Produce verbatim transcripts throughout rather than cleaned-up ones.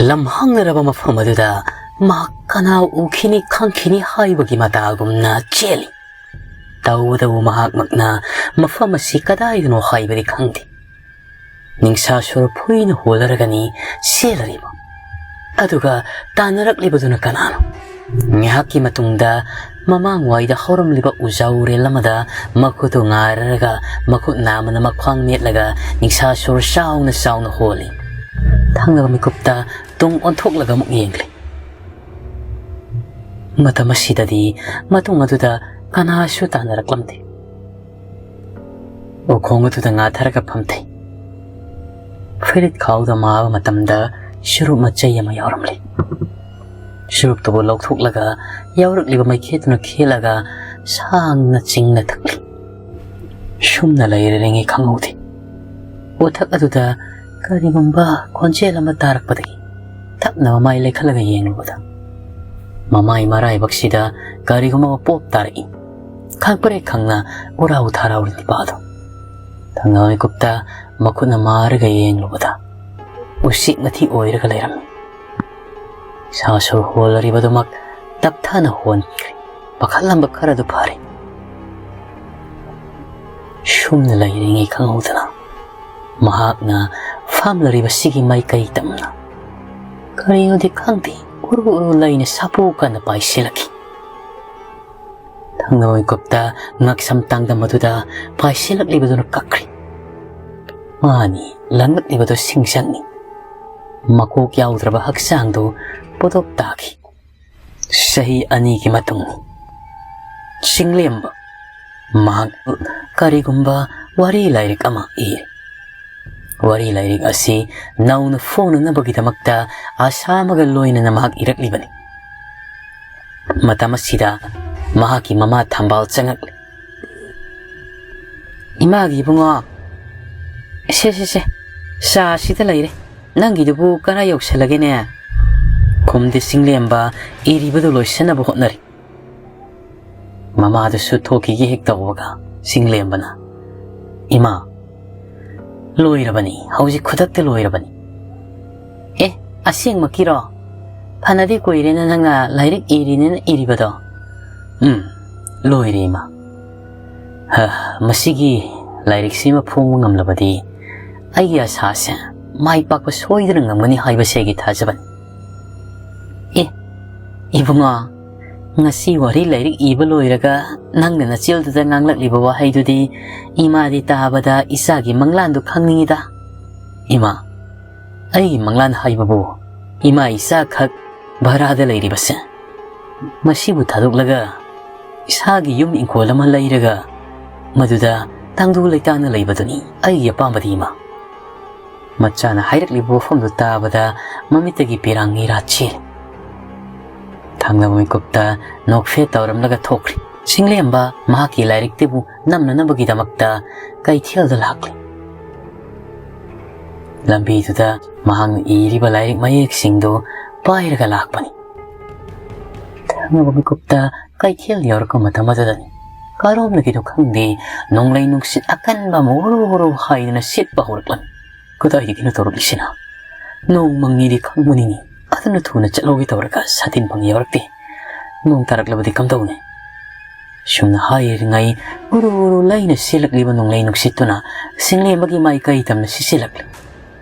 ꯂꯝꯍꯥꯡꯅꯔꯕ ꯃꯐꯝ ꯑꯗꯨꯗ ꯃꯍꯥꯛ ꯀꯅꯥ ꯎꯈꯤꯅꯤ ꯈꯪꯈꯤꯅꯤ ꯍꯥꯏꯕꯒꯤ ꯃꯇꯥꯒꯨꯝꯅ ꯆꯦꯜꯂꯤ꯫ ꯇꯧꯕꯇꯕꯨ ꯃꯍꯥꯛꯃꯛꯅ ꯃꯐꯝ ꯑꯁꯤ ꯀꯗꯥꯏꯗꯅꯣ ꯍꯥꯏꯕꯗꯤ ꯈꯪꯗꯦ꯫ ꯅꯤꯡꯁꯥ ꯁꯣꯔ ꯐꯨꯏꯅ ꯍꯣꯜꯂꯔꯒꯅꯤ ꯆꯦꯜꯂꯔꯤꯕ꯫ ꯑꯗꯨꯒ ꯇꯥꯟꯅꯔꯛꯂꯤꯕꯗꯨꯅ ꯀꯅꯥꯅꯣ? ꯉꯥꯏꯍꯥꯛꯀꯤ ꯃꯇꯨꯡꯗ ꯃꯃꯥꯡꯋꯥꯏꯗ ꯍꯧꯔꯝꯂꯤꯕ ꯎꯖꯥꯎ ꯔꯦꯜ ꯑꯃꯗ ꯃꯈꯨꯠꯇꯨ ꯉꯥꯏꯔꯔꯒ ꯃꯈꯨꯠ ꯅꯥꯝꯃꯅ ꯃꯈ꯭ꯋꯥꯡ ꯅꯦꯠꯂꯒ ꯅꯤꯡꯁꯥ ꯁꯣꯔ ꯆꯥꯎꯅ ꯆꯥꯎꯅ ꯍꯣꯜꯂꯤ꯫ ꯊꯪꯅꯕ ꯃꯤꯀꯨꯞꯇ ꯇꯨꯡ ꯑꯣꯟꯊꯣꯛꯂꯒ ꯑꯃꯨꯛ ꯌꯦꯡꯂꯤ꯫ ꯃꯇꯝ ꯑꯁꯤꯗꯗꯤ ꯃꯇꯨꯡ ꯑꯗꯨꯗ ꯀꯅꯥꯁꯨ ꯇꯥꯟꯅꯔꯛꯂꯝꯗꯦ꯫ ꯎꯈꯣꯡ ꯑꯗꯨꯗ ꯉꯥꯊꯔꯒ ꯐꯝꯊꯩ꯫ ꯐꯨꯔꯤꯠ ꯈꯥꯎꯗ ꯃꯥꯕ ꯃꯇꯝꯗ ꯆꯨꯔꯨꯞ ꯃꯆꯩ ꯑꯃ ꯌꯥꯎꯔꯝꯂꯦ꯫ ꯆꯨꯔꯨꯞꯇꯨꯕꯨ ꯂꯧꯊꯣꯛꯂꯒ ꯌꯥꯎꯔꯛꯂꯤꯕ ꯃꯩꯈꯦꯠꯇꯨꯅ ꯈꯦꯠꯂꯒ ꯁꯥꯡꯅ ꯆꯤꯡꯅ ꯊꯛꯂꯤ꯫ ꯁꯨꯝꯅ ꯂꯩꯔꯔꯤꯉꯩ ꯈꯪꯍꯧꯗꯦ꯫ ꯎꯊꯛ ꯑꯗꯨꯗ ꯀꯔꯤꯒꯨꯝꯕ ꯈꯣꯟꯖꯦꯜ ꯑꯃ ꯇꯥꯔꯛꯄꯗꯒꯤ ꯊꯛꯅꯕ ꯃꯥꯏ ꯂꯩꯈꯠꯂꯒ ꯌꯦꯡꯂꯨꯕꯗ ꯃꯃꯥꯏ ꯃꯔꯥꯏꯕꯛꯁꯤꯗ ꯀꯔꯤꯒꯨꯝꯕ ꯑꯃ ꯄꯣꯞ ꯇꯥꯔꯛꯏ꯫ ꯈꯪꯄ꯭ꯔꯦꯛ ꯈꯪꯅ ꯎꯔꯥꯎ ꯊꯔꯥꯎꯔꯤ ꯅꯤꯄꯥꯗꯣ꯫ ꯊꯪꯅꯕ ꯃꯤꯀꯨꯞꯇ ꯃꯈꯨꯠꯅ ꯃꯥꯔꯒ ꯌꯦꯡꯂꯨꯕꯗ ꯎꯆꯦꯛ ꯃꯊꯤ ꯑꯣꯏꯔꯒ ꯂꯩꯔꯝꯃꯤ꯫ ꯁꯥ ꯁꯣꯔ ꯍꯣꯜꯂꯔꯤꯕꯗꯨꯃꯛ ꯇꯞꯊꯥꯅ ꯍꯣꯟꯈ꯭ꯔꯦ꯫ ꯄꯥꯈꯠꯂꯝꯕ ꯈꯔꯗꯨ ꯐꯔꯦ꯫ ꯁꯨꯝꯅ ꯂꯩꯔꯤꯉꯩ ꯈꯪꯍꯧꯗꯅ ꯃꯍꯥꯛꯅ ꯐꯝꯂꯔꯤꯕꯁꯤꯒꯤ ꯃꯥꯏꯀꯩ ꯇꯝꯅ ꯀꯔꯤꯅꯣꯗꯤ ꯈꯪꯗꯦ, ꯎꯔꯨ ꯎꯔꯨ ꯂꯩꯅ ꯁꯥꯄꯨ ꯀꯟꯅ ꯄꯥꯏꯁꯤꯜꯂꯛꯈꯤ꯫ ꯊꯪꯅꯕ ꯃꯤꯀꯨꯞꯇ ꯉꯛꯁꯝ ꯇꯥꯡꯗꯝ ꯑꯗꯨꯗ ꯄꯥꯏꯁꯤꯜꯂꯛꯂꯤꯕꯗꯨꯅ ꯀꯛꯈ꯭ꯔꯦ꯫ ꯃꯥꯅꯤ, ꯂꯪꯂꯛꯂꯤꯕꯗꯨ ꯁꯤꯡꯁꯪꯅꯤ꯫ ꯃꯀꯣꯛ ꯌꯥꯎꯗ꯭ꯔꯕ ꯍꯛꯆꯥꯡꯗꯨ ꯄꯣꯗꯣꯞ ꯇꯥꯈꯤ꯫ ꯆꯍꯤ ꯑꯅꯤꯒꯤ ꯃꯇꯨꯡꯅꯤ꯫ ꯆꯤꯡꯂꯦꯝꯕ ꯃꯍꯥꯛ ꯀꯔꯤꯒꯨꯝꯕ ꯋꯥꯔꯤ ꯂꯥꯏꯔꯤꯛ ꯑꯃ ꯏꯔꯤ꯫ ꯋꯥꯔꯤ ꯂꯥꯏꯔꯤꯛ ꯑꯁꯤ ꯅꯧꯅ ꯐꯣꯡꯅꯅꯕꯒꯤꯗꯃꯛꯇ ꯑꯁꯥ ꯑꯃꯒ ꯂꯣꯏꯅꯅ ꯃꯍꯥꯛ ꯏꯔꯛꯂꯤꯕꯅꯤ꯫ ꯃꯇꯝ ꯑꯁꯤꯗ ꯃꯍꯥꯛꯀꯤ ꯃꯃꯥ ꯊꯝꯕꯥꯜ ꯆꯪꯉꯛꯂꯤ꯫ "ꯏꯃꯥꯒꯤ ꯏꯕꯨꯡꯉꯣ, ꯁꯦ, ꯁꯦ, ꯁꯦ, ꯆꯥ ꯑꯁꯤꯗ ꯂꯩꯔꯦ꯫ ꯅꯪꯒꯤꯗꯨꯕꯨ ꯀꯔꯥꯏ ꯌꯧꯁꯜꯂꯒꯦꯅꯦ?" ꯈꯨꯝꯗꯦ ꯆꯤꯡꯂꯦꯝꯕ ꯏꯔꯤꯕꯗꯨ ꯂꯣꯏꯁꯤꯟꯅꯕ ꯍꯣꯠꯅꯔꯤ꯫ ꯃꯃꯥꯗꯨꯁꯨ ꯊꯣꯛꯈꯤꯒꯦ ꯍꯦꯛ ꯇꯧꯕꯒ ꯆꯤꯡꯂꯦꯝꯕꯅ, "ꯏꯃꯥ, ꯂꯣꯏꯔꯕꯅꯤ, ꯍꯧꯖꯤꯛ ꯈꯨꯗꯛꯇ ꯂꯣꯏꯔꯕꯅꯤ꯫" "ꯑꯦ, ꯑꯁꯦꯡꯃꯛꯀꯤꯔꯣ? ꯐꯅꯗꯤ ꯀꯨꯏꯔꯦꯅ ꯅꯪꯅ ꯂꯥꯏꯔꯤꯛ ꯏꯔꯤꯅꯦꯅ ꯏꯔꯤꯕꯗꯣ꯫ ꯎꯝ, ꯂꯣꯏꯔꯦ, ꯏꯃꯥ꯫ ꯍ, ꯃꯁꯤꯒꯤ ꯂꯥꯏꯔꯤꯛꯁꯤꯃ ꯐꯣꯡꯕ ꯉꯝꯂꯕꯗꯤ ꯑꯩꯒꯤ ꯑꯁꯥꯁꯦ ꯃꯥꯏ ꯄꯥꯛꯄ ꯁꯣꯏꯗꯅ ꯉꯝꯒꯅꯤ ꯍꯥꯏꯕꯁꯦ ꯑꯩꯒꯤ ꯊꯥꯖꯕꯅꯤ꯫ ꯑꯦ, ꯏꯕꯨꯡꯉꯣ, ꯉꯁꯤ ꯋꯥꯔꯤ ꯂꯥꯏꯔꯤꯛ ꯏꯕ ꯂꯣꯏꯔꯒ ꯅꯪꯅ ꯅꯆꯤꯜꯗꯨꯗ ꯉꯥꯡꯂꯛꯂꯤꯕ ꯋꯥꯍꯩꯗꯨꯗꯤ ꯏꯃꯥꯗꯤ ꯇꯥꯕꯗ ꯏꯆꯥꯒꯤ ꯃꯪꯂꯥꯟꯗꯨ ꯈꯪꯅꯤꯡꯉꯤꯗ꯫ ꯏꯃꯥ, ꯑꯩꯒꯤ ꯃꯪꯂꯥꯟ ꯍꯥꯏꯕꯕꯨ ꯏꯃꯥ ꯏꯆꯥ ꯈꯛ ꯚꯔꯥꯗ ꯂꯩꯔꯤꯕꯁꯦ, ꯃꯁꯤꯕꯨ ꯊꯥꯗꯣꯛꯂꯒ ꯏꯁꯥꯒꯤ ꯌꯨꯝ ꯏꯪꯈꯣꯜ ꯑꯃ ꯂꯩꯔꯒ ꯃꯗꯨꯗ ꯇꯪꯗꯨ ꯂꯩꯇꯥꯅ ꯂꯩꯕꯗꯨꯅꯤ ꯑꯩꯒꯤ ꯑꯄꯥꯝꯕꯗꯤ, ꯏꯃꯥ꯫ ꯃꯆꯥꯅ ꯍꯥꯏꯔꯛꯂꯤꯕ ꯋꯥꯐꯝꯗꯨ ꯇꯥꯕꯗ ꯃꯃꯤꯠꯇꯒꯤ ꯄꯤꯔꯥꯡ ꯏꯔꯥ ꯆꯦꯜꯂꯤ꯫ ꯊꯪꯅꯕ ꯃꯤꯀꯨꯞꯇ ꯅꯣꯛꯐꯦꯠ ꯇꯧꯔꯝꯂꯒ ꯊꯣꯛꯈ꯭ꯔꯤ꯫ ꯁꯤꯡꯂꯦꯝꯕ ꯃꯍꯥꯛꯀꯤ ꯂꯥꯏꯔꯤꯛꯇꯨꯕꯨ ꯅꯝꯅꯅꯕꯒꯤꯗꯃꯛꯇ ꯀꯩꯊꯦꯜꯗ ꯂꯥꯛꯂꯤ꯫ ꯂꯝꯕꯤꯗꯨꯗ ꯃꯍꯥꯛꯅ ꯏꯔꯤꯕ ꯂꯥꯏꯔꯤꯛ ꯃꯌꯦꯛꯁꯤꯡꯗꯨ ꯄꯥꯏꯔꯒ ꯂꯥꯛꯄꯅꯤ꯫ ꯊꯪꯅꯕ ꯃꯤꯀꯨꯞꯇ ꯀꯩꯊꯦꯜ ꯌꯧꯔꯛꯄ ꯃꯇꯝ ꯑꯗꯨꯗꯅꯤ꯫ ꯀꯔꯣꯝꯗꯒꯤꯅꯣ ꯈꯪꯗꯦ, ꯅꯣꯡꯂꯩ ꯅꯨꯡꯁꯤꯠ ꯑꯀꯟꯕ ꯑꯃ ꯎꯔꯨ ꯎꯔꯨ ꯍꯥꯏꯗꯨꯅ ꯁꯤꯠꯄ ꯍꯧꯔꯛꯂꯝꯃꯤ꯫ ꯀꯗꯥꯏꯗꯒꯤꯅꯣ ꯇꯧꯔꯛꯂꯤꯁꯤꯅ? ꯅꯣꯡ ꯃꯪꯉꯤꯗꯤ ꯈꯪꯕꯅꯤꯅꯦ, ꯑꯗꯨꯅ ꯊꯨꯅ ꯆꯠꯍꯧꯒꯦ ꯇꯧꯔꯒ ꯁꯥꯇꯤꯟ ꯐꯪ ꯌꯧꯔꯛꯇꯦ꯫ ꯅꯣꯡ ꯇꯥꯔꯛꯂꯕꯗꯤ ꯀꯝꯗꯧꯅꯤ? ꯁꯨꯝꯅ ꯍꯥꯏꯔꯤꯉꯩ, ꯎꯔꯨ ꯎꯔꯨ ꯂꯩꯅ ꯁꯤꯜꯂꯛꯂꯤꯕ ꯅꯣꯡꯂꯩ ꯅꯨꯡꯁꯤꯠꯇꯨꯅ ꯁꯤꯡꯂꯦꯝꯕꯒꯤ ꯃꯥꯏꯀꯩ ꯇꯝꯅ ꯁꯤꯠꯆꯤꯜꯂꯛꯂꯤ꯫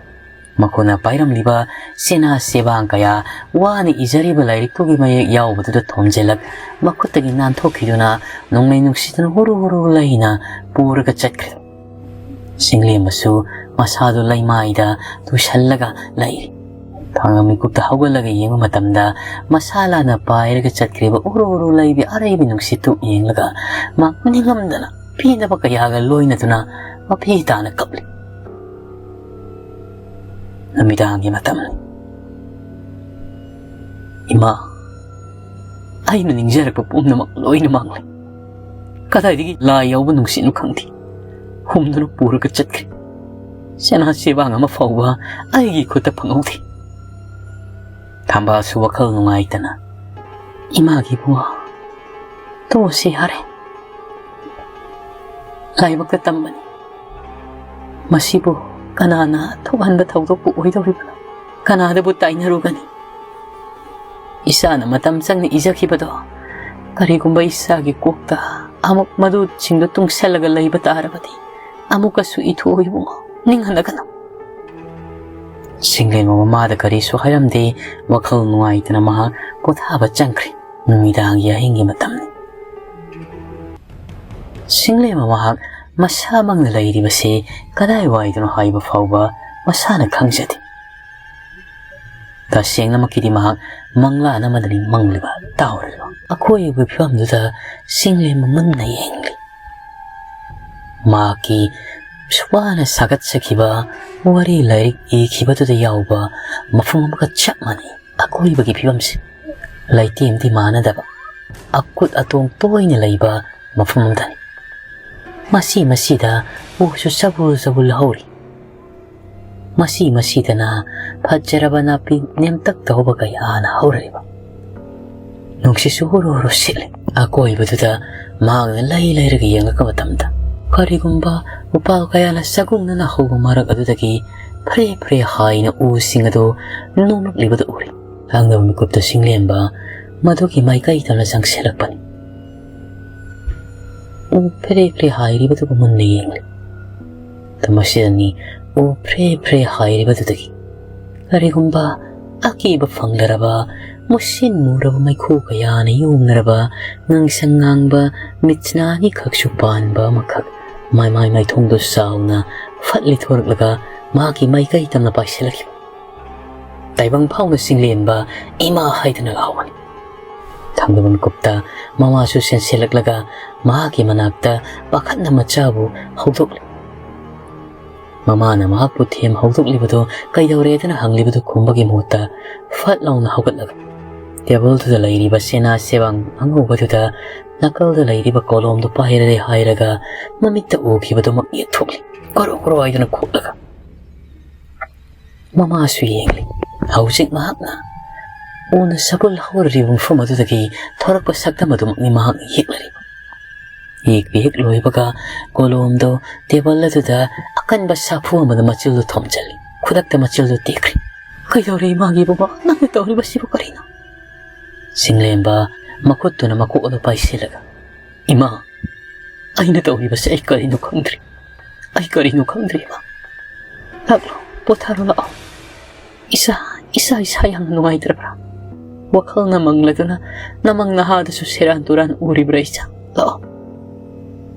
ꯃꯈꯣꯏꯅ ꯄꯥꯏꯔꯝꯂꯤꯕ ꯆꯦꯅꯥ ꯆꯦꯕꯥꯡ ꯀꯌꯥ ꯋꯥꯅ ꯏꯖꯔꯤꯕ ꯂꯥꯏꯔꯤꯛꯇꯨꯒꯤ ꯃꯌꯦꯛ ꯌꯥꯎꯕꯗꯨꯗ ꯊꯣꯝꯖꯤꯜꯂꯛ, ꯃꯈꯨꯠꯇꯒꯤ ꯅꯥꯟꯊꯣꯛꯈꯤꯗꯨꯅ ꯅꯣꯡꯂꯩ ꯅꯨꯡꯁꯤꯠꯇꯨꯅ ꯍꯨꯔꯨ ꯍꯨꯔꯨ ꯂꯩꯅ ꯄꯨꯔꯒ ꯆꯠꯈ꯭ꯔꯦ꯫ ꯁꯤꯡꯂꯦꯝꯕꯁꯨ ꯃꯁꯥꯗꯨ ꯂꯩꯃꯥꯏꯗ ꯇꯨꯁꯜꯂꯒ ꯂꯩꯔꯤ꯫ ꯊꯥꯡꯒ ꯃꯤꯀꯨꯞꯇ ꯍꯧꯒꯠꯂꯒ ꯌꯦꯡꯕ ꯃꯇꯝꯗ ꯃꯁꯥ ꯂꯥꯟꯅ ꯄꯥꯏꯔꯒ ꯆꯠꯈ꯭ꯔꯤꯕ ꯎꯔꯨ ꯎꯔꯨ ꯂꯩꯕꯤ ꯑꯔꯩꯕꯤ ꯅꯨꯡꯁꯤꯠꯇꯨ ꯌꯦꯡꯂꯒ ꯃꯥ ꯅꯤꯡꯉꯝꯗꯅ ꯄꯦꯟꯗꯕ ꯀꯌꯥꯒ ꯂꯣꯏꯅꯗꯨꯅ ꯃꯄꯤ ꯇꯥꯅ ꯀꯞꯂꯤ꯫ ꯅꯨꯃꯤꯗꯥꯡꯒꯤ ꯃꯇꯝꯅꯤ꯫ ꯏꯃꯥ, ꯑꯩꯅ ꯅꯤꯡꯖꯔꯛꯄ ꯄꯨꯝꯅꯃꯛ ꯂꯣꯏꯅ ꯃꯥꯡꯂꯦ꯫ ꯀꯗꯥꯏꯗꯒꯤ ꯂꯥꯏ ꯌꯥꯎꯕ ꯅꯨꯡꯁꯤꯠꯅꯣ ꯈꯪꯗꯦ, ꯍꯨꯝꯗꯨꯅ ꯄꯨꯔꯒ ꯆꯠꯈ꯭ꯔꯦ꯫ ꯆꯦꯅꯥ ꯆꯦꯕꯥꯡ ꯑꯃ ꯐꯥꯎꯕ ꯑꯩꯒꯤ ꯈꯨꯠꯇ ꯐꯪꯍꯧꯗꯦ꯫ ꯊꯝꯕꯥꯜꯁꯨ ꯋꯥꯈꯜ ꯅꯨꯡꯉꯥꯏꯇꯅ, "ꯏꯃꯥꯒꯤ ꯏꯕꯨꯡꯉꯣ, ꯇꯣꯛꯑꯁꯤ ꯌꯥꯔꯦ꯫ ꯂꯥꯏꯕꯛꯇ ꯇꯝꯕꯅꯤ꯫ ꯃꯁꯤꯕꯨ ꯀꯅꯥꯅ ꯊꯣꯛꯍꯟꯕ ꯊꯧꯗꯣꯛꯄꯨ ꯑꯣꯏꯗꯧꯔꯤꯕꯅꯣ? ꯀꯅꯥꯗꯕꯨ ꯇꯥꯏꯅꯔꯨꯒꯅꯤ? ꯏꯁꯥꯅ ꯃꯇꯝ ꯆꯪꯅ ꯏꯖꯈꯤꯕꯗꯣ ꯀꯔꯤꯒꯨꯝꯕ ꯏꯁꯥꯒꯤ ꯀꯣꯛꯇ ꯑꯃꯨꯛ ꯃꯗꯨꯁꯤꯡꯗꯨ ꯇꯨꯡꯁꯜꯂꯒ ꯂꯩꯕ ꯇꯥꯔꯕꯗꯤ ꯑꯃꯨꯛꯀꯁꯨ ꯏꯊꯣꯛꯑꯣ ꯏꯕꯨꯡꯉꯣ, ꯅꯤꯡꯍꯟꯅꯒꯅꯨ꯫ ꯁꯤꯡꯂꯦꯝꯕ ꯃꯃꯥꯗ ꯀꯔꯤꯁꯨ ꯍꯥꯏꯔꯝꯗꯦ꯫ ꯋꯥꯈꯜ ꯅꯨꯡꯉꯥꯏꯇꯅ ꯃꯍꯥꯛ ꯄꯣꯊꯥꯕ ꯆꯪꯈ꯭ꯔꯦ꯫ ꯅꯨꯃꯤꯗꯥꯡꯒꯤ ꯑꯍꯤꯡꯒꯤ ꯃꯇꯝꯅꯤ꯫ ꯁꯤꯡꯂꯦꯝꯕ ꯃꯍꯥꯛ ꯃꯁꯥꯃꯛꯅ ꯂꯩꯔꯤꯕꯁꯤ ꯀꯗꯥꯏꯋꯥꯏꯗꯅꯣ ꯍꯥꯏꯕ ꯐꯥꯎꯕ ꯃꯁꯥꯅ ꯈꯪꯖꯗꯦ꯫ ꯇꯁꯦꯡꯅꯃꯛꯀꯤꯗꯤ ꯃꯍꯥꯛ ꯃꯪꯂꯥꯟ ꯑꯃꯗꯅꯤ ꯃꯪꯂꯤꯕ, ꯇꯥꯎꯔꯤꯕ꯫ ꯑꯀꯣꯏꯕꯒꯤ ꯐꯤꯕꯝꯗꯨꯗ ꯁꯤꯡꯂꯦꯝꯕ ꯃꯨꯟꯅ ꯌꯦꯡꯂꯤ꯫ ꯃꯍꯥꯛꯀꯤ ꯋꯥꯅ ꯁꯥꯒꯠꯆꯈꯤꯕ ꯋꯥꯔꯤ ꯂꯥꯏꯔꯤꯛ ꯏꯈꯤꯕꯗꯨꯗ ꯌꯥꯎꯕ ꯃꯐꯝ ꯑꯃꯒ ꯆꯞ ꯃꯥꯟꯅꯩ꯫ ꯑꯀꯣꯏꯕꯒꯤ ꯐꯤꯕꯝꯁꯤ ꯂꯩꯇꯦꯝꯗꯤ ꯃꯥꯟꯅꯗꯕ, ꯑꯀꯨꯠ ꯑꯇꯣꯡ ꯇꯣꯏꯅ ꯂꯩꯕ ꯃꯐꯝ ꯑꯃꯗꯅꯤ꯫ ꯃꯁꯤ ꯃꯁꯤꯗ ꯎꯁꯨ ꯆꯕꯨꯜ ꯆꯕꯨꯜ ꯍꯧꯔꯤ꯫ ꯃꯁꯤ ꯃꯁꯤꯗꯅ ꯐꯖꯔꯕ ꯅꯥꯄꯤ ꯅꯦꯝꯇꯛ ꯇꯧꯕ ꯀꯌꯥꯅ ꯍꯧꯔꯤꯕ꯫ ꯅꯨꯡꯁꯤꯠꯁꯨ ꯍꯨꯔꯨ ꯍꯨꯔꯨ ꯁꯤꯠꯂꯤ꯫ ꯑꯀꯣꯏꯕꯗꯨꯗ ꯃꯍꯥꯛꯅ ꯂꯩ ꯂꯩꯔꯒ ꯌꯦꯡꯂꯛꯄ ꯃꯇꯝꯗ, ꯀꯔꯤꯒꯨꯝꯕ ꯎꯄꯥꯜ ꯀꯌꯥꯅ ꯆꯒꯨꯡꯅꯅ ꯍꯧꯕ ꯃꯔꯛ ꯑꯗꯨꯗꯒꯤ ꯐ꯭ꯔꯦ ꯐ꯭ꯔꯦ ꯍꯥꯏꯅ ꯎꯁꯤꯡ ꯑꯗꯨ ꯅꯣꯝꯂꯛꯂꯤꯕꯗꯨ ꯎꯔꯤ꯫ ꯈꯪꯗꯕ ꯃꯤꯀꯨꯞꯇ ꯁꯤꯡꯂꯦꯝꯕ ꯃꯗꯨꯒꯤ ꯃꯥꯏꯀꯩ ꯇꯝꯅ ꯆꯪꯁꯤꯜꯂꯛꯄꯅꯤ꯫ ꯎ ꯐ꯭ꯔꯦ ꯐ꯭ꯔꯦ ꯍꯥꯏꯔꯤꯕꯗꯨꯕꯨ ꯃꯨꯟꯅ ꯌꯦꯡꯂꯤ꯫ ꯃꯁꯤꯗꯅꯤ ꯎ ꯐ꯭ꯔꯦ ꯐ꯭ꯔꯦ ꯍꯥꯏꯔꯤꯕꯗꯨꯗꯒꯤ ꯀꯔꯤꯒꯨꯝꯕ ꯑꯀꯤꯕ ꯐꯪꯂꯔꯕ, ꯃꯨꯁꯤꯟ ꯃꯨꯔꯕ ꯃꯩꯈꯨ ꯀꯌꯥꯅ ꯌꯣꯝꯅꯔꯕ, ꯉꯥꯡꯁꯪ ꯉꯥꯡꯕ ꯃꯤꯠꯁꯤꯅ ꯑꯅꯤꯈꯛꯁꯨ ꯄꯥꯟꯕ ꯑꯃꯈꯛ ꯃꯥꯏ ꯃꯥꯏ ꯃꯥꯏꯊꯣꯡꯗꯨ ꯆꯥꯎꯅ ꯐꯠ ꯂꯤꯊꯣꯔꯛꯂꯒ ꯃꯍꯥꯛꯀꯤ ꯃꯥꯏꯀꯩ ꯇꯝꯅ ꯄꯥꯏꯁꯤꯜꯂꯛꯈꯤꯕ꯫ ꯇꯥꯏꯕꯪ ꯐꯥꯎꯅ ꯁꯤꯡꯂꯦꯝꯕ "ꯏꯃꯥ" ꯍꯥꯏꯗꯨꯅ ꯂꯥꯎꯕꯅꯤ꯫ ꯈꯪꯗꯕ ꯃꯤꯀꯨꯞꯇ ꯃꯃꯥꯁꯨ ꯆꯦꯟꯁꯤꯜꯂꯛꯂꯒ ꯃꯍꯥꯛꯀꯤ ꯃꯅꯥꯛꯇ ꯄꯥꯈꯠꯅ ꯃꯆꯥꯕꯨ ꯍꯧꯗꯣꯛꯂꯤ꯫ ꯃꯃꯥꯅ ꯃꯍꯥꯛꯄꯨ ꯊꯦꯝ ꯍꯧꯗꯣꯛꯂꯤꯕꯗꯨ ꯀꯩꯗꯧꯔꯦꯗꯅ ꯍꯪꯂꯤꯕꯗꯨ ꯈꯨꯝꯕꯒꯤ ꯃꯍꯨꯠꯇ ꯐꯠ ꯂꯥꯎꯅ ꯍꯧꯒꯠꯂꯒ ꯇꯦꯕꯜꯗꯨꯗ ꯂꯩꯔꯤꯕ ꯆꯦꯅꯥ ꯆꯦꯕꯥꯡ ꯑꯉꯧꯕꯗꯨꯗ ꯅꯥꯀꯜꯗ ꯂꯩꯔꯤꯕ ꯀꯣꯂꯣꯝꯗꯨ ꯄꯥꯏꯔꯦ ꯍꯥꯏꯔꯒ ꯃꯃꯤꯠꯇ ꯎꯈꯤꯕꯗꯨꯃꯛ ꯌꯦꯛꯊꯣꯛꯂꯤ꯫ ꯀꯣꯔꯣ ꯀꯣꯔꯣ ꯍꯥꯏꯗꯨꯅ ꯈꯣꯠꯂꯒ ꯃꯃꯥꯁꯨ ꯌꯦꯡꯂꯤ꯫ ꯍꯧꯖꯤꯛ ꯃꯍꯥꯛꯅ ꯎꯅ ꯁꯒꯣꯜ ꯍꯧꯔꯤꯕ ꯃꯐꯝ ꯑꯗꯨꯗꯒꯤ ꯊꯣꯔꯛꯄ ꯁꯛꯇꯝ ꯑꯗꯨꯃꯛꯅꯤ ꯃꯍꯥꯛꯅ ꯌꯦꯛꯂꯔꯤꯕ꯫ ꯌꯦꯛꯄ ꯍꯦꯛ ꯂꯣꯏꯕꯒ ꯀꯣꯂꯣꯝꯗꯨ ꯇꯦꯕꯜ ꯑꯗꯨꯗ ꯑꯀꯟꯕ ꯁꯥꯐꯨ ꯑꯃꯗ ꯃꯆꯤꯜꯗꯨ ꯊꯣꯝꯖꯤꯜꯂꯤ꯫ ꯈꯨꯗꯛꯇ ꯃꯆꯤꯜꯗꯨ ꯇꯦꯛꯈ꯭ꯔꯦ꯫ "ꯀꯩꯗꯧꯔꯦ ꯏꯃꯥꯒꯤ ꯏꯕꯨꯡꯉꯣ? ꯅꯪꯅ ꯇꯧꯔꯤꯕꯁꯤꯕꯨ ꯀꯔꯤꯅꯣ?" ꯁꯤꯡꯂꯦꯝꯕ ꯃꯈꯨꯠꯇꯨꯅ ꯃꯀꯣꯛ ꯑꯗꯨ ꯄꯥꯏꯁꯤꯜꯂꯒ, "ꯏꯃꯥ, ꯑꯩꯅ ꯇꯧꯔꯤꯕꯁꯦ ꯑꯩ ꯀꯔꯤꯅꯣ ꯈꯪꯗ꯭ꯔꯦ꯫ ꯑꯩ ꯀꯔꯤꯅꯣ ꯈꯪꯗ꯭ꯔꯦ, ꯏꯃꯥ꯫ ꯂꯥꯛꯂꯣ, ꯄꯣꯊꯥꯔꯣ ꯂꯥꯛꯑꯣ꯫ ꯏꯁꯥ, ꯏꯁꯥ, ꯏꯁꯥ ꯌꯥꯝꯅ ꯅꯨꯡꯉꯥꯏꯇ꯭ꯔꯕ꯭ꯔꯥ? ꯋꯥꯈꯜꯅ ꯃꯪꯂꯗꯨꯅ ꯅꯃꯪ ꯅꯍꯥꯗꯁꯨ ꯁꯦꯔꯥꯟ ꯇꯨꯔꯥꯟ ꯎꯔꯤꯕ꯭ꯔꯥ, ꯏꯆꯥ? ꯂꯥꯛꯑꯣ꯫"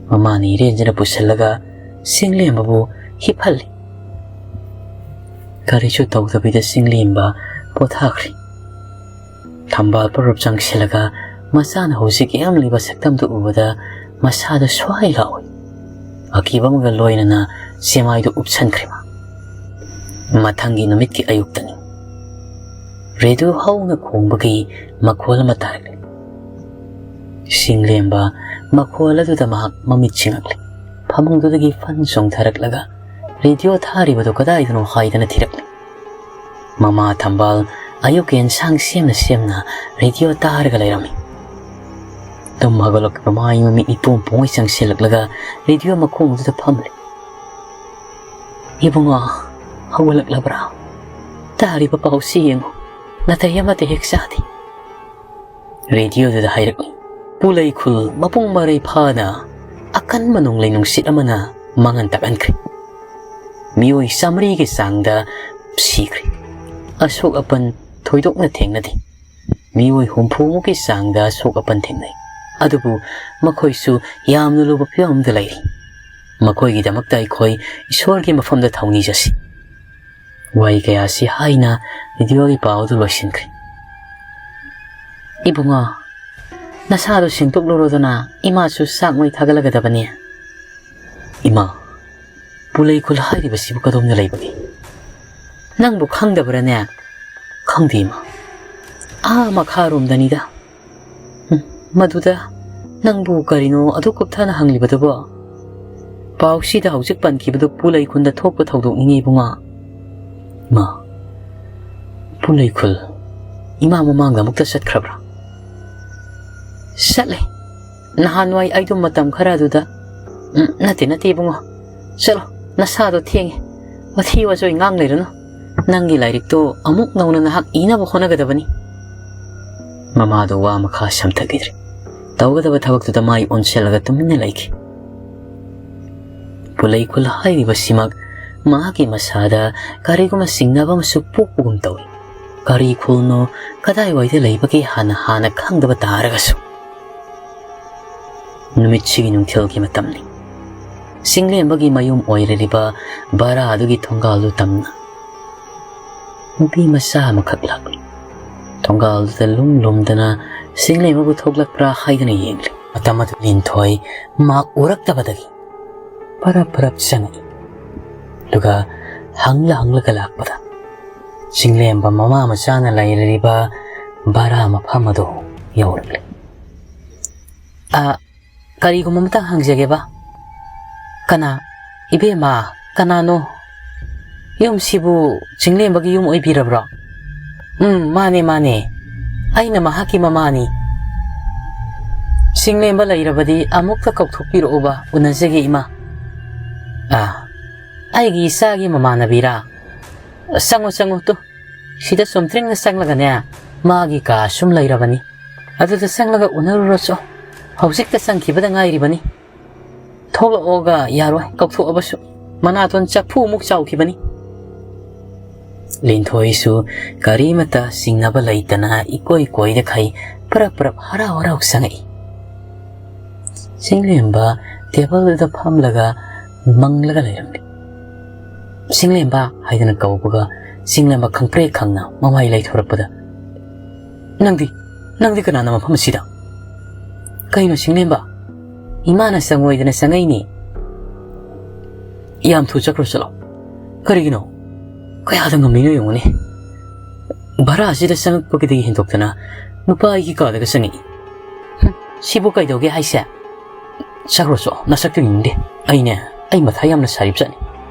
ꯃꯃꯥꯅ ꯏꯔꯦꯟꯖꯅ ꯄꯨꯁꯤꯜꯂꯒ ꯁꯤꯡꯂꯦꯝꯕꯕꯨ ꯍꯤꯞꯍꯜꯂꯤ꯫ ꯀꯔꯤꯁꯨ ꯇꯧꯗꯕꯤꯗ ꯁꯤꯡꯂꯦꯝꯕ ꯄꯣꯊꯥꯈ꯭ꯔꯦ꯫ ꯊꯝꯕꯥꯜ ꯄꯔꯨꯞ ꯆꯪꯁꯤꯜꯂꯒ ꯃꯆꯥꯅ ꯍꯧꯖꯤꯛ ꯌꯦꯛꯂꯝꯂꯤꯕ ꯁꯛꯇꯝꯗꯨ ꯎꯕꯗ ꯃꯁꯥꯗ ꯁ꯭ꯋꯥꯏ ꯂꯥꯎꯏ꯫ ꯑꯀꯤꯕ ꯑꯃꯒ ꯂꯣꯏꯅꯅ ꯆꯦꯃꯥꯏꯗꯨ ꯎꯞꯁꯟꯈ꯭ꯔꯦ ꯃꯥ꯫ ꯃꯊꯪꯒꯤ ꯅꯨꯃꯤꯠꯀꯤ ꯑꯌꯨꯛꯇꯅꯤ꯫ ꯔꯦꯗꯤꯑꯣ ꯍꯧꯅ ꯈꯣꯡꯕꯒꯤ ꯃꯈꯣꯜ ꯑꯃ ꯇꯥꯔꯛꯂꯤ꯫ ꯁꯤꯡꯂꯦꯝꯕ ꯃꯈꯣꯜ ꯑꯗꯨꯗ ꯃꯍꯥꯛ ꯃꯃꯤꯠ ꯁꯤꯡꯉꯛꯂꯤ꯫ ꯐꯃꯨꯡꯗꯨꯗꯒꯤ ꯐꯟ ꯆꯣꯡꯊꯔꯛꯂꯒ ꯔꯦꯗꯤꯑꯣ ꯊꯥꯔꯤꯕꯗꯨ ꯀꯗꯥꯏꯗꯅꯣ ꯍꯥꯏꯗꯅ ꯊꯤꯔꯛꯂꯤ꯫ ꯃꯃꯥ ꯊꯝꯕꯥꯜ ꯑꯌꯨꯛꯀꯤ ꯑꯦꯟꯁꯥꯡ ꯁꯦꯝꯅ ꯁꯦꯝꯅ ꯔꯦꯗꯤꯑꯣ ꯇꯥꯔꯒ ꯂꯩꯔꯝꯃꯤ꯫ ꯇꯨꯝ ꯍꯧꯒꯠꯂꯛꯄ ꯃꯥꯏ ꯃꯃꯤꯠ ꯏꯄꯣꯝ ꯄꯣꯝꯉꯩ ꯆꯪꯁꯤꯜꯂꯛꯂꯒ ꯔꯦꯗꯤꯑꯣ ꯃꯈꯣꯡ ꯑꯗꯨꯗ ꯐꯝꯂꯤ꯫ "ꯏꯕꯨꯡꯉꯣ, ꯍꯧꯒꯠꯂꯛꯂꯕ꯭ꯔꯥ? ꯇꯥꯔꯤꯕ ꯄꯥꯎꯁꯤ ꯌꯦꯡꯉꯨ, ꯅꯥꯇꯩ ꯑꯃꯠꯇ ꯍꯦꯛ ꯆꯥꯗꯦ꯫" ꯔꯦꯗꯤꯑꯣꯗꯨꯗ ꯍꯥꯏꯔꯛꯂꯤ꯫ ꯄꯨꯂꯩ ꯈꯨꯜ ꯃꯄꯨꯡ ꯃꯔꯩ ꯐꯥꯅ ꯑꯀꯟꯕ ꯅꯣꯡꯂꯩ ꯅꯨꯡꯁꯤꯠ ꯑꯃꯅ ꯃꯥꯡꯍꯟ ꯇꯥꯛꯍꯟꯈ꯭ꯔꯦ꯫ ꯃꯤꯑꯣꯏ ꯆꯥꯃꯔꯤꯒꯤ ꯆꯥꯡꯗ ꯁꯤꯈ꯭ꯔꯦ꯫ ꯑꯁꯣꯛ ꯑꯄꯟ ꯊꯣꯏꯗꯣꯛꯅ ꯊꯦꯡꯅꯗꯦ꯫ ꯃꯤꯑꯣꯏ ꯍꯨꯝꯐꯨꯃꯨꯛꯀꯤ ꯆꯥꯡꯗ ꯑꯁꯣꯛ ꯑꯄꯟ ꯊꯦꯡꯅꯩ꯫ ꯑꯗꯨꯕꯨ ꯃꯈꯣꯏꯁꯨ ꯌꯥꯝꯅ ꯂꯨꯕ ꯐꯤꯕꯝ ꯑꯃꯗ ꯂꯩꯔꯤ꯫ ꯃꯈꯣꯏꯒꯤꯗꯃꯛꯇ ꯑꯩꯈꯣꯏ ꯏꯁꯣꯔꯒꯤ ꯃꯐꯝꯗ ꯊꯧꯅꯤꯖꯁꯤ꯫ ꯋꯥꯍꯩ ꯀꯌꯥꯁꯤ ꯍꯥꯏꯅ ꯔꯦꯗꯤꯑꯣꯒꯤ ꯄꯥꯎ ꯑꯗꯨ ꯂꯣꯏꯁꯤꯟꯈ꯭ꯔꯦ꯫ "ꯏꯕꯨꯡꯉꯣ, ꯅꯁꯥꯗꯣ ꯁꯦꯡꯗꯣꯛꯂꯨꯔꯣꯗꯅ, ꯏꯃꯥꯁꯨ ꯆꯥꯛ ꯃꯩ ꯊꯥꯒꯠꯂꯒꯗꯕꯅꯤ꯫" "ꯏꯃꯥ, ꯄꯨꯂꯩ ꯈꯨꯜ ꯍꯥꯏꯔꯤꯕꯁꯤꯕꯨ ꯀꯗꯣꯝꯗ ꯂꯩꯕꯒꯦ?" "ꯅꯪꯕꯨ ꯈꯪꯗꯕ꯭ꯔꯥꯅꯦ?" "ꯈꯪꯗꯦ, ꯏꯃꯥ꯫" "ꯑꯥ ꯃꯈꯥꯔꯣꯝꯗꯅꯤꯗ꯫" "ꯎꯝ, ꯃꯗꯨꯗ ꯅꯪꯕꯨ ꯀꯔꯤꯅꯣ ꯑꯗꯨ ꯀꯨꯞꯊꯅ ꯍꯪꯂꯤꯕꯗꯨꯕꯣ?" "ꯄꯥꯎꯁꯤꯗ ꯍꯧꯖꯤꯛ ꯄꯟꯈꯤꯕꯗꯨ ꯄꯨꯂꯩ ꯈꯨꯟꯗ ꯊꯣꯛꯄ ꯊꯧꯗꯣꯛꯅꯤꯅꯦ, ꯏꯕꯨꯡꯉꯣ꯫" "ꯏꯃꯥ, ꯄꯨꯂꯩ ꯈꯨꯜ ꯏꯃꯥ ꯃꯃꯥꯡꯗ ꯑꯃꯨꯛꯇ ꯆꯠꯈ꯭ꯔꯕ꯭ꯔꯥ?" "ꯆꯠꯂꯦ꯫ ꯅꯍꯥꯟꯋꯥꯏ ꯑꯩꯗꯣ ꯃꯇꯝ ꯈꯔ ꯑꯗꯨꯗ꯫" "ꯎꯝ, ꯅꯠꯇꯦ, ꯅꯠꯇꯦ, ꯏꯕꯨꯡꯉꯣ꯫ ꯆꯠꯂꯣ, ꯅꯁꯥꯗꯣ ꯊꯦꯡꯉꯦ꯫ ꯋꯥꯊꯤ ꯋꯥꯆꯣꯏ ꯉꯥꯡ ꯂꯩꯔꯅꯨ꯫ "ꯅꯪꯒꯤ ꯂꯥꯏꯔꯤꯛꯇꯣ ꯑꯃꯨꯛ ꯅꯧꯅ ꯅꯍꯥꯛ ꯏꯅꯕ ꯍꯣꯠꯅꯒꯗꯕꯅꯤ꯫" ꯃꯃꯥꯗꯣ ꯋꯥ ꯃꯈꯥ ꯁꯝꯊꯈꯤꯗ꯭ꯔꯦ꯫ ꯇꯧꯒꯗꯕ ꯊꯕꯛꯇꯨꯗ ꯃꯥꯏ ꯑꯣꯟꯁꯤꯜꯂꯒ ꯇꯨꯃꯤꯟꯅ ꯂꯩꯈꯤ꯫ ꯄꯨꯂꯩ ꯈꯨꯜ ꯍꯥꯏꯔꯤꯕꯁꯤꯃꯛ ꯃꯍꯥꯛꯀꯤ ꯃꯁꯥꯗ ꯀꯔꯤꯒꯨꯝꯕ ꯆꯤꯡꯅꯕ ꯑꯃꯁꯨ ꯄꯣꯛꯄꯒꯨꯝ ꯇꯧꯏ꯫ ꯀꯔꯤ ꯈꯨꯜꯅꯣ, ꯀꯗꯥꯏꯋꯥꯏꯗ ꯂꯩꯕꯒꯦ ꯍꯥꯟꯅ ꯍꯥꯟꯅ ꯈꯪꯗꯕ ꯇꯥꯔꯒꯁꯨ꯫ ꯅꯨꯃꯤꯠꯁꯤꯒꯤ ꯅꯨꯡꯊꯤꯜꯒꯤ ꯃꯇꯝꯅꯤ꯫ ꯆꯤꯡꯂꯦꯝꯕꯒꯤ ꯃꯌꯨꯝ ꯑꯣꯏꯔꯤꯕ ꯚꯔꯥ ꯑꯗꯨꯒꯤ ꯊꯣꯡꯒꯥꯜꯗꯨ ꯇꯝꯅ ꯅꯨꯄꯤ ꯃꯆꯥ ꯑꯃꯈꯛ ꯂꯥꯛꯂꯤ꯫ ꯊꯣꯡꯒꯥꯜꯗꯨꯗ ꯂꯨꯝ ꯂꯨꯝꯗꯅ ꯆꯤꯡꯂꯦꯝꯕꯕꯨ ꯊꯣꯛꯂꯛꯄ꯭ꯔꯥ ꯍꯥꯏꯗꯅ ꯌꯦꯡꯂꯤ꯫ ꯃꯇꯝ ꯑꯗꯨ ꯂꯤꯟꯊꯣꯏ ꯃꯍꯥꯛ ꯎꯔꯛꯇꯕꯗꯒꯤ ꯄꯔꯞ ꯄꯔꯞ ꯆꯪꯉꯛꯏ꯫ ꯑꯗꯨꯒ ꯍꯪꯂ ꯍꯪꯂꯒ ꯂꯥꯛꯄꯗ ꯆꯤꯡꯂꯦꯝꯕ ꯃꯃꯥ ꯃꯆꯥꯅ ꯂꯩꯔꯤꯕ ꯚꯔꯥ ꯃꯐꯝ ꯑꯗꯨ ꯌꯧꯔꯛꯂꯦ꯫ "ꯑ, ꯀꯔꯤꯒꯨꯝꯕ ꯑꯃꯇ ꯍꯪꯖꯒꯦꯕ꯫" "ꯀꯅꯥ? ꯏꯕꯦꯝꯃ, ꯀꯅꯥꯅꯣ? ꯌꯨꯝꯁꯤꯕꯨ ꯆꯤꯡꯂꯦꯝꯕꯒꯤ ꯌꯨꯝ ꯑꯣꯏꯕꯤꯔꯕ꯭ꯔꯣ?" "ꯎꯝ, ꯃꯥꯅꯦ, ꯃꯥꯅꯦ꯫ ꯑꯩꯅ ꯃꯍꯥꯛꯀꯤ ꯃꯃꯥꯅꯤ꯫" "ꯆꯤꯡꯂꯦꯝꯕ ꯂꯩꯔꯕꯗꯤ ꯑꯃꯨꯛꯇ ꯀꯧꯊꯣꯛꯄꯤꯔꯛꯎꯕ, ꯎꯅꯖꯒꯦ ꯏꯃꯥ꯫" "ꯑꯥ, ꯑꯩꯒꯤ ꯏꯆꯥꯒꯤ ꯃꯃꯥꯟꯅꯕꯤꯔꯥ? ꯆꯪꯉꯣ, ꯆꯪꯉꯣ, ꯇꯨ, ꯁꯤꯗ ꯆꯨꯝꯗ꯭ꯔꯤꯡꯅ ꯆꯪꯂꯒꯅꯦ, ꯃꯥꯒꯤ ꯀꯥ ꯁꯨꯝ ꯂꯩꯔꯕꯅꯤ꯫ ꯑꯗꯨꯗ ꯆꯪꯂꯒ ꯎꯅꯔꯨꯔꯣ ꯆꯣ꯫ ꯍꯧꯖꯤꯛꯇ ꯆꯪꯈꯤꯕꯗ ꯉꯥꯏꯔꯤꯕꯅꯤ꯫ ꯊꯣꯛꯂꯛꯑꯣꯒ ꯌꯥꯔꯣꯏ, ꯀꯧꯊꯣꯛꯑꯕꯁꯨ꯫ ꯃꯅꯥꯇꯣꯟ ꯆꯐꯨꯃꯨꯛ ꯆꯥꯎꯈꯤꯕꯅꯤ꯫" ꯂꯤꯟꯊꯣꯏꯁꯨ ꯀꯔꯤꯃꯇ ꯆꯤꯡꯅꯕ ꯂꯩꯇꯅ ꯏꯀꯣꯏ ꯀꯣꯏꯗꯈꯩ ꯄꯔꯞ ꯄꯔꯞ ꯍꯔꯥꯎ ꯍꯔꯥꯎ ꯆꯪꯉꯛꯏ꯫ ꯆꯤꯡꯂꯦꯝꯕ ꯇꯦꯕꯜꯗꯨꯗ ꯐꯝꯂꯒ ꯃꯪꯂꯒ ꯂꯩꯔꯝꯂꯦ꯫ "ꯆꯤꯡꯂꯦꯝꯕ" ꯍꯥꯏꯗꯅ ꯀꯧꯕꯒ ꯆꯤꯡꯂꯦꯝꯕ ꯈꯪꯄ꯭ꯔꯦꯛ ꯈꯪꯅ ꯃꯃꯥꯏ ꯂꯩꯊꯣꯔꯛꯄꯗ, "ꯅꯪꯗꯤ, ꯅꯪꯗꯤ ꯀꯅꯥꯅ ꯃꯐꯝ ꯑꯁꯤꯗ?" "ꯀꯩꯅꯣ ꯆꯤꯡꯂꯦꯝꯕ? ꯏꯃꯥꯅ ꯆꯪꯉꯣꯏꯗꯅ ꯆꯪꯉꯛꯏꯅꯦ꯫" "ꯌꯥꯝ ꯊꯨ ꯆꯠꯈ꯭ꯔꯣ ꯆꯠꯂꯣ꯫ ꯀꯔꯤꯒꯤꯅꯣ? ꯀꯌꯥꯗ ꯉꯝꯃꯤꯅꯣ ꯌꯦꯡꯉꯨꯅꯦ꯫ ꯚꯔꯥ ꯑꯁꯤꯗ ꯆꯪꯉꯛꯄꯒꯤꯗꯒꯤ ꯍꯦꯟꯗꯣꯛꯇꯅ ꯅꯨꯄꯥ ꯑꯩꯒꯤ ꯀꯥꯗꯒ ꯆꯪꯉꯛꯏ꯫ ꯍꯨꯝ, ꯁꯤꯕꯨ ꯀꯩꯗꯧꯒꯦ ꯍꯥꯏꯁꯦ? ꯆꯠꯈ꯭ꯔꯣ ꯆꯣ, ꯅꯁꯛꯇꯨ ꯌꯦꯡꯅꯤꯡꯗꯦ꯫ ꯑꯩꯅꯦ, ꯑꯩ ꯃꯊꯥ ꯌꯥꯝꯅ ꯁꯥꯔꯤꯕ ꯖꯥꯠꯅꯤ꯫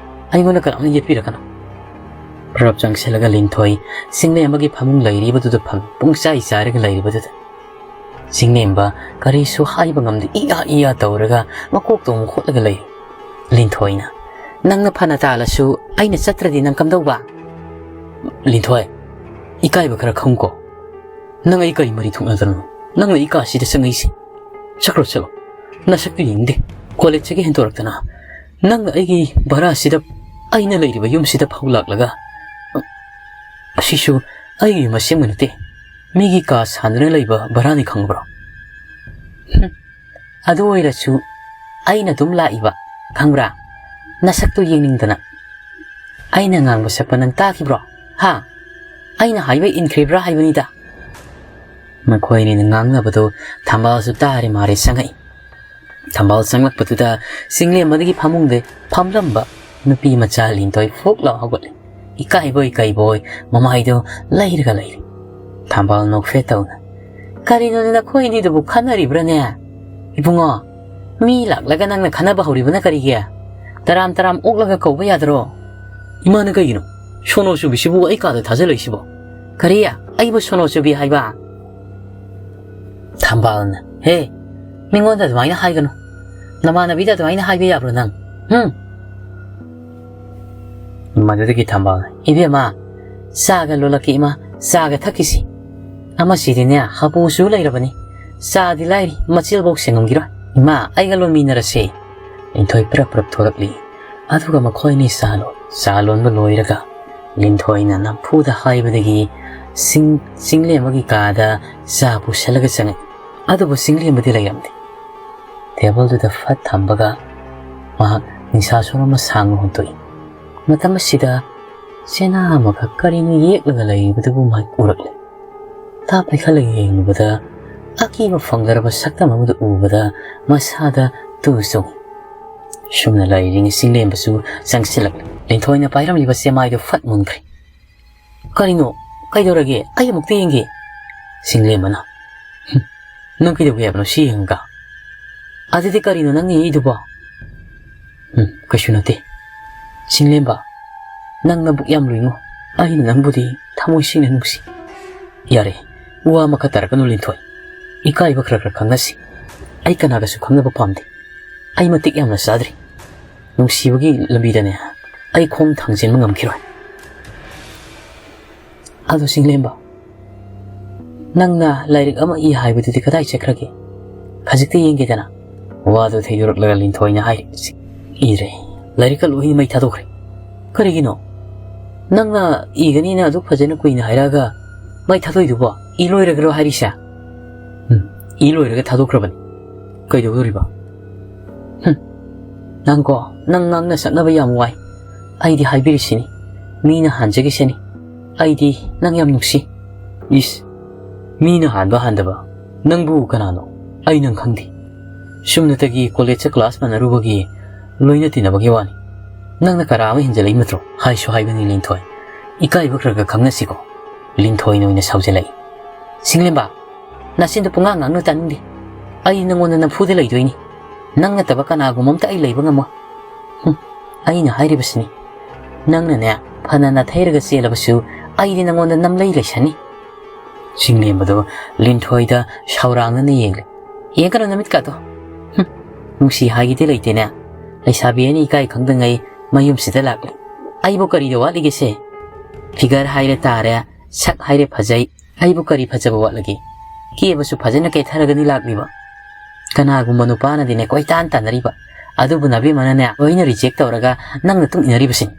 ꯑꯩꯉꯣꯟꯗ ꯀꯅꯥꯝꯅ ꯌꯦꯠꯄꯤꯔꯛꯀꯅꯨ꯫" ꯄ꯭ꯔꯞ ꯆꯪꯁꯤꯜꯂꯒ ꯂꯤꯟꯊꯣꯏ ꯆꯤꯡꯂꯦꯝꯕꯒꯤ ꯐꯃꯨꯡ ꯂꯩꯔꯤꯕꯗꯨꯗ ꯐꯝꯃꯤ꯫ ꯄꯨꯡꯆꯥꯏ ꯆꯥꯏꯔꯒ ꯂꯩꯔꯤꯕꯗꯨꯗ ꯆꯤꯡꯂꯦꯝꯕ ꯀꯔꯤꯁꯨ ꯍꯥꯏꯕ ꯉꯝꯗꯦ꯫ ꯏꯌꯥ ꯏꯌꯥ ꯇꯧꯔꯒ ꯃꯀꯣꯛꯇꯣ ꯑꯃꯨꯛ ꯍꯣꯠꯂꯒ ꯂꯩ꯫ ꯂꯤꯟꯊꯣꯏꯅ, "ꯅꯪꯅ ꯐꯅ ꯇꯥꯜꯂꯁꯨ ꯑꯩꯅ ꯆꯠꯇ꯭ꯔꯗꯤ ꯅꯪ ꯀꯝꯗꯧꯕ?" ꯂꯤꯟꯊꯣꯏ, ꯏꯀꯥꯏꯕ ꯈꯔ ꯈꯪꯉꯨꯀꯣ꯫ ꯅꯪ ꯑꯩ ꯀꯔꯤ ꯃꯔꯤ ꯊꯣꯛꯅꯗꯅꯣ? ꯅꯪꯅ ꯑꯩ ꯀꯥꯁꯤꯗ ꯆꯪꯉꯛꯏꯁꯦ? ꯆꯠꯈ꯭ꯔꯣ, ꯆꯠꯂꯣ꯫ ꯅꯁꯛꯇꯨ ꯌꯦꯡꯅꯤꯡꯗꯦ꯫ ꯀꯣꯂꯦꯖꯇꯒꯤ ꯍꯦꯟꯗꯣꯔꯛꯇꯅ ꯅꯪꯅ ꯑꯩꯒꯤ ꯚꯔꯥꯁꯤꯗ, ꯑꯩꯅ ꯂꯩꯔꯤꯕ ꯌꯨꯝꯁꯤꯗ ꯐꯥꯎ ꯂꯥꯛꯂꯒ, ꯑꯁꯤꯁꯨ ꯑꯩꯒꯤ ꯌꯨꯝ ꯑꯁꯦꯡꯕ ꯅꯠꯇꯦ, ꯃꯤꯒꯤ ꯀꯥ ꯁꯥꯟꯗꯨꯅ ꯂꯩꯕ ꯚꯔꯥꯅꯤ, ꯈꯪꯕ꯭ꯔꯣ? ꯍꯨꯝ, ꯑꯗꯨ ꯑꯣꯏꯔꯁꯨ ꯑꯩꯅ ꯑꯗꯨꯝ ꯂꯥꯛꯏꯕ, ꯈꯪꯕ꯭ꯔꯥ? ꯅꯁꯛꯇꯨ ꯌꯦꯡꯅꯤꯡꯗꯅ꯫ ꯑꯩꯅ ꯉꯥꯡꯕ ꯁꯛꯄ ꯅꯪ ꯇꯥꯈꯤꯕ꯭ꯔꯣ? ꯍꯥ? ꯑꯩꯅ ꯍꯥꯏꯕ ꯏꯟꯈ꯭ꯔꯤꯕ꯭ꯔꯥ ꯍꯥꯏꯕꯅꯤꯗ꯫ ꯃꯈꯣꯏ ꯑꯅꯤꯅ ꯉꯥꯡꯅꯕꯗꯨ ꯊꯝꯕꯥꯜꯁꯨ ꯇꯥꯔꯦ ꯃꯥꯔꯦ ꯆꯪꯉꯛꯏ꯫ ꯊꯝꯕꯥꯜ ꯆꯪꯂꯛꯄꯗꯨꯗ ꯆꯤꯡꯂꯦꯝꯕꯗꯒꯤ ꯐꯃꯨꯡꯗ ꯐꯝꯂꯝꯕ ꯅꯨꯄꯤ ꯃꯆꯥ ꯂꯤꯟꯊꯣꯏ ꯐꯨꯛ ꯂꯥꯎ ꯍꯧꯒꯠꯂꯦ꯫ ꯏꯀꯥꯏꯕꯣꯏ ꯀꯩꯕꯣꯏ ꯃꯃꯥꯏꯗꯣ ꯂꯩꯔꯒ ꯂꯩꯔꯦ꯫ ꯊꯝꯕꯥꯜ ꯅꯣꯛꯐꯦꯠ ꯇꯧꯅ, "ꯀꯔꯤꯅꯣꯅꯦ ꯅꯈꯣꯏ ꯑꯅꯤꯗꯨꯕꯨ ꯈꯟꯅꯔꯤꯕ꯭ꯔꯥꯅꯦ? ꯏꯕꯨꯡꯉꯣ, ꯃꯤ ꯂꯥꯛꯂꯒ ꯅꯪꯅ ꯈꯟꯅꯕ ꯍꯧꯔꯤꯕꯅ ꯀꯔꯤꯒꯤ? ꯇꯔꯥꯝ ꯇꯔꯥꯝ ꯑꯣꯛꯂꯒ ꯀꯧꯕ ꯌꯥꯗ꯭ꯔꯣ?" "ꯏꯃꯥꯅ ꯀꯩꯒꯤꯅꯣ? ꯁꯣꯅꯣ ꯆꯨꯕꯤꯁꯤꯕꯨ ꯑꯩ ꯀꯥꯗ ꯊꯥꯖꯤꯜꯂꯛꯏꯁꯤꯕꯣ?" "ꯀꯔꯤ? ꯑꯩꯕꯨ ꯁꯣꯅꯣ ꯆꯨꯕꯤ ꯍꯥꯏꯕ?" ꯊꯝꯕꯥꯜꯅ, "ꯍꯦ, ꯃꯤꯉꯣꯟꯗ ꯑꯗꯨꯃꯥꯏꯅ ꯍꯥꯏꯒꯅꯨ꯫ ꯅꯃꯥꯟꯅꯕꯤꯗ ꯑꯗꯨꯃꯥꯏꯅ ꯍꯥꯏꯕ ꯌꯥꯕ꯭ꯔꯣ ꯅꯪ? ꯍꯨꯝ?" ꯃꯗꯨꯗꯒꯤ ꯊꯝꯕꯥꯜꯅ, "ꯏꯕꯦꯝꯃ, ꯆꯥꯒ ꯂꯣꯜꯂꯛꯀꯦ ꯏꯃꯥ, ꯆꯥꯒ ꯊꯛꯈꯤꯁꯤ꯫ ꯑꯃꯁꯤꯗꯤꯅꯦ, ꯍꯥꯄꯨꯁꯨ ꯂꯩꯔꯕꯅꯤ꯫ ꯆꯥꯗꯤ ꯂꯥꯏꯔꯤ, ꯃꯆꯤꯜꯐꯧ ꯁꯦꯡꯉꯝꯈꯤꯔꯣꯏ꯫ ꯏꯃꯥ, ꯑꯩꯒ ꯂꯣꯟꯃꯤꯟꯅꯔꯁꯦ꯫" ꯂꯤꯟꯊꯣꯏ ꯄ꯭ꯔꯞ ꯄ꯭ꯔꯞ ꯊꯣꯔꯛꯂꯤ꯫ ꯑꯗꯨꯒ ꯃꯈꯣꯏ ꯑꯅꯤ ꯆꯥ ꯂꯣꯟ-, ꯆꯥ ꯂꯣꯟꯕ ꯂꯣꯏꯔꯒ ꯂꯤꯟꯊꯣꯏꯅ ꯅꯝꯐꯨꯗ ꯍꯥꯏꯕꯗꯒꯤ ꯆꯤꯡ-, ꯆꯤꯡꯂꯦꯝꯕꯒꯤ ꯀꯥꯗ ꯆꯥ ꯄꯨꯁꯜꯂꯒ ꯆꯪꯉꯛꯏ꯫ ꯑꯗꯨꯕꯨ ꯆꯤꯡꯂꯦꯝꯕꯗꯤ ꯂꯩꯔꯝꯗꯦ꯫ ꯇꯦꯕꯜꯗꯨꯗ ꯐꯠ ꯊꯝꯕꯒ ꯃꯍꯥꯛ ꯅꯤꯡꯁꯥ ꯁꯣꯔ ꯑꯃ ꯁꯥꯡꯅ ꯍꯣꯟꯗꯣꯛꯏ꯫ ꯃꯇꯝ ꯑꯁꯤꯗ ꯆꯦꯅꯥ ꯑꯃꯈꯛ ꯀꯔꯤꯅꯣ ꯌꯦꯛꯂꯒ ꯂꯩꯔꯤꯕꯗꯨꯕꯨ ꯃꯍꯥꯛ ꯎꯔꯛꯂꯦ꯫ ꯇꯥꯞ ꯄꯥꯏꯈꯠꯂꯒ ꯌꯦꯡꯂꯨꯕꯗ ꯑꯀꯤꯕ ꯐꯪꯗ꯭ꯔꯕ ꯁꯛꯇꯝ ꯑꯃꯗꯨ ꯎꯕꯗ ꯃꯁꯥꯗ ꯇꯨ ꯆꯣꯡꯏ꯫ ꯁꯨꯝꯅ ꯂꯩꯔꯤꯉꯩ ꯆꯤꯡꯂꯦꯝꯕꯁꯨ ꯆꯪꯁꯤꯜꯂꯛꯂꯦ꯫ ꯂꯤꯟꯊꯣꯏꯅ ꯄꯥꯏꯔꯝꯂꯤꯕ ꯆꯦꯃꯥꯏꯗꯨ ꯐꯠ ꯃꯨꯟꯈ꯭ꯔꯦ꯫ "ꯀꯔꯤꯅꯣ? ꯀꯩꯗꯧꯔꯒꯦ? ꯑꯩ ꯑꯃꯨꯛꯇ ꯌꯦꯡꯒꯦ꯫" ꯆꯤꯡꯂꯦꯝꯕꯅ, "ꯍꯨꯝ, ꯅꯪ ꯀꯩꯗꯧꯒꯦ ꯍꯥꯏꯕꯅꯣ ꯁꯤ ꯌꯦꯡꯉꯒ? ꯑꯗꯨꯗꯤ ꯀꯔꯤꯅꯣ ꯅꯪꯅ ꯌꯦꯛꯏꯗꯨꯕꯣ?" "ꯎꯝ, ꯀꯩꯁꯨ ꯅꯠꯇꯦ꯫ ꯆꯤꯡꯂꯦꯝꯕ, ꯅꯪ ꯅꯕꯨꯛ ꯌꯥꯝ ꯂꯨꯏꯉꯣ꯫ ꯑꯩꯅ ꯅꯪꯕꯨꯗꯤ ꯊꯃꯣꯏ ꯁꯦꯡꯅ ꯅꯨꯡꯁꯤ꯫" "ꯌꯥꯔꯦ, ꯋꯥ ꯃꯈꯥ ꯇꯥꯔꯛꯀꯅꯨ ꯂꯤꯟꯊꯣꯏ꯫ ꯏꯀꯥꯏꯕ ꯈꯔ ꯈꯔ ꯈꯪꯅꯁꯤ꯫ ꯑꯩ ꯀꯅꯥꯒꯁꯨ ꯈꯪꯅꯕ ꯄꯥꯝꯗꯦ꯫ ꯑꯩ ꯃꯇꯤꯛ ꯌꯥꯝꯅ ꯆꯥꯗ꯭ꯔꯤ꯫ ꯅꯨꯡꯁꯤꯕꯒꯤ ꯂꯝꯕꯤꯗꯅꯦ ꯑꯩ ꯈꯣꯡ ꯊꯥꯡꯖꯤꯟꯕ ꯉꯝꯈꯤꯔꯣꯏ꯫" "ꯑꯗꯣ ꯆꯤꯡꯂꯦꯝꯕ, ꯅꯪꯅ ꯂꯥꯏꯔꯤꯛ ꯑꯃ ꯏ ꯍꯥꯏꯕꯗꯨꯗꯤ ꯀꯗꯥꯏ ꯆꯠꯈ꯭ꯔꯒꯦ? ꯈꯖꯤꯛꯇ ꯌꯦꯡꯒꯦꯗꯅ?" ꯋꯥꯗꯨ ꯊꯩꯗꯣꯔꯛꯂꯒ ꯂꯤꯟꯊꯣꯏꯅ ꯍꯥꯏꯔꯤ, "ꯏꯔꯦ꯫ ꯂꯥꯏꯔꯤꯛꯀ ꯂꯣꯏꯅ ꯃꯩ ꯊꯥꯗꯣꯛꯈ꯭ꯔꯦ꯫ ꯀꯔꯤꯒꯤꯅꯣ? ꯅꯪꯅ ꯏꯒꯅꯤꯅ ꯑꯗꯨꯛ ꯐꯖꯅ ꯀꯨꯏꯅ ꯍꯥꯏꯔꯛꯑꯒ ꯃꯩ ꯊꯥꯗꯣꯛꯏꯗꯨꯕꯣ? ꯏ ꯂꯣꯏꯔꯒꯔꯣ ꯍꯥꯏꯔꯤꯁꯦ?" "ꯎꯝ, ꯏ ꯂꯣꯏꯔꯒ ꯊꯥꯗꯣꯛꯈ꯭ꯔꯕꯅꯤ꯫ ꯀꯩꯗꯧꯗꯣꯔꯤꯕ?" "ꯍꯨꯝ, ꯅꯪꯀꯣ, ꯅꯪ ꯉꯥꯡꯅ ꯁꯛꯅꯕ ꯌꯥꯝ ꯋꯥꯏ꯫ ꯑꯩꯗꯤ ꯍꯥꯏꯕꯤꯔꯤꯁꯤꯅꯤ, ꯃꯤꯅ ꯍꯥꯟꯖꯈꯤꯁꯅꯤ꯫ ꯑꯩꯗꯤ ꯅꯪ ꯌꯥꯝ ꯅꯨꯡꯁꯤ꯫" "ꯏꯁ, ꯃꯤꯅ ꯍꯥꯟꯕ ꯍꯥꯟꯗꯕ, ꯅꯪꯕꯨ ꯀꯅꯥꯅꯣ? ꯑꯩ ꯅꯪ ꯈꯪꯗꯦ꯫ ꯁꯨꯝꯅꯇꯒꯤ ꯀꯣꯂꯦꯖꯇ ꯀ꯭ꯂꯥꯁ ꯃꯥꯟꯅꯔꯨꯕꯒꯤ ꯂꯣꯏꯅ ꯇꯤꯟꯅꯕꯒꯤ ꯋꯥꯅꯤ꯫ ꯅꯪꯅ ꯀꯔꯥ ꯑꯃ ꯍꯦꯟꯖꯜꯂꯛꯏ ꯅꯠꯇ꯭ꯔꯣ? ꯍꯥꯏꯁꯨ ꯍꯥꯏꯕꯅꯤ ꯂꯤꯟꯊꯣꯏ꯫ ꯏꯀꯥꯏꯕ ꯈꯔ ꯈꯔ ꯈꯪꯅꯁꯤꯀꯣ꯫" ꯂꯤꯟꯊꯣꯏꯅ ꯑꯣꯏꯅ ꯁꯥꯎꯖꯜꯂꯛꯏ꯫ "ꯁꯤꯡꯂꯦꯝꯕ, ꯅꯆꯤꯟꯗꯣ ꯄꯨꯡꯉꯥꯡ ꯉꯥꯡꯅꯨ, ꯇꯥꯅꯤꯡꯗꯦ꯫ ꯑꯩ ꯅꯉꯣꯟꯗ ꯅꯝꯐꯨꯗ ꯂꯩꯗꯣꯏꯅꯤ꯫ ꯅꯪ ꯅꯠꯇꯕ ꯀꯅꯥꯒꯨꯝꯕ ꯑꯝꯇ ꯑꯩ ꯂꯩꯕ ꯉꯝꯃꯣꯏ꯫ ꯍꯨꯝ, ꯑꯩꯅ ꯍꯥꯏꯔꯤꯕꯁꯤꯅꯤ꯫ ꯅꯪꯅꯅꯦ, ꯐꯅ ꯅꯥꯊꯩꯔꯒ ꯆꯦꯜꯂꯕꯁꯨ ꯑꯩꯗꯤ ꯅꯉꯣꯟꯗ ꯅꯝꯂꯩ ꯂꯩꯁꯟꯅꯤ꯫" ꯁꯤꯡꯂꯦꯝꯕꯗꯣ ꯂꯤꯟꯊꯣꯏꯗ ꯁꯥꯎꯔꯥꯡꯅꯅ ꯌꯦꯡꯂꯦ꯫ "ꯌꯦꯡꯒꯅꯨ ꯅꯃꯤꯠꯀꯥꯗꯣ꯫ ꯍꯨꯝ, ꯅꯨꯡꯁꯤ ꯍꯥꯏꯒꯦꯗꯤ ꯂꯩꯇꯦꯅꯦ꯫ ꯂꯩꯁꯥꯕꯤ ꯑꯅꯤ ꯏꯀꯥꯏ ꯈꯪꯗꯉꯩ ꯃꯌꯨꯝꯁꯤꯗ ꯂꯥꯛꯂꯦ꯫ ꯑꯩꯕꯨ ꯀꯔꯤꯗ ꯋꯥꯠꯂꯤꯒꯦꯁꯦ? ꯐꯤꯒꯔ ꯍꯥꯏꯔꯦ ꯇꯥꯔꯦ, ꯁꯛ ꯍꯥꯏꯔꯦ ꯐꯖꯩ꯫ ꯑꯩꯕꯨ ꯀꯔꯤ ꯐꯖꯕ ꯋꯥꯠꯂꯒꯦ? ꯀꯦꯕꯁꯨ ꯐꯖꯅ ꯀꯦꯊꯔꯒꯅꯤ ꯂꯥꯛꯂꯤꯕ꯫ ꯀꯅꯥꯒꯨꯝꯕ ꯅꯨꯄꯥꯅꯗꯤꯅꯦ ꯀꯣꯏꯇꯥꯟ ꯇꯥꯟꯅꯔꯤꯕ꯫ ꯑꯗꯨꯕꯨ ꯅꯕꯦꯝꯃꯅꯅꯦ ꯂꯣꯏꯅ ꯔꯤꯖꯦꯛ ꯇꯧꯔꯒ ꯅꯪꯅ ꯇꯨꯡ ꯏꯟꯅꯔꯤꯕꯁꯤꯅꯤ꯫"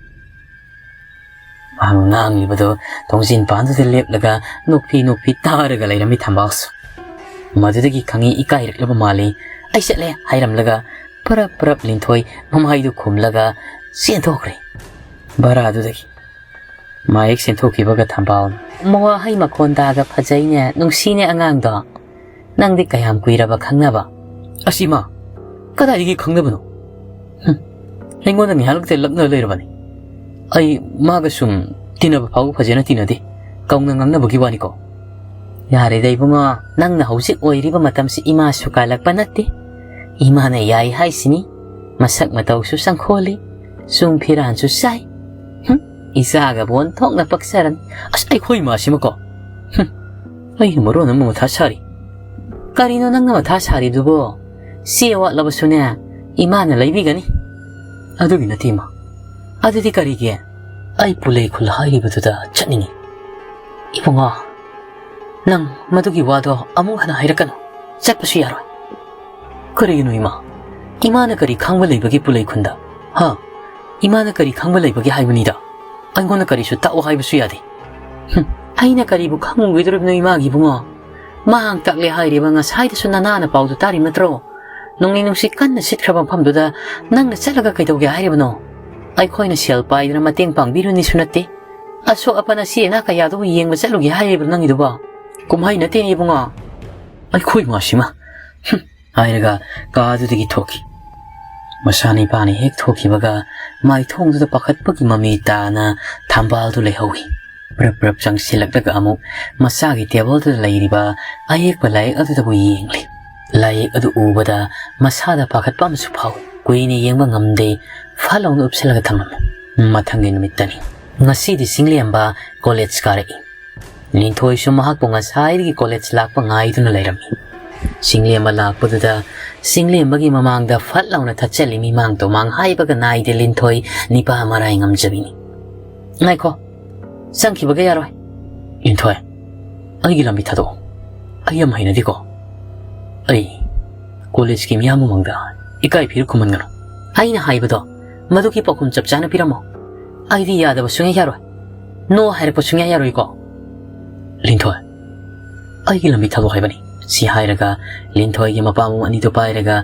ꯃꯍꯥꯛꯅ ꯉꯥꯡꯂꯤꯕꯗꯨ ꯊꯣꯡꯖꯤꯟ ꯄꯥꯟꯗꯨꯗ ꯂꯦꯞꯂꯒ ꯅꯣꯛꯐꯤ ꯅꯣꯛꯐꯤ ꯇꯥꯔꯒ ꯂꯩꯔꯝꯃꯤ ꯊꯝꯕꯥꯜꯁꯨ꯫ ꯃꯗꯨꯗꯒꯤ ꯈꯪꯉꯤ ꯏꯀꯥꯏꯔꯛꯂꯕ ꯃꯥꯜꯂꯤ꯫ "ꯑꯩ ꯆꯠꯂꯦ" ꯍꯥꯏꯔꯝꯂꯒ ꯄꯔꯞ ꯄꯔꯞ ꯂꯤꯟꯊꯣꯏ ꯃꯃꯥꯏꯗꯨ ꯈꯨꯝꯂꯒ ꯆꯦꯟꯊꯣꯛꯈ꯭ꯔꯦ ꯚꯔꯥꯗꯨꯗꯒꯤ꯫ ꯃꯥꯌꯦꯛ ꯆꯦꯟꯊꯣꯛꯈꯤꯕꯒ ꯊꯝꯕꯥꯜꯅ, "ꯃꯋꯥꯍꯩ ꯃꯈꯣꯟ ꯇꯥꯒ ꯐꯖꯩꯅꯦ, ꯅꯨꯡꯁꯤꯅꯦ ꯑꯉꯥꯡꯗꯣ꯫ ꯅꯪꯗꯤ ꯀꯌꯥꯝ ꯀꯨꯏꯔꯕ ꯈꯪꯅꯕ?" "ꯑꯁ ꯏꯃꯥ, ꯀꯗꯥꯏꯗꯒꯤ ꯈꯪꯅꯕꯅꯣ? ꯍꯨꯝ, ꯑꯩꯉꯣꯟꯗ ꯉꯥꯏꯍꯥꯛ ꯂꯛꯅ ꯂꯩꯔꯕꯅꯤ꯫ ꯑꯩ ꯃꯥꯒ ꯁꯨꯝ ꯇꯤꯟꯅꯕ ꯐꯥꯎꯕ ꯐꯖꯅ ꯇꯤꯟꯅꯗꯦ, ꯀꯧꯅ ꯉꯥꯡꯅꯕꯒꯤ ꯋꯥꯅꯤꯀꯣ꯫" "ꯌꯥꯔꯦꯗ ꯏꯕꯨꯡꯉꯣ, ꯅꯪꯅ ꯍꯧꯖꯤꯛ ꯑꯣꯏꯔꯤꯕ ꯃꯇꯝꯁꯤ ꯏꯃꯥꯁꯨ ꯀꯥꯜꯂꯛꯄ ꯅꯠꯇꯦ꯫ ꯏꯃꯥꯅ ꯌꯥꯏ ꯍꯥꯏꯁꯤꯅꯤ꯫ ꯃꯁꯛ ꯃꯇꯧꯁꯨ ꯆꯪꯈꯣꯜꯂꯤ, ꯆꯨꯡ ꯐꯤꯔꯥꯟꯁꯨ ꯆꯥꯏ꯫ ꯍꯨꯝ, ꯏꯆꯥꯒꯕꯨ ꯑꯣꯟꯊꯣꯛꯅ ꯄꯛꯆꯔꯅꯤ꯫" "ꯑꯁ, ꯑꯩꯈꯣꯏ ꯏꯃꯥꯁꯤꯃꯀꯣ꯫ ꯍꯨꯝ, ꯑꯩꯅ ꯃꯔꯣꯟ ꯑꯃ ꯃꯊꯥ ꯁꯥꯔꯤ꯫" "ꯀꯔꯤꯅꯣ ꯅꯪꯅ ꯃꯊꯥ ꯁꯥꯔꯤꯗꯨꯕꯣ? ꯆꯦ ꯋꯥꯠꯂꯕꯁꯨꯅꯦ, ꯏꯃꯥꯅ ꯂꯩꯕꯤꯒꯅꯤ꯫" "ꯑꯗꯨꯒꯤ ꯅꯠꯇꯦ ꯏꯃꯥ꯫ ꯑꯗꯨꯗꯤ ꯀꯔꯤꯒꯤ?" "ꯑꯩ ꯄꯨꯂꯩ ꯈꯨꯜ ꯍꯥꯏꯔꯤꯕꯗꯨꯗ ꯆꯠꯅꯤꯡꯉꯤ꯫ "ꯏꯕꯨꯡꯉꯣ, ꯅꯪ ꯃꯗꯨꯒꯤ ꯋꯥꯗꯣ ꯑꯃꯨꯛ ꯍꯟꯅ ꯍꯥꯏꯔꯛꯀꯅꯨ꯫ ꯆꯠꯄꯁꯨ ꯌꯥꯔꯣꯏ꯫" "ꯀꯔꯤꯒꯤꯅꯣ ꯏꯃꯥ? ꯏꯃꯥꯅ ꯀꯔꯤ ꯈꯪꯕ ꯂꯩꯕꯒꯦ ꯄꯨꯂꯩ ꯈꯨꯟꯗ? ꯍꯥ? ꯏꯃꯥꯅ ꯀꯔꯤ ꯈꯪꯕ ꯂꯩꯕꯒꯦ ꯍꯥꯏꯕꯅꯤꯗ? ꯑꯩꯉꯣꯟꯗ ꯀꯔꯤꯁꯨ ꯇꯥꯛꯑꯣ ꯍꯥꯏꯕꯁꯨ ꯌꯥꯗꯦ꯫" "ꯍꯨꯝ, ꯑꯩꯅ ꯀꯔꯤꯕꯨ ꯈꯪꯉꯨꯒꯗꯧꯔꯤꯕꯅꯣ ꯏꯃꯥꯒꯤ ꯏꯕꯨꯡꯉꯣ? ꯃꯍꯥꯛ ꯇꯥꯛꯂꯦ ꯍꯥꯏꯔꯤꯕ ꯉꯁꯥꯏꯗꯁꯨ ꯅꯅꯥꯅ ꯄꯥꯎꯗꯨ ꯇꯥꯔꯤꯕ ꯅꯠꯇ꯭ꯔꯣ? ꯅꯣꯡꯂꯩ ꯅꯨꯡꯁꯤꯠ ꯀꯟꯅ ꯁꯤꯠꯈ꯭ꯔꯕ ꯃꯐꯝꯗꯨꯗ ꯅꯪꯅ ꯆꯠꯂꯒ ꯀꯩꯗꯧꯒꯦ ꯍꯥꯏꯔꯤꯕꯅꯣ? ꯑꯩꯈꯣꯏꯅ ꯁꯦꯜ ꯄꯥꯏꯗꯨꯅ ꯃꯇꯦꯡ ꯄꯥꯡꯕꯤꯔꯨꯅꯤꯁꯨ ꯅꯠꯇꯦ꯫ ꯑꯁꯣꯛ ꯑꯄꯟ ꯑꯁꯤ ꯑꯅꯥ ꯀꯌꯥꯗꯨꯕꯨ ꯌꯦꯡꯕ ꯆꯠꯂꯨꯒꯦ ꯍꯥꯏꯔꯤꯕ꯭ꯔꯣ ꯅꯪꯒꯤꯗꯨꯕꯣ? ꯀꯨꯝꯍꯩ ꯅꯠꯇꯦꯅꯦ ꯏꯕꯨꯡꯉꯣ꯫" "ꯑꯩꯈꯣꯏ ꯃꯥꯁꯤꯃ, ꯍꯨꯝ," ꯍꯥꯏꯔꯒ ꯀꯥꯗꯨꯗꯒꯤ ꯊꯣꯛꯈꯤ꯫ ꯃꯆꯥꯅꯤꯄꯥꯅ ꯍꯦꯛ ꯊꯣꯛꯈꯤꯕꯒ ꯃꯥꯏꯊꯣꯡꯗꯨꯗ ꯄꯥꯈꯠꯄꯒꯤ ꯃꯃꯤ ꯇꯥꯅ ꯊꯝꯕꯥꯜꯗꯨ ꯂꯩꯍꯧꯏ꯫ ꯄ꯭ꯔꯞ ꯄ꯭ꯔꯞ ꯆꯪꯁꯤꯜꯂꯛꯂꯒ ꯑꯃꯨꯛ ꯃꯆꯥꯒꯤ ꯇꯦꯕꯜꯗꯨꯗ ꯂꯩꯔꯤꯕ ꯑꯌꯦꯛꯄ ꯂꯥꯏꯔꯤꯛ ꯑꯗꯨꯗꯕꯨ ꯌꯦꯡꯂꯤ꯫ ꯂꯥꯏꯔꯤꯛ ꯑꯗꯨ ꯎꯕꯗ ꯃꯁꯥꯗ ꯄꯥꯈꯠꯄ ꯑꯃꯁꯨ ꯐꯥꯎꯏ꯫ ꯀꯨꯏꯅ ꯌꯦꯡꯕ ꯉꯝꯗꯦ, ꯐꯠ ꯂꯥꯎꯅ ꯎꯞꯁꯜꯂꯒ ꯊꯝꯂꯝꯃꯤ꯫ ꯃꯊꯪꯒꯤ ꯅꯨꯃꯤꯠꯇꯅꯤ꯫ ꯉꯁꯤꯗꯤ ꯆꯤꯡꯂꯦꯝꯕ ꯀꯣꯂꯦꯖ ꯀꯥꯔꯛꯏ꯫ ꯂꯤꯟꯊꯣꯏꯁꯨ ꯃꯍꯥꯛꯄꯨ ꯉꯁꯥꯏꯗꯒꯤ ꯀꯣꯂꯦꯖ ꯂꯥꯛꯄ ꯉꯥꯏꯗꯨꯅ ꯂꯩꯔꯝꯃꯤ꯫ ꯆꯤꯡꯂꯦꯝꯕ ꯂꯥꯛꯄꯗꯨꯗ ꯆꯤꯡꯂꯦꯝꯕꯒꯤ ꯃꯃꯥꯡꯗ ꯐꯠ ꯂꯥꯎꯅ ꯊꯠꯆꯜꯂꯤ꯫ ꯃꯤꯃꯥꯡ ꯇꯨꯃꯥꯡ ꯍꯥꯏꯕꯒ ꯅꯥꯏꯗꯦ ꯂꯤꯟꯊꯣꯏ, ꯅꯤꯄꯥ ꯃꯔꯥꯏ ꯉꯝꯖꯕꯤꯅꯤ꯫ "ꯉꯥꯏꯈꯣ, ꯆꯪꯈꯤꯕꯒ ꯌꯥꯔꯣꯏ꯫" "ꯂꯤꯟꯊꯣꯏ, ꯑꯩꯒꯤ ꯂꯝꯕꯤ ꯊꯥꯗꯣꯛꯑꯣ꯫ ꯑꯩ ꯌꯥꯝ ꯍꯩꯅꯗꯦꯀꯣ꯫ ꯑꯩ ꯀꯣꯂꯦꯖꯀꯤ ꯃꯤꯌꯥꯝ ꯃꯃꯥꯡꯗ ꯏꯀꯥꯏ ꯐꯤꯔ ꯈꯨꯝꯍꯟꯒꯅꯨ꯫" "ꯑꯩꯅ ꯍꯥꯏꯕꯗꯣ ꯃꯗꯨꯒꯤ ꯄꯥꯎꯈꯨꯝ ꯆꯞ ꯆꯥꯅ ꯄꯤꯔꯝꯃꯣ꯫ ꯑꯩꯗꯤ ꯌꯥꯗꯕ ꯁꯨꯡꯌꯥ ꯌꯥꯔꯣꯏ꯫ No ꯍꯥꯏꯔꯛꯄ ꯁꯨꯡꯌꯥ ꯌꯥꯔꯣꯏꯀꯣ꯫" "ꯂꯤꯟꯊꯣꯏ, ꯑꯩꯒꯤ ꯂꯝꯕꯤ ꯊꯥꯗꯣꯛ ꯍꯥꯏꯕꯅꯤ꯫" ꯁꯤ ꯍꯥꯏꯔꯒ ꯂꯤꯟꯊꯣꯏꯒꯤ ꯃꯄꯥꯝꯕꯣꯝ ꯑꯅꯤꯗꯨ ꯄꯥꯏꯔꯒ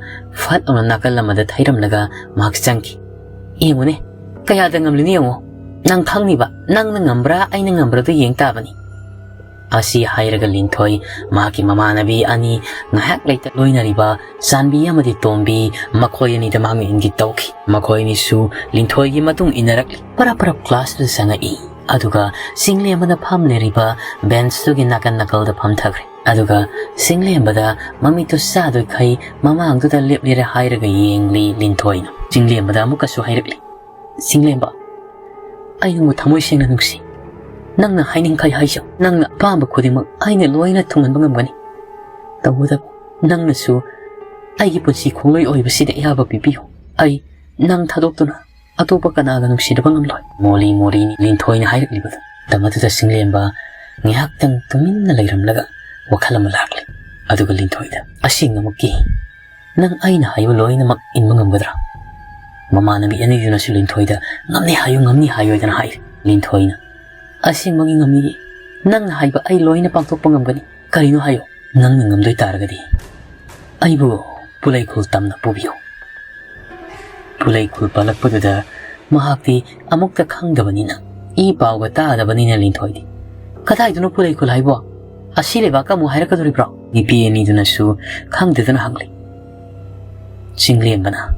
ꯐꯠ ꯂꯥꯎꯅ ꯅꯥꯀꯜ ꯑꯃꯗ ꯊꯩꯔꯝꯂꯒ ꯃꯍꯥꯛ ꯆꯪꯈꯤ꯫ "ꯌꯦꯡꯉꯨꯅꯦ, ꯀꯌꯥꯗ ꯉꯝꯂꯤꯅꯣ ꯌꯦꯡꯉꯣ꯫ ꯅꯪ ꯈꯪꯅꯤꯕ, ꯅꯪꯅ ꯉꯝꯕ꯭ꯔꯥ ꯑꯩꯅ ꯉꯝꯕ꯭ꯔꯥꯗꯣ ꯌꯦꯡ ꯇꯥꯕꯅꯤ꯫" ꯑꯁꯤ ꯍꯥꯏꯔꯒ ꯂꯤꯟꯊꯣꯏ ꯃꯍꯥꯛꯀꯤ ꯃꯃꯥꯟꯅꯕꯤ ꯑꯅꯤ ꯉꯥꯏꯍꯥꯛ ꯂꯩꯇ ꯂꯣꯏꯅꯔꯤꯕ ꯆꯥꯟꯕꯤ ꯑꯃꯗꯤ ꯇꯣꯝꯕꯤ, ꯃꯈꯣꯏ ꯑꯅꯤꯗ ꯃꯍꯥꯛꯅ ꯏꯟꯒꯤ ꯇꯧꯈꯤ꯫ ꯃꯈꯣꯏ ꯑꯅꯤꯁꯨ ꯂꯤꯟꯊꯣꯏꯒꯤ ꯃꯇꯨꯡ ꯏꯟꯅꯔꯛꯂꯤ꯫ ꯄꯔꯞ ꯄꯔꯞ ꯀ꯭ꯂꯥꯁꯇꯨꯗ ꯆꯪꯉꯛꯏ꯫ ꯑꯗꯨꯒ ꯆꯤꯡꯂꯦꯝꯕꯅ ꯐꯝ ꯂꯩꯔꯤꯕ ꯕꯦꯟꯁꯇꯨꯒꯤ ꯅꯥꯀꯟ ꯅꯥꯀꯜꯗ ꯐꯝꯊꯈ꯭ꯔꯦ꯫ ꯑꯗꯨꯒ ꯆꯤꯡꯂꯦꯝꯕꯗ ꯃꯃꯤꯠꯇꯨ ꯆꯥꯗꯣꯏꯈꯩ ꯃꯃꯥꯡꯗꯨꯗ ꯂꯦꯞꯂꯤꯔꯦ ꯍꯥꯏꯔꯒ ꯌꯦꯡꯂꯤ ꯂꯤꯟꯊꯣꯏꯅ꯫ ꯆꯤꯡꯂꯦꯝꯕꯗ ꯑꯃꯨꯛꯀꯁꯨ ꯍꯥꯏꯔꯛꯂꯤ, "ꯆꯤꯡꯂꯦꯝꯕ, ꯑꯩ ꯅꯪꯕꯨ ꯊꯃꯣꯏ ꯁꯦꯡꯅ ꯅꯨꯡꯁꯤ꯫ ꯅꯪꯅ ꯍꯥꯏꯅꯤꯡꯈꯩ ꯍꯥꯏꯖꯧ꯫ ꯅꯪꯅ ꯑꯄꯥꯝꯕ ꯈꯨꯗꯤꯡꯃꯛ ꯑꯩꯅ ꯂꯣꯏꯅ ꯊꯨꯡꯍꯟꯕ ꯉꯝꯒꯅꯤ꯫ ꯇꯧꯕꯇꯕꯨ ꯅꯪꯅꯁꯨ ꯑꯩꯒꯤ ꯄꯨꯟꯁꯤ ꯈꯣꯡꯂꯣꯏ ꯑꯣꯏꯕꯁꯤꯗ ꯑꯌꯥꯕ ꯄꯤꯕꯤꯌꯨ꯫ ꯑꯩ ꯅꯪ ꯊꯥꯗꯣꯛꯇꯨꯅ ꯑꯇꯣꯞꯄ ꯀꯅꯥꯒ ꯅꯨꯡꯁꯤꯅꯕ ꯉꯝꯂꯣꯏ꯫" ꯃꯣꯂꯤ ꯃꯣꯔꯤꯅꯤ ꯂꯤꯟꯊꯣꯏꯅ ꯍꯥꯏꯔꯛꯂꯤꯕꯗꯨ꯫ ꯃꯇꯝ ꯑꯗꯨꯗ ꯆꯤꯡꯂꯦꯝꯕ ꯉꯥꯏꯍꯥꯛꯇꯪ ꯇꯨꯃꯤꯟꯅ ꯂꯩꯔꯝꯂꯒ ꯋꯥꯈꯜ ꯑꯃ ꯂꯥꯛꯂꯦ꯫ ꯑꯗꯨꯒ ꯂꯤꯟꯊꯣꯏꯗ ꯑꯁꯦꯡꯅꯃꯛꯀꯤ, "ꯅꯪ ꯑꯩꯅ ꯍꯥꯏꯕ ꯂꯣꯏꯅꯃꯛ ꯏꯟꯕ ꯉꯝꯒꯗ꯭ꯔꯥ?" ꯃꯃꯥꯟꯅꯕꯤ ꯑꯅꯤꯗꯨꯅꯁꯨ ꯂꯤꯟꯊꯣꯏꯗ, "ꯉꯝꯅꯤ ꯍꯥꯏꯌꯨ, ꯉꯝꯅꯤ ꯍꯥꯏꯌꯨ" ꯍꯥꯏꯗꯅ ꯍꯥꯏꯔꯦ꯫ ꯂꯤꯟꯊꯣꯏꯅ, "ꯑꯁꯦꯡꯕꯒꯤ ꯉꯝꯅꯤꯌꯦ꯫ ꯅꯪꯅ ꯍꯥꯏꯕ ꯑꯩ ꯂꯣꯏꯅ ꯄꯥꯡꯊꯣꯛꯄ ꯉꯝꯒꯅꯤ꯫ ꯀꯔꯤꯅꯣ ꯍꯥꯏꯌꯨ꯫ ꯅꯪꯅ ꯉꯝꯗꯣꯏ ꯇꯥꯔꯒꯗꯤ ꯑꯩꯕꯨ ꯄꯨꯂꯩꯈꯨꯜ ꯇꯝꯅ ꯄꯨꯕꯤꯌꯨ"꯫ ꯄꯨꯂꯩꯈꯨꯜ ꯄꯜꯂꯛꯄꯗꯨꯗ ꯃꯍꯥꯛꯇꯤ ꯑꯃꯨꯛꯇ ꯈꯪꯗꯕꯅꯤꯅ, ꯏ ꯄꯥꯎꯒ ꯇꯥꯗꯕꯅꯤꯅ ꯂꯤꯟꯊꯣꯏꯗꯤ, "ꯀꯗꯥꯏꯗꯅꯣ ꯄꯨꯂꯩꯈꯨꯜ ꯍꯥꯏꯕꯣ? ꯑꯁꯤ ꯂꯩꯕꯥꯛꯀ ꯑꯃꯨꯛ ꯍꯥꯏꯔꯛꯀꯗꯣꯔꯤꯕ꯭ꯔꯣ?" ꯅꯨꯄꯤ ꯑꯅꯤꯗꯨꯅꯁꯨ ꯈꯪꯗꯗꯅ ꯍꯪꯂꯤ꯫ ꯆꯤꯡꯂꯦꯝꯕꯅ,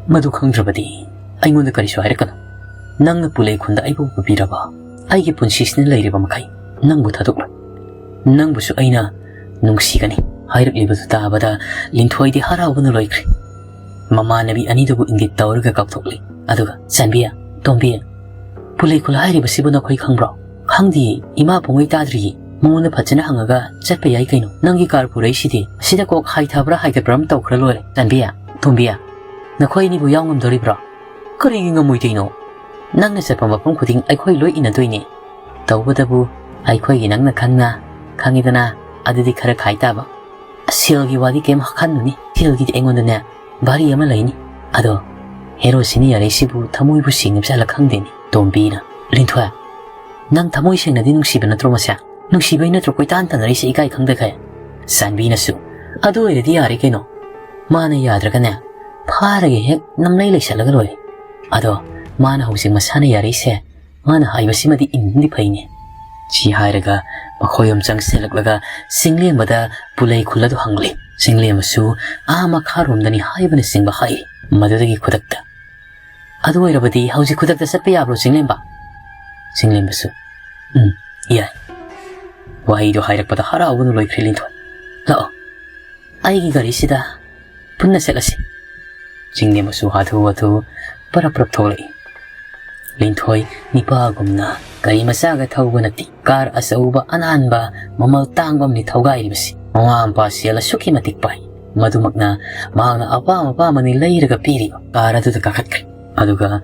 "ꯃꯗꯨ ꯈꯪꯗ꯭ꯔꯕꯗꯤ ꯑꯩꯉꯣꯟꯗ ꯀꯔꯤꯁꯨ ꯍꯥꯏꯔꯛꯀꯅꯨ꯫ ꯅꯪꯅ ꯄꯨꯂꯩꯈꯨꯜꯗ ꯑꯩꯕꯨ ꯄꯨꯕꯤꯔꯕ, ꯑꯩꯒꯤ ꯄꯨꯟꯁꯤꯁꯤꯅ ꯂꯩꯔꯤꯕ ꯃꯈꯩ ꯅꯪꯕꯨ ꯊꯥꯗꯣꯛꯂꯣꯏ꯫ ꯅꯪꯕꯨꯁꯨ ꯑꯩꯅ ꯅꯨꯡꯁꯤꯒꯅꯤ" ꯍꯥꯏꯔꯛꯂꯤꯕꯗꯨ ꯇꯥꯕꯗ ꯂꯤꯟꯊꯣꯏꯗꯤ ꯍꯔꯥꯎꯕꯅ ꯂꯣꯏꯈ꯭ꯔꯦ꯫ ꯃꯃꯥꯟꯅꯕꯤ ꯑꯅꯤꯗꯨꯕꯨ ꯏꯪꯒꯤꯠ ꯇꯧꯔꯒ ꯀꯥꯎꯊꯣꯛꯂꯤ꯫ ꯑꯗꯨꯒ, "ꯆꯥꯟꯕꯤ, ꯇꯣꯝꯕꯤ, ꯄꯨꯂꯩꯈꯨꯜ ꯍꯥꯏꯔꯤꯕꯁꯤꯕꯨ ꯅꯈꯣꯏ ꯈꯪꯕ꯭ꯔꯣ?" "ꯈꯪꯗꯤꯌꯦ, ꯏꯃꯥ ꯄꯨꯡꯉꯩ ꯇꯥꯗ꯭ꯔꯤꯌꯦ꯫ ꯃꯉꯣꯟꯗ ꯐꯖꯅ ꯍꯪꯉꯒ ꯆꯠꯄ ꯌꯥꯏ ꯀꯩꯅꯣ꯫ ꯅꯪꯒꯤ ꯀꯥꯔ ꯄꯨꯔꯛꯏꯁꯤꯗꯤ, ꯑꯁꯤꯗ ꯀꯣꯛ ꯍꯥꯏꯊꯕ꯭ꯔꯥ ꯍꯥꯏꯗꯕ꯭ꯔꯥ ꯑꯃ ꯇꯧꯈ꯭ꯔ ꯂꯣꯏꯔꯦ꯫ ꯆꯥꯟꯕꯤ, ꯇꯣꯝꯕꯤ, ꯅꯈꯣꯏ ꯑꯅꯤꯕꯨ ꯌꯥꯎ ꯉꯝꯗꯣꯔꯤꯕ꯭ꯔꯣ?" "ꯀꯔꯤꯒꯤ ꯉꯝꯃꯣꯏꯗꯣꯏꯅꯣ? ꯅꯪꯅ ꯆꯠꯄ ꯃꯐꯝ ꯈꯨꯗꯤꯡ ꯑꯩꯈꯣꯏ ꯂꯣꯏ ꯏꯟꯅꯗꯣꯏꯅꯦ꯫ ꯇꯧꯕꯇꯕꯨ ꯑꯩꯈꯣꯏꯒꯤ ꯅꯪꯅ ꯈꯪꯅ, ꯈꯪꯉꯤꯗꯅ, ꯑꯗꯨꯗꯤ ꯈꯔ ꯈꯥꯏ ꯇꯥꯕ꯫ ꯁꯦꯜꯒꯤ ꯋꯥꯗꯤ ꯀꯩꯝ ꯈꯟꯅꯨꯅꯤ꯫ ꯁꯦꯜꯒꯤꯗꯤ ꯑꯩꯉꯣꯟꯗꯅꯦ ꯚꯥꯔꯤ ꯑꯃ ꯂꯩꯅꯤ꯫ ꯑꯗꯣ ꯍꯦꯔꯣꯁꯤꯅ ꯌꯥꯔꯛꯏꯁꯤꯕꯨ ꯊꯃꯣꯏꯕꯨ ꯁꯦꯡꯉꯤꯕ ꯖꯥꯠꯂ ꯈꯪꯗꯦꯅꯦ꯫" ꯇꯣꯝꯕꯤꯅ, "ꯂꯤꯟꯊꯣꯏ, ꯅꯪ ꯊꯃꯣꯏ ꯁꯦꯡꯅꯗꯤ ꯅꯨꯡꯁꯤꯕ ꯅꯠꯇ꯭ꯔꯣ ꯃꯁꯦ? ꯅꯨꯡꯁꯤꯕꯩ ꯅꯠꯇ꯭ꯔꯣ ꯀꯣꯏꯇꯥꯟ ꯇꯥꯟꯅꯔꯤꯁꯦ ꯏꯀꯥꯏ ꯈꯪꯗꯈꯩ?" ꯆꯥꯟꯕꯤꯅꯁꯨ, "ꯑꯗꯨ ꯑꯣꯏꯔꯗꯤ ꯌꯥꯔꯦ ꯀꯩꯅꯣ꯫ ꯃꯥꯅ ꯌꯥꯗ꯭ꯔꯒꯅꯦ, ꯐꯥꯔꯒ ꯍꯦꯛ ꯅꯝꯂꯩ ꯂꯩꯁꯜꯂꯒ ꯂꯣꯏꯔꯦ꯫ ꯑꯗꯣ ꯃꯥꯅ ꯍꯧꯖꯤꯛ ꯃꯁꯥꯅ ꯌꯥꯔꯛꯏꯁꯦ, ꯃꯥꯅ ꯍꯥꯏꯕꯁꯤꯃꯗꯤ ꯏꯟꯕꯅꯗꯤ ꯐꯩꯅꯦ꯫" ꯁꯤ ꯍꯥꯏꯔꯒ ꯃꯈꯣꯏ ꯑꯍꯨꯝ ꯆꯪꯁꯤꯜꯂꯛꯂꯒ ꯆꯤꯡꯂꯦꯝꯕꯗ ꯄꯨꯂꯩꯈꯨꯜ ꯑꯗꯨ ꯍꯪꯂꯤ꯫ ꯆꯤꯡꯂꯦꯝꯕꯁꯨ ꯑꯥ ꯃꯈꯥꯔꯣꯝꯗꯅꯤ ꯍꯥꯏꯕꯅꯆꯤꯡꯕ ꯍꯥꯏꯔꯤ꯫ ꯃꯗꯨꯗꯒꯤ ꯈꯨꯗꯛꯇ, "ꯑꯗꯨ ꯑꯣꯏꯔꯕꯗꯤ ꯍꯧꯖꯤꯛ ꯈꯨꯗꯛꯇ ꯆꯠꯄ ꯌꯥꯕ꯭ꯔꯣ ꯆꯤꯡꯂꯦꯝꯕ?" ꯆꯤꯡꯂꯦꯝꯕꯁꯨ, "ꯎꯝ, ꯌꯥꯏ꯫" ꯋꯥꯍꯩꯗꯣ ꯍꯥꯏꯔꯛꯄꯗ ꯍꯔꯥꯎꯕꯅ ꯂꯣꯏꯈ꯭ꯔꯦ ꯂꯤꯟꯊꯣꯏ꯫ "ꯂꯥꯛꯑꯣ, ꯑꯩꯒꯤ ꯒꯥꯔꯤꯁꯤꯗ ꯄꯨꯟꯅ ꯆꯠꯂꯁꯤ꯫" ꯆꯤꯡꯂꯦꯝꯕꯁꯨ ꯍꯥꯊꯨ ꯍꯥꯊꯨ ꯄꯔꯞ ꯄꯔꯞ ꯊꯣꯛꯂꯛꯏ꯫ ꯂꯤꯟꯊꯣꯏ ꯅꯤꯄꯥꯒꯨꯝꯅ ꯒꯥꯔꯤ ꯃꯆꯥꯒ ꯊꯧꯕ ꯅꯠꯇꯦ, ꯀꯥꯔ ꯑꯆꯧꯕ ꯑꯅꯥꯟꯕ ꯃꯃꯜ ꯇꯥꯡꯕ ꯑꯃꯅꯤ ꯊꯧꯒꯥꯏꯔꯤꯕꯁꯤ꯫ ꯃꯃꯥ ꯃꯄꯥ ꯁꯦꯜ ꯑꯁꯨꯛꯀꯤ ꯃꯇꯤꯛ ꯄꯥꯏ, ꯃꯗꯨꯃꯛꯅ ꯃꯍꯥꯛꯅ ꯑꯄꯥꯝ ꯑꯄꯥꯝꯕꯅꯤ ꯂꯩꯔꯒ ꯄꯤꯔꯤꯕ꯫ ꯀꯥꯔ ꯑꯗꯨꯗ ꯀꯥꯈꯠꯈ꯭ꯔꯦ꯫ ꯑꯗꯨꯒ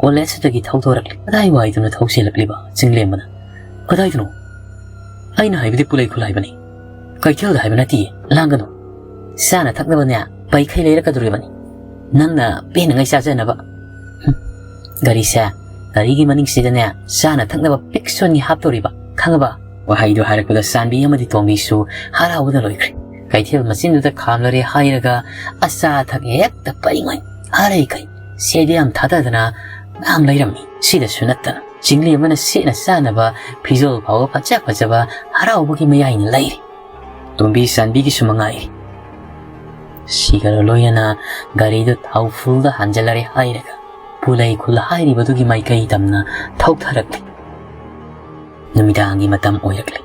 ꯀꯣꯂꯦꯖꯇꯒꯤ ꯊꯧꯗꯣꯔꯛꯂꯤ꯫ ꯀꯗꯥꯏꯋꯥꯏꯗꯅꯣ ꯊꯧꯁꯤꯜꯂꯛꯂꯤꯕ ꯆꯤꯡꯂꯦꯝꯕꯅ? "ꯀꯗꯥꯏꯗꯅꯣ?" ꯑꯩꯅ ꯍꯥꯏꯕꯗꯤ ꯄꯨꯂꯩ ꯈꯨꯜ ꯍꯥꯏꯕꯅꯤ, ꯀꯩꯊꯦꯜꯗ ꯍꯥꯏꯕ ꯅꯠꯇꯤꯌꯦ꯫ ꯂꯥꯡꯒꯅꯨ꯫ ꯆꯥꯅ ꯊꯛꯅꯕꯅꯦ ꯄꯩꯈꯩ ꯂꯩꯔꯛꯀꯗꯧꯔꯤꯕꯅꯤ, ꯅꯪꯅ ꯄꯦꯟꯅꯉꯩ ꯆꯥꯖꯅꯕ꯫ ꯍꯨꯝ, ꯒꯥꯔꯤꯁꯦ, ꯒꯥꯔꯤꯒꯤ ꯃꯅꯤꯡꯁꯤꯗꯅꯦ ꯆꯥꯅ ꯊꯛꯅꯕ ꯄꯤꯛ ꯁꯣꯟꯒꯤ ꯍꯥꯞꯇꯧꯔꯤꯕ, ꯈꯪꯉꯕ? ꯋꯥꯍꯩꯗꯨ ꯍꯥꯏꯔꯛꯄꯗ ꯆꯥꯟꯕꯤ ꯑꯃꯗꯤ ꯇꯣꯝꯕꯤꯁꯨ ꯍꯔꯥꯎꯕꯗ ꯂꯣꯏꯈ꯭ꯔꯦ꯫ ꯀꯩꯊꯦꯜ ꯃꯆꯤꯟꯗꯨꯗ ꯈꯥꯝꯂꯔꯦ ꯍꯥꯏꯔꯒ ꯑꯆꯥ ꯑꯊꯛ ꯍꯦꯛꯇ ꯄꯔꯤꯉꯩ ꯑꯔꯩꯈꯩ ꯁꯦꯗꯤ ꯌꯥꯝ ꯊꯥꯗꯗꯅ ꯃꯌꯥꯝ ꯂꯩꯔꯝꯃꯤ꯫ ꯁꯤꯗꯁꯨ ꯅꯠꯇꯅ ꯆꯤꯡꯂꯦꯝꯕꯅ ꯁꯦꯠꯅ ꯆꯥꯅꯕ ꯐꯤꯖꯣꯜ ꯐꯥꯎꯕ ꯐꯖ ꯐꯖꯕ ꯍꯔꯥꯎꯕꯒꯤ ꯃꯌꯥꯏꯅ ꯂꯩꯔꯤ꯫ ꯇꯣꯝꯕꯤ ꯆꯥꯟꯕꯤꯒꯤꯁꯨ ꯃꯉꯥꯏꯔꯤ꯫ ꯁꯤꯒꯔ ꯂꯣꯏꯅꯅ ꯒꯥꯔꯤꯗꯨ ꯊꯥꯎ ꯐꯨꯜꯗ ꯍꯥꯟꯖꯜꯂꯔꯦ ꯍꯥꯏꯔꯒ ꯄꯨꯂꯩ ꯈꯨꯜ ꯍꯥꯏꯔꯤꯕꯗꯨꯒꯤ ꯃꯥꯏꯀꯩ ꯇꯝꯅ ꯊꯧꯊꯔꯛꯂꯤ꯫ ꯅꯨꯃꯤꯗꯥꯡꯒꯤ ꯃꯇꯝ ꯑꯣꯏꯔꯛꯂꯦ꯫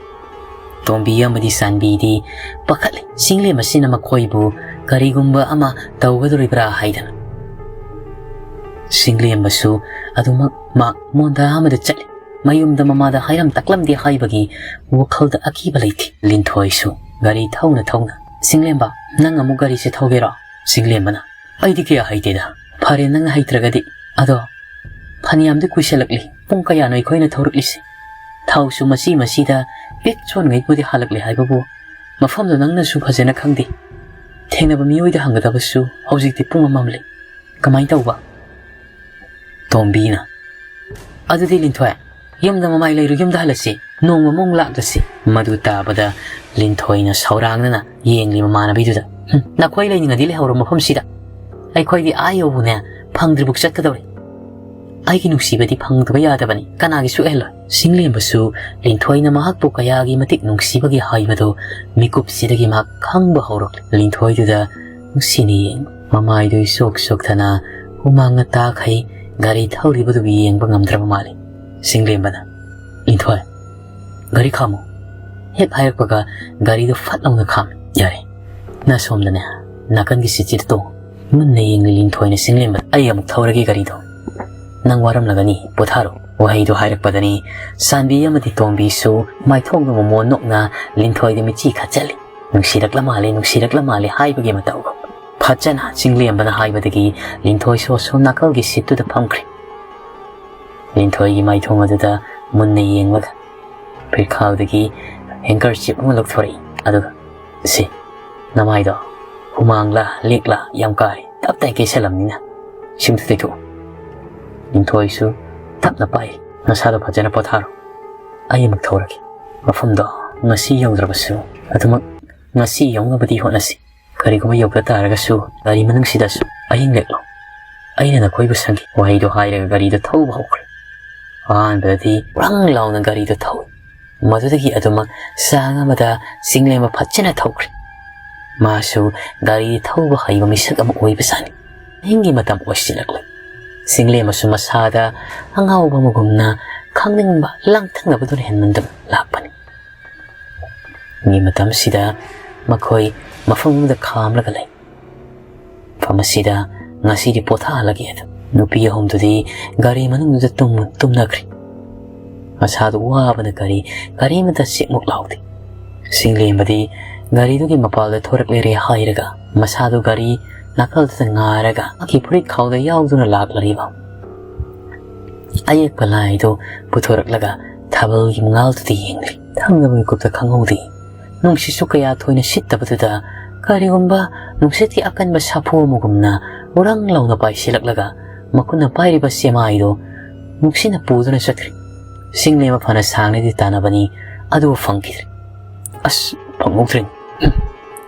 ꯇꯣꯝꯕꯤ ꯑꯃꯗꯤ ꯆꯥꯟꯕꯤꯗꯤ ꯄꯥꯈꯠꯂꯦ꯫ ꯆꯤꯡꯂꯦꯝꯕꯁꯤꯅ ꯃꯈꯣꯏꯕꯨ ꯀꯔꯤꯒꯨꯝꯕ ꯑꯃ ꯇꯧꯒꯗꯧꯔꯤꯕ꯭ꯔꯥ ꯍꯥꯏꯗꯅ꯫ ꯆꯤꯡꯂꯦꯝꯕꯁꯨ ꯑꯗꯨꯃꯛ ꯃꯥ ꯃꯣꯟꯗꯥ ꯑꯃꯗ ꯆꯠꯂꯤ꯫ ꯃꯌꯨꯝꯗ ꯃꯃꯥꯗ ꯍꯥꯏꯔꯝ ꯇꯥꯛꯂꯝꯗꯦ ꯍꯥꯏꯕꯒꯤ ꯋꯥꯈꯜꯗ ꯑꯀꯤꯕ ꯂꯩꯇꯦ꯫ ꯂꯤꯟꯊꯣꯏꯁꯨ ꯒꯥꯔꯤ ꯊꯧꯅ ꯊꯧꯅ, "ꯆꯤꯡꯂꯦꯝꯕ, ꯅꯪ ꯑꯃꯨꯛ ꯒꯥꯔꯤꯁꯦ ꯊꯧꯒꯦꯔꯣ?" ꯆꯤꯡꯂꯦꯝꯕꯅ, "ꯑꯩꯗꯤ ꯀꯌꯥ ꯍꯩꯇꯦꯗ꯫ ꯐꯔꯦ, ꯅꯪꯅ ꯍꯩꯇ꯭ꯔꯒꯗꯤ꯫ ꯑꯗꯣ ꯐꯅꯌꯥꯝꯗꯤ ꯀꯨꯏꯁꯜꯂꯛꯂꯤ꯫ ꯄꯨꯡ ꯀꯌꯥꯅꯣ ꯑꯩꯈꯣꯏꯅ ꯊꯧꯔꯛꯂꯤꯁꯦ? ꯊꯥꯎꯁꯨ ꯃꯆꯤ ꯃꯆꯤꯗ ꯄꯦꯛ ꯆꯣꯟꯉꯩꯕꯨꯗꯤ ꯍꯥꯜꯂꯛꯂꯦ ꯍꯥꯏꯕꯕꯨ ꯃꯐꯝꯗꯣ ꯅꯪꯅꯁꯨ ꯐꯖꯅ ꯈꯪꯗꯦ꯫ ꯊꯦꯡꯅꯕ ꯃꯤꯑꯣꯏꯗ ꯍꯪꯒꯗꯕꯁꯨ ꯍꯧꯖꯤꯛꯇꯤ ꯄꯨꯡ ꯑꯃꯝꯂꯦ꯫ ꯀꯃꯥꯏꯅ ꯇꯧꯕ?" ꯇꯣꯝꯕꯤꯅ, "ꯑꯗꯨꯗꯤ ꯂꯤꯟꯊꯣꯏ, ꯌꯨꯝꯗ ꯃꯃꯥꯏ ꯂꯩꯔꯨ, ꯌꯨꯝꯗ ꯍꯜꯂꯁꯤ, ꯅꯣꯡꯃ ꯑꯃꯨꯛ ꯂꯥꯛꯂꯁꯤ꯫" ꯃꯗꯨ ꯇꯥꯕꯗ ꯂꯤꯟꯊꯣꯏꯅ ꯁꯧꯔꯥꯡꯅꯅ ꯌꯦꯡꯂꯤ ꯃꯃꯥꯟꯅꯕꯤꯗꯨꯗ꯫ "ꯍꯨꯝ, ꯅꯈꯣꯏ ꯂꯩꯅꯤꯡꯉꯗꯤ ꯂꯩꯍꯧꯔꯣ ꯃꯐꯝꯁꯤꯗ꯫ ꯑꯩꯈꯣꯏꯗꯤ ꯑꯥ ꯌꯧꯕꯅꯦ ꯐꯪꯗ꯭ꯔꯤꯕꯨꯛ ꯆꯠꯀꯗꯧꯔꯦ꯫ ꯑꯩꯒꯤ ꯅꯨꯡꯁꯤꯕꯗꯤ ꯐꯪꯗꯕ ꯌꯥꯗꯕꯅꯤ, ꯀꯅꯥꯒꯤꯁꯨ ꯑꯣꯏꯍꯜꯂꯣꯏ꯫" ꯆꯤꯡꯂꯦꯝꯕꯁꯨ ꯂꯤꯟꯊꯣꯏꯅ ꯃꯍꯥꯛꯄꯨ ꯀꯌꯥꯒꯤ ꯃꯇꯤꯛ ꯅꯨꯡꯁꯤꯕꯒꯦ ꯍꯥꯏꯕꯗꯨ ꯃꯤꯀꯨꯞꯁꯤꯗꯒꯤ ꯃꯍꯥꯛ ꯈꯪꯕ ꯍꯧꯔꯛꯂꯤ꯫ ꯂꯤꯟꯊꯣꯏꯗꯨꯗ ꯅꯨꯡꯁꯤꯅ ꯌꯦꯡꯕ꯫ ꯃꯃꯥꯏꯗꯨ ꯏꯁꯣꯛ ꯁꯣꯛꯊꯅ ꯍꯨꯃꯥꯡꯅ ꯇꯥꯈꯩ ꯒꯥꯔꯤ ꯊꯧꯔꯤꯕꯗꯨꯕꯨ ꯌꯦꯡꯕ ꯉꯝꯗ꯭ꯔꯕ ꯃꯥꯜꯂꯤ꯫ ꯆꯤꯡꯂꯦꯝꯕꯅ, "ꯂꯤꯟꯊꯣꯏ, ꯒꯥꯔꯤ ꯈꯥꯝꯃꯨ꯫ ꯍꯦꯛ ꯍꯥꯏꯔꯛꯄꯒ ꯒꯥꯔꯤꯗꯨ ꯐꯠ ꯂꯥꯎꯅ ꯈꯥꯝꯃꯤ꯫ ꯌꯥꯔꯦ, ꯅꯁꯣꯝꯗꯅꯦ, ꯅꯥꯀꯟꯒꯤ ꯁꯤꯠꯁꯤꯗ ꯇꯣꯡꯉꯨ꯫" ꯃꯨꯟꯅ ꯌꯦꯡꯂꯤ ꯂꯤꯟꯊꯣꯏꯅ ꯆꯤꯡꯂꯦꯝꯕꯗ, "ꯑꯩ ꯑꯃꯨꯛ ꯊꯧꯔꯒꯦ ꯒꯥꯔꯤꯗꯣ꯫ ꯅꯪ ꯋꯥꯔꯝꯂꯒꯅꯤ, ꯄꯣꯊꯥꯔꯣ꯫" ꯋꯥꯍꯩꯗꯨ ꯍꯥꯏꯔꯛꯄꯗꯅꯤ ꯆꯥꯟꯕꯤ ꯑꯃꯗꯤ ꯇꯣꯝꯕꯤꯁꯨ ꯃꯥꯏꯊꯣꯡꯗ ꯃꯣꯃꯣꯟ ꯅꯣꯛꯅ ꯂꯤꯟꯊꯣꯏꯗ ꯃꯤꯠꯆꯤ ꯈꯠꯆꯜꯂꯤ꯫ "ꯅꯨꯡꯁꯤꯔꯛꯂ ꯃꯥꯜꯂꯦ, ꯅꯨꯡꯁꯤꯔꯛꯂ ꯃꯥꯜꯂꯦ" ꯍꯥꯏꯕꯒꯤ ꯃꯇꯧ꯫ ꯐꯠꯆꯅ ꯆꯤꯡꯂꯦꯝꯕꯅ ꯍꯥꯏꯕꯗꯒꯤ ꯂꯤꯟꯊꯣꯏꯁꯨ ꯑꯁꯣꯝ ꯅꯥꯀꯜꯒꯤ ꯁꯤꯠꯇꯨꯗ ꯐꯝꯈ꯭ꯔꯦ꯫ ꯂꯤꯟꯊꯣꯏꯒꯤ ꯃꯥꯏꯊꯣꯡ ꯑꯗꯨꯗ ꯃꯨꯟꯅ ꯌꯦꯡꯂꯒ ꯐꯤꯔꯈꯥꯎꯗꯒꯤ ꯍꯦꯡꯀꯔ ꯆꯤꯞ ꯑꯃ ꯂꯧꯊꯣꯔꯛꯏ꯫ ꯑꯗꯨꯒ, "ꯁꯤ, ꯅꯃꯥꯏꯗꯣ ꯍꯨꯃꯥꯡꯂꯥ ꯂꯤꯛꯂꯥ ꯌꯥꯝ ꯀꯥꯔꯦ, ꯇꯞ ꯇꯥꯏ ꯀꯦꯁꯜꯂꯝꯅꯤꯅ ꯁꯤꯝꯇ ꯇꯩꯊꯣꯛꯑꯣ꯫" ꯂꯤꯟꯊꯣꯏꯁꯨ ꯇꯞꯅ ꯄꯥꯏ, "ꯅꯁꯥꯗꯣ ꯐꯖꯅ ꯄꯣꯊꯥꯔꯣ, ꯑꯩ ꯑꯃꯨꯛ ꯊꯧꯔꯒꯦ꯫ ꯃꯐꯝꯗꯣ ꯉꯁꯤ ꯌꯧꯗ꯭ꯔꯕꯁꯨ ꯑꯗꯨꯃꯛ ꯉꯁꯤ ꯌꯧꯅꯕꯗꯤ ꯍꯣꯠꯅꯁꯤ꯫ ꯀꯔꯤꯒꯨꯝꯕ ꯌꯧꯗ ꯇꯥꯔꯒꯁꯨ ꯒꯥꯔꯤ ꯃꯅꯨꯡꯁꯤꯗꯁꯨ ꯑꯍꯤꯡ ꯂꯦꯛꯂꯣ꯫ ꯑꯩꯅ ꯅꯈꯣꯏꯕꯨ ꯁꯪꯒꯦ꯫" ꯋꯥꯍꯩꯗꯣ ꯍꯥꯏꯔꯒ ꯒꯥꯔꯤꯗꯣ ꯊꯧꯕ ꯍꯧꯈ꯭ꯔꯦ꯫ ꯑꯍꯥꯟꯕꯗꯗꯤ ꯎꯔꯪ ꯂꯥꯎꯅ ꯒꯥꯔꯤꯗꯣ ꯊꯧꯏ꯫ ꯃꯗꯨꯗꯒꯤ ꯑꯗꯨꯃꯛ ꯆꯥꯡ ꯑꯃꯗ ꯆꯤꯡꯂꯦꯝꯕ ꯐꯖꯅ ꯊꯧꯈ꯭ꯔꯦ꯫ ꯃꯥꯁꯨ ꯒꯥꯔꯤ ꯊꯧꯕ ꯍꯩꯕ ꯃꯤꯁꯛ ꯑꯃ ꯑꯣꯏꯕꯖꯥꯠꯅꯤ꯫ ꯑꯍꯤꯡꯒꯤ ꯃꯇꯝ ꯑꯣꯏꯁꯤꯜꯂꯛꯂꯦ꯫ ꯆꯤꯡꯂꯦꯝꯕꯁꯨ ꯃꯁꯥꯗ ꯑꯉꯥꯎꯕ ꯑꯃꯒꯨꯝꯅ ꯈꯪꯅꯤꯡꯕ ꯂꯥꯡꯇꯛꯅꯕꯗꯨꯅ ꯍꯦꯟꯃꯟꯗꯨꯅ ꯂꯥꯛꯄꯅꯤ꯫ ꯒꯤ ꯃꯇꯝꯁꯤꯗ ꯃꯈꯣꯏ ꯃꯐꯝ ꯑꯃꯗ ꯈꯥꯝꯂꯒ ꯂꯩ꯫ ꯃꯐꯝ ꯑꯁꯤꯗ ꯉꯁꯤꯗꯤ ꯄꯣꯊꯥꯍꯜꯂꯒꯦ ꯑꯗꯨ꯫ ꯅꯨꯄꯤ ꯑꯍꯨꯝꯗꯨꯗꯤ ꯒꯥꯔꯤ ꯃꯅꯨꯡꯗꯨꯗ ꯇꯨꯝ-, ꯇꯨꯝꯅꯈ꯭ꯔꯦ꯫ ꯃꯁꯥꯗꯨ ꯋꯥꯕꯅ ꯀꯔꯤ, ꯀꯔꯤꯃꯇ ꯆꯦꯛꯃꯨꯛ ꯂꯥꯎꯗꯦ꯫ ꯆꯤꯡꯂꯦꯝꯕꯗꯤ ꯒꯥꯔꯤꯗꯨꯒꯤ ꯃꯄꯥꯜꯗ ꯊꯣꯔꯛꯂꯦꯔꯦ ꯍꯥꯏꯔꯒ ꯃꯁꯥꯗꯨ ꯒꯥꯔꯤ ꯅꯥꯀꯜꯗꯨꯗ ꯉꯥꯔꯒ ꯃꯍꯥꯛꯀꯤ ꯐꯨꯔꯤꯠ ꯈꯥꯎꯗ ꯌꯥꯎꯗꯨꯅ ꯂꯥꯛꯂꯔꯤꯕ ꯑꯌꯦꯛꯄ ꯂꯥꯏꯗꯨ ꯄꯨꯊꯣꯔꯛꯂꯒ ꯊꯥꯕꯜꯒꯤ ꯃꯉꯥꯜꯗꯨꯗ ꯌꯦꯡꯂꯤ꯫ ꯊꯪꯅꯕ ꯃꯤꯀꯨꯞꯇ ꯈꯪꯍꯧꯗꯦ꯫ ꯅꯨꯡꯁꯤꯠꯁꯨ ꯀꯌꯥ ꯊꯣꯏꯅ ꯁꯤꯠꯇꯕꯗꯨꯗ ꯀꯔꯤꯒꯨꯝꯕ ꯅꯨꯡꯁꯤꯠꯀꯤ ꯑꯀꯟꯕ ꯁꯥꯐꯨ ꯑꯃꯒꯨꯝꯅ ꯎꯔꯪ ꯂꯥꯎꯅ ꯄꯥꯏꯁꯤꯜꯂꯛꯂꯒ ꯃꯈꯨꯠꯅ ꯄꯥꯏꯔꯤꯕ ꯆꯦꯃꯥꯏꯗꯨ ꯅꯨꯡꯁꯤꯠꯅ ꯄꯨꯗꯨꯅ ꯆꯠꯈ꯭ꯔꯦ꯫ ꯆꯤꯡꯂꯦꯝꯕ ꯐꯅ ꯁꯥꯡꯅꯗꯤ ꯇꯥꯟꯅꯕꯅꯤ, ꯑꯗꯨꯕꯨ ꯐꯪꯈꯤꯗ꯭ꯔꯦ꯫ "ꯑꯁ, ꯐꯪꯍꯧꯗ꯭ꯔꯦꯅꯦ"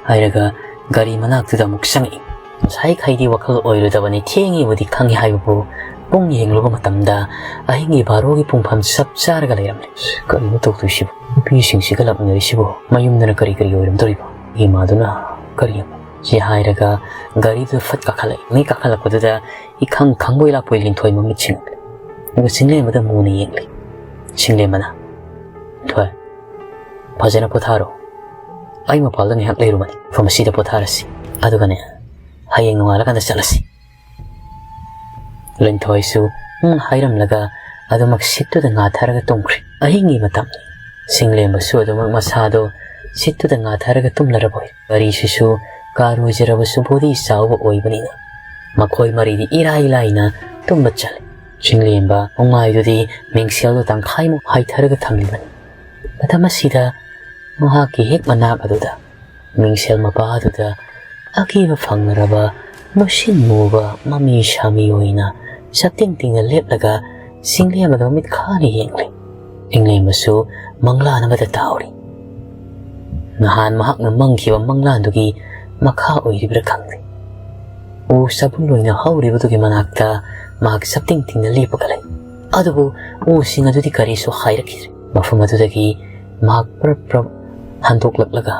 ꯍꯥꯏꯔꯒ ꯒꯥꯔꯤ ꯃꯅꯥꯛꯇꯨꯗ ꯑꯃꯨꯛ ꯆꯪꯉꯛꯏ꯫ ꯉꯁꯥꯏꯈꯩꯗꯤ ꯋꯥꯈꯜ ꯑꯣꯏꯔꯨꯗꯕꯅꯤ, ꯊꯦꯡꯉꯤꯕꯨꯗꯤ ꯈꯪꯉꯤ ꯍꯥꯏꯕꯕꯨ ꯄꯨꯡ ꯌꯦꯡꯂꯨꯕ ꯃꯇꯝꯗ ꯑꯍꯤꯡꯒꯤ ꯕꯥꯔꯣꯒꯤ ꯄꯨꯡꯐꯝ ꯆꯞ ꯆꯥꯔꯒ ꯂꯩꯔꯝꯂꯦ꯫ "ꯀꯔꯤꯅꯣ ꯇꯧꯗꯣꯏꯁꯤꯕꯨ? ꯅꯨꯄꯤꯁꯤꯡꯁꯤꯒ ꯂꯥꯛꯃꯤꯟꯅꯔꯤꯁꯤꯕꯨ? ꯃꯌꯨꯝꯗꯅ ꯀꯔꯤ ꯀꯔꯤ ꯑꯣꯏꯔꯝꯗꯣꯔꯤꯕ? ꯏꯃꯥꯗꯨꯅ ꯀꯔꯤ?" ꯁꯤ ꯍꯥꯏꯔꯒ ꯒꯥꯔꯤꯗꯨꯗ ꯐꯠ ꯀꯥꯈꯠꯂꯛꯏ꯫ ꯃꯤ ꯀꯥꯈꯠꯂꯛꯄꯗꯨꯗ ꯏꯈꯪ ꯈꯪꯕꯣꯏ ꯂꯥꯛꯄꯣꯏ ꯂꯤꯟꯊꯣꯏ ꯃꯃꯤꯠ ꯁꯤꯡꯂꯦ꯫ ꯑꯗꯨꯒ ꯆꯤꯡꯂꯦꯝꯕꯗ ꯃꯨꯅ ꯌꯦꯡꯂꯦ꯫ ꯆꯤꯡꯂꯦꯝꯕꯅ, "ꯊꯣꯏ, ꯐꯖꯅ ꯄꯣꯊꯥꯔꯣ꯫ ꯑꯩ ꯃꯄꯥꯜꯗ ꯉꯥꯏꯍꯥꯛ ꯂꯩꯔꯨꯕꯅꯤ꯫ ꯃꯐꯝ ꯑꯁꯤꯗ ꯄꯣꯊꯥꯔꯁꯤ꯫ ꯑꯗꯨꯒꯅꯦ, ꯍꯌꯦꯡ ꯅꯣꯡꯉꯥꯜꯂꯀꯥꯟꯗ ꯆꯠꯂꯁꯤ꯫" ꯂꯤꯟꯊꯣꯏꯁꯨ ꯎꯝ ꯍꯥꯏꯔꯝꯂꯒ ꯑꯗꯨꯃꯛ ꯁꯤꯠꯇꯨꯗ ꯉꯥꯊꯔꯒ ꯇꯨꯝꯈ꯭ꯔꯦ꯫ ꯑꯍꯤꯡꯒꯤ ꯃꯇꯝꯅꯤ꯫ ꯆꯤꯡꯂꯦꯝꯕꯁꯨ ꯑꯗꯨꯃꯛ ꯃꯁꯥꯗꯣ ꯁꯤꯠꯇꯨꯗ ꯉꯥꯊꯔꯒ ꯇꯨꯝꯂꯔꯕ ꯑꯣꯏ꯫ ꯒꯥꯔꯤꯁꯤꯁꯨ ꯀꯥꯔ ꯑꯣꯏꯖꯔꯕꯁꯨ ꯕꯣꯗꯤ ꯆꯥꯎꯕ ꯑꯣꯏꯕꯅꯤꯅ ꯃꯈꯣꯏ ꯃꯔꯤꯗꯤ ꯏꯔꯥꯏ ꯂꯥꯏꯅ ꯇꯨꯝꯕ ꯆꯠꯂꯤ꯫ ꯆꯤꯡꯂꯦꯝꯕ ꯅꯣꯡꯃꯥꯏꯗꯨꯗꯤ ꯃꯤꯡꯁꯦꯜꯗꯣ ꯇꯪꯈꯥꯏꯃꯨꯛ ꯍꯥꯏꯊꯔꯒ ꯊꯝꯂꯤꯕꯅꯤ꯫ ꯃꯇꯝ ꯑꯁꯤꯗ ꯃꯍꯥꯛꯀꯤ ꯍꯦꯛ ꯃꯅꯥꯛ ꯑꯗꯨꯗ, ꯃꯤꯡꯁꯦꯜ ꯃꯄꯥ ꯑꯗꯨꯗ ꯑꯀꯤꯕ ꯐꯪꯂꯔꯕ ꯃꯨꯁꯤꯟ ꯃꯨꯕ ꯃꯃꯤ ꯁꯥꯃꯤ ꯑꯣꯏꯅ ꯁꯛꯇꯤꯡ ꯇꯤꯡꯅ ꯂꯦꯞꯂꯒ ꯁꯤꯡꯂꯦꯝꯕꯗ ꯃꯃꯤꯠ ꯈꯥꯅ ꯌꯦꯡꯂꯤ꯫ ꯁꯤꯡꯂꯦꯝꯕꯁꯨ ꯃꯪꯂꯥꯟ ꯑꯃꯗ ꯇꯥꯎꯔꯤ꯫ ꯅꯍꯥꯟ ꯃꯍꯥꯛꯅ ꯃꯪꯈꯤꯕ ꯃꯪꯂꯥꯟꯗꯨꯒꯤ ꯃꯈꯥ ꯑꯣꯏꯔꯤꯕ꯭ꯔꯥ ꯈꯪꯗꯦ꯫ ꯎ ꯁꯥꯕꯨꯜ ꯑꯣꯏꯅ ꯍꯧꯔꯤꯕꯗꯨꯒꯤ ꯃꯅꯥꯛꯇ ꯃꯍꯥꯛ ꯁꯛꯇꯤꯡ ꯇꯤꯡꯅ ꯂꯦꯞꯄꯒ ꯂꯩ꯫ ꯑꯗꯨꯕꯨ ꯎꯁꯤꯡ ꯑꯗꯨꯗꯤ ꯀꯔꯤꯁꯨ ꯍꯥꯏꯔꯛꯈꯤꯗ꯭ꯔꯦ꯫ ꯃꯐꯝ ꯑꯗꯨꯗꯒꯤ ꯃꯍꯥꯛ ꯄ꯭ꯔꯞ ꯄ꯭ꯔꯞ ꯍꯟꯗꯣꯛꯂꯛꯂꯒ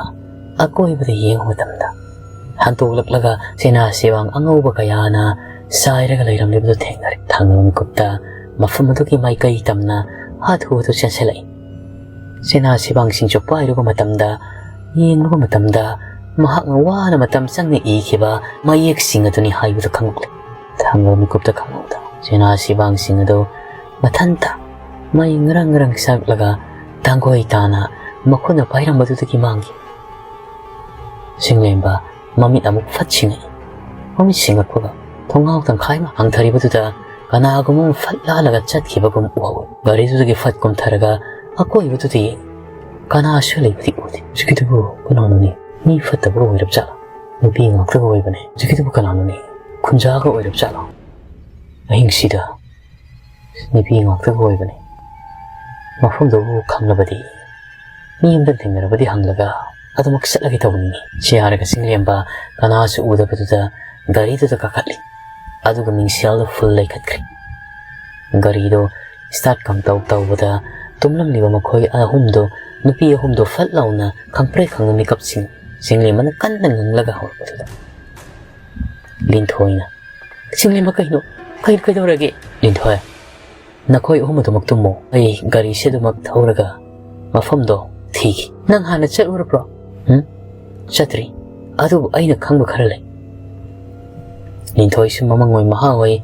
ꯑꯀꯣꯏꯕꯗ ꯌꯦꯡꯕ ꯃꯇꯝꯗ, ꯍꯟꯗꯣꯛꯂꯛꯂꯒ ꯆꯦꯅꯥ ꯆꯦꯕꯥꯡ ꯑꯉꯧꯕ ꯀꯌꯥꯅ ꯆꯥꯏꯔꯒ ꯂꯩꯔꯝꯂꯤꯕꯗꯨ ꯊꯦꯡꯅꯔꯦ꯫ ꯊꯪꯅꯕ ꯃꯤꯀꯨꯞꯇ ꯃꯐꯝ ꯑꯗꯨꯒꯤ ꯃꯥꯏꯀꯩ ꯇꯝꯅ ꯍꯥꯊꯨ ꯍꯥꯊꯨ ꯆꯦꯟꯁꯤꯜꯂꯛꯏ꯫ ꯆꯦꯅꯥ ꯆꯦꯕꯥꯡꯁꯤꯡꯁꯨ ꯄꯥꯏꯔꯨꯕ ꯃꯇꯝꯗ, ꯌꯦꯡꯂꯨꯕ ꯃꯇꯝꯗ, ꯃꯍꯥꯛꯅ ꯋꯥꯅ ꯃꯇꯝ ꯆꯪꯅ ꯏꯈꯤꯕ ꯃꯌꯦꯛꯁꯤꯡ ꯑꯗꯨꯅꯤ ꯍꯥꯏꯕꯗꯨ ꯈꯪꯂꯛꯂꯦ꯫ ꯊꯪꯅꯕ ꯃꯤꯀꯨꯞꯇ ꯈꯪꯍꯧꯗ ꯆꯦꯅꯥ ꯆꯦꯕꯥꯡꯁꯤꯡ ꯑꯗꯨ ꯃꯊꯟꯇ ꯃꯩ ꯉꯔꯪ ꯉꯔꯪ ꯆꯥꯛꯂꯒ ꯇꯥꯡꯒꯣꯏ ꯇꯥꯅ ꯃꯈꯨꯠꯅ ꯄꯥꯏꯔꯝꯕꯗꯨꯗꯒꯤ ꯃꯥꯡꯈꯤ꯫ ꯁꯤꯡꯂꯦꯝꯕ ꯃꯃꯤꯠ ꯑꯃꯨꯛ ꯐꯠ ꯁꯤꯡꯉꯛꯏ꯫ ꯃꯃꯤꯠ ꯁꯤꯡꯉꯛꯄꯒ ꯊꯣꯡꯅꯥꯎ ꯇꯪꯈꯥꯏ ꯑꯃ ꯍꯥꯡꯊꯔꯤꯕꯗꯨꯗ ꯀꯅꯥꯒꯨꯝꯕ ꯑꯃ ꯐꯠ ꯂꯥꯜꯂꯒ ꯆꯠꯈꯤꯕꯒꯨꯝ ꯎꯍꯧꯏ꯫ ꯒꯥꯔꯤꯗꯨꯗꯒꯤ ꯐꯠ ꯀꯨꯝꯊꯔꯒ ꯑꯀꯣꯏꯕꯗꯨꯗ ꯌꯦꯡꯏ꯫ ꯀꯅꯥꯁꯨ ꯂꯩꯕꯗꯤ ꯎꯗꯦ꯫ ꯍꯧꯖꯤꯛꯀꯤꯗꯨꯕꯨ ꯀꯅꯥꯅꯣꯅꯦ? ꯃꯤ ꯐꯠꯇꯕ ꯑꯣꯏꯔꯕ ꯖꯥꯠꯂꯥ? ꯅꯨꯄꯤ ꯉꯥꯛꯇꯒ ꯑꯣꯏꯕꯅꯦ꯫ ꯍꯧꯖꯤꯛꯀꯤꯗꯨꯕꯨ ꯀꯅꯥꯅꯣꯅꯦ? ꯈꯨꯟꯖꯥꯒ ꯑꯣꯏꯔꯕ ꯖꯥꯠꯂꯥ? ꯑꯍꯤꯡꯁꯤꯗ ꯅꯨꯄꯤ ꯉꯥꯛꯇꯒ ꯑꯣꯏꯕꯅꯦ꯫ ꯃꯐꯝꯗꯨꯕꯨ ꯈꯪꯂꯕꯗꯤ, ꯃꯤ ꯑꯃꯗ ꯊꯦꯡꯅꯔꯕꯗꯤ ꯍꯪꯂꯒ ꯑꯗꯨꯃꯛ ꯆꯠꯂꯒꯦ ꯇꯧꯕꯅꯤꯅꯦ꯫ ꯁꯤ ꯍꯥꯏꯔꯒ ꯆꯤꯡꯂꯦꯝꯕ ꯀꯅꯥꯁꯨ ꯎꯗꯕꯗꯨꯗ ꯒꯥꯔꯤꯗꯨꯗ ꯀꯥꯈꯠꯂꯤ꯫ ꯑꯗꯨꯒ ꯃꯤꯡꯁꯦꯜꯗꯨ ꯐꯨꯜ ꯂꯩꯈꯠꯈ꯭ꯔꯦ꯫ ꯒꯥꯔꯤꯗꯣ ꯁ꯭ꯇꯥꯔꯠ ꯀꯝꯗꯧ ꯇꯧꯕꯗ ꯇꯨꯝꯂꯝꯂꯤꯕ ꯃꯈꯣꯏ ꯑꯍꯨꯝꯗꯣ, ꯅꯨꯄꯤ ꯑꯍꯨꯝꯗꯣ ꯐꯠ ꯂꯥꯎꯅ ꯈꯪꯄ꯭ꯔꯦꯛ ꯈꯪꯅ ꯃꯤꯀꯞꯁꯤꯡ꯫ ꯆꯤꯡꯂꯦꯝꯕꯅ ꯀꯟꯅ ꯉꯪꯂꯒ ꯍꯧꯔꯛꯄꯗꯨꯗ, ꯂꯤꯟꯊꯣꯏꯅ, "ꯆꯤꯡꯂꯦꯝꯕ, ꯀꯩꯅꯣ? ꯀꯩ-, ꯀꯩꯗꯧꯔꯒꯦ?" ꯂꯤꯟꯊꯣꯏ, "ꯅꯈꯣꯏ ꯑꯍꯨꯝ ꯑꯗꯨꯃꯛ ꯇꯨꯝꯃꯣ꯫ ꯑꯩ ꯒꯥꯔꯤꯁꯦ ꯑꯗꯨꯃꯛ ꯊꯧꯔꯒ ꯃꯐꯝꯗꯣ ꯊꯤꯒꯦ꯫ ꯅꯪ ꯍꯥꯟꯅ ꯆꯠꯂꯨꯔꯕ꯭ꯔꯣ?" "ꯎꯝ, ꯆꯠꯇ꯭ꯔꯤ꯫ ꯑꯗꯨꯕꯨ ꯑꯩꯅ ꯈꯪꯕ ꯈꯔ ꯂꯩ꯫" ꯂꯤꯟꯊꯣꯏꯁꯨ ꯃꯃꯪ ꯑꯣꯏ ꯃꯍꯥ ꯑꯣꯏ,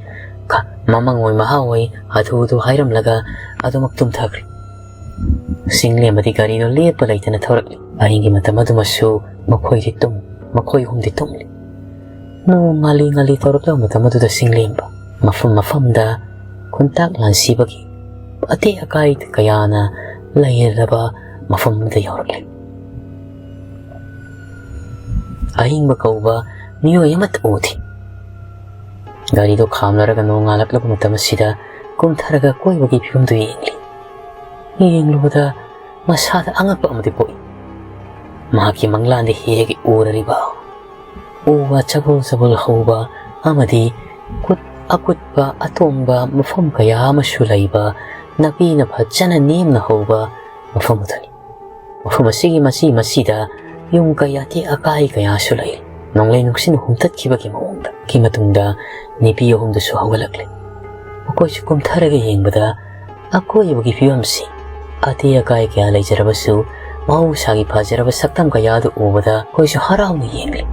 ꯈ-, ꯃꯃꯪ ꯑꯣꯏ ꯃꯍꯥ ꯑꯣꯏ, ꯍꯥꯊꯨ ꯍꯥꯊꯨ ꯍꯥꯏꯔꯝꯂꯒ ꯑꯗꯨꯃꯛ ꯇꯨꯝꯊꯈ꯭ꯔꯦ꯫ ꯆꯤꯡꯂꯦꯝꯕꯗꯤ ꯒꯥꯔꯤꯗꯣ ꯂꯦꯞꯄ ꯂꯩꯇꯅ ꯊꯧꯔꯛꯂꯤ꯫ ꯑꯍꯤꯡꯒꯤ ꯃꯇꯝ ꯑꯗꯨꯃꯁꯨ ꯃꯈꯣꯏꯗꯤ ꯇꯨꯝ-, ꯃꯈꯣꯏ ꯑꯍꯨꯝꯗꯤ ꯇꯨꯝꯂꯤ꯫ ꯅꯣꯡ ꯉꯥꯂꯤ ꯉꯥꯂꯤ ꯇꯧꯔꯛꯂꯕ ꯃꯇꯝ ꯑꯗꯨꯗ ꯆꯤꯡꯂꯦꯝꯕ ꯃꯐꯝ ꯃꯐꯝꯗ ꯈꯨꯟꯇꯥꯛ ꯂꯥꯟꯁꯤꯕꯒꯤ ꯑꯇꯦꯛ ꯑꯀꯥꯏ ꯀꯌꯥꯅ ꯂꯩꯔꯕ ꯃꯐꯝ ꯑꯃꯗ ꯌꯧꯔꯛꯂꯦ꯫ ꯑꯍꯤꯡꯕ ꯀꯧꯕ ꯃꯤꯑꯣꯏ ꯑꯃꯠꯇ ꯎꯗꯦ꯫ ꯒꯥꯔꯤꯗꯣ ꯈꯥꯝꯅꯔꯒ ꯅꯣꯡꯉꯥꯜꯂꯛꯂꯕ ꯃꯇꯝ ꯑꯁꯤꯗ ꯀꯨꯝꯊꯔꯒ ꯑꯀꯣꯏꯕꯒꯤ ꯐꯤꯕꯝꯗꯨ ꯌꯦꯡꯂꯤ꯫ ꯌꯦꯡꯂꯨꯕꯗ ꯃꯁꯥꯗ ꯑꯉꯛꯄ ꯑꯃꯗꯤ ꯄꯣꯛꯏ꯫ ꯃꯍꯥꯛꯀꯤ ꯃꯪꯂꯥꯟꯗ ꯍꯦꯛ ꯍꯦꯛ ꯎꯔꯔꯤꯕ ꯎ ꯋꯥ ꯆꯕꯨꯜ ꯆꯕꯨꯜ ꯍꯧꯕ ꯑꯃꯗꯤ ꯀꯨꯠ ꯑꯀꯨꯠꯄ ꯑꯇꯣꯡꯕ ꯃꯐꯝ ꯀꯌꯥ ꯑꯃꯁꯨ ꯂꯩꯕ, ꯅꯥꯄꯤꯅ ꯐꯖꯅ ꯅꯦꯝꯅ ꯍꯧꯕ ꯃꯐꯝ ꯑꯗꯨꯅꯤ꯫ ꯃꯐꯝ ꯑꯁꯤꯒꯤ ꯃꯆꯤ ꯃꯆꯤꯗ ꯌꯨꯝ ꯀꯩ ꯑꯇꯦꯛ ꯑꯀꯥꯏ ꯀꯌꯥꯁꯨ ꯂꯩ꯫ ꯅꯣꯡꯂꯩ ꯅꯨꯡꯁꯤꯠꯅ ꯍꯨꯝꯇꯠꯈꯤꯕꯒꯤ ꯃꯑꯣꯡꯗ꯫ ꯒꯤ ꯃꯇꯨꯡꯗ ꯅꯨꯄꯤ ꯑꯍꯨꯝꯗꯨꯁꯨ ꯍꯧꯒꯠꯂꯛꯂꯦ꯫ ꯃꯈꯣꯏꯁꯨ ꯀꯨꯝꯊꯔꯒ ꯌꯦꯡꯕꯗ ꯑꯀꯣꯏꯕꯒꯤ ꯐꯤꯕꯝꯁꯤ, ꯑꯇꯦꯛ ꯑꯀꯥꯏ ꯀꯌꯥ ꯂꯩꯖꯔꯕꯁꯨ, ꯃꯍꯧꯁꯥꯒꯤ ꯐꯖꯔꯕ ꯁꯛꯇꯝ ꯀꯌꯥ ꯑꯗꯨ ꯎꯕꯗ ꯑꯩꯈꯣꯏꯁꯨ ꯍꯔꯥꯎꯅ ꯌꯦꯡꯂꯤ꯫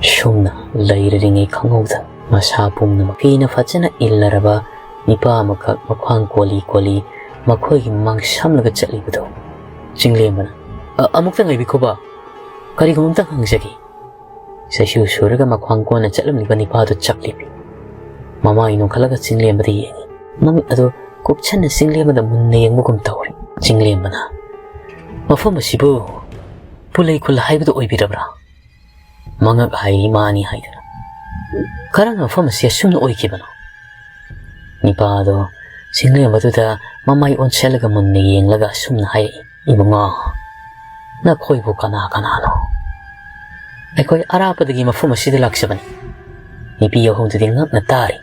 ꯁꯨꯝꯅ ꯂꯩꯔꯔꯤꯉꯩ ꯈꯪꯍꯧꯗꯅ ꯃꯁꯥ ꯄꯨꯝꯅꯃꯛ ꯐꯤꯅ ꯐꯖꯅ ꯏꯜꯂꯔꯕ ꯅꯤꯄꯥ ꯑꯃꯈꯛ ꯃꯈ꯭ꯋꯥꯡ ꯀꯣꯜꯂꯤ ꯀꯣꯜꯂꯤ ꯃꯈꯣꯏꯒꯤ ꯃꯥꯡ ꯁꯝꯂꯒ ꯆꯠꯂꯤꯕꯗꯨ꯫ ꯆꯤꯡꯂꯦꯝꯕꯅ, "ꯑ-, ꯑꯃꯨꯛꯇ ꯉꯥꯏꯕꯤꯈꯣꯕ, ꯀꯔꯤꯒꯨꯝꯕ ꯑꯝꯇ ꯍꯪꯖꯒꯦ꯫" ꯆꯩꯁꯨ ꯁꯨꯔꯒ ꯃꯈ꯭ꯋꯥꯡ ꯀꯣꯟꯅ ꯆꯠꯂꯝꯂꯤꯕ ꯅꯤꯄꯥꯗꯨ ꯆꯞ ꯂꯦꯞꯄꯤ꯫ ꯃꯃꯥꯏ ꯅꯣꯟꯈꯠꯂꯒ ꯆꯤꯡꯂꯦꯝꯕꯗ ꯌꯦꯡꯉꯤ꯫ ꯃꯃꯤꯠ ꯑꯗꯨ ꯀꯨꯞꯁꯟꯅ ꯆꯤꯡꯂꯦꯝꯕꯗ ꯃꯨꯟꯅ ꯌꯦꯡꯕꯒꯨꯝ ꯇꯧꯔꯤ꯫ ꯆꯤꯡꯂꯦꯝꯕꯅ, "ꯃꯐꯝ ꯑꯁꯤꯕꯨ ꯄꯨꯂꯩ ꯈꯨꯜ ꯍꯥꯏꯕꯗꯨ ꯑꯣꯏꯕꯤꯔꯕ꯭ꯔꯥ?" ꯃꯉꯛ ꯍꯥꯏꯔꯤ ꯃꯥꯅꯤ ꯍꯥꯏꯗꯨꯅ꯫ "ꯀꯔꯝꯅ ꯃꯐꯝ ꯑꯁꯤ ꯑꯁꯨꯝꯅ ꯑꯣꯏꯈꯤꯕꯅꯣ?" ꯅꯤꯄꯥꯗꯣ ꯆꯤꯡꯂꯦꯝꯕꯗꯨꯗ ꯃꯃꯥꯏ ꯑꯣꯟꯁꯤꯜꯂꯒ ꯃꯨꯟꯅ ꯌꯦꯡꯂꯒ ꯑꯁꯨꯝꯅ ꯍꯥꯏꯔꯛꯏ, "ꯏꯕꯨꯡꯉꯣ, ꯅꯈꯣꯏꯕꯨ ꯀꯅꯥ ꯀꯅꯥꯅꯣ?" "ꯑꯩꯈꯣꯏ ꯑꯔꯥꯞꯄꯗꯒꯤ ꯃꯐꯝ ꯑꯁꯤꯗ ꯂꯥꯛꯆꯕꯅꯤ꯫" ꯅꯨꯄꯤ ꯑꯍꯨꯝꯗꯨꯗꯤ ꯉꯛꯅ ꯇꯥꯔꯤ꯫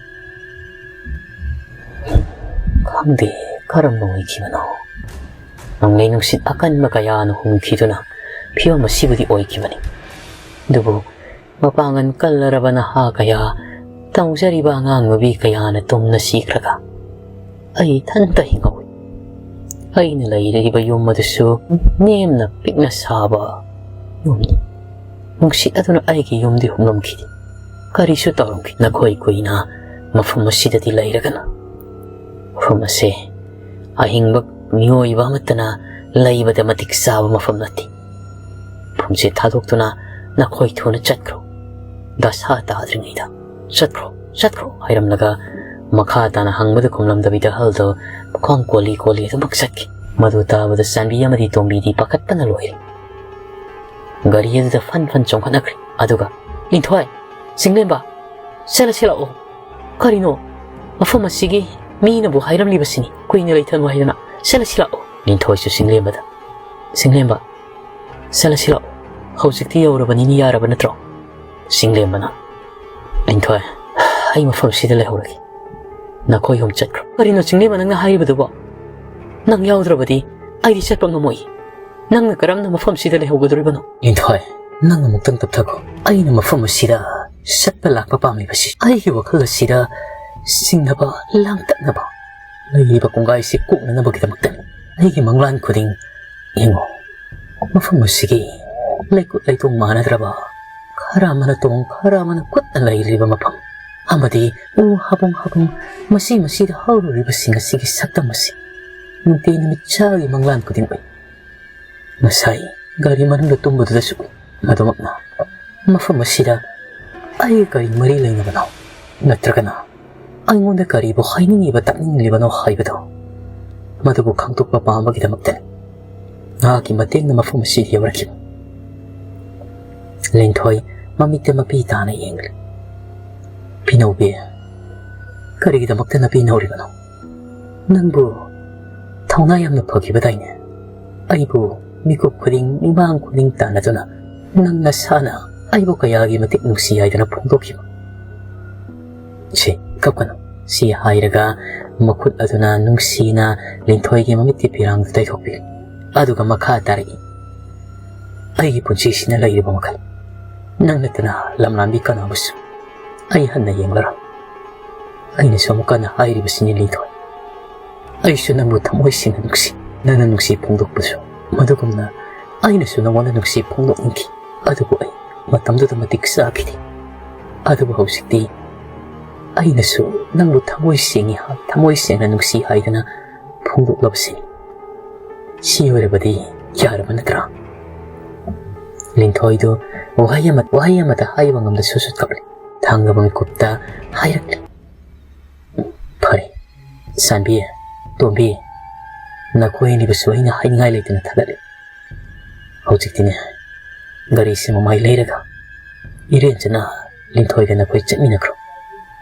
"ꯈꯪꯗꯦ, ꯀꯔꯝꯅ ꯑꯣꯏꯈꯤꯕꯅꯣ? ꯅꯣꯡꯂꯩ ꯅꯨꯡꯁꯤꯠ ꯑꯀꯟꯕ ꯀꯌꯥꯅ ꯍꯨꯝꯈꯤꯗꯨꯅ ꯐꯤꯕꯝ ꯑꯁꯤꯕꯨꯗꯤ ꯑꯣꯏꯈꯤꯕꯅꯤ꯫ ꯑꯗꯨꯕꯨ ꯃꯄꯥꯡꯒꯜ ꯀꯜꯂꯔꯕ ꯅꯍꯥ ꯀꯌꯥ, ꯇꯧꯖꯔꯤꯕ ꯑꯉꯥꯡ ꯅꯨꯕꯤ ꯀꯌꯥꯅ ꯇꯨꯝꯅ ꯁꯤꯈ꯭ꯔꯒ ꯑꯩ ꯏꯊꯟꯇ ꯍꯤꯡꯍꯧꯏ꯫ ꯑꯩꯅ ꯂꯩꯔꯤꯕ ꯌꯨꯝ ꯑꯗꯨꯁꯨ ꯅꯦꯝꯅ ꯄꯤꯛꯅ ꯁꯥꯕ ꯌꯨꯝꯅꯤ꯫ ꯅꯨꯡꯁꯤꯠ ꯑꯗꯨꯅ ꯑꯩꯒꯤ ꯌꯨꯝꯗꯤ ꯍꯨꯝꯂꯝꯈꯤꯗꯦ꯫ ꯀꯔꯤꯁꯨ ꯇꯧꯔꯝꯈꯤꯗꯦ꯫ ꯅꯈꯣꯏ ꯀꯨꯏꯅ ꯃꯐꯝ ꯑꯁꯤꯗꯗꯤ ꯂꯩꯔꯒꯅꯨ꯫ ꯃꯐꯝ ꯑꯁꯦ ꯑꯍꯤꯡꯕ ꯃꯤꯑꯣꯏꯕ ꯑꯃꯠꯇꯅ ꯂꯩꯕꯗ ꯃꯇꯤꯛ ꯆꯥꯕ ꯃꯐꯝ ꯅꯠꯇꯦ꯫ ꯃꯐꯝꯁꯦ ꯊꯥꯗꯣꯛꯇꯨꯅ ꯅꯈꯣꯏ ꯊꯨꯅ ꯆꯠꯈ꯭ꯔꯣ꯫ ꯗꯁꯥ ꯇꯥꯗ꯭ꯔꯤꯉꯩꯗ ꯆꯠꯈ꯭ꯔꯣ, ꯆꯠꯈ꯭ꯔꯣ" ꯍꯥꯏꯔꯝꯂꯒ ꯃꯈꯥ ꯇꯥꯅ ꯍꯪꯕꯗ ꯈꯨꯝꯂꯝꯗꯕꯤꯗ ꯑꯍꯜꯗꯣ ꯃꯈ꯭ꯋꯥꯡ ꯀꯣꯜꯂꯤ ꯀꯣꯜꯂꯤ ꯑꯗꯨꯃꯛ ꯆꯠꯈꯤ꯫ ꯃꯗꯨ ꯇꯥꯕꯗ ꯆꯥꯟꯕꯤ ꯑꯃꯗꯤ ꯇꯣꯝꯕꯤꯗꯤ ꯄꯥꯈꯠꯄꯅ ꯂꯣꯏꯔꯦ꯫ ꯒꯥꯔꯤ ꯑꯗꯨꯗ ꯐꯟ ꯐꯟ ꯆꯣꯡꯈꯠꯅꯈ꯭ꯔꯦ꯫ ꯑꯗꯨꯒ, "ꯂꯤꯟꯊꯣꯏ, ꯆꯤꯡꯂꯦꯝꯕ, ꯆꯠꯂꯁꯤ ꯂꯥꯛꯑꯣ꯫ ꯀꯔꯤꯅꯣ? ꯃꯐꯝ ꯑꯁꯤꯒꯤ ꯃꯤꯅꯕꯨ ꯍꯥꯏꯔꯝꯂꯤꯕꯁꯤꯅꯤ, ꯀꯨꯏꯅ ꯂꯩꯊꯅꯨ ꯍꯥꯏꯗꯅ꯫ ꯆꯠꯂꯁꯤ ꯂꯥꯛꯑꯣ꯫" ꯂꯤꯟꯊꯣꯏꯁꯨ ꯆꯤꯡꯂꯦꯝꯕꯗ, "ꯆꯤꯡꯂꯦꯝꯕ, ꯆꯠꯂꯁꯤ ꯂꯥꯛꯑꯣ꯫ ꯍꯧꯖꯤꯛꯇꯤ ꯌꯧꯔꯕꯅꯤꯅ ꯌꯥꯔꯕ ꯅꯠꯇ꯭ꯔꯣ?" ꯆꯤꯡꯂꯦꯝꯕꯅ, "ꯂꯤꯟꯊꯣꯏ, ꯑꯩ ꯃꯐꯝꯁꯤꯗ ꯂꯩꯍꯧꯔꯒꯦ꯫ ꯅꯈꯣꯏ ꯑꯍꯨꯝ ꯆꯠꯈ꯭ꯔꯣ꯫" "ꯀꯔꯤꯅꯣ ꯆꯤꯡꯂꯦꯝꯕ ꯅꯪꯅ ꯍꯥꯏꯔꯤꯕꯗꯨꯕꯣ? ꯅꯪ ꯌꯥꯎꯗ꯭ꯔꯕꯗꯤ ꯑꯩꯗꯤ ꯆꯠꯄ ꯉꯝꯃꯣꯏ꯫ ꯅꯪꯅ ꯀꯔꯝꯅ ꯃꯐꯝꯁꯤꯗ ꯂꯩꯍꯧꯒꯗꯧꯔꯤꯕꯅꯣ?" "ꯂꯤꯟꯊꯣꯏ, ꯅꯪ ꯑꯃꯨꯛꯇꯪ ꯇꯞꯊꯈꯣ꯫ ꯑꯩꯅ ꯃꯐꯝ ꯑꯁꯤꯗ ꯆꯠꯄ ꯂꯥꯛꯄ ꯄꯥꯝꯂꯤꯕꯁꯤ ꯑꯩꯒꯤ ꯋꯥꯈꯜ ꯑꯁꯤꯗ ꯆꯤꯡꯅꯕ, ꯂꯥꯡꯇꯛꯅꯕ, ꯂꯩꯔꯤꯕ ꯀꯣꯡꯒꯥꯏꯁꯤ ꯀꯣꯛꯅꯅꯕꯒꯤꯗꯃꯛꯇꯅꯤ꯫ ꯑꯩꯒꯤ ꯃꯪꯂꯥꯟ ꯈꯨꯗꯤꯡ ꯌꯦꯡꯉꯨ, ꯃꯐꯝ ꯑꯁꯤꯒꯤ ꯂꯩꯀꯨꯠ ꯂꯩꯇꯣꯡ ꯃꯥꯟꯅꯗ꯭ꯔꯕ, ꯈꯔ ꯑꯃꯅ ꯇꯣꯡ, ꯈꯔ ꯑꯃꯅ ꯀꯨꯠꯅ ꯂꯩꯔꯤꯕ ꯃꯐꯝ ꯑꯃꯗꯤ ꯎ ꯍꯥꯕꯨꯡ ꯍꯥꯕꯨꯡ ꯃꯁꯤ ꯃꯁꯤꯗ ꯍꯧꯔꯤꯕꯁꯤꯡ ꯑꯁꯤꯒꯤ ꯁꯛꯇꯝ ꯑꯁꯤ ꯅꯨꯡꯇꯤ ꯅꯨꯃꯤꯠ ꯆꯥꯒꯤ ꯃꯪꯂꯥꯟ ꯈꯨꯗꯤꯡ ꯎꯏ꯫ ꯉꯁꯥꯏ ꯒꯥꯔꯤ ꯃꯅꯨꯡꯗ ꯇꯨꯝꯕꯗꯨꯗꯁꯨ ꯎꯏ꯫ ꯃꯗꯨꯃꯛꯅ ꯃꯐꯝ ꯑꯁꯤꯗ ꯑꯩꯒ ꯀꯔꯤ ꯃꯔꯤ ꯂꯩꯅꯕꯅꯣ? ꯅꯠꯇ꯭ꯔꯒꯅ ꯑꯩꯉꯣꯟꯗ ꯀꯔꯤꯕꯨ ꯍꯥꯏꯅꯤꯡꯂꯤꯕ, ꯇꯥꯛꯅꯤꯡꯂꯤꯕꯅꯣ ꯍꯥꯏꯕꯗꯣ, ꯃꯗꯨꯕꯨ ꯈꯪꯗꯣꯛꯄ ꯄꯥꯝꯕꯒꯤꯗꯃꯛꯇꯅꯤ ꯃꯍꯥꯛꯀꯤ ꯃꯇꯦꯡꯅ ꯃꯐꯝ ꯑꯁꯤꯗ ꯌꯧꯔꯛꯈꯤꯕ꯫" ꯂꯤꯟꯊꯣꯏ ꯃꯃꯤꯠꯇ ꯃꯄꯤ ꯇꯥꯅ ꯌꯦꯡꯂꯤ꯫ "ꯄꯤꯅꯧꯕꯤ, ꯀꯔꯤꯒꯤꯗꯃꯛꯇ ꯅꯄꯤ ꯅꯧꯔꯤꯕꯅꯣ? ꯅꯪꯕꯨ ꯊꯧꯅꯥ ꯌꯥꯝꯅ ꯐꯈꯤꯕꯗꯥꯏꯅꯦ? ꯑꯩꯕꯨ ꯃꯤꯀꯨꯞ ꯈꯨꯗꯤꯡ, ꯃꯤꯃꯥꯡ ꯈꯨꯗꯤꯡ ꯇꯥꯟꯅꯗꯨꯅ ꯅꯪ ꯅꯁꯥꯅ ꯑꯩꯕꯨ ꯀꯌꯥꯒꯤ ꯃꯇꯤꯛ ꯅꯨꯡꯁꯤ ꯍꯥꯏꯗꯨꯅ ꯐꯣꯡꯗꯣꯛꯈꯤꯕ꯫" "ꯁꯤ, ꯀꯞꯀꯅꯨ꯫" ꯁꯤ ꯍꯥꯏꯔꯒ ꯃꯈꯨꯠ ꯑꯗꯨꯅ ꯅꯨꯡꯁꯤꯅ ꯂꯤꯟꯊꯣꯏꯒꯤ ꯃꯃꯤꯠꯀꯤ ꯐꯤꯔꯥꯡꯗꯨ ꯇꯩꯊꯣꯛꯄꯤ꯫ ꯑꯗꯨꯒ ꯃꯈꯥ ꯇꯥꯔꯛꯏ, "ꯑꯩꯒꯤ ꯄꯨꯟꯁꯤꯁꯤꯅ ꯂꯩꯔꯤꯕ ꯃꯈꯩ ꯅꯪ ꯅꯠꯇꯅ ꯂꯝꯂꯥꯟꯕꯤ ꯀꯅꯥꯕꯨꯁꯨ ꯑꯩ ꯍꯟꯅ ꯌꯦꯡꯂꯔꯣꯏ꯫ ꯑꯩꯅꯁꯨ ꯑꯃꯨꯛ ꯍꯟꯅ ꯍꯥꯏꯔꯤꯕꯁꯤꯅꯤ ꯂꯤꯟꯊꯣꯏ, ꯑꯩꯁꯨ ꯅꯪꯕꯨ ꯊꯃꯣꯏ ꯁꯦꯡꯅ ꯅꯨꯡꯁꯤ꯫ ꯅꯪꯅ ꯅꯨꯡꯁꯤ ꯐꯣꯡꯗꯣꯛꯄꯁꯨ ꯃꯗꯨꯒꯨꯝꯅ ꯑꯩꯅꯁꯨ ꯅꯉꯣꯟꯗ ꯅꯨꯡꯁꯤ ꯐꯣꯡꯗꯣꯛꯅꯤꯡꯈꯤ꯫ ꯑꯗꯨꯕꯨ ꯑꯩ ꯃꯇꯝꯗꯨꯗ ꯃꯇꯤꯛ ꯆꯥꯈꯤꯗꯦ꯫ ꯑꯗꯨꯕꯨ ꯍꯧꯖꯤꯛꯇꯤ ꯑꯩꯅꯁꯨ ꯅꯪꯕꯨ ꯊꯃꯣꯏ ꯁꯦꯡꯉꯤ ꯍꯥꯏ, ꯊꯃꯣꯏ ꯁꯦꯡꯅ ꯅꯨꯡꯁꯤ ꯍꯥꯏꯗꯅ ꯐꯣꯡꯗꯣꯛꯂꯕꯁꯤꯅꯤ꯫ ꯁꯤ ꯑꯣꯏꯔꯕꯗꯤ ꯌꯥꯔꯕ ꯅꯠꯇ꯭ꯔꯥ?" ꯂꯤꯟꯊꯣꯏꯗꯨ ꯋꯥꯍꯩ ꯑꯃ, ꯋꯥꯍꯩ ꯑꯃꯇ ꯍꯥꯏꯕ ꯉꯝꯗ ꯁꯨꯠ ꯁꯨꯠ ꯀꯞꯂꯤ꯫ ꯊꯥꯡꯒꯕ ꯃꯤꯀꯨꯞꯇ ꯍꯥꯏꯔꯛꯂꯤ, "ꯐꯔꯦ, ꯁꯥꯟꯕꯤ, ꯇꯣꯝꯕꯤ, ꯅꯈꯣꯏ ꯑꯅꯤꯕꯨꯁꯨ ꯑꯩꯅ ꯍꯥꯏꯅꯤꯡꯉꯥꯏ ꯂꯩꯇꯅ ꯊꯥꯒꯠꯂꯤ꯫ ꯍꯧꯖꯤꯛꯇꯤꯅꯦ, ꯒꯥꯔꯤꯁꯤ ꯃꯃꯥꯏ ꯂꯩꯔꯒ ꯏꯔꯦꯟꯖꯅ ꯂꯤꯟꯊꯣꯏꯒ ꯅꯈꯣꯏ ꯆꯠꯃꯤꯟꯅꯈ꯭ꯔꯣ꯫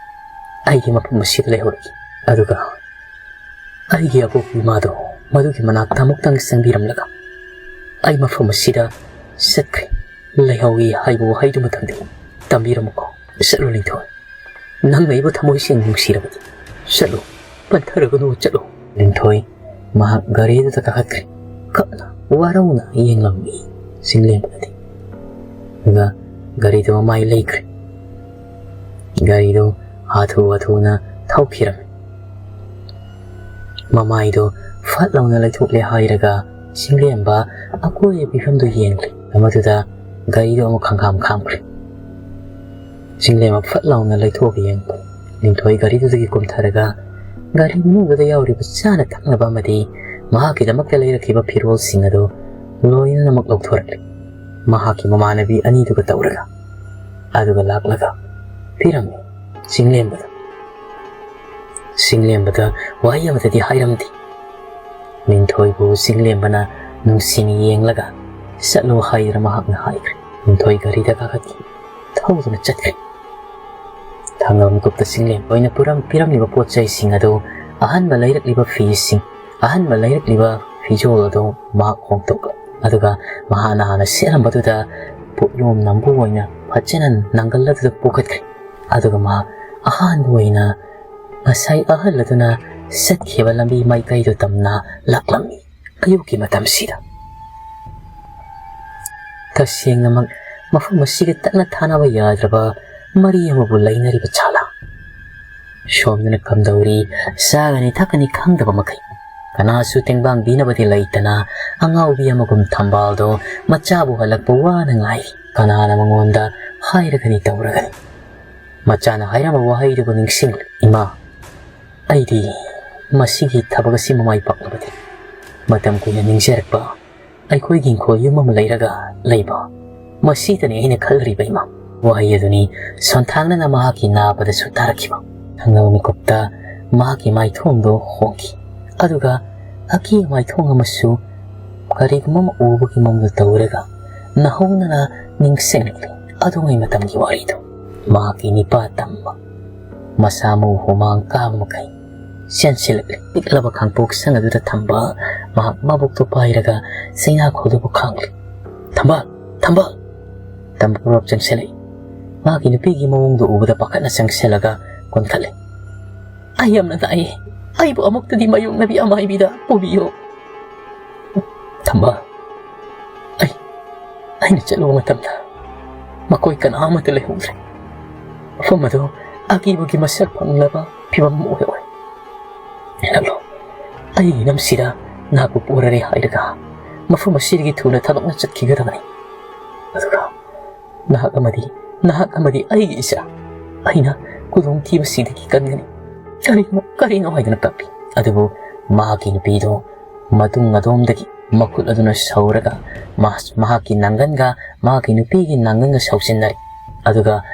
ꯑꯩꯒꯤ ꯃꯐꯝ ꯑꯁꯤꯗ ꯂꯩꯍꯧꯔꯒꯦ꯫ ꯑꯗꯨꯒ ꯑꯩꯒꯤ ꯑꯄꯣꯛꯄ ꯏꯃꯥꯗꯣ ꯃꯗꯨꯒꯤ ꯃꯅꯥꯛꯇ ꯑꯃꯨꯛꯇꯪ ꯆꯪꯕꯤꯔꯝꯂꯒ ꯑꯩ ꯃꯐꯝ ꯑꯁꯤꯗ ꯆꯠꯈ꯭ꯔꯦ, ꯂꯩꯍꯧꯏ ꯍꯥꯏꯕ ꯋꯥꯍꯩꯗꯨꯃꯇꯪꯗꯤ ꯇꯝꯕꯤꯔꯝꯃꯨꯀꯣ꯫ ꯆꯠꯂꯨ ꯂꯤꯟꯊꯣꯏ, ꯅꯪꯅ ꯑꯩꯕꯨ ꯊꯃꯣꯏ ꯁꯦꯡꯅ ꯅꯨꯡꯁꯤꯔꯕꯗꯤ ꯆꯠꯂꯨ, ꯄꯟꯊꯔꯒꯅꯨ, ꯆꯠꯂꯨ꯫ ꯂꯤꯟꯊꯣꯏ ꯃꯍꯥꯛ ꯒꯥꯔꯤꯗꯨꯗ ꯀꯥꯈꯠꯈ꯭ꯔꯦ꯫ ꯀꯞꯅ ꯋꯥꯔꯧꯅ ꯌꯦꯡꯂꯝꯃꯤ ꯆꯤꯡꯂꯦꯝꯕꯗꯗꯤ꯫ ꯑꯗꯨꯒ ꯒꯥꯔꯤꯗꯨ ꯃꯃꯥꯏ ꯂꯩꯈ꯭ꯔꯦ꯫ ꯒꯥꯔꯤꯗꯨ ꯍꯥꯊꯨ ꯍꯥꯊꯨꯅ ꯊꯧꯈꯤꯔꯝꯃꯤ꯫ ꯃꯃꯥꯏꯗꯨ ꯐꯠ ꯂꯥꯎꯅ ꯂꯩꯊꯣꯛꯂꯦ ꯍꯥꯏꯔꯒ ꯆꯤꯡꯂꯦꯝꯕ ꯑꯀꯣꯏꯕ ꯐꯤꯕꯝꯗꯨ ꯌꯦꯡꯂꯦ꯫ ꯃꯗꯨꯗ ꯒꯥꯔꯤꯗꯨ ꯑꯃꯨꯛ ꯈꯪꯈꯥꯝ ꯈꯥꯝꯈ꯭ꯔꯦ꯫ ꯆꯤꯡꯂꯦꯝꯕ ꯐꯠ ꯂꯥꯎꯅ ꯂꯩꯊꯣꯛꯑꯒ ꯌꯦꯡꯕ꯫ ꯂꯤꯟꯊꯣꯏ ꯒꯥꯔꯤꯗꯨꯗꯒꯤ ꯀꯨꯝꯊꯔꯒ ꯒꯥꯔꯤ ꯃꯅꯨꯡꯗꯨꯗ ꯌꯥꯎꯔꯤꯕ ꯆꯥꯅ ꯊꯛꯅꯕ ꯑꯃꯗꯤ ꯃꯍꯥꯛꯀꯤꯗꯃꯛꯇ ꯂꯩꯔꯛꯈꯤꯕ ꯐꯤꯔꯣꯜꯁꯤꯡ ꯑꯗꯨ ꯂꯣꯏꯅꯃꯛ ꯂꯧꯊꯣꯔꯛꯂꯦ꯫ ꯃꯍꯥꯛꯀꯤ ꯃꯃꯥꯟꯅꯕꯤ ꯑꯅꯤꯗꯨꯒ ꯇꯧꯔꯒ ꯑꯗꯨꯒ ꯂꯥꯛꯂꯒ ꯄꯤꯔꯝꯃꯤ ꯆꯤꯡꯂꯦꯝꯕꯗ꯫ ꯆꯤꯡꯂꯦꯝꯕꯗ ꯋꯥꯍꯩ ꯑꯃꯠꯇꯗꯤ ꯍꯥꯏꯔꯝꯗꯦ꯫ ꯂꯤꯟꯊꯣꯏꯕꯨ ꯆꯤꯡꯂꯦꯝꯕꯅ ꯅꯨꯡꯁꯤꯅ ꯌꯦꯡꯂꯒ "ꯆꯠꯂꯣ" ꯍꯥꯏꯗꯨꯅ ꯃꯍꯥꯛꯅ ꯍꯥꯏꯈ꯭ꯔꯦ꯫ ꯂꯤꯟꯊꯣꯏ ꯒꯥꯔꯤꯗ ꯀꯥꯈꯠꯈꯤ꯫ ꯊꯧꯗꯨꯅ ꯆꯠꯈ꯭ꯔꯦ꯫ ꯊꯪꯅꯕ ꯃꯤꯀꯨꯞꯇ ꯆꯤꯡꯂꯦꯝꯕ ꯑꯣꯏꯅ ꯄꯨꯔꯝ-, ꯄꯤꯔꯝꯂꯤꯕ ꯄꯣꯠ ꯆꯩꯁꯤꯡ ꯑꯗꯨ, ꯑꯍꯟꯕ ꯂꯩꯔꯛꯂꯤꯕ ꯐꯤꯁꯤꯡ, ꯑꯍꯟꯕ ꯂꯩꯔꯛꯂꯤꯕ ꯐꯤꯖꯣꯜ ꯑꯗꯨ ꯃꯍꯥꯛ ꯍꯣꯡꯗꯣꯛꯂꯦ꯫ ꯑꯗꯨꯒ ꯃꯍꯥꯛꯅ ꯍꯥꯟꯅ ꯁꯦꯠꯂꯝꯕꯗꯨꯗ ꯄꯣꯠꯌꯣꯝ ꯅꯝꯕꯨ ꯑꯣꯏꯅ ꯐꯖꯅ ꯅꯪꯒꯜ ꯑꯗꯨꯗ ꯄꯨꯈꯠꯈ꯭ꯔꯦ꯫ ꯑꯗꯨꯒ ꯃꯍꯥꯛ ꯑꯍꯥꯟꯕ ꯑꯣꯏꯅ ꯉꯁꯥꯏ ꯑꯍꯜ ꯑꯗꯨꯅ ꯆꯠꯈꯤꯕ ꯂꯝꯕꯤ ꯃꯥꯏꯀꯩꯗꯨ ꯇꯝꯅ ꯂꯥꯛꯂꯝꯃꯤ꯫ ꯑꯌꯨꯛꯀꯤ ꯃꯇꯝꯁꯤꯗ ꯇꯁꯦꯡꯅꯃꯛ ꯃꯐꯝ ꯑꯁꯤꯒ ꯇꯠꯅ ꯊꯥꯅꯕ ꯌꯥꯗ꯭ꯔꯕ ꯃꯔꯤ ꯑꯃꯕꯨ ꯂꯩꯅꯔꯤꯕ ꯖꯥꯠꯂꯥ? ꯁꯣꯝꯗꯅ ꯀꯝꯗꯧꯔꯤ, ꯆꯥꯒꯅꯤ ꯊꯛꯀꯅꯤ ꯈꯪꯗꯕ ꯃꯈꯩ꯫ ꯀꯅꯥꯁꯨ ꯇꯦꯡꯕꯥꯡꯕꯤꯅꯕꯗꯤ ꯂꯩꯇꯅ ꯑꯉꯥꯎꯕꯤ ꯑꯃꯒꯨꯝ ꯊꯝꯕꯥꯜꯗꯣ ꯃꯆꯥꯕꯨ ꯍꯜꯂꯛꯄ ꯋꯥꯅ ꯉꯥꯏꯔꯤ꯫ ꯀꯅꯥꯅ ꯃꯉꯣꯟꯗ ꯍꯥꯏꯔꯒꯅꯤ ꯇꯧꯔꯒꯅꯤ? ꯃꯆꯥꯅ ꯍꯥꯏꯔꯝꯕ ꯋꯥꯍꯩꯗꯨꯕꯨ ꯅꯤꯡꯁꯤꯡꯂꯦ꯫ "ꯏꯃꯥ, ꯑꯩꯗꯤ ꯃꯁꯤꯒꯤ ꯊꯕꯛ ꯑꯁꯤ ꯃꯃꯥꯏ ꯄꯥꯛꯅꯕꯗꯤ ꯃꯇꯝ ꯀꯨꯏꯅ ꯅꯤꯡꯖꯔꯛꯄ ꯑꯩꯈꯣꯏꯒꯤ ꯏꯪꯈꯣꯜ ꯌꯨꯝ ꯑꯃ ꯂꯩꯔꯒ ꯂꯩꯕ ꯃꯁꯤꯗꯅꯤ ꯑꯩꯅ ꯈꯜꯂꯤꯕ, ꯏꯃꯥ"꯫ ꯋꯥꯍꯩ ꯑꯗꯨꯅꯤ ꯁꯣꯟꯊꯥꯡꯅꯅ ꯃꯍꯥꯛꯀꯤ ꯅꯥꯕꯗꯁꯨ ꯇꯥꯔꯛꯈꯤꯕ꯫ ꯊꯪꯅꯕ ꯃꯤꯀꯨꯞꯇ ꯃꯍꯥꯛꯀꯤ ꯃꯥꯏꯊꯣꯡꯗꯣ ꯍꯣꯡꯈꯤ, ꯑꯗꯨꯒ ꯑꯀꯤ ꯃꯥꯏꯊꯣꯡ ꯑꯃꯁꯨ ꯀꯔꯤꯒꯨꯝꯕ ꯑꯃ ꯎꯕꯒꯤ ꯃꯑꯣꯡꯗ ꯇꯧꯔꯒ ꯅꯧꯍꯧꯅꯅ ꯅꯤꯡꯁꯤꯡꯂꯛꯂꯤ ꯑꯗꯨꯉꯩ ꯃꯇꯝꯒꯤ ꯋꯥꯔꯤꯗꯨ꯫ ꯃꯍꯥꯛꯀꯤ ꯅꯤꯄꯥ ꯇꯝꯕ ꯃꯁꯥ ꯃꯎ ꯍꯨꯃꯥꯡ ꯀꯥꯕ ꯃꯈꯩ ꯆꯦꯟꯁꯤꯜꯂꯛꯂꯤ꯫ ꯄꯤꯛꯂꯕ ꯈꯥꯡꯄꯣꯛ ꯁꯪ ꯑꯗꯨꯗ ꯊꯝꯕ ꯃꯍꯥꯛ ꯃꯕꯨꯛꯇꯨ ꯄꯥꯏꯔꯒ ꯆꯩꯅꯥꯈꯣꯜꯗꯨꯕꯨ ꯈꯥꯡꯂꯤ꯫ "ꯊꯝꯕꯥꯜ! ꯊꯝꯕꯥꯜ!" ꯇꯝꯕ ꯄꯨꯔꯞ ꯆꯪꯁꯤꯜꯂꯛꯏ꯫ ꯃꯍꯥꯛꯀꯤ ꯅꯨꯄꯤꯒꯤ ꯃꯑꯣꯡꯗꯨ ꯎꯕꯗ ꯄꯥꯈꯠꯅ ꯆꯪꯁꯤꯜꯂꯒ ꯀꯣꯟꯈꯠꯂꯦ꯫ "ꯑꯩ ꯌꯥꯝꯅ ꯅꯥꯏꯌꯦ꯫ ꯑꯩꯕꯨ ꯑꯃꯨꯛꯇꯗꯤ ꯃꯥꯌꯣꯛꯅꯕꯤ ꯑꯃꯥꯏꯕꯤꯗ ꯄꯨꯕꯤꯌꯨ꯫ ꯊꯝꯕꯥꯜ, ꯑꯩ, ꯑꯩꯅ ꯆꯠꯂꯨꯕ ꯃꯇꯝꯗ ꯃꯈꯣꯏ ꯀꯅꯥ ꯑꯃꯠꯇ ꯂꯩꯍꯧꯗ꯭ꯔꯦ꯫ ꯃꯐꯝ ꯑꯗꯨ ꯑꯀꯤꯕꯒꯤ ꯃꯁꯛ ꯐꯪꯂꯕ ꯐꯤꯕꯝ ꯑꯃ ꯑꯣꯏꯍꯧꯔꯦ꯫ ꯂꯥꯛꯂꯣ, ꯑꯩꯒꯤ ꯏꯅꯝꯁꯤꯗ ꯅꯍꯥꯛꯄꯨ ꯄꯣꯔꯔꯦ ꯍꯥꯏꯔꯒ ꯃꯐꯝ ꯑꯁꯤꯗꯒꯤ ꯊꯨꯅ ꯊꯥꯗꯣꯛꯅ ꯆꯠꯈꯤꯒꯗꯕꯅꯤ꯫ ꯑꯗꯨꯒ ꯅꯍꯥꯛ ꯑꯃꯗꯤ, ꯅꯍꯥꯛ ꯑꯃꯗꯤ ꯑꯩꯒꯤ ꯏꯆꯥ ꯑꯩꯅ ꯈꯨꯗꯣꯡꯊꯤꯕꯁꯤꯗꯒꯤ ꯀꯟꯒꯅꯤ꯫" "ꯀꯔꯤꯅꯣ, ꯀꯔꯤꯅꯣ?" ꯍꯥꯏꯗꯨꯅ ꯀꯞꯄꯤ꯫ ꯑꯗꯨꯕꯨ ꯃꯍꯥꯛꯀꯤ ꯅꯨꯄꯤꯗꯣ ꯃꯇꯨꯡ ꯑꯗꯣꯝꯗꯒꯤ ꯃꯈꯨꯠ ꯑꯗꯨꯅ ꯁꯧꯔꯒ ꯃꯍ-, ꯃꯍꯥꯛꯀꯤ ꯅꯥꯡꯒꯟꯒ ꯃꯍꯥꯛꯀꯤ ꯅꯨꯄꯤꯒꯤ ꯅꯥꯡꯒꯟꯒ ꯁꯧꯁꯤꯟꯅꯔꯦ꯫ ꯑꯗꯨꯒ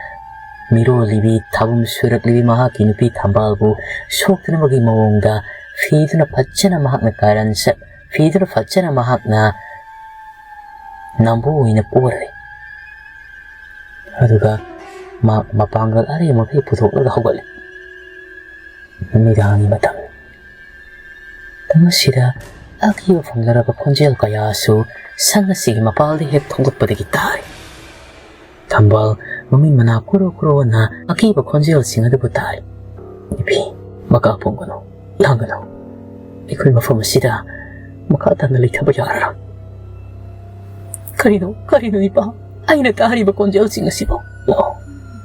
ꯃꯤꯔꯣꯜꯂꯤꯕꯤ, ꯊꯥꯕꯨꯝ ꯁꯨꯔꯛꯂꯤꯕꯤ ꯃꯍꯥꯛꯀꯤ ꯅꯨꯄꯤ ꯊꯝꯕꯥꯜꯕꯨ ꯁꯣꯛꯇꯅꯕꯒꯤ ꯃꯑꯣꯡꯗ ꯐꯤꯗꯨꯅ ꯐꯖꯅ ꯃꯍꯥꯛꯅ ꯀꯥꯔꯟ ꯁ-, ꯐꯤꯗꯨꯅ ꯐꯖꯅ ꯃꯍꯥꯛꯅ ꯅꯝꯕꯨ ꯑꯣꯏꯅ ꯄꯣꯔꯔꯦ꯫ ꯑꯗꯨꯒ ꯃꯍꯥꯛ ꯃꯄꯥꯡꯒꯜ ꯑꯔꯦꯝꯕꯈꯩ ꯄꯨꯊꯣꯛꯂꯒ ꯍꯧꯒꯠꯂꯦ꯫ ꯅꯨꯃꯤꯗꯥꯡꯒꯤ ꯃꯇꯝ꯫ ꯃꯇꯝ ꯑꯁꯤꯗ ꯑꯀꯤꯕ ꯐꯪꯂꯔꯕ ꯈꯣꯟꯖꯦꯜ ꯀꯌꯥꯁꯨ ꯁꯪ ꯑꯁꯤꯒꯤ ꯃꯄꯥꯜꯗ ꯍꯦꯛ ꯊꯣꯛꯂꯛꯄꯗꯒꯤ ꯇꯥꯔꯦ꯫ ꯊꯝꯕꯥꯜ ꯃꯃꯤꯠ ꯃꯅꯥ ꯀꯨꯔꯣ ꯀꯨꯔꯣꯅ ꯑꯀꯤꯕ ꯈꯣꯟꯖꯦꯜꯁꯤꯡ ꯑꯗꯨꯕꯨ ꯇꯥꯔꯦ꯫ "ꯅꯨꯄꯤ, ꯃꯀꯥ ꯐꯣꯡꯒꯅꯨ, ꯂꯥꯡꯒꯅꯨ꯫ ꯑꯩꯈꯣꯏ ꯃꯐꯝ ꯑꯁꯤꯗ ꯃꯈꯥ ꯇꯥꯅ ꯂꯩꯊꯕ ꯌꯥꯔꯔꯣꯏ꯫" "ꯀꯔꯤꯅꯣ, ꯀꯔꯤꯅꯣ ꯏꯄꯥ? ꯑꯩꯅ ꯇꯥꯔꯤꯕ ꯈꯣꯟꯖꯦꯜꯁꯤꯡ ꯑꯁꯤꯕꯨ? ꯂꯥꯛꯑꯣ,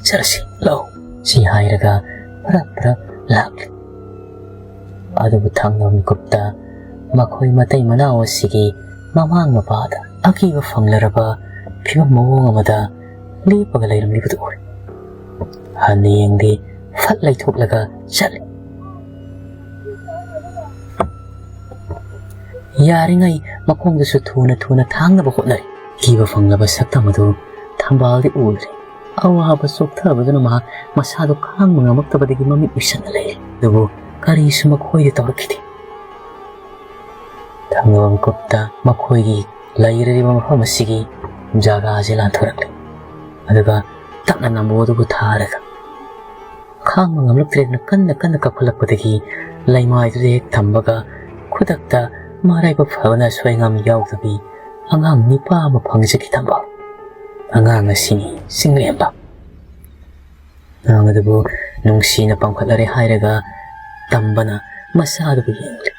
ꯆꯠꯂꯁꯤ, ꯂꯥꯛꯑꯣ꯫" ꯁꯤ ꯍꯥꯏꯔꯒ ꯐꯔꯛ ꯐꯔꯛ ꯂꯥꯛꯂꯤ꯫ ꯑꯗꯨꯕꯨ ꯊꯪꯅꯕ ꯃꯤꯀꯨꯞꯇ ꯃꯈꯣꯏ ꯃꯇꯩ ꯃꯅꯥꯎ ꯑꯁꯤꯒꯤ ꯃꯃꯥꯡ ꯃꯄꯥꯗ ꯑꯀꯤꯕ ꯐꯪꯂꯔꯕ ꯐꯤꯕꯝ ꯃꯑꯣꯡ ꯑꯃꯗ ꯂꯦꯞꯄꯒ ꯂꯩꯔꯝꯂꯤꯕꯗꯨ ꯎꯔꯦ꯫ ꯍꯟꯅ ꯌꯦꯡꯗꯦ, ꯐꯠ ꯂꯩꯊꯣꯛꯂꯒ ꯆꯠꯂꯦ꯫ ꯌꯥꯔꯤꯉꯩ ꯃꯈꯣꯡꯗꯨꯁꯨ ꯊꯨꯅ ꯊꯨꯅ ꯊꯥꯡꯅꯕ ꯍꯣꯠꯅꯔꯦ꯫ ꯀꯤꯕ ꯐꯪꯂꯕ ꯁꯛꯇꯝ ꯑꯗꯨ ꯊꯝꯕꯥꯜꯗꯤ ꯎꯗ꯭ꯔꯦ꯫ ꯑꯋꯥꯕ ꯆꯣꯛꯊꯕꯗꯨꯅ ꯃꯍꯥꯛ ꯃꯁꯥꯗꯨ ꯈꯥꯡꯕ ꯉꯝꯃꯛꯇꯕꯗꯒꯤ ꯃꯃꯤꯠ ꯎꯏꯁꯟꯅ ꯂꯩꯔꯦ꯫ ꯑꯗꯨꯕꯨ ꯀꯔꯤꯁꯨ ꯃꯈꯣꯏꯗ ꯇꯧꯔꯛꯈꯤꯗꯦ꯫ ꯊꯪꯅꯕ ꯃꯤꯀꯨꯞꯇ ꯃꯈꯣꯏꯒꯤ ꯂꯩꯔꯤꯕ ꯃꯐꯝ ꯑꯁꯤꯒꯤ ꯖꯒꯥꯁꯦ ꯂꯥꯟꯊꯣꯔꯛꯂꯦ꯫ ꯑꯗꯨꯒ ꯇꯞꯅ ꯅꯝꯕꯣ ꯑꯗꯨꯕꯨ ꯊꯥꯔꯒ ꯈꯥꯡꯕ ꯉꯝꯂꯛꯇ꯭ꯔꯦꯗꯅ ꯀꯟꯅ ꯀꯟꯅ ꯀꯞꯈꯠꯂꯛꯄꯗꯒꯤ ꯂꯩꯃꯥꯏꯗꯨꯗ ꯍꯦꯛ ꯊꯝꯕꯒ ꯈꯨꯗꯛꯇ ꯃꯔꯥꯏꯕꯛ ꯐꯕꯅ ꯁꯣꯏꯉꯥꯝ ꯌꯥꯎꯗꯕꯤ ꯑꯉꯥꯡ ꯅꯤꯄꯥ ꯑꯃ ꯐꯪꯖꯈꯤ ꯇꯝꯕ꯫ ꯑꯉꯥꯡ ꯑꯁꯤꯅꯤ ꯆꯤꯡꯂꯦꯝꯕ꯫ ꯑꯉꯥꯡ ꯑꯗꯨꯕꯨ ꯅꯨꯡꯁꯤꯅ ꯄꯥꯝꯈꯠꯂꯔꯦ ꯍꯥꯏꯔꯒ ꯇꯝꯕꯅ ꯃꯆꯥ ꯑꯗꯨꯕꯨ ꯌꯦꯡꯂꯦ꯫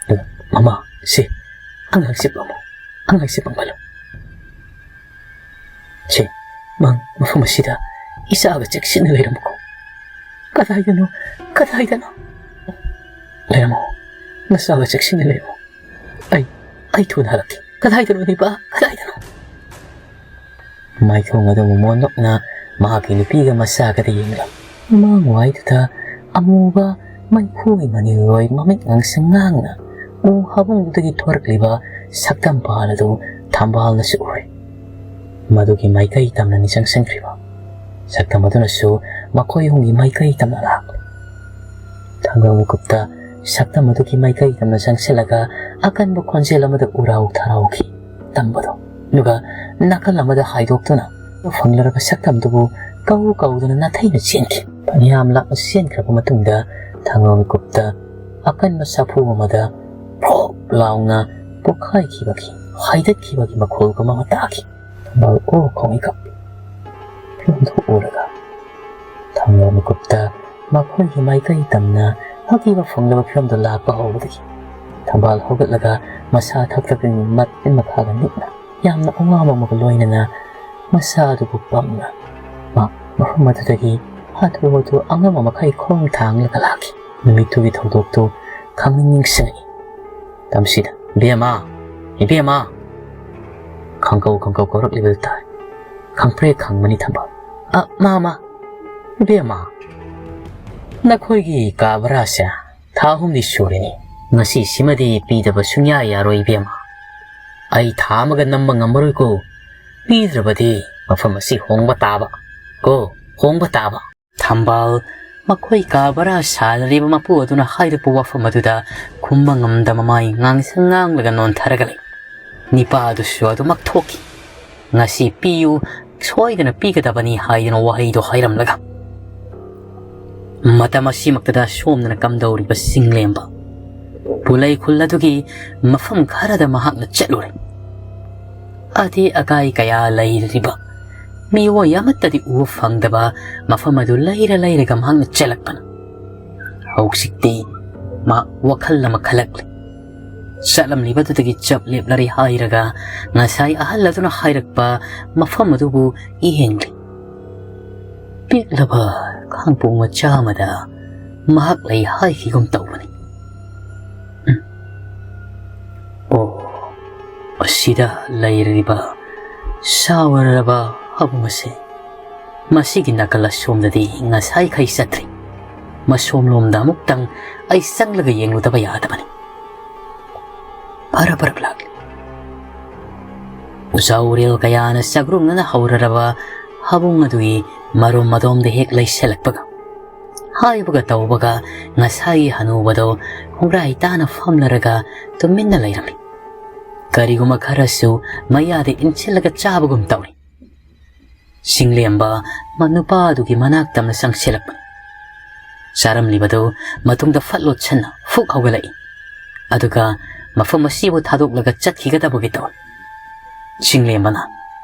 ꯑꯗꯨꯒ, "ꯃꯃꯥ, ꯁꯤ ꯑꯉꯥꯡꯁꯤ ꯄꯝꯃꯣ, ꯑꯉꯥꯡꯁꯤ ꯄꯝꯍꯜꯂꯨ꯫ ꯁꯤ ꯃꯥꯡ ꯃꯐꯝ ꯑꯁꯤꯗ ꯏꯆꯥꯒ ꯆꯦꯛꯁꯤꯟꯅ ꯂꯩꯔꯝꯃꯨꯀꯣ꯫ ꯀꯗꯥꯏꯗꯅꯣ, ꯀꯗꯥꯏꯗꯅꯣ? ꯂꯩꯔꯝꯃꯣ, ꯅꯆꯥꯒ ꯆꯦꯛꯁꯤꯟꯅ ꯂꯩꯔꯝꯃꯣ꯫ ꯑꯩ, ꯑꯩ ꯊꯨꯅ ꯍꯜꯂꯛꯀꯦ꯫ ꯀꯗꯥꯏꯗꯅꯣ, ꯅꯤꯄꯥ? ꯀꯗꯥꯏꯗꯅꯣ?" ꯃꯥꯏꯊꯣꯡ ꯑꯗꯨ ꯃꯣꯃꯣꯟ ꯅꯣꯛꯅ ꯃꯍꯥꯛꯀꯤ ꯅꯨꯄꯤꯒ ꯃꯆꯥꯒꯗ ꯌꯦꯡꯂꯝꯃꯤ꯫ ꯃꯃꯥꯡꯋꯥꯏꯗꯨꯗ ꯑꯃꯨꯕ ꯃꯩꯈꯨꯒꯤ ꯃꯅꯤꯜꯂꯣꯏ ꯃꯃꯤꯠ ꯉꯥꯡꯁꯪ ꯉꯥꯡꯅ ꯎ ꯍꯥꯕꯨꯡꯗꯨꯗꯒꯤ ꯊꯣꯔꯛꯂꯤꯕ ꯁꯛꯇꯝ ꯄꯥꯜ ꯑꯗꯨ ꯊꯝꯕꯥꯜꯅꯁꯨ ꯎꯔꯦ꯫ ꯃꯗꯨꯒꯤ ꯃꯥꯏꯀꯩ ꯇꯝꯅꯅꯤ ꯆꯪꯁꯤꯟꯈ꯭ꯔꯤꯕ꯫ ꯁꯛꯇꯝ ꯑꯗꯨꯅꯁꯨ ꯃꯈꯣꯏ ꯑꯍꯨꯝꯒꯤ ꯃꯥꯏꯀꯩ ꯇꯝꯅ ꯂꯥꯛꯂꯦ꯫ ꯊꯥꯡꯒꯜ ꯃꯤꯀꯨꯞꯇ ꯁꯛꯇꯝ ꯑꯗꯨꯒꯤ ꯃꯥꯏꯀꯩ ꯇꯝꯅ ꯆꯪꯁꯤꯜꯂꯒ ꯑꯀꯟꯕ ꯈꯣꯟꯖꯦꯜ ꯑꯃꯗ ꯎꯔꯥꯎ ꯊꯔꯥꯎꯈꯤ ꯇꯝꯕꯗꯣ꯫ ꯑꯗꯨꯒ ꯅꯥꯀꯜ ꯑꯃꯗ ꯍꯥꯏꯗꯣꯛꯇꯨꯅ ꯐꯪꯂꯔꯕ ꯁꯛꯇꯝꯗꯨꯕꯨ ꯀꯧ ꯀꯧꯗꯨꯅ ꯅꯥꯊꯩꯅ ꯆꯦꯟꯈꯤ꯫ ꯐꯅꯌꯥꯝ ꯂꯥꯞꯅ ꯆꯦꯟꯈ꯭ꯔꯕ ꯃꯇꯨꯡꯗ ꯊꯥꯡꯒꯜ ꯃꯤꯀꯨꯞꯇ ꯑꯀꯟꯕ ꯁꯥꯐꯨ ꯑꯃꯗ ꯄ꯭ꯔꯣꯛ ꯂꯥꯎꯅ ꯄꯣꯛꯈꯥꯏꯈꯤꯕꯒꯤ, ꯍꯥꯏꯗꯠꯈꯤꯕꯒꯤ ꯃꯈꯣꯜꯒꯨꯝ ꯑꯃ ꯇꯥꯈꯤ꯫ ꯊꯝꯕꯥꯜ ꯑꯣ ꯈꯣꯡꯉꯩ ꯀꯞꯄꯤ꯫ ꯐꯤꯕꯝꯗꯨ ꯎꯔꯒ ꯊꯥꯡꯒꯜ ꯃꯤꯀꯨꯞꯇ ꯃꯈꯣꯏꯒꯤ ꯃꯥꯏꯀꯩ ꯇꯝꯅ ꯑꯀꯤꯕ ꯐꯪꯂꯕ ꯐꯤꯕꯝꯗ ꯂꯥꯛꯄ ꯍꯧꯕꯗꯒꯤ ꯊꯝꯕꯥꯜ ꯍꯧꯒꯠꯂꯒ ꯃꯁꯥ ꯊꯛꯊꯛꯇꯅ ꯃꯊꯛ ꯃꯈꯥꯒ ꯅꯤꯛꯅ ꯌꯥꯝꯅ ꯑꯋꯥꯕ ꯑꯃꯒ ꯂꯣꯏꯅꯅ ꯃꯁꯥ ꯑꯗꯨꯕꯨ ꯄꯝꯅ ꯃꯥ ꯃꯐꯝ ꯑꯗꯨꯗꯒꯤ ꯍꯥꯊꯨ ꯍꯥꯊꯨ ꯑꯉꯝꯕ ꯃꯈꯩ ꯈꯣꯡ ꯊꯥꯡꯂꯒ ꯂꯥꯛꯈꯤ꯫ ꯅꯨꯃꯤꯠꯇꯨꯒꯤ ꯊꯧꯗꯣꯛꯇꯨ ꯈꯪꯅꯤꯡ ꯅꯤꯡꯁꯤꯡꯉꯤ꯫ ꯇꯝꯁꯤꯗ, "ꯏꯕꯦꯝꯃ, ꯏꯕꯦꯝꯃ!" ꯈꯪꯀꯧ ꯈꯪꯀꯧ ꯀꯧꯔꯛꯂꯤꯕꯗꯨ ꯇꯥꯏ꯫ ꯈꯪꯄ꯭ꯔꯦꯛ ꯈꯪꯕꯅꯤ ꯊꯝꯕꯥꯜ꯫ "ꯑ, ꯃꯥ, ꯃꯥ! ꯏꯕꯦꯝꯃ! ꯅꯈꯣꯏꯒꯤ ꯀꯥ ꯚꯔꯥꯁꯦ ꯊꯥ ꯑꯍꯨꯝꯗꯤ ꯁꯨꯔꯦꯅꯦ꯫ ꯉꯁꯤꯁꯤꯃꯗꯤ ꯄꯤꯗꯕ ꯁꯨꯡꯌꯥ ꯌꯥꯔꯣꯏ ꯏꯕꯦꯝꯃ꯫ ꯑꯩ ꯊꯥ ꯑꯃꯒ ꯅꯝꯕ ꯉꯝꯃꯔꯣꯏꯀꯣ꯫ ꯄꯤꯗ꯭ꯔꯕꯗꯤ ꯃꯐꯝ ꯑꯁꯤ ꯍꯣꯡꯕ ꯇꯥꯕ꯫ ꯀꯣ, ꯍꯣꯡꯕ ꯇꯥꯕ꯫" ꯊꯝꯕꯥꯜ ꯃꯈꯣꯏ ꯀꯥ ꯚꯔꯥ ꯁꯥꯅꯔꯤꯕ ꯃꯄꯨ ꯑꯗꯨꯅ ꯍꯥꯏꯔꯛꯄ ꯋꯥꯐꯝ ꯑꯗꯨꯗ ꯈꯨꯝꯕ ꯉꯝꯗ ꯃꯃꯥꯏ ꯉꯥꯡꯁꯪ ꯉꯥꯡꯂꯒ ꯅꯣꯟꯊꯔꯒ ꯂꯩ꯫ ꯅꯤꯄꯥ ꯑꯗꯨꯁꯨ ꯑꯗꯨꯃꯛ ꯊꯣꯛꯈꯤ꯫ "ꯉꯁꯤ ꯄꯤꯌꯨ, ꯁꯣꯏꯗꯅ ꯄꯤꯒꯗꯕꯅꯤ" ꯍꯥꯏꯗꯨꯅ ꯋꯥꯍꯩꯗꯣ ꯍꯥꯏꯔꯝꯂꯒ, ꯃꯇꯝ ꯑꯁꯤꯃꯛꯇꯗ ꯁꯣꯝꯗꯅ ꯀꯝꯗꯧꯔꯤꯕ ꯆꯤꯡꯂꯦꯝꯕ ꯄꯨꯂꯩ ꯈꯨꯜ ꯑꯗꯨꯒꯤ ꯃꯐꯝ ꯈꯔꯗ ꯃꯍꯥꯛꯅ ꯆꯠꯂꯨꯔꯦ꯫ ꯑꯇꯦꯛ ꯑꯀꯥꯏ ꯀꯌꯥ ꯂꯩꯔꯤꯕ, ꯃꯤꯑꯣꯏ ꯑꯃꯠꯇꯗꯤ ꯎꯕ ꯐꯪꯗꯕ ꯃꯐꯝ ꯑꯗꯨ ꯂꯩꯔ ꯂꯩꯔꯒ ꯃꯍꯥꯛꯅ ꯆꯠꯂꯛꯄꯅ꯫ ꯍꯧꯖꯤꯛꯇꯤ ꯃꯍꯥꯛ ꯋꯥꯈꯜ ꯑꯃ ꯈꯜꯂꯛꯂꯦ꯫ ꯆꯠꯂꯝꯂꯤꯕꯗꯨꯗꯒꯤ ꯆꯞ ꯂꯦꯞꯂꯔꯦ ꯍꯥꯏꯔꯒ ꯉꯁꯥꯏ ꯑꯍꯜ ꯑꯗꯨꯅ ꯍꯥꯏꯔꯛꯄ ꯃꯐꯝ ꯑꯗꯨꯕꯨ ꯌꯦꯡꯂꯤ꯫ ꯄꯤꯛꯂꯕ ꯈꯥꯡꯄꯣꯛ ꯃꯆꯥ ꯑꯃꯗ ꯃꯍꯥꯛ ꯂꯩ ꯍꯥꯏꯈꯤꯒꯨꯝ ꯇꯧꯕꯅꯤ꯫ ꯎꯝ꯫ ꯑꯣ, ꯑꯁꯤꯗ ꯂꯩꯔꯤꯕ ꯁꯥꯎꯔꯔꯕ ꯍꯥꯕꯨꯡ ꯑꯁꯦ꯫ ꯃꯁꯤꯒꯤ ꯅꯥꯀꯜ ꯑꯁꯣꯝꯗꯗꯤ ꯉꯁꯥꯏꯈꯩ ꯆꯠꯇ꯭ꯔꯤ꯫ ꯃꯁꯣꯝꯂꯣꯝꯗ ꯑꯃꯨꯛꯇꯪ ꯑꯩ ꯆꯪꯂꯒ ꯌꯦꯡꯂꯨꯗꯕ ꯌꯥꯗꯕꯅꯤ꯫ ꯐꯔ ꯐꯔꯛ ꯂꯥꯛꯂꯤ꯫ ꯎꯖꯥꯎ ꯎꯔꯦꯜ ꯀꯌꯥꯅ ꯆꯥꯛꯔꯨꯡꯅꯅ ꯍꯧꯔꯔꯕ ꯍꯥꯕꯨꯡ ꯑꯗꯨꯒꯤ ꯃꯔꯨꯝ ꯑꯗꯣꯝꯗ ꯍꯦꯛ ꯂꯩꯁꯜꯂꯛꯄꯒ, ꯍꯥꯏꯕꯒ ꯇꯧꯕꯒ ꯉꯁꯥꯏꯒꯤ ꯍꯅꯨꯕꯗꯣ ꯈꯣꯡꯒ꯭ꯔꯥꯏ ꯇꯥꯅ ꯐꯝꯂꯔꯒ ꯇꯨꯃꯤꯟꯅ ꯂꯩꯔꯝꯃꯤ꯫ ꯀꯔꯤꯒꯨꯝꯕ ꯈꯔꯁꯨ ꯃꯌꯥꯗ ꯏꯟꯁꯤꯜꯂꯒ ꯆꯥꯕꯒꯨꯝ ꯇꯧꯔꯤ꯫ ꯆꯤꯡꯂꯦꯝꯕ ꯃ-, ꯅꯨꯄꯥ ꯑꯗꯨꯒꯤ ꯃꯅꯥꯛꯇ ꯑꯃ ꯆꯪꯁꯤꯜꯂꯛꯄꯅꯤ꯫ ꯆꯥꯔꯝꯂꯤꯕꯗꯨ ꯃꯇꯨꯡꯗ ꯐꯠ ꯂꯣꯠꯁꯟꯅ ꯐꯨꯛ ꯍꯧꯒꯠꯂꯛꯏ꯫ ꯑꯗꯨꯒ ꯃꯐꯝ ꯑꯁꯤꯕꯨ ꯊꯥꯗꯣꯛꯂꯒ ꯆꯠꯈꯤꯒꯗꯕꯒꯤ ꯇꯧꯏ꯫ ꯆꯤꯡꯂꯦꯝꯕꯅ,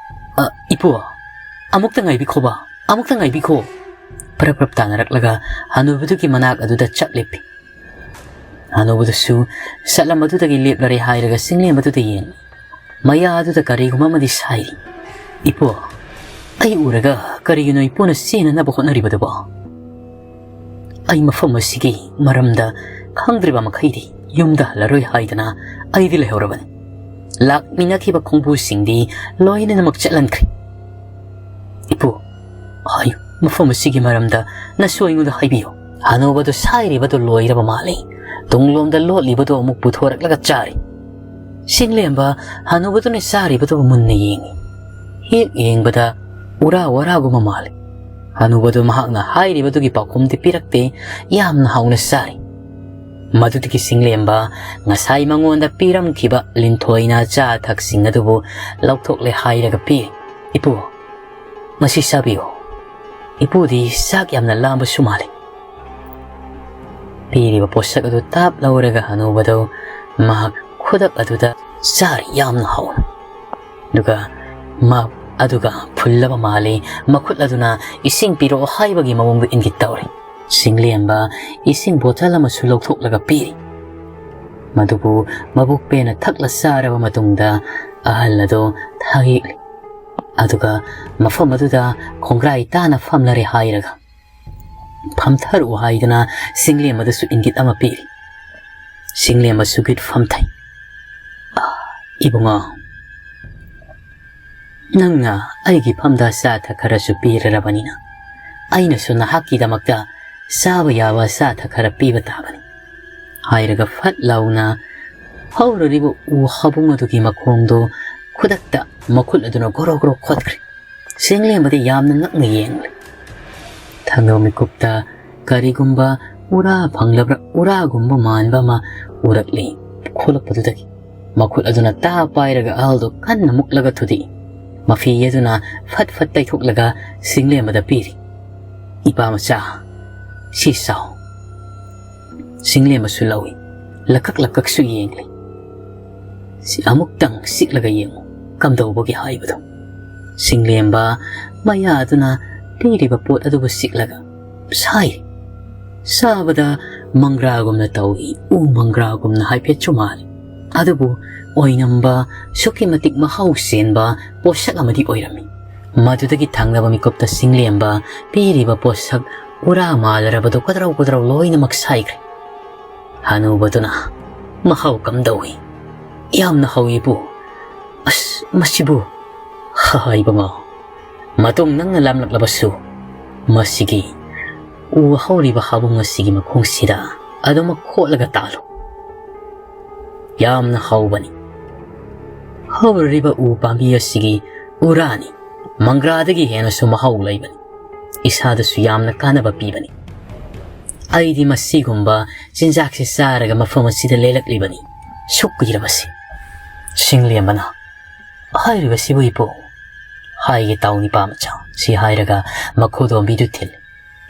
"ꯑ, ꯏꯄꯨ, ꯑꯃꯨꯛꯇ ꯉꯥꯏꯕꯤꯈꯣꯕ, ꯑꯃꯨꯛꯇ ꯉꯥꯏꯕꯤꯈꯣ!" ꯄ꯭ꯔꯞ ꯄ꯭ꯔꯞ ꯇꯥꯅꯔꯛꯂꯒ ꯍꯅꯨꯕꯗꯨꯒꯤ ꯃꯅꯥꯛ ꯑꯗꯨꯗ ꯆꯞ ꯂꯦꯞꯄꯤ꯫ ꯍꯅꯨꯕꯗꯨꯁꯨ ꯆꯠꯂꯝꯕꯗꯨꯗꯒꯤ ꯂꯦꯞꯂꯔꯦ ꯍꯥꯏꯔꯒ ꯆꯤꯡꯂꯦꯝꯕꯗꯨꯗ ꯌꯦꯡꯂꯤ꯫ ꯃꯌꯥ ꯑꯗꯨꯗ ꯀꯔꯤꯒꯨꯝꯕ ꯑꯃꯗꯤ ꯁꯥꯏꯔꯤ꯫ "ꯏꯄꯨ, ꯑꯩ ꯎꯔꯒ ꯀꯔꯤꯒꯤꯅꯣ ꯏꯄꯨꯅ ꯆꯦꯟꯅꯅꯕ ꯍꯣꯠꯅꯔꯤꯕꯗꯨꯕꯣ?" "ꯑꯩ ꯃꯐꯝ ꯑꯁꯤꯒꯤ ꯃꯔꯝꯗ ꯈꯪꯗ꯭ꯔꯤꯕ ꯃꯈꯩꯗꯤ ꯌꯨꯝꯗ ꯍꯜꯂꯔꯣꯏ ꯍꯥꯏꯗꯅ ꯑꯩꯗꯤ ꯂꯩꯍꯧꯔꯕꯅꯤ꯫ ꯂꯥꯛꯃꯤꯟꯅꯈꯤꯕ ꯈꯣꯡꯕꯨꯁꯤꯡꯗꯤ ꯂꯣꯏꯅꯃꯛ ꯆꯠꯍꯟꯈ꯭ꯔꯦ꯫" "ꯏꯄꯨ, ꯍꯥꯏꯌꯨ, ꯃꯐꯝ ꯑꯁꯤꯒꯤ ꯃꯔꯝꯗ ꯅꯁꯨ ꯑꯩꯉꯣꯟꯗ ꯍꯥꯏꯕꯤꯌꯨ꯫" ꯍꯅꯨꯕꯗꯨ ꯁꯥꯏꯔꯤꯕꯗꯨ ꯂꯣꯏꯔꯕ ꯃꯥꯜꯂꯤ꯫ ꯇꯨꯡꯂꯣꯝꯗ ꯂꯣꯠꯂꯤꯕꯗꯨ ꯑꯃꯨꯛ ꯄꯨꯊꯣꯔꯛꯂꯒ ꯆꯥꯔꯤ꯫ ꯆꯤꯡꯂꯦꯝꯕ ꯍꯅꯨꯕꯗꯨꯅ ꯆꯥꯔꯤꯕꯗꯨ ꯃꯨꯟꯅ ꯌꯦꯡꯉꯤ꯫ ꯍꯦꯛ ꯌꯦꯡꯕꯗ ꯎꯔꯥ ꯋꯥꯔꯥꯒꯨꯝꯕ ꯃꯥꯜꯂꯤ꯫ ꯍꯅꯨꯕꯗꯨ ꯃꯍꯥꯛꯅ ꯍꯥꯏꯔꯤꯕꯗꯨꯒꯤ ꯄꯥꯎꯈꯨꯝꯗꯤ ꯄꯤꯔꯛꯇꯦ, ꯌꯥꯝꯅ ꯍꯥꯎꯅ ꯆꯥꯔꯤ꯫ ꯃꯗꯨꯗꯒꯤ ꯁꯤꯡꯂꯦꯝꯕ ꯉꯁꯥꯏ ꯃꯉꯣꯟꯗ ꯄꯤꯔꯝꯈꯤꯕ ꯂꯤꯟꯊꯣꯏꯅ ꯆꯥ ꯊꯛꯁꯤꯡ ꯑꯗꯨꯕꯨ ꯂꯧꯊꯣꯛꯂꯦ ꯍꯥꯏꯔꯒ ꯄꯤ꯫ "ꯏꯄꯨ, ꯃꯁꯤ ꯆꯥꯕꯤꯌꯨ꯫ ꯏꯄꯨꯗꯤ ꯆꯥꯛ ꯌꯥꯝꯅ ꯂꯥꯝꯕꯁꯨ ꯃꯥꯜꯂꯤ꯫" ꯄꯤꯔꯤꯕ ꯄꯣꯠꯁꯛ ꯑꯗꯨ ꯇꯥꯞ ꯂꯧꯔꯒ ꯍꯅꯨꯕꯗꯨ ꯃꯍꯥꯛ ꯈꯨꯗꯛ ꯑꯗꯨꯗ ꯆꯥꯔꯤ ꯌꯥꯝꯅ ꯍꯥꯎꯅ꯫ ꯑꯗꯨꯒ ꯃꯥ-, ꯑꯗꯨꯒ ꯐꯨꯜꯂꯕ ꯃꯥꯜꯂꯤ꯫ ꯃꯈꯨꯠ ꯑꯗꯨꯅ ꯏꯁꯤꯡ ꯄꯤꯔꯛꯑꯣ ꯍꯥꯏꯕꯒꯤ ꯃꯑꯣꯡꯗ ꯏꯪꯒꯤꯠ ꯇꯧꯔꯤ꯫ ꯁꯤꯡꯂꯦꯝꯕ ꯏꯁꯤꯡ ꯕꯣꯇꯜ ꯑꯃꯁꯨ ꯂꯧꯊꯣꯛꯂꯒ ꯄꯤꯔꯤ꯫ ꯃꯗꯨꯕꯨ ꯃꯕꯨꯛ ꯄꯦꯟꯅ ꯊꯛꯂ ꯆꯥꯔꯕ ꯃꯇꯨꯡꯗ ꯑꯍꯜ ꯑꯗꯨ ꯊꯥꯒꯦꯛꯂꯤ꯫ ꯑꯗꯨꯒ ꯃꯐꯝ ꯑꯗꯨꯗ ꯈꯣꯡꯒ꯭ꯔꯥꯏ ꯇꯥꯅ ꯐꯝꯂꯔꯦ ꯍꯥꯏꯔꯒ ꯐꯝꯊꯔꯛꯎ ꯍꯥꯏꯗꯅ ꯁꯤꯡꯂꯦꯝꯕꯗꯁꯨ ꯏꯪꯒꯤꯠ ꯑꯃ ꯄꯤꯔꯤ꯫ ꯁꯤꯡꯂꯦꯝꯕꯁꯨ ꯒꯤꯠ ꯐꯝꯊꯩ꯫ "ꯑꯥ, ꯏꯕꯨꯡꯉꯣ, ꯅꯪꯅ ꯑꯩꯒꯤ ꯐꯝꯗ ꯆꯥ ꯊꯛ ꯈꯔꯁꯨ ꯄꯤꯔꯔꯕꯅꯤꯅ ꯑꯩꯅꯁꯨ ꯅꯍꯥꯛꯀꯤꯗꯃꯛꯇ ꯆꯥꯕ ꯌꯥꯕ ꯆꯥ ꯊꯛ ꯈꯔ ꯄꯤꯕ ꯇꯥꯕꯅꯤ" ꯍꯥꯏꯔꯒ ꯐꯠ ꯂꯥꯎꯅ ꯍꯧꯔꯔꯤꯕ ꯎ ꯍꯥꯕꯨꯡ ꯑꯗꯨꯒꯤ ꯃꯈꯣꯡꯗꯨ ꯈꯨꯗꯛꯇ ꯃꯈꯨꯠ ꯑꯗꯨꯅ ꯒꯣꯔꯣ ꯒꯣꯔꯣ ꯈꯣꯠꯈ꯭ꯔꯦ꯫ ꯁꯤꯡꯂꯦꯝꯕꯗꯤ ꯌꯥꯝꯅ ꯉꯛꯅ ꯌꯦꯡꯂꯦ꯫ ꯊꯪꯅꯕ ꯃꯤꯀꯨꯞꯇ ꯀꯔꯤꯒꯨꯝꯕ ꯎꯔꯥ ꯐꯪꯂꯕ꯭ꯔꯥ, ꯎꯔꯥꯒꯨꯝꯕ ꯃꯥꯟꯕ ꯑꯃ ꯎꯔꯛꯂꯤ꯫ ꯈꯣꯂꯛꯄꯗꯨꯗꯒꯤ ꯃꯈꯨꯠ ꯑꯗꯨꯅ ꯇꯥ ꯄꯥꯏꯔꯒ ꯑꯍꯜꯗꯨ ꯀꯟꯅ ꯃꯨꯛꯂꯒ ꯊꯨꯗꯦꯛꯏ꯫ ꯃꯐꯤ ꯑꯗꯨꯅ ꯐꯠ ꯐꯠ ꯇꯩꯊꯣꯛꯂꯒ ꯁꯤꯡꯂꯦꯝꯕꯗ ꯄꯤꯔꯤ꯫ "ꯏꯄꯥ ꯃꯆꯥ, ꯁꯤ ꯆꯥꯎ꯫" ꯁꯤꯡꯂꯦꯝꯕꯁꯨ ꯂꯧꯏ꯫ ꯂꯀꯛ ꯂꯀꯛꯁꯨ ꯌꯦꯡꯂꯤ꯫ "ꯁꯤ ꯑꯃꯨꯛꯇꯪ ꯆꯤꯛꯂꯒ ꯌꯦꯡꯉꯨ, ꯀꯝꯗꯧꯕꯒꯦ ꯍꯥꯏꯕꯗꯨ꯫" ꯁꯤꯡꯂꯦꯝꯕ ꯃꯌꯥꯗꯨꯅ ꯄꯤꯔꯤꯕ ꯄꯣꯠ ꯑꯗꯨꯕꯨ ꯆꯤꯛꯂꯒ ꯁꯥꯏ꯫ ꯆꯥꯕꯗ ꯃꯪꯒ꯭ꯔꯥꯒꯨꯝꯅ ꯇꯧꯏ, ꯎ ꯃꯪꯒ꯭ꯔꯥꯒꯨꯝꯅ ꯍꯥꯏꯐꯦꯠꯁꯨ ꯃꯥꯜꯂꯤ꯫ ꯑꯗꯨꯕꯨ ꯑꯣꯏꯅꯝꯕ ꯑꯁꯨꯛꯀꯤ ꯃꯇꯤꯛ ꯃꯍꯥꯎ ꯆꯦꯟꯕ ꯄꯣꯠꯁꯛ ꯑꯃꯗꯤ ꯑꯣꯏꯔꯝꯃꯤ꯫ ꯃꯗꯨꯗꯒꯤ ꯊꯪꯅꯕ ꯃꯤꯀꯨꯞꯇ ꯁꯤꯡꯂꯦꯝꯕ ꯄꯤꯔꯤꯕ ꯄꯣꯠꯁꯛ ꯎꯔꯥ ꯃꯥꯜꯂꯔꯕꯗꯨ ꯀꯗ꯭ꯔꯧ ꯀꯗ꯭ꯔꯧ ꯂꯣꯏꯅꯃꯛ ꯁꯥꯏꯈ꯭ꯔꯦ꯫ ꯍꯅꯨꯕꯗꯨꯅ, "ꯃꯍꯥꯎ ꯀꯝꯗꯧꯏ?" "ꯌꯥꯝꯅ ꯍꯥꯎꯏꯕꯨ꯫" "ꯑꯁ, ꯃꯁꯤꯕꯨ ꯍꯥꯏꯕ ꯉꯥꯎ꯫ ꯃꯇꯨꯡ ꯅꯪꯅ ꯂꯥꯝꯂꯛꯂꯕꯁꯨ ꯃꯁꯤꯒꯤ ꯎ ꯍꯧꯔꯤꯕ ꯍꯥꯕꯨꯡ ꯑꯁꯤꯒꯤ ꯃꯈꯣꯡꯁꯤꯗ ꯑꯗꯨꯃꯛ ꯈꯣꯠꯂꯒ ꯇꯥꯜꯂꯨ꯫ ꯌꯥꯝꯅ ꯍꯥꯎꯕꯅꯤ꯫ ꯍꯧꯔꯤꯕ ꯎ ꯄꯥꯝꯕꯤ ꯑꯁꯤꯒꯤ ꯎꯔꯥꯅꯤ꯫ ꯃꯪꯒ꯭ꯔꯥꯗꯒꯤ ꯍꯦꯟꯅꯁꯨ ꯃꯍꯥꯎ ꯂꯩꯕꯅꯤ꯫ ꯏꯁꯥꯗꯁꯨ ꯌꯥꯝꯅ ꯀꯥꯟꯅꯕ ꯄꯤꯕꯅꯤ꯫ ꯑꯩꯗꯤ ꯃꯁꯤꯒꯨꯝꯕ ꯆꯤꯟꯖꯥꯛꯁꯤ ꯆꯥꯔꯒ ꯃꯐꯝ ꯑꯁꯤꯗ ꯂꯦꯜꯂꯛꯂꯤꯕꯅꯤ꯫ ꯁꯨꯛ ꯀꯨꯏꯔꯕꯁꯤ꯫ ꯁꯤꯡꯂꯦꯝꯕꯅ, "ꯍꯥꯏꯔꯤꯕꯁꯤꯕꯨ ꯏꯄꯨ?" "ꯍꯥꯏꯒꯦ ꯇꯥꯎ ꯅꯤꯄꯥ ꯃꯆꯥ," ꯁꯤ ꯍꯥꯏꯔꯒ ꯃꯈꯨꯗꯣꯝꯕꯤꯗꯨ ꯊꯤꯜꯂꯤ꯫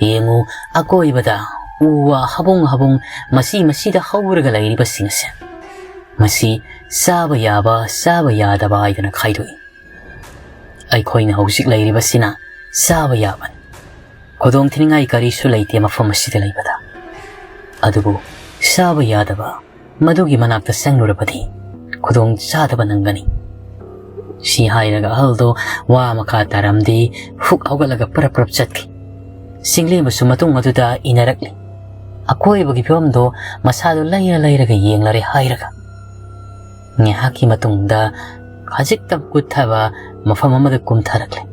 "ꯌꯦꯡꯉꯨ, ꯑꯀꯣꯏꯕꯗ ꯎ ꯋꯥ ꯍꯕꯨꯡ ꯍꯕꯨꯡ ꯃꯁꯤ ꯃꯁꯤꯗ ꯍꯧꯔꯒ ꯂꯩꯔꯤꯕꯁꯤꯡ ꯑꯁꯦ꯫ ꯃꯁꯤ ꯆꯥꯕ ꯌꯥꯕ, ꯆꯥꯕ ꯌꯥꯗꯕ ꯍꯥꯏꯗꯅ ꯈꯥꯏꯗꯣꯛꯏ꯫ ꯑꯩꯈꯣꯏꯅ ꯍꯧꯖꯤꯛ ꯂꯩꯔꯤꯕꯁꯤꯅ ꯆꯥꯕ ꯌꯥꯕꯅꯤ꯫ ꯈꯨꯗꯣꯡ ꯊꯤꯅꯤꯡꯉꯥꯏ ꯀꯔꯤꯁꯨ ꯂꯩꯇꯦ ꯃꯐꯝ ꯑꯁꯤꯗ ꯂꯩꯕꯗ꯫ ꯑꯗꯨꯕꯨ ꯆꯥꯕ ꯌꯥꯗꯕ, ꯃꯗꯨꯒꯤ ꯃꯅꯥꯛꯇ ꯆꯪꯂꯨꯔꯕꯗꯤ ꯈꯨꯗꯣꯡ ꯆꯥꯗꯕ ꯅꯪꯒꯅꯤ꯫" ꯁꯤ ꯍꯥꯏꯔꯒ ꯑꯍꯜꯗꯣ ꯋꯥ ꯃꯈꯥ ꯇꯥꯔꯝꯗꯦ, ꯍꯨꯛ ꯍꯧꯒꯠꯂꯒ ꯄꯔꯞ ꯄꯔꯞ ꯆꯠꯈꯤ꯫ ꯁꯤꯡꯂꯦꯝꯕꯁꯨ ꯃꯇꯨꯡ ꯑꯗꯨꯗ ꯏꯟꯅꯔꯛꯂꯤ꯫ ꯑꯀꯣꯏꯕꯒꯤ ꯐꯤꯕꯝꯗꯣ ꯃꯁꯥꯗꯣ ꯂꯩꯔ ꯂꯩꯔꯒ ꯌꯦꯡꯂꯔꯦ ꯍꯥꯏꯔꯒ꯫ ꯉꯥꯏꯍꯥꯛꯀꯤ ꯃꯇꯨꯡꯗ ꯈꯖꯤꯛꯇꯪ ꯀꯨꯠꯊꯕ ꯃꯐꯝ ꯑꯃꯗ ꯀꯨꯝꯊꯔꯛꯂꯦ꯫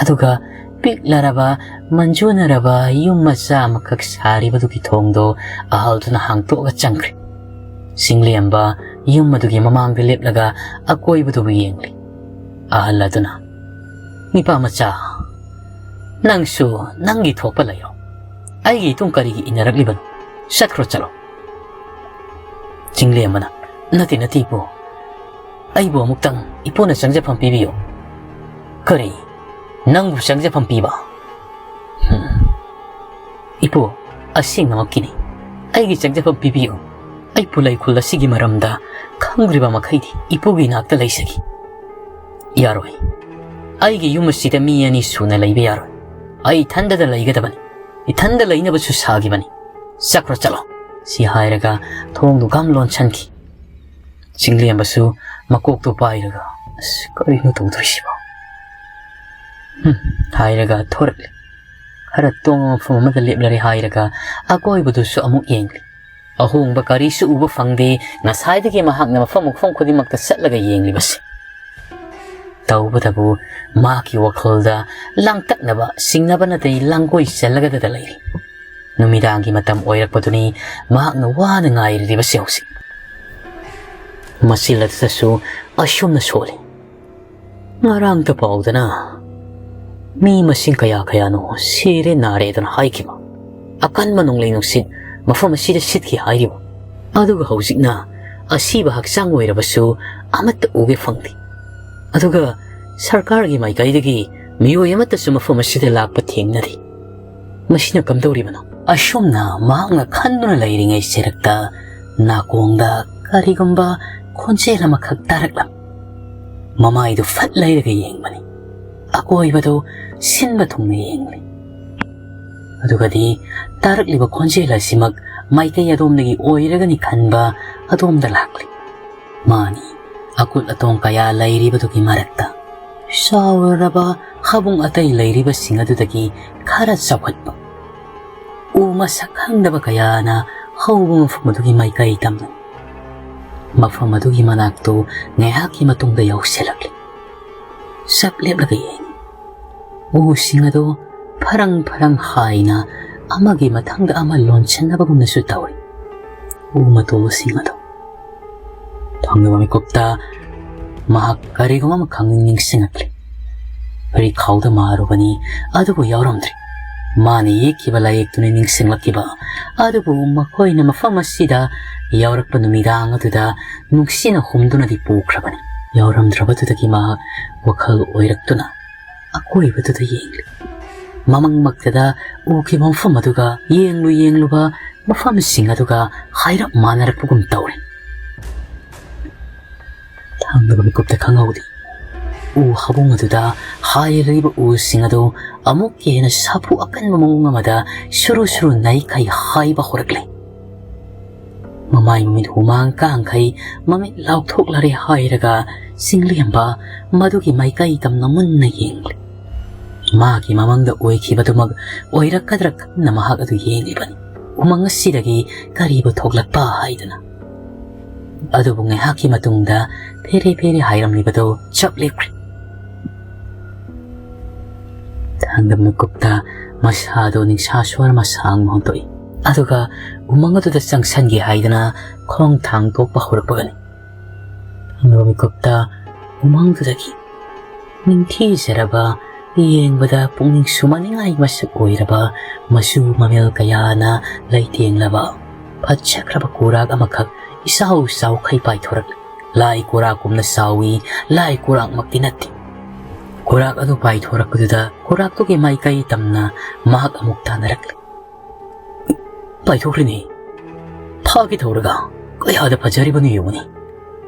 ꯑꯗꯨꯒ ꯄꯤꯛꯂꯔꯕ, ꯃꯟꯖꯨꯅꯔꯕ ꯌꯨꯝ ꯃꯆꯥ ꯑꯃꯈꯛ ꯁꯥꯔꯤꯕꯗꯨꯒꯤ ꯊꯣꯡꯗꯣ ꯑꯍꯜꯗꯨꯅ ꯍꯥꯡꯇꯣꯛꯑꯒ ꯆꯪꯈ꯭ꯔꯦ꯫ ꯁꯤꯡꯂꯦꯝꯕ ꯌꯨꯝ ꯑꯗꯨꯒꯤ ꯃꯃꯥꯡꯗ ꯂꯦꯞꯂꯒ ꯑꯀꯣꯏꯕꯗꯨꯕꯨ ꯌꯦꯡꯂꯤ꯫ ꯑꯍꯜ ꯑꯗꯨꯅ, "ꯅꯤꯄꯥ ꯃꯆꯥ, ꯅꯪꯁꯨ ꯅꯪꯒꯤ ꯊꯣꯛꯄ ꯂꯩꯔꯣ꯫ ꯑꯩꯒꯤ ꯏꯇꯨꯡ ꯀꯔꯤꯒꯤ ꯏꯟꯅꯔꯛꯂꯤꯕꯅꯣ? ꯆꯠꯈ꯭ꯔꯣ, ꯆꯠꯂꯣ꯫" ꯆꯤꯡꯂꯦꯝꯕꯅ, "ꯅꯠꯇꯦ, ꯅꯠꯇꯦ ꯏꯄꯨ꯫ ꯑꯩꯕꯨ ꯑꯃꯨꯛꯇꯪ ꯏꯄꯨꯅ ꯆꯪꯖꯐꯝ ꯄꯤꯕꯤꯌꯨ꯫" "ꯀꯔꯤ? ꯅꯪꯕꯨ ꯆꯪꯖꯐꯝ ꯄꯤꯕ?" "ꯍꯝ꯫ ꯏꯄꯨ, ꯑꯁꯦꯡꯅꯃꯛꯀꯤꯅꯤ꯫ ꯑꯩꯒꯤ ꯆꯪꯖꯐꯝ ꯄꯤꯕꯤꯌꯨ꯫ ꯑꯩ ꯄꯨꯂꯩ ꯈꯨꯜ ꯑꯁꯤꯒꯤ ꯃꯔꯝꯗ ꯈꯪꯗ꯭ꯔꯤꯕ ꯃꯈꯩꯗꯤ ꯏꯄꯨꯒꯤ ꯏꯅꯥꯛꯇ ꯂꯩꯖꯒꯦ꯫" "ꯌꯥꯔꯣꯏ꯫ ꯑꯩꯒꯤ ꯌꯨꯝ ꯑꯁꯤꯗ ꯃꯤ ꯑꯅꯤ ꯁꯨꯅ ꯂꯩꯕ ꯌꯥꯔꯣꯏ꯫ ꯑꯩ ꯏꯊꯟꯗꯗ ꯂꯩꯒꯗꯕꯅꯤ꯫ ꯏꯊꯟꯗ ꯂꯩꯅꯕꯁꯨ ꯁꯥꯈꯤꯕꯅꯤ꯫ ꯆꯠꯈ꯭ꯔꯣ, ꯆꯠꯂꯣ꯫" ꯁꯤ ꯍꯥꯏꯔꯒ ꯊꯣꯡꯗꯨ ꯒꯝ ꯂꯣꯟꯁꯟꯈꯤ꯫ ꯆꯤꯡꯂꯦꯝꯕꯁꯨ ꯃꯀꯣꯛꯇꯨ ꯄꯥꯏꯔꯒ, "ꯑꯁ, ꯀꯔꯤꯅꯣ ꯇꯧꯗꯣꯏꯁꯤꯕꯣ?" "ꯍꯨꯝ," ꯍꯥꯏꯔꯒ ꯊꯣꯔꯛꯂꯦ꯫ ꯈꯔ ꯇꯣꯡꯕ ꯃꯐꯝ ꯑꯃꯗ ꯂꯦꯞꯂꯔꯦ ꯍꯥꯏꯔꯒ ꯑꯀꯣꯏꯕꯗꯨꯁꯨ ꯑꯃꯨꯛ ꯌꯦꯡꯂꯤ꯫ ꯑꯍꯣꯡꯕ ꯀꯔꯤꯁꯨ ꯎꯕ ꯐꯪꯗꯦ꯫ ꯉꯁꯥꯏꯗꯒꯤ ꯃꯍꯥꯛꯅ ꯃꯐꯝ ꯃꯐꯝ ꯈꯨꯗꯤꯡꯃꯛꯇ ꯆꯠꯂꯒ ꯌꯦꯡꯂꯤꯕꯁꯤ꯫ ꯇꯧꯕꯇꯕꯨ ꯃꯍꯥꯛꯀꯤ ꯋꯥꯈꯜꯗ ꯂꯥꯡꯇꯛꯅꯕ, ꯁꯤꯡꯅꯕ ꯅꯠꯇꯦ, ꯂꯥꯡꯒꯣꯏ ꯆꯜꯂꯒꯗ ꯂꯩꯔꯤ꯫ ꯅꯨꯃꯤꯗꯥꯡꯒꯤ ꯃꯇꯝ ꯑꯣꯏꯔꯛꯄꯗꯨꯅꯤ ꯃꯍꯥꯛꯅ ꯋꯥꯅ ꯉꯥꯏꯔꯤꯕꯁꯤ ꯍꯧꯖꯤꯛ꯫ ꯃꯆꯤꯜ ꯑꯗꯨꯗꯁꯨ ꯑꯁꯨꯝꯅ ꯁꯣꯜꯂꯤ꯫ ꯉꯔꯥꯡꯇ ꯄꯥꯎꯗꯅ ꯃꯤ ꯃꯁꯤꯡ ꯀꯌꯥ ꯀꯌꯥꯅꯣ ꯁꯤꯔꯦ ꯅꯥꯔꯦꯗꯅ ꯍꯥꯏꯈꯤꯕ꯫ ꯑꯀꯟꯕ ꯅꯣꯡꯂꯩ ꯅꯨꯡꯁꯤꯠ ꯃꯐꯝ ꯑꯁꯤꯗ ꯁꯤꯠꯈꯤ ꯍꯥꯏꯔꯤꯕ? ꯑꯗꯨꯒ ꯍꯧꯖꯤꯛꯅ ꯑꯁꯤꯕ ꯍꯛꯆꯥꯡ ꯑꯣꯏꯔꯕꯁꯨ ꯑꯃꯠꯇ ꯎꯒꯦ ꯐꯪꯗꯦ꯫ ꯑꯗꯨꯒ ꯁꯔꯀꯥꯔꯒꯤ ꯃꯥꯏꯀꯩꯗꯒꯤ ꯃꯤꯑꯣꯏ ꯑꯃꯠꯇꯁꯨ ꯃꯐꯝ ꯑꯁꯤꯗ ꯂꯥꯛꯄ ꯊꯦꯡꯅꯗꯦ꯫ ꯃꯁꯤꯅ ꯀꯝꯗꯧꯔꯤꯕꯅꯣ? ꯑꯁꯨꯝꯅ ꯃꯍꯥꯛꯅ ꯈꯟꯗꯨꯅ ꯂꯩꯔꯤꯉꯩ ꯁꯦꯔꯛꯇ ꯅꯥꯀꯣꯡꯗ ꯀꯔꯤꯒꯨꯝꯕ ꯈꯣꯟꯖꯦꯜ ꯑꯃꯈꯛ ꯇꯥꯔꯛꯂꯝ꯫ ꯃꯃꯥꯏꯗꯨ ꯐꯠ ꯂꯩꯔꯒ ꯌꯦꯡꯕꯅꯤ꯫ ꯑꯀꯣꯏꯕꯗꯨ ꯁꯤꯟꯕ ꯊꯨꯡꯅ ꯌꯦꯡꯂꯤ꯫ ꯑꯗꯨꯒꯗꯤ ꯇꯥꯔꯛꯂꯤꯕ ꯈꯣꯟꯖꯦꯜ ꯑꯁꯤꯃꯛ ꯃꯥꯏꯀꯩ ꯑꯗꯣꯝꯗꯒꯤ ꯑꯣꯏꯔꯒꯅꯤ ꯈꯟꯕ ꯑꯗꯣꯝꯗ ꯂꯥꯛꯂꯤ꯫ ꯃꯥꯅꯤ, ꯑꯀꯨꯠ ꯑꯇꯣꯡ ꯀꯌꯥ ꯂꯩꯔꯤꯕꯗꯨꯒꯤ ꯃꯔꯛꯇ ꯆꯥꯎꯔꯕ ꯍꯥꯕꯨꯡ ꯑꯇꯩ ꯂꯩꯔꯤꯕꯁꯤꯡ ꯑꯗꯨꯗꯒꯤ ꯈꯔ ꯆꯥꯎꯈꯠꯄ ꯎ ꯃꯁꯛ ꯈꯪꯗꯕ ꯀꯌꯥꯅ ꯍꯧꯕ ꯃꯐꯝ ꯑꯗꯨꯒꯤ ꯃꯥꯏꯀꯩ ꯇꯝꯅ ꯃꯐꯝ ꯑꯗꯨꯒꯤ ꯃꯅꯥꯛꯇꯨ ꯉꯥꯏꯍꯥꯛꯀꯤ ꯃꯇꯨꯡꯗ ꯌꯧꯁꯤꯜꯂꯛꯂꯤ꯫ ꯆꯞ ꯂꯦꯞꯂꯒ ꯌꯦꯡꯉꯤ꯫ ꯎꯁꯤꯡ ꯑꯗꯨ ꯐꯔꯪ ꯐꯔꯪ ꯍꯥꯏꯅ ꯑꯃꯒꯤ ꯃꯊꯪꯗ ꯑꯃ ꯂꯣꯟꯁꯤꯟꯅꯕꯒꯨꯝꯅꯁꯨ ꯇꯧꯔꯤ꯫ ꯎ ꯃꯇꯣꯜꯁꯤꯡ ꯑꯗꯨ ꯊꯪꯅꯕ ꯃꯤꯀꯨꯞꯇ ꯃꯍꯥꯛ ꯀꯔꯤꯒꯨꯝꯕ ꯑꯃ ꯈꯪꯅꯤꯡ ꯅꯤꯡꯁꯤꯡꯉꯛꯂꯤ꯫ ꯐꯨꯔꯤꯈꯥꯎꯗ ꯃꯥꯔꯨꯕꯅꯤ, ꯑꯗꯨꯕꯨ ꯌꯥꯎꯔꯝꯗ꯭ꯔꯦ꯫ ꯃꯥꯅ ꯌꯦꯛꯈꯤꯕ ꯂꯥꯏꯌꯦꯛꯇꯨꯅ ꯅꯤꯡꯁꯤꯡꯂꯛꯈꯤꯕ꯫ ꯑꯗꯨꯕꯨ ꯃꯈꯣꯏꯅ ꯃꯐꯝ ꯑꯁꯤꯗ ꯌꯥꯎꯔꯛꯄ ꯅꯨꯃꯤꯗꯥꯡ ꯑꯗꯨꯗ ꯅꯨꯡꯁꯤꯅ ꯍꯨꯝꯗꯨꯅꯗꯤ ꯄꯨꯈ꯭ꯔꯕꯅꯤ꯫ ꯌꯥꯎꯔꯝꯗ꯭ꯔꯕꯗꯨꯗꯒꯤ ꯃꯍꯥꯛ ꯋꯥꯈꯜ ꯑꯣꯏꯔꯛꯇꯨꯅ ꯑꯀꯣꯏꯕꯗꯨꯗ ꯌꯦꯡꯂꯤ꯫ ꯃꯃꯪꯃꯛꯇꯗ ꯎꯈꯤꯕ ꯃꯐꯝ ꯑꯗꯨꯒ ꯌꯦꯡꯂꯨ ꯌꯦꯡꯂꯨꯕ ꯃꯐꯝꯁꯤꯡ ꯑꯗꯨꯒ ꯍꯥꯏꯔꯞ ꯃꯥꯟꯅꯔꯛꯄꯒꯨꯝ ꯇꯧꯔꯦ꯫ ꯊꯥꯡꯗꯕ ꯃꯤꯀꯨꯞꯇ ꯈꯪꯍꯧꯗꯦ꯫ ꯎ ꯍꯥꯕꯨꯡ ꯑꯗꯨꯗ ꯍꯥꯏꯔꯤꯕ ꯎꯁꯤꯡ ꯑꯗꯨ ꯑꯃꯨꯛꯀ ꯍꯦꯟꯅ ꯁꯥꯐꯨ ꯑꯀꯟꯕ ꯃꯑꯣꯡ ꯑꯃꯗ ꯁꯨꯔꯨ ꯁꯨꯔꯨ ꯅꯩꯈꯩ ꯍꯥꯏꯕ ꯍꯧꯔꯛꯂꯦ꯫ ꯃꯃꯥꯏ ꯃꯃꯤꯠ ꯍꯨꯃꯥꯡ ꯀꯥꯡꯈꯩ ꯃꯃꯤꯠ ꯂꯥꯎꯊꯣꯛꯂꯔꯦ ꯍꯥꯏꯔꯒ ꯆꯤꯡꯂꯦꯝꯕ ꯃꯗꯨꯒꯤ ꯃꯥꯏꯀꯩ ꯇꯝꯅ ꯃꯨꯟꯅ ꯌꯦꯡꯂꯤ꯫ ꯃꯥꯒꯤ ꯃꯃꯪꯗ ꯑꯣꯏꯈꯤꯕꯗꯨꯃꯛ ꯑꯣꯏꯔꯛꯀꯗ꯭ꯔꯥ ꯈꯟꯅ ꯃꯍꯥꯛ ꯑꯗꯨ ꯌꯦꯡꯂꯤꯕꯅꯤ꯫ ꯎꯃꯪ ꯑꯁꯤꯗꯒꯤ ꯀꯔꯤꯕꯨ ꯊꯣꯛꯂꯛꯄ ꯍꯥꯏꯗꯅ꯫ ꯑꯗꯨꯕꯨ ꯉꯥꯏꯍꯥꯛꯀꯤ ꯃꯇꯨꯡꯗ ꯐꯦꯔꯦ ꯐꯦꯔꯦ ꯍꯥꯏꯔꯝꯂꯤꯕꯗꯨ ꯆꯞ ꯂꯦꯞꯈ꯭ꯔꯦ꯫ ꯊꯥꯡꯗ ꯃꯤꯀꯨꯞꯇ ꯃꯁꯥꯗꯨ ꯅꯤꯡꯁꯥ ꯁ꯭ꯋꯔ ꯃꯁꯥꯡ ꯍꯣꯟꯗꯣꯛꯏ꯫ ꯑꯗꯨꯒ ꯎꯃꯪ ꯑꯗꯨꯗ ꯆꯪꯁꯟꯒꯦ ꯍꯥꯏꯗꯅ ꯈꯣꯡ ꯊꯥꯡꯗꯣꯛꯄ ꯍꯧꯔꯛꯄꯒꯅꯤ꯫ ꯊꯥꯡꯗ ꯃꯤꯀꯨꯞꯇ ꯎꯃꯪꯗꯨꯗꯒꯤ ꯅꯤꯡꯊꯤꯖꯔꯕ ꯌꯦꯡꯕꯗ ꯄꯨꯛꯅꯤꯡ ꯁꯨꯝꯍꯠꯅꯤꯡꯉꯥꯏ ꯃꯁꯛ ꯑꯣꯏꯔꯕ ꯃꯆꯨ ꯃꯃꯦꯜ ꯀꯌꯥꯅ ꯂꯩꯇꯦꯡꯂꯕ ꯐꯖꯈ꯭ꯔꯕ ꯀꯨꯔꯥꯛ ꯑꯃꯈꯛ ꯏꯆꯥꯎ ꯆꯥꯎꯈꯩ ꯄꯥꯏꯊꯣꯔꯛꯂꯦ꯫ ꯂꯥꯏ ꯀꯨꯔꯥꯛꯀꯨꯝꯅ ꯆꯥꯎꯏ, ꯂꯥꯏ ꯀꯨꯔꯥꯛꯃꯛꯇꯤ ꯅꯠꯇꯦ꯫ ꯀꯨꯔꯥꯛ ꯑꯗꯨ ꯄꯥꯏꯊꯣꯔꯛꯄꯗꯨꯗ ꯀꯨꯔꯥꯛꯇꯨꯒꯤ ꯃꯥꯏꯀꯩ ꯇꯝꯅ ꯃꯍꯥꯛ ꯑꯃꯨꯛ ꯇꯥꯟꯅꯔꯛꯂꯦ꯫ ꯄꯥꯏꯊꯣꯛꯈ꯭ꯔꯤꯅꯦ꯫ ꯐꯥꯒꯦ ꯇꯧꯔꯒ ꯀꯌꯥꯗ ꯐꯖꯔꯤꯕꯅꯣ ꯌꯦꯡꯉꯨꯅꯦ꯫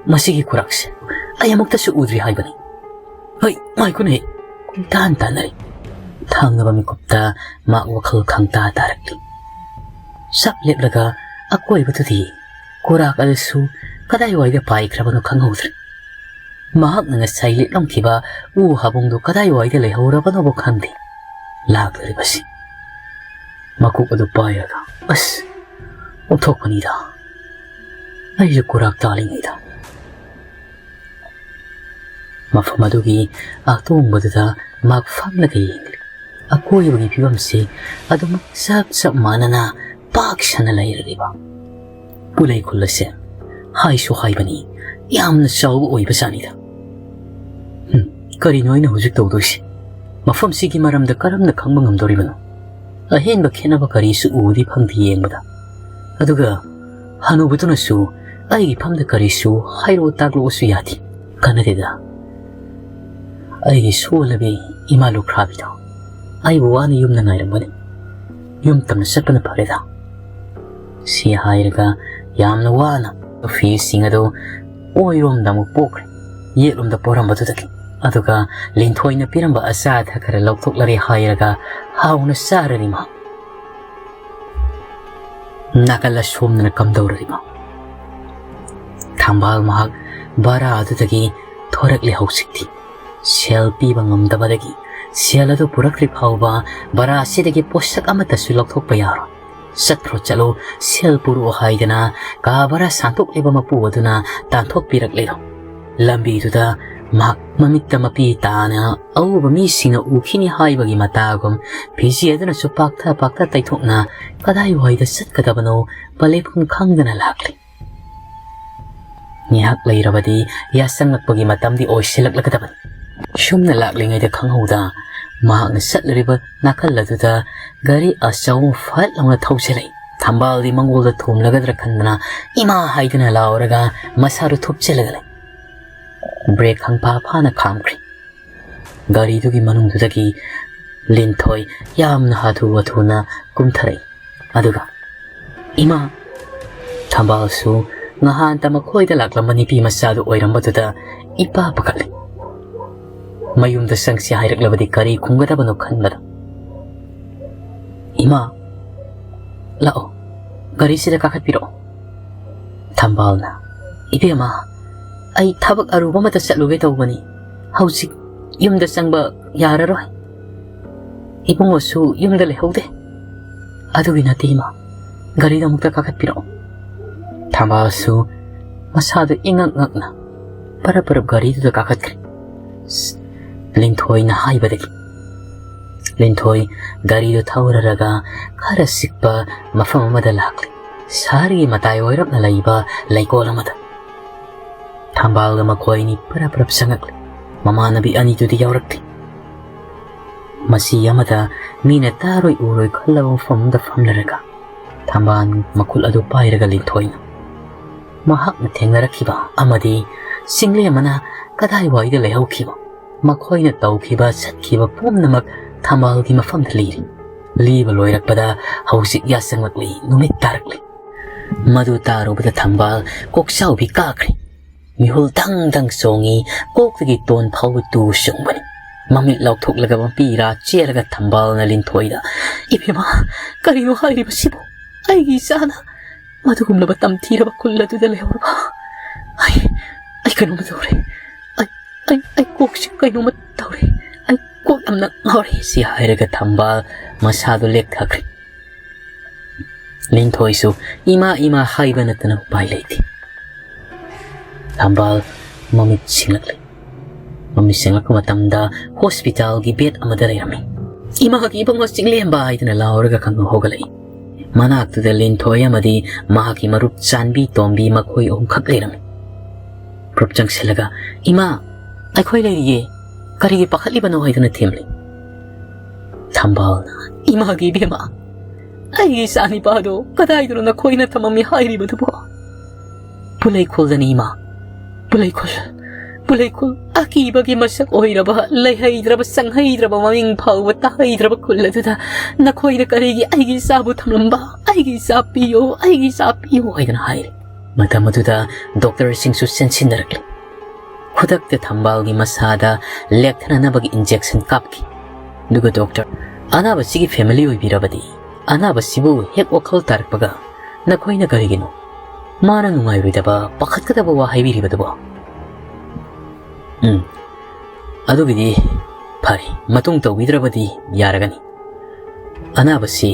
ꯃꯁꯤꯒꯤ ꯈꯨꯔꯥꯛꯁꯦ ꯑꯩ ꯑꯃꯨꯛꯇꯁꯨ ꯎꯗ꯭ꯔꯤ ꯍꯥꯏꯕꯅꯤ꯫ ꯍꯩ, ꯉꯥꯏꯈꯣꯅꯦ꯫ ꯀꯣꯏꯇꯥꯟ ꯇꯥꯟꯅꯔꯦ꯫ ꯊꯥꯡꯅꯕ ꯃꯤꯀꯨꯞꯇ ꯃꯍꯥꯛ ꯋꯥꯈꯜ ꯈꯪꯇꯥ ꯇꯥꯔꯛꯂꯤ꯫ ꯆꯞ ꯂꯦꯞꯂꯒ ꯑꯀꯣꯏꯕꯗꯨꯗꯤ ꯀꯨꯔꯥꯛ ꯑꯗꯨꯁꯨ ꯀꯗꯥꯏꯋꯥꯏꯗ ꯄꯥꯏꯈ꯭ꯔꯕꯅꯣ ꯈꯪꯍꯧꯗ꯭ꯔꯦ꯫ ꯃꯍꯥꯛꯅ ꯉꯁꯥꯏ ꯂꯤꯠꯂꯝꯈꯤꯕ ꯎ ꯍꯥꯕꯨꯡꯗꯨ ꯀꯗꯥꯏꯋꯥꯏꯗ ꯂꯩꯍꯧꯔꯕꯅꯣꯕꯨ ꯈꯪꯗꯦ꯫ ꯂꯥꯛꯂꯤꯕꯁꯤ ꯃꯀꯣꯛ ꯑꯗꯨ ꯄꯥꯏꯔꯒ, ꯑꯁ, ꯑꯣꯟꯊꯣꯛꯄꯅꯤꯗ꯫ ꯑꯩꯁꯨ ꯀꯨꯔꯥꯛ ꯇꯥꯜꯂꯤꯉꯩꯗ꯫ ꯃꯐꯝ ꯑꯗꯨꯒꯤ ꯑꯇꯣꯡꯕꯗꯨꯗ ꯃꯍꯥꯛ ꯐꯝꯂꯒ ꯌꯦꯡꯂꯤ꯫ ꯑꯀꯣꯏꯕꯒꯤ ꯐꯤꯕꯝꯁꯤ ꯑꯗꯨꯃꯛ ꯆꯞ ꯆꯞ ꯃꯥꯟꯅꯅ ꯄꯥꯛ ꯁꯟꯅ ꯂꯩꯔꯤꯕ꯫ ꯄꯨꯂꯩ ꯈꯨꯜ ꯑꯁꯦ ꯍꯥꯏꯁꯨ ꯍꯥꯏꯕꯅꯤ, ꯌꯥꯝꯅ ꯆꯥꯎꯕ ꯑꯣꯏꯕꯖꯥꯠꯅꯤꯗ꯫ ꯍꯨꯝ, ꯀꯔꯤꯅꯣ ꯑꯩꯅ ꯍꯧꯖꯤꯛ ꯇꯧꯗꯣꯏꯁꯤ? ꯃꯐꯝꯁꯤꯒꯤ ꯃꯔꯝꯗ ꯀꯔꯝꯅ ꯈꯪꯕ ꯉꯝꯗꯧꯔꯤꯕꯅꯣ? ꯑꯍꯦꯟꯕ ꯈꯦꯠꯅꯕ ꯀꯔꯤꯁꯨ ꯎꯕꯗꯤ ꯐꯪꯗꯦ ꯌꯦꯡꯕꯗ꯫ ꯑꯗꯨꯒ ꯍꯅꯨꯕꯗꯨꯅꯁꯨ ꯑꯩꯒꯤ ꯐꯝꯗ ꯀꯔꯤꯁꯨ ꯍꯥꯏꯔꯛꯑꯣ ꯇꯥꯛꯂꯛꯑꯣꯁꯨ ꯌꯥꯗꯦ꯫ ꯀꯥꯟꯅꯗꯦꯗ꯫ ꯑꯩꯒꯤ ꯁꯣꯜꯂꯕꯤ ꯏꯃꯥ ꯂꯨꯈ꯭ꯔꯥꯕꯤꯗꯣ ꯑꯩꯕꯨ ꯋꯥꯅ ꯌꯨꯝꯗ ꯉꯥꯏꯔꯝꯒꯅꯤ꯫ ꯌꯨꯝ ꯇꯝꯅ ꯆꯠꯄꯅ ꯐꯔꯦꯗ꯫ ꯁꯤ ꯍꯥꯏꯔꯒ ꯌꯥꯝꯅ ꯋꯥꯅ ꯐꯤꯁꯤꯡ ꯑꯗꯨ ꯑꯣꯏꯔꯣꯝꯗ ꯑꯃꯨꯛ ꯄꯣꯛꯈ꯭ꯔꯦ, ꯌꯦꯠꯂꯣꯝꯗ ꯄꯣꯔꯝꯕꯗꯨꯗꯒꯤ꯫ ꯑꯗꯨꯒ ꯂꯤꯟꯊꯣꯏꯅ ꯄꯤꯔꯝꯕ ꯑꯆꯥ ꯑꯊꯛ ꯈꯔ ꯂꯧꯊꯣꯛꯂꯔꯦ ꯍꯥꯏꯔꯒ ꯍꯥꯎꯅ ꯆꯥꯔꯔꯤ ꯃꯍꯥꯛ꯫ ꯅꯥꯀꯜ ꯑꯁꯣꯝꯗꯅ ꯀꯝꯗꯧꯔꯤꯕ? ꯊꯝꯕꯥꯜ ꯃꯍꯥꯛ ꯚꯔꯥ ꯑꯗꯨꯗꯒꯤ ꯊꯣꯔꯛꯂꯦ ꯍꯧꯖꯤꯛꯇꯤ꯫ ꯁꯦꯜ ꯄꯤꯕ ꯉꯝꯗꯕꯗꯒꯤ ꯁꯦꯜ ꯑꯗꯨ ꯄꯨꯔꯛꯇ꯭ꯔꯤ ꯐꯥꯎꯕ ꯚꯔꯥ ꯑꯁꯤꯗꯒꯤ ꯄꯣꯠꯁꯛ ꯑꯃꯠꯇꯁꯨ ꯂꯧꯊꯣꯛꯄ ꯌꯥꯔꯣꯏ꯫ ꯆꯠꯈ꯭ꯔꯣ ꯆꯠꯂꯣ, ꯁꯦꯜ ꯄꯨꯔꯛꯑꯣ ꯍꯥꯏꯗꯅ ꯀꯥ ꯚꯔꯥ ꯁꯥꯟꯗꯣꯛꯂꯤꯕ ꯃꯄꯨ ꯑꯗꯨꯅ ꯇꯥꯟꯊꯣꯛꯄꯤꯔꯛꯂꯤꯗꯣ꯫ ꯂꯝꯕꯤꯗꯨꯗ ꯃꯍꯥꯛ ꯃꯃꯤꯠꯇ ꯃꯄꯤ ꯇꯥꯅ ꯑꯎꯕ ꯃꯤꯁꯤꯡꯅ ꯎꯈꯤꯅꯤ ꯍꯥꯏꯕꯒꯤ ꯃꯇꯥꯒꯨꯝ ꯐꯤꯖꯤ ꯑꯗꯨꯅꯁꯨ ꯄꯥꯛꯊ ꯄꯥꯛꯊ ꯇꯩꯊꯣꯛꯅ ꯀꯗꯥꯏꯋꯥꯏꯗ ꯆꯠꯀꯗꯕꯅꯣ ꯄꯂꯦꯐꯝ ꯈꯪꯗꯅ ꯂꯥꯛꯂꯤ꯫ ꯉꯥꯏꯍꯥꯛ ꯂꯩꯔꯕꯗꯤ ꯌꯥꯆꯪꯂꯛꯄꯒꯤ ꯃꯇꯝꯗꯤ ꯑꯣꯏꯁꯤꯜꯂꯛꯂꯒꯗꯕꯅꯤ꯫ ꯁꯨꯝꯅ ꯂꯥꯛꯂꯤꯉꯩꯗ ꯈꯪꯍꯧꯗ ꯃꯍꯥꯛꯅ ꯆꯠꯂꯨꯔꯤꯕ ꯅꯥꯀꯜ ꯑꯗꯨꯗ ꯒꯥꯔꯤ ꯑꯆꯧꯕ ꯐꯠ ꯂꯥꯎꯅ ꯊꯧꯖꯤꯜꯂꯛꯏ꯫ ꯊꯝꯕꯥꯜꯗꯤ ꯃꯉꯣꯟꯗ ꯊꯣꯝꯂꯒꯗ꯭ꯔꯥ ꯈꯟꯗꯅ "ꯏꯃꯥ" ꯍꯥꯏꯗꯨꯅ ꯂꯥꯎꯔꯒ ꯃꯁꯥꯗꯨ ꯊꯨꯞꯆꯤꯜꯂꯒ ꯂꯩ꯫ ꯕ꯭ꯔꯦꯛ ꯈꯪꯐꯥ ꯐꯥꯅ ꯈꯥꯝꯈ꯭ꯔꯦ꯫ ꯒꯥꯔꯤꯗꯨꯒꯤ ꯃꯅꯨꯡꯗꯨꯗꯒꯤ ꯂꯤꯟꯊꯣꯏ ꯌꯥꯝꯅ ꯍꯥꯊꯨ ꯍꯥꯊꯨꯅ ꯀꯨꯝꯊꯔꯛꯏ꯫ ꯑꯗꯨꯒ "ꯏꯃꯥ!" ꯊꯝꯕꯥꯜꯁꯨ ꯉꯍꯥꯟꯇ ꯃꯈꯣꯏꯗ ꯂꯥꯛꯂꯝꯕ ꯅꯨꯄꯤ ꯃꯆꯥꯗꯨ ꯑꯣꯏꯔꯝꯕꯗꯨꯗ ꯏꯄꯥ ꯄꯥꯈꯠꯂꯤ꯫ ꯃꯌꯨꯝꯗ ꯆꯪꯁꯤ ꯍꯥꯏꯔꯛꯂꯕꯗꯤ ꯀꯔꯤ ꯈꯨꯝꯒꯗꯕꯅꯣ ꯈꯟꯕꯗ, "ꯏꯃꯥ, ꯂꯥꯛꯑꯣ, ꯒꯥꯔꯤꯁꯤꯗ ꯀꯥꯈꯠꯄꯤꯔꯛꯑꯣ꯫" ꯊꯝꯕꯥꯜꯅ, "ꯏꯕꯦꯝꯃ, ꯑꯩ ꯊꯕꯛ ꯑꯔꯨꯕ ꯑꯃꯠꯇ ꯆꯠꯂꯨꯒꯦ ꯇꯧꯕꯅꯤ꯫ ꯍꯧꯖꯤꯛ ꯌꯨꯝꯗ ꯆꯪꯕ ꯌꯥꯔꯔꯣꯏ꯫ ꯏꯕꯨꯡꯉꯣꯁꯨ ꯌꯨꯝꯗ ꯂꯩꯍꯧꯗꯦ꯫ ꯑꯗꯨꯒꯤ ꯅꯠꯇꯦ ꯏꯃꯥ, ꯒꯥꯔꯤꯗ ꯑꯃꯨꯛꯇ ꯀꯥꯈꯠꯄꯤꯔꯛꯑꯣ꯫" ꯊꯝꯕꯥꯜꯁꯨ ꯃꯁꯥꯗꯨ ꯏꯉꯛ ꯉꯛꯅ ꯄꯔꯞ ꯄꯔꯞ ꯒꯥꯔꯤꯗꯨꯗ ꯀꯥꯈꯠꯈ꯭ꯔꯦ꯫ ꯂꯤꯟꯊꯣꯏꯅ ꯍꯥꯏꯕꯗꯒꯤ ꯂꯤꯟꯊꯣꯏ ꯒꯥꯔꯤꯗꯨ ꯊꯧꯔꯔꯒ ꯈꯔ ꯆꯤꯛꯄ ꯃꯐꯝ ꯑꯃꯗ ꯂꯥꯛꯂꯦ꯫ ꯁꯍꯔꯒꯤ ꯃꯇꯥꯏ ꯑꯣꯏꯔꯞꯅ ꯂꯩꯕ ꯂꯩꯀꯣꯜ ꯑꯃꯗ꯫ ꯊꯝꯕꯥꯜꯒ ꯃꯈꯣꯏ ꯑꯅꯤ ꯄꯔꯞ ꯄꯔꯞ ꯆꯪꯉꯛꯂꯦ꯫ ꯃꯃꯥꯟꯅꯕꯤ ꯑꯅꯤꯗꯨꯗꯤ ꯌꯥꯎꯔꯛꯇꯦ꯫ ꯃꯁꯤ ꯑꯃꯗ ꯃꯤꯅ ꯇꯥꯔꯣꯏ ꯎꯔꯣꯏ ꯈꯜꯂꯕ ꯃꯐꯝ ꯑꯃꯗ ꯐꯝꯂꯔꯒ ꯊꯝꯕꯥꯜ ꯃꯈꯨꯜ ꯑꯗꯨ ꯄꯥꯏꯔꯒ ꯂꯤꯟꯊꯣꯏꯅ ꯃꯍꯥꯛꯅ ꯊꯦꯡꯅꯔꯛꯈꯤꯕ ꯑꯃꯗꯤ ꯆꯤꯡꯂꯦꯝ ꯑꯃꯅ ꯀꯗꯥꯏꯋꯥꯏꯗ ꯂꯩꯍꯧꯈꯤꯕ, ꯃꯈꯣꯏꯅ ꯇꯧꯈꯤꯕ ꯆꯠꯈꯤꯕ ꯄꯨꯝꯅꯃꯛ ꯊꯝꯕꯥꯜꯒꯤ ꯃꯐꯝꯗ ꯂꯤꯔꯤ꯫ ꯂꯤꯕ ꯂꯣꯏꯔꯛꯄꯗ ꯍꯧꯖꯤꯛ ꯌꯥꯆꯪꯂꯛꯂꯤ, ꯅꯨꯃꯤꯠ ꯇꯥꯔꯛꯂꯤ꯫ ꯃꯗꯨ ꯇꯥꯔꯨꯕꯗ ꯊꯝꯕꯥꯜ ꯀꯣꯛꯆꯥꯎꯕꯤ ꯀꯥꯈ꯭ꯔꯦ꯫ ꯃꯤꯍꯨꯜ ꯗꯪ ꯗꯪ ꯆꯣꯡꯉꯤ, ꯀꯣꯛꯇꯒꯤ ꯇꯣꯟ ꯐꯥꯎꯕ ꯇꯨ ꯆꯨꯡꯕꯅꯤ꯫ ꯃꯃꯤꯠ ꯂꯥꯎꯊꯣꯛꯂꯒ ꯃꯄꯤ ꯏꯔꯥ ꯆꯦꯜꯂꯒ ꯊꯝꯕꯥꯜꯅ ꯂꯤꯟꯊꯣꯏꯗ, "ꯏꯕꯦꯝꯃ, ꯀꯔꯤꯅꯣ ꯍꯥꯏꯔꯤꯕꯁꯤꯕꯨ? ꯑꯩꯒꯤ ꯏꯆꯥꯅ ꯃꯗꯨꯒꯨꯝꯂꯕ ꯇꯝꯊꯤꯔꯕ ꯈꯨꯜ ꯑꯗꯨꯗ ꯂꯩꯍꯧꯔꯕ? ꯑꯩ, ꯑꯩ ꯀꯩꯅꯣꯝꯃ ꯇꯧꯔꯦ꯫ ꯑꯩ, ꯑꯩ, ꯑꯩ ꯀꯣꯛꯁꯤ ꯀꯩꯅꯣꯝꯃ ꯇꯧꯔꯦ꯫ ꯑꯩ ꯀꯣꯛ ꯌꯥꯝꯅ ꯉꯥꯎꯔꯦ꯫" ꯁꯤ ꯍꯥꯏꯔꯒ ꯊꯝꯕꯥꯜ ꯃꯁꯥꯗꯨ ꯂꯦꯛꯊꯈ꯭ꯔꯦ꯫ ꯂꯤꯟꯊꯣꯏꯁꯨ ꯏꯃꯥ ꯏꯃꯥ ꯍꯥꯏꯕ ꯅꯠꯇꯅ ꯎꯄꯥꯏ ꯂꯩꯇꯦ꯫ ꯊꯝꯕꯥꯜ ꯃꯃꯤꯠ ꯁꯤꯡꯂꯛꯂꯦ꯫ ꯃꯃꯤꯠ ꯁꯤꯡꯂꯛꯄ ꯃꯇꯝꯗ ꯍꯣꯁꯄꯤꯇꯥꯜꯒꯤ ꯕꯦꯗ ꯑꯃꯗ ꯂꯩꯔꯝꯃꯤ꯫ "ꯏꯃꯥꯒꯤ ꯏꯕꯨꯡꯉꯣ ꯆꯤꯡꯂꯦꯝꯕ" ꯍꯥꯏꯗꯨꯅ ꯂꯥꯎꯔꯒ ꯈꯪꯍꯧ ꯍꯧꯒꯠꯂꯛꯏ꯫ ꯃꯅꯥꯛꯇꯨꯗ ꯂꯤꯟꯊꯣꯏ ꯑꯃꯗꯤ ꯃꯍꯥꯛꯀꯤ ꯃꯔꯨꯞ ꯆꯥꯟꯕꯤ ꯇꯣꯝꯕꯤ ꯃꯈꯣꯏ ꯑꯍꯨꯝꯈꯛ ꯂꯩꯔꯝꯃꯤ꯫ ꯒ꯭ꯔꯨꯞ ꯆꯪꯁꯤꯜꯂꯒ, "ꯏꯃꯥ, ꯑꯩꯈꯣꯏ ꯂꯩꯔꯤꯌꯦ, ꯀꯔꯤꯒꯤ ꯄꯥꯈꯠꯂꯤꯕꯅꯣ?" ꯍꯥꯏꯗꯨꯅ ꯊꯦꯝꯂꯤ꯫ ꯊꯝꯕꯥꯜꯅ, "ꯏꯃꯥꯒꯤ ꯏꯕꯦꯝꯃ, ꯑꯩꯒꯤ ꯏꯆꯥ ꯅꯤꯄꯥꯗꯣ ꯀꯗꯥꯏꯗꯅꯣ ꯅꯈꯣꯏꯅ ꯊꯝꯃꯝꯃꯤ ꯍꯥꯏꯔꯤꯕꯗꯨꯕꯣ?" "ꯄꯨꯂꯩꯈꯨꯜꯗꯅꯤ ꯏꯃꯥ, ꯄꯨꯂꯩꯈꯨꯜ, ꯄꯨꯂꯩꯈꯨꯜ, ꯑꯀꯤꯕꯒꯤ ꯃꯁꯛ ꯑꯣꯏꯔꯕ, ꯂꯩꯍꯩꯗ꯭ꯔꯕ, ꯆꯪꯍꯩꯗ꯭ꯔꯕ, ꯃꯃꯤꯡ ꯐꯥꯎꯕ ꯇꯥꯍꯩꯗ꯭ꯔꯕ ꯈꯨꯜ ꯑꯗꯨꯗ ꯅꯈꯣꯏꯅ ꯀꯔꯤꯒꯤ ꯑꯩꯒꯤ ꯏꯆꯥꯕꯨ ꯊꯝꯂꯝꯕ? ꯑꯩꯒꯤ ꯏꯆꯥ ꯄꯤꯌꯣ, ꯑꯩꯒꯤ ꯏꯆꯥ ꯄꯤꯌꯣ" ꯍꯥꯏꯗꯅ ꯍꯥꯏꯔꯤ꯫ ꯃꯇꯝ ꯑꯗꯨꯗ ꯗꯣꯛꯇꯔꯁꯤꯡꯁꯨ ꯆꯦꯟꯁꯤꯟꯅꯔꯛꯂꯤ꯫ ꯈꯨꯗꯛꯇ ꯊꯝꯕꯥꯜꯒꯤ ꯃꯁꯥꯗ ꯂꯦꯛꯊꯅꯅꯕꯒꯤ injection ꯀꯥꯞꯈꯤ꯫ ꯑꯗꯨꯒ ꯗꯣꯛꯇꯔ, "ꯑꯅꯥꯕꯁꯤꯒꯤ family ꯑꯣꯏꯕꯤꯔꯕꯗꯤ, ꯑꯅꯥꯕꯁꯤꯕꯨ ꯍꯦꯛ ꯋꯥꯈꯜ ꯇꯥꯔꯛꯄꯒ ꯅꯈꯣꯏꯅ ꯀꯔꯤꯒꯤꯅꯣ ꯃꯥꯅ ꯅꯨꯡꯉꯥꯏꯔꯣꯏꯗꯕ, ꯄꯥꯈꯠꯀꯗꯕ ꯋꯥ ꯍꯥꯏꯕꯤꯔꯤꯕꯗꯨꯕꯣ?" "ꯎꯝ, ꯑꯗꯨꯒꯤꯗꯤ ꯐꯔꯦ, ꯃꯇꯨꯡ ꯇꯧꯕꯤꯗ꯭ꯔꯕꯗꯤ ꯌꯥꯔꯒꯅꯤ꯫ ꯑꯅꯥꯕꯁꯤ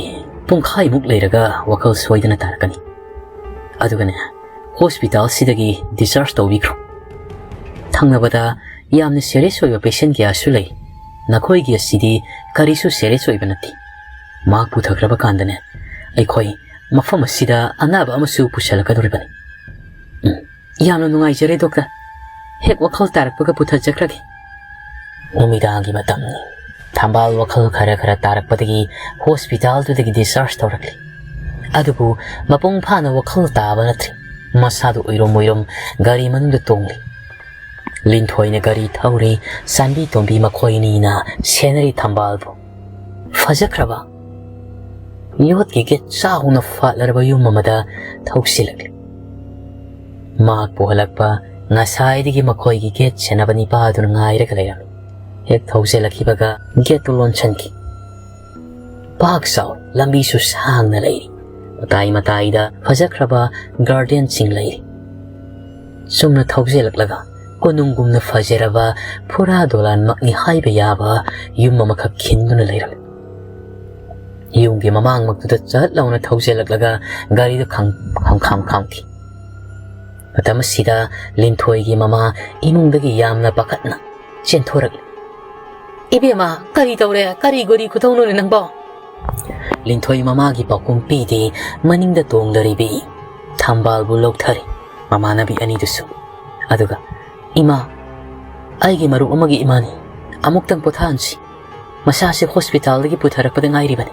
ꯄꯨꯡꯈꯥꯏꯃꯨꯛ ꯂꯩꯔꯒ ꯋꯥꯈꯜ ꯁꯣꯏꯗꯅ ꯇꯥꯔꯛꯀꯅꯤ꯫ ꯑꯗꯨꯒꯅꯦ, hospitalꯁꯤꯗꯒꯤ discharge ꯇꯧꯕꯤꯈ꯭ꯔꯣ꯫ ꯊꯪꯅꯕꯗ ꯌꯥꯝꯅ serious ꯑꯣꯏꯕ patient ꯀꯌꯥꯁꯨ ꯂꯩ꯫ ꯅꯈꯣꯏꯒꯤ ꯑꯁꯤꯗꯤ ꯀꯔꯤꯁꯨ serious ꯑꯣꯏꯕ ꯅꯠꯇꯦ꯫ ꯃꯍꯥꯛ ꯄꯨꯊꯈ꯭ꯔꯕ ꯀꯥꯟꯗꯅꯦ, ꯑꯩꯈꯣꯏ ꯃꯐꯝ ꯑꯁꯤꯗ ꯑꯅꯥꯕ ꯑꯃꯁꯨ ꯄꯨꯁꯜꯂꯛꯀꯗꯧꯔꯤꯕꯅꯤ꯫" "ꯎꯝ, ꯌꯥꯝꯅ ꯅꯨꯡꯉꯥꯏꯖꯔꯦ ꯗꯣꯛꯇꯔ꯫ ꯍꯦꯛ ꯋꯥꯈꯜ ꯇꯥꯔꯛꯄꯒ ꯄꯨꯊꯖꯈ꯭ꯔꯒꯦ꯫" ꯅꯨꯃꯤꯗꯥꯡꯒꯤ ꯃꯇꯝꯅꯤ꯫ ꯊꯝꯕꯥꯜ ꯋꯥꯈꯜ ꯈꯔ ꯈꯔ ꯇꯥꯔꯛꯄꯗꯒꯤ hospitalꯗꯨꯗꯒꯤ discharge ꯇꯧꯔꯛꯂꯤ꯫ ꯑꯗꯨꯕꯨ ꯃꯄꯨꯡ ꯐꯥꯅ ꯋꯥꯈꯜ ꯇꯥꯕ ꯅꯠꯇ꯭ꯔꯤ꯫ ꯃꯁꯥꯗꯨ ꯎꯏꯔꯨꯝ ꯎꯏꯔꯨꯝ ꯒꯥꯔꯤ ꯃꯅꯨꯡꯗ ꯇꯣꯡꯂꯤ꯫ ꯂꯤꯟꯊꯣꯏꯅ ꯒꯥꯔꯤ ꯊꯧꯔꯤ, ꯆꯥꯟꯕꯤ ꯇꯣꯝꯕꯤ ꯃꯈꯣꯏ ꯑꯅꯤꯅ ꯁꯦꯟꯅꯔꯤ ꯊꯝꯕꯥꯜꯕꯨ꯫ ꯐꯖꯈ꯭ꯔꯕ ꯌꯣꯠꯀꯤ gate ꯆꯥꯎꯅ ꯐꯥꯠꯂꯔꯕ ꯌꯨꯝ ꯑꯃꯗ ꯊꯧꯁꯤꯜꯂꯛꯂꯤ꯫ ꯃꯍꯥꯛ ꯄꯨꯍꯜꯂꯛꯄ ꯉꯁꯥꯏꯗꯒꯤ ꯃꯈꯣꯏꯒꯤ gate ꯁꯦꯟꯅꯕ ꯅꯤꯄꯥ ꯑꯗꯨꯅ ꯉꯥꯏꯔꯒ ꯂꯩꯔꯝꯃꯤ꯫ ꯍꯦꯛ ꯊꯧꯖꯤꯜꯂꯛꯈꯤꯕꯒ gateꯇꯨ ꯂꯣꯟꯁꯤꯟꯈꯤ꯫ ꯄꯥꯛ ꯆꯥꯎ ꯂꯝꯕꯤꯁꯨ ꯁꯥꯡꯅ ꯂꯩꯔꯤ꯫ ꯃꯇꯥꯏ ꯃꯇꯥꯏꯗ ꯐꯖꯈ꯭ꯔꯕ gardenꯁꯤꯡ ꯂꯩꯔꯤ꯫ ꯆꯨꯝꯅ ꯊꯧꯖꯤꯜꯂꯛꯂꯒ ꯀꯣꯅꯨꯡꯒꯨꯝꯅ ꯐꯖꯔꯕ ꯐꯨꯔꯥ ꯗꯣꯂꯥꯟꯃꯛꯅꯤ ꯍꯥꯏꯕ ꯌꯥꯕ ꯌꯨꯝ ꯑꯃꯈꯛ ꯈꯤꯟꯗꯨꯅ ꯂꯩꯔꯝꯃꯤ꯫ ꯌꯨꯝꯒꯤ ꯃꯃꯥꯡꯃꯛꯇꯨꯗ ꯆꯠ ꯂꯥꯎꯅ ꯊꯧꯖꯤꯜꯂꯛꯂꯒ ꯒꯥꯔꯤꯗꯨ ꯈꯪ-, ꯈꯪꯈꯥꯝ ꯈꯥꯝꯈꯤ꯫ ꯃꯇꯝ ꯑꯁꯤꯗ ꯂꯤꯟꯊꯣꯏꯒꯤ ꯃꯃꯥ ꯏꯃꯨꯡꯗꯒꯤ ꯌꯥꯝꯅ ꯄꯥꯈꯠꯅ ꯆꯦꯟꯊꯣꯔꯛꯂꯤ꯫ "ꯏꯕꯦꯝꯃ, ꯀꯔꯤ ꯇꯧꯔꯦ? ꯀꯔꯤ ꯒꯣꯔꯤ ꯈꯨꯊꯧꯅꯣꯅꯦ ꯅꯪꯕꯣ?" ꯂꯤꯟꯊꯣꯏ ꯃꯃꯥꯒꯤ ꯄꯥꯎꯈꯨꯝ ꯄꯤꯗꯦ ꯃꯅꯤꯡꯗ ꯇꯣꯡꯂꯔꯤꯕꯤ ꯊꯝꯕꯥꯜꯕꯨ ꯂꯧꯊꯔꯤ ꯃꯃꯥꯟꯅꯕꯤ ꯑꯅꯤꯗꯨꯁꯨ꯫ ꯑꯗꯨꯒ, "ꯏꯃꯥ, ꯑꯩꯒꯤ ꯃꯔꯨꯞ ꯑꯃꯒꯤ ꯏꯃꯥꯅꯤ꯫ ꯑꯃꯨꯛꯇꯪ ꯄꯣꯊꯥꯍꯟꯁꯤ꯫ ꯃꯁꯥꯁꯦ ꯍꯣꯁꯄꯤꯇꯥꯜꯗꯒꯤ ꯄꯨꯊꯔꯛꯄꯗ ꯉꯥꯏꯔꯤꯕꯅꯤ꯫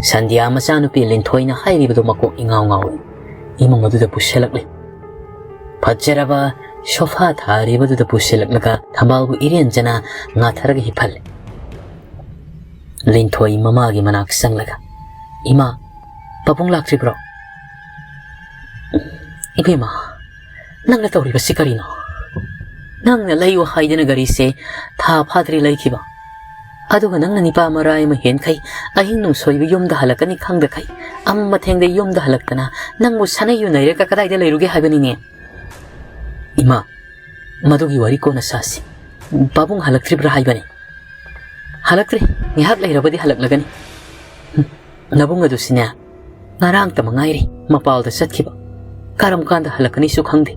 ꯁꯟꯙ꯭ꯌꯥ ꯃꯆꯥꯅꯨꯄꯤ ꯂꯤꯟꯊꯣꯏꯅ ꯍꯥꯏꯔꯤꯕꯗꯨ ꯃꯀꯣꯛ ꯏꯉꯥꯎ ꯉꯥꯎꯏ꯫ ꯏꯃꯨꯡ ꯑꯗꯨꯗ ꯄꯨꯁꯤꯜꯂꯛꯂꯦ꯫ ꯐꯖꯔꯕ ꯁꯣꯐꯥ ꯊꯥꯔꯤꯕꯗꯨꯗ ꯄꯨꯁꯤꯜꯂꯛꯂꯒ ꯊꯝꯕꯥꯜꯕꯨ ꯏꯔꯦꯟꯖꯅ ꯉꯥꯊꯔꯒ ꯍꯤꯞꯍꯜꯂꯦ꯫ ꯂꯤꯟꯊꯣꯏ ꯃꯃꯥꯒꯤ ꯃꯅꯥꯛ ꯆꯪꯂꯒ, "ꯏꯃꯥ, ꯄꯥꯕꯨꯡ ꯂꯥꯛꯇ꯭ꯔꯤꯕ꯭ꯔꯣ?" "ꯏꯕꯦꯝꯃ, ꯅꯪꯅ ꯇꯧꯔꯤꯕꯁꯤ ꯀꯔꯤꯅꯣ? ꯅꯪꯅ ꯂꯩꯌꯨ ꯍꯥꯏꯗꯅ ꯒꯥꯔꯤꯁꯦ ꯊꯥ ꯐꯥꯗ꯭ꯔꯤ ꯂꯩꯈꯤꯕ꯫ ꯑꯗꯨꯒ ꯅꯪꯅ ꯅꯤꯄꯥ ꯃꯔꯥꯏ ꯑꯃ ꯍꯦꯟꯈꯩ ꯑꯍꯤꯡ ꯅꯨꯡꯁꯣꯏꯕ ꯌꯨꯝꯗ ꯍꯜꯂꯛꯀꯅꯤ ꯈꯪꯗꯈꯩ ꯑꯃ ꯊꯦꯡꯗ ꯌꯨꯝꯗ ꯍꯜꯂꯛꯇꯅ ꯅꯪꯕꯨ ꯁꯥꯟꯅ ꯌꯨꯅꯩꯔꯒ ꯀꯗꯥꯏꯗ ꯂꯩꯔꯨꯒꯦ ꯍꯥꯏꯕꯅꯤꯅꯦ?" "ꯏꯃꯥ, ꯃꯗꯨꯒꯤ ꯋꯥꯔꯤ ꯀꯣꯟꯅ ꯁꯥꯁꯤ꯫ ꯄꯥꯕꯨꯡ ꯍꯜꯂꯛꯇ꯭ꯔꯤꯕ꯭ꯔꯥ ꯍꯥꯏꯕꯅꯤ?" "ꯍꯜꯂꯛꯇ꯭ꯔꯤ꯫ ꯉꯥꯏꯍꯥꯛ ꯂꯩꯔꯕꯗꯤ ꯍꯜꯂꯛꯂꯒꯅꯤ꯫ ꯍꯨꯝ, ꯅꯕꯨꯡ ꯑꯗꯨꯁꯤꯅꯦ, ꯉꯔꯥꯡꯇ ꯃꯉꯥꯏꯔꯦ ꯃꯄꯥꯜꯗ ꯆꯠꯈꯤꯕ꯫ ꯀꯔꯝ ꯀꯥꯟꯗ ꯍꯜꯂꯛꯀꯅꯤꯁꯨ ꯈꯪꯗꯦ꯫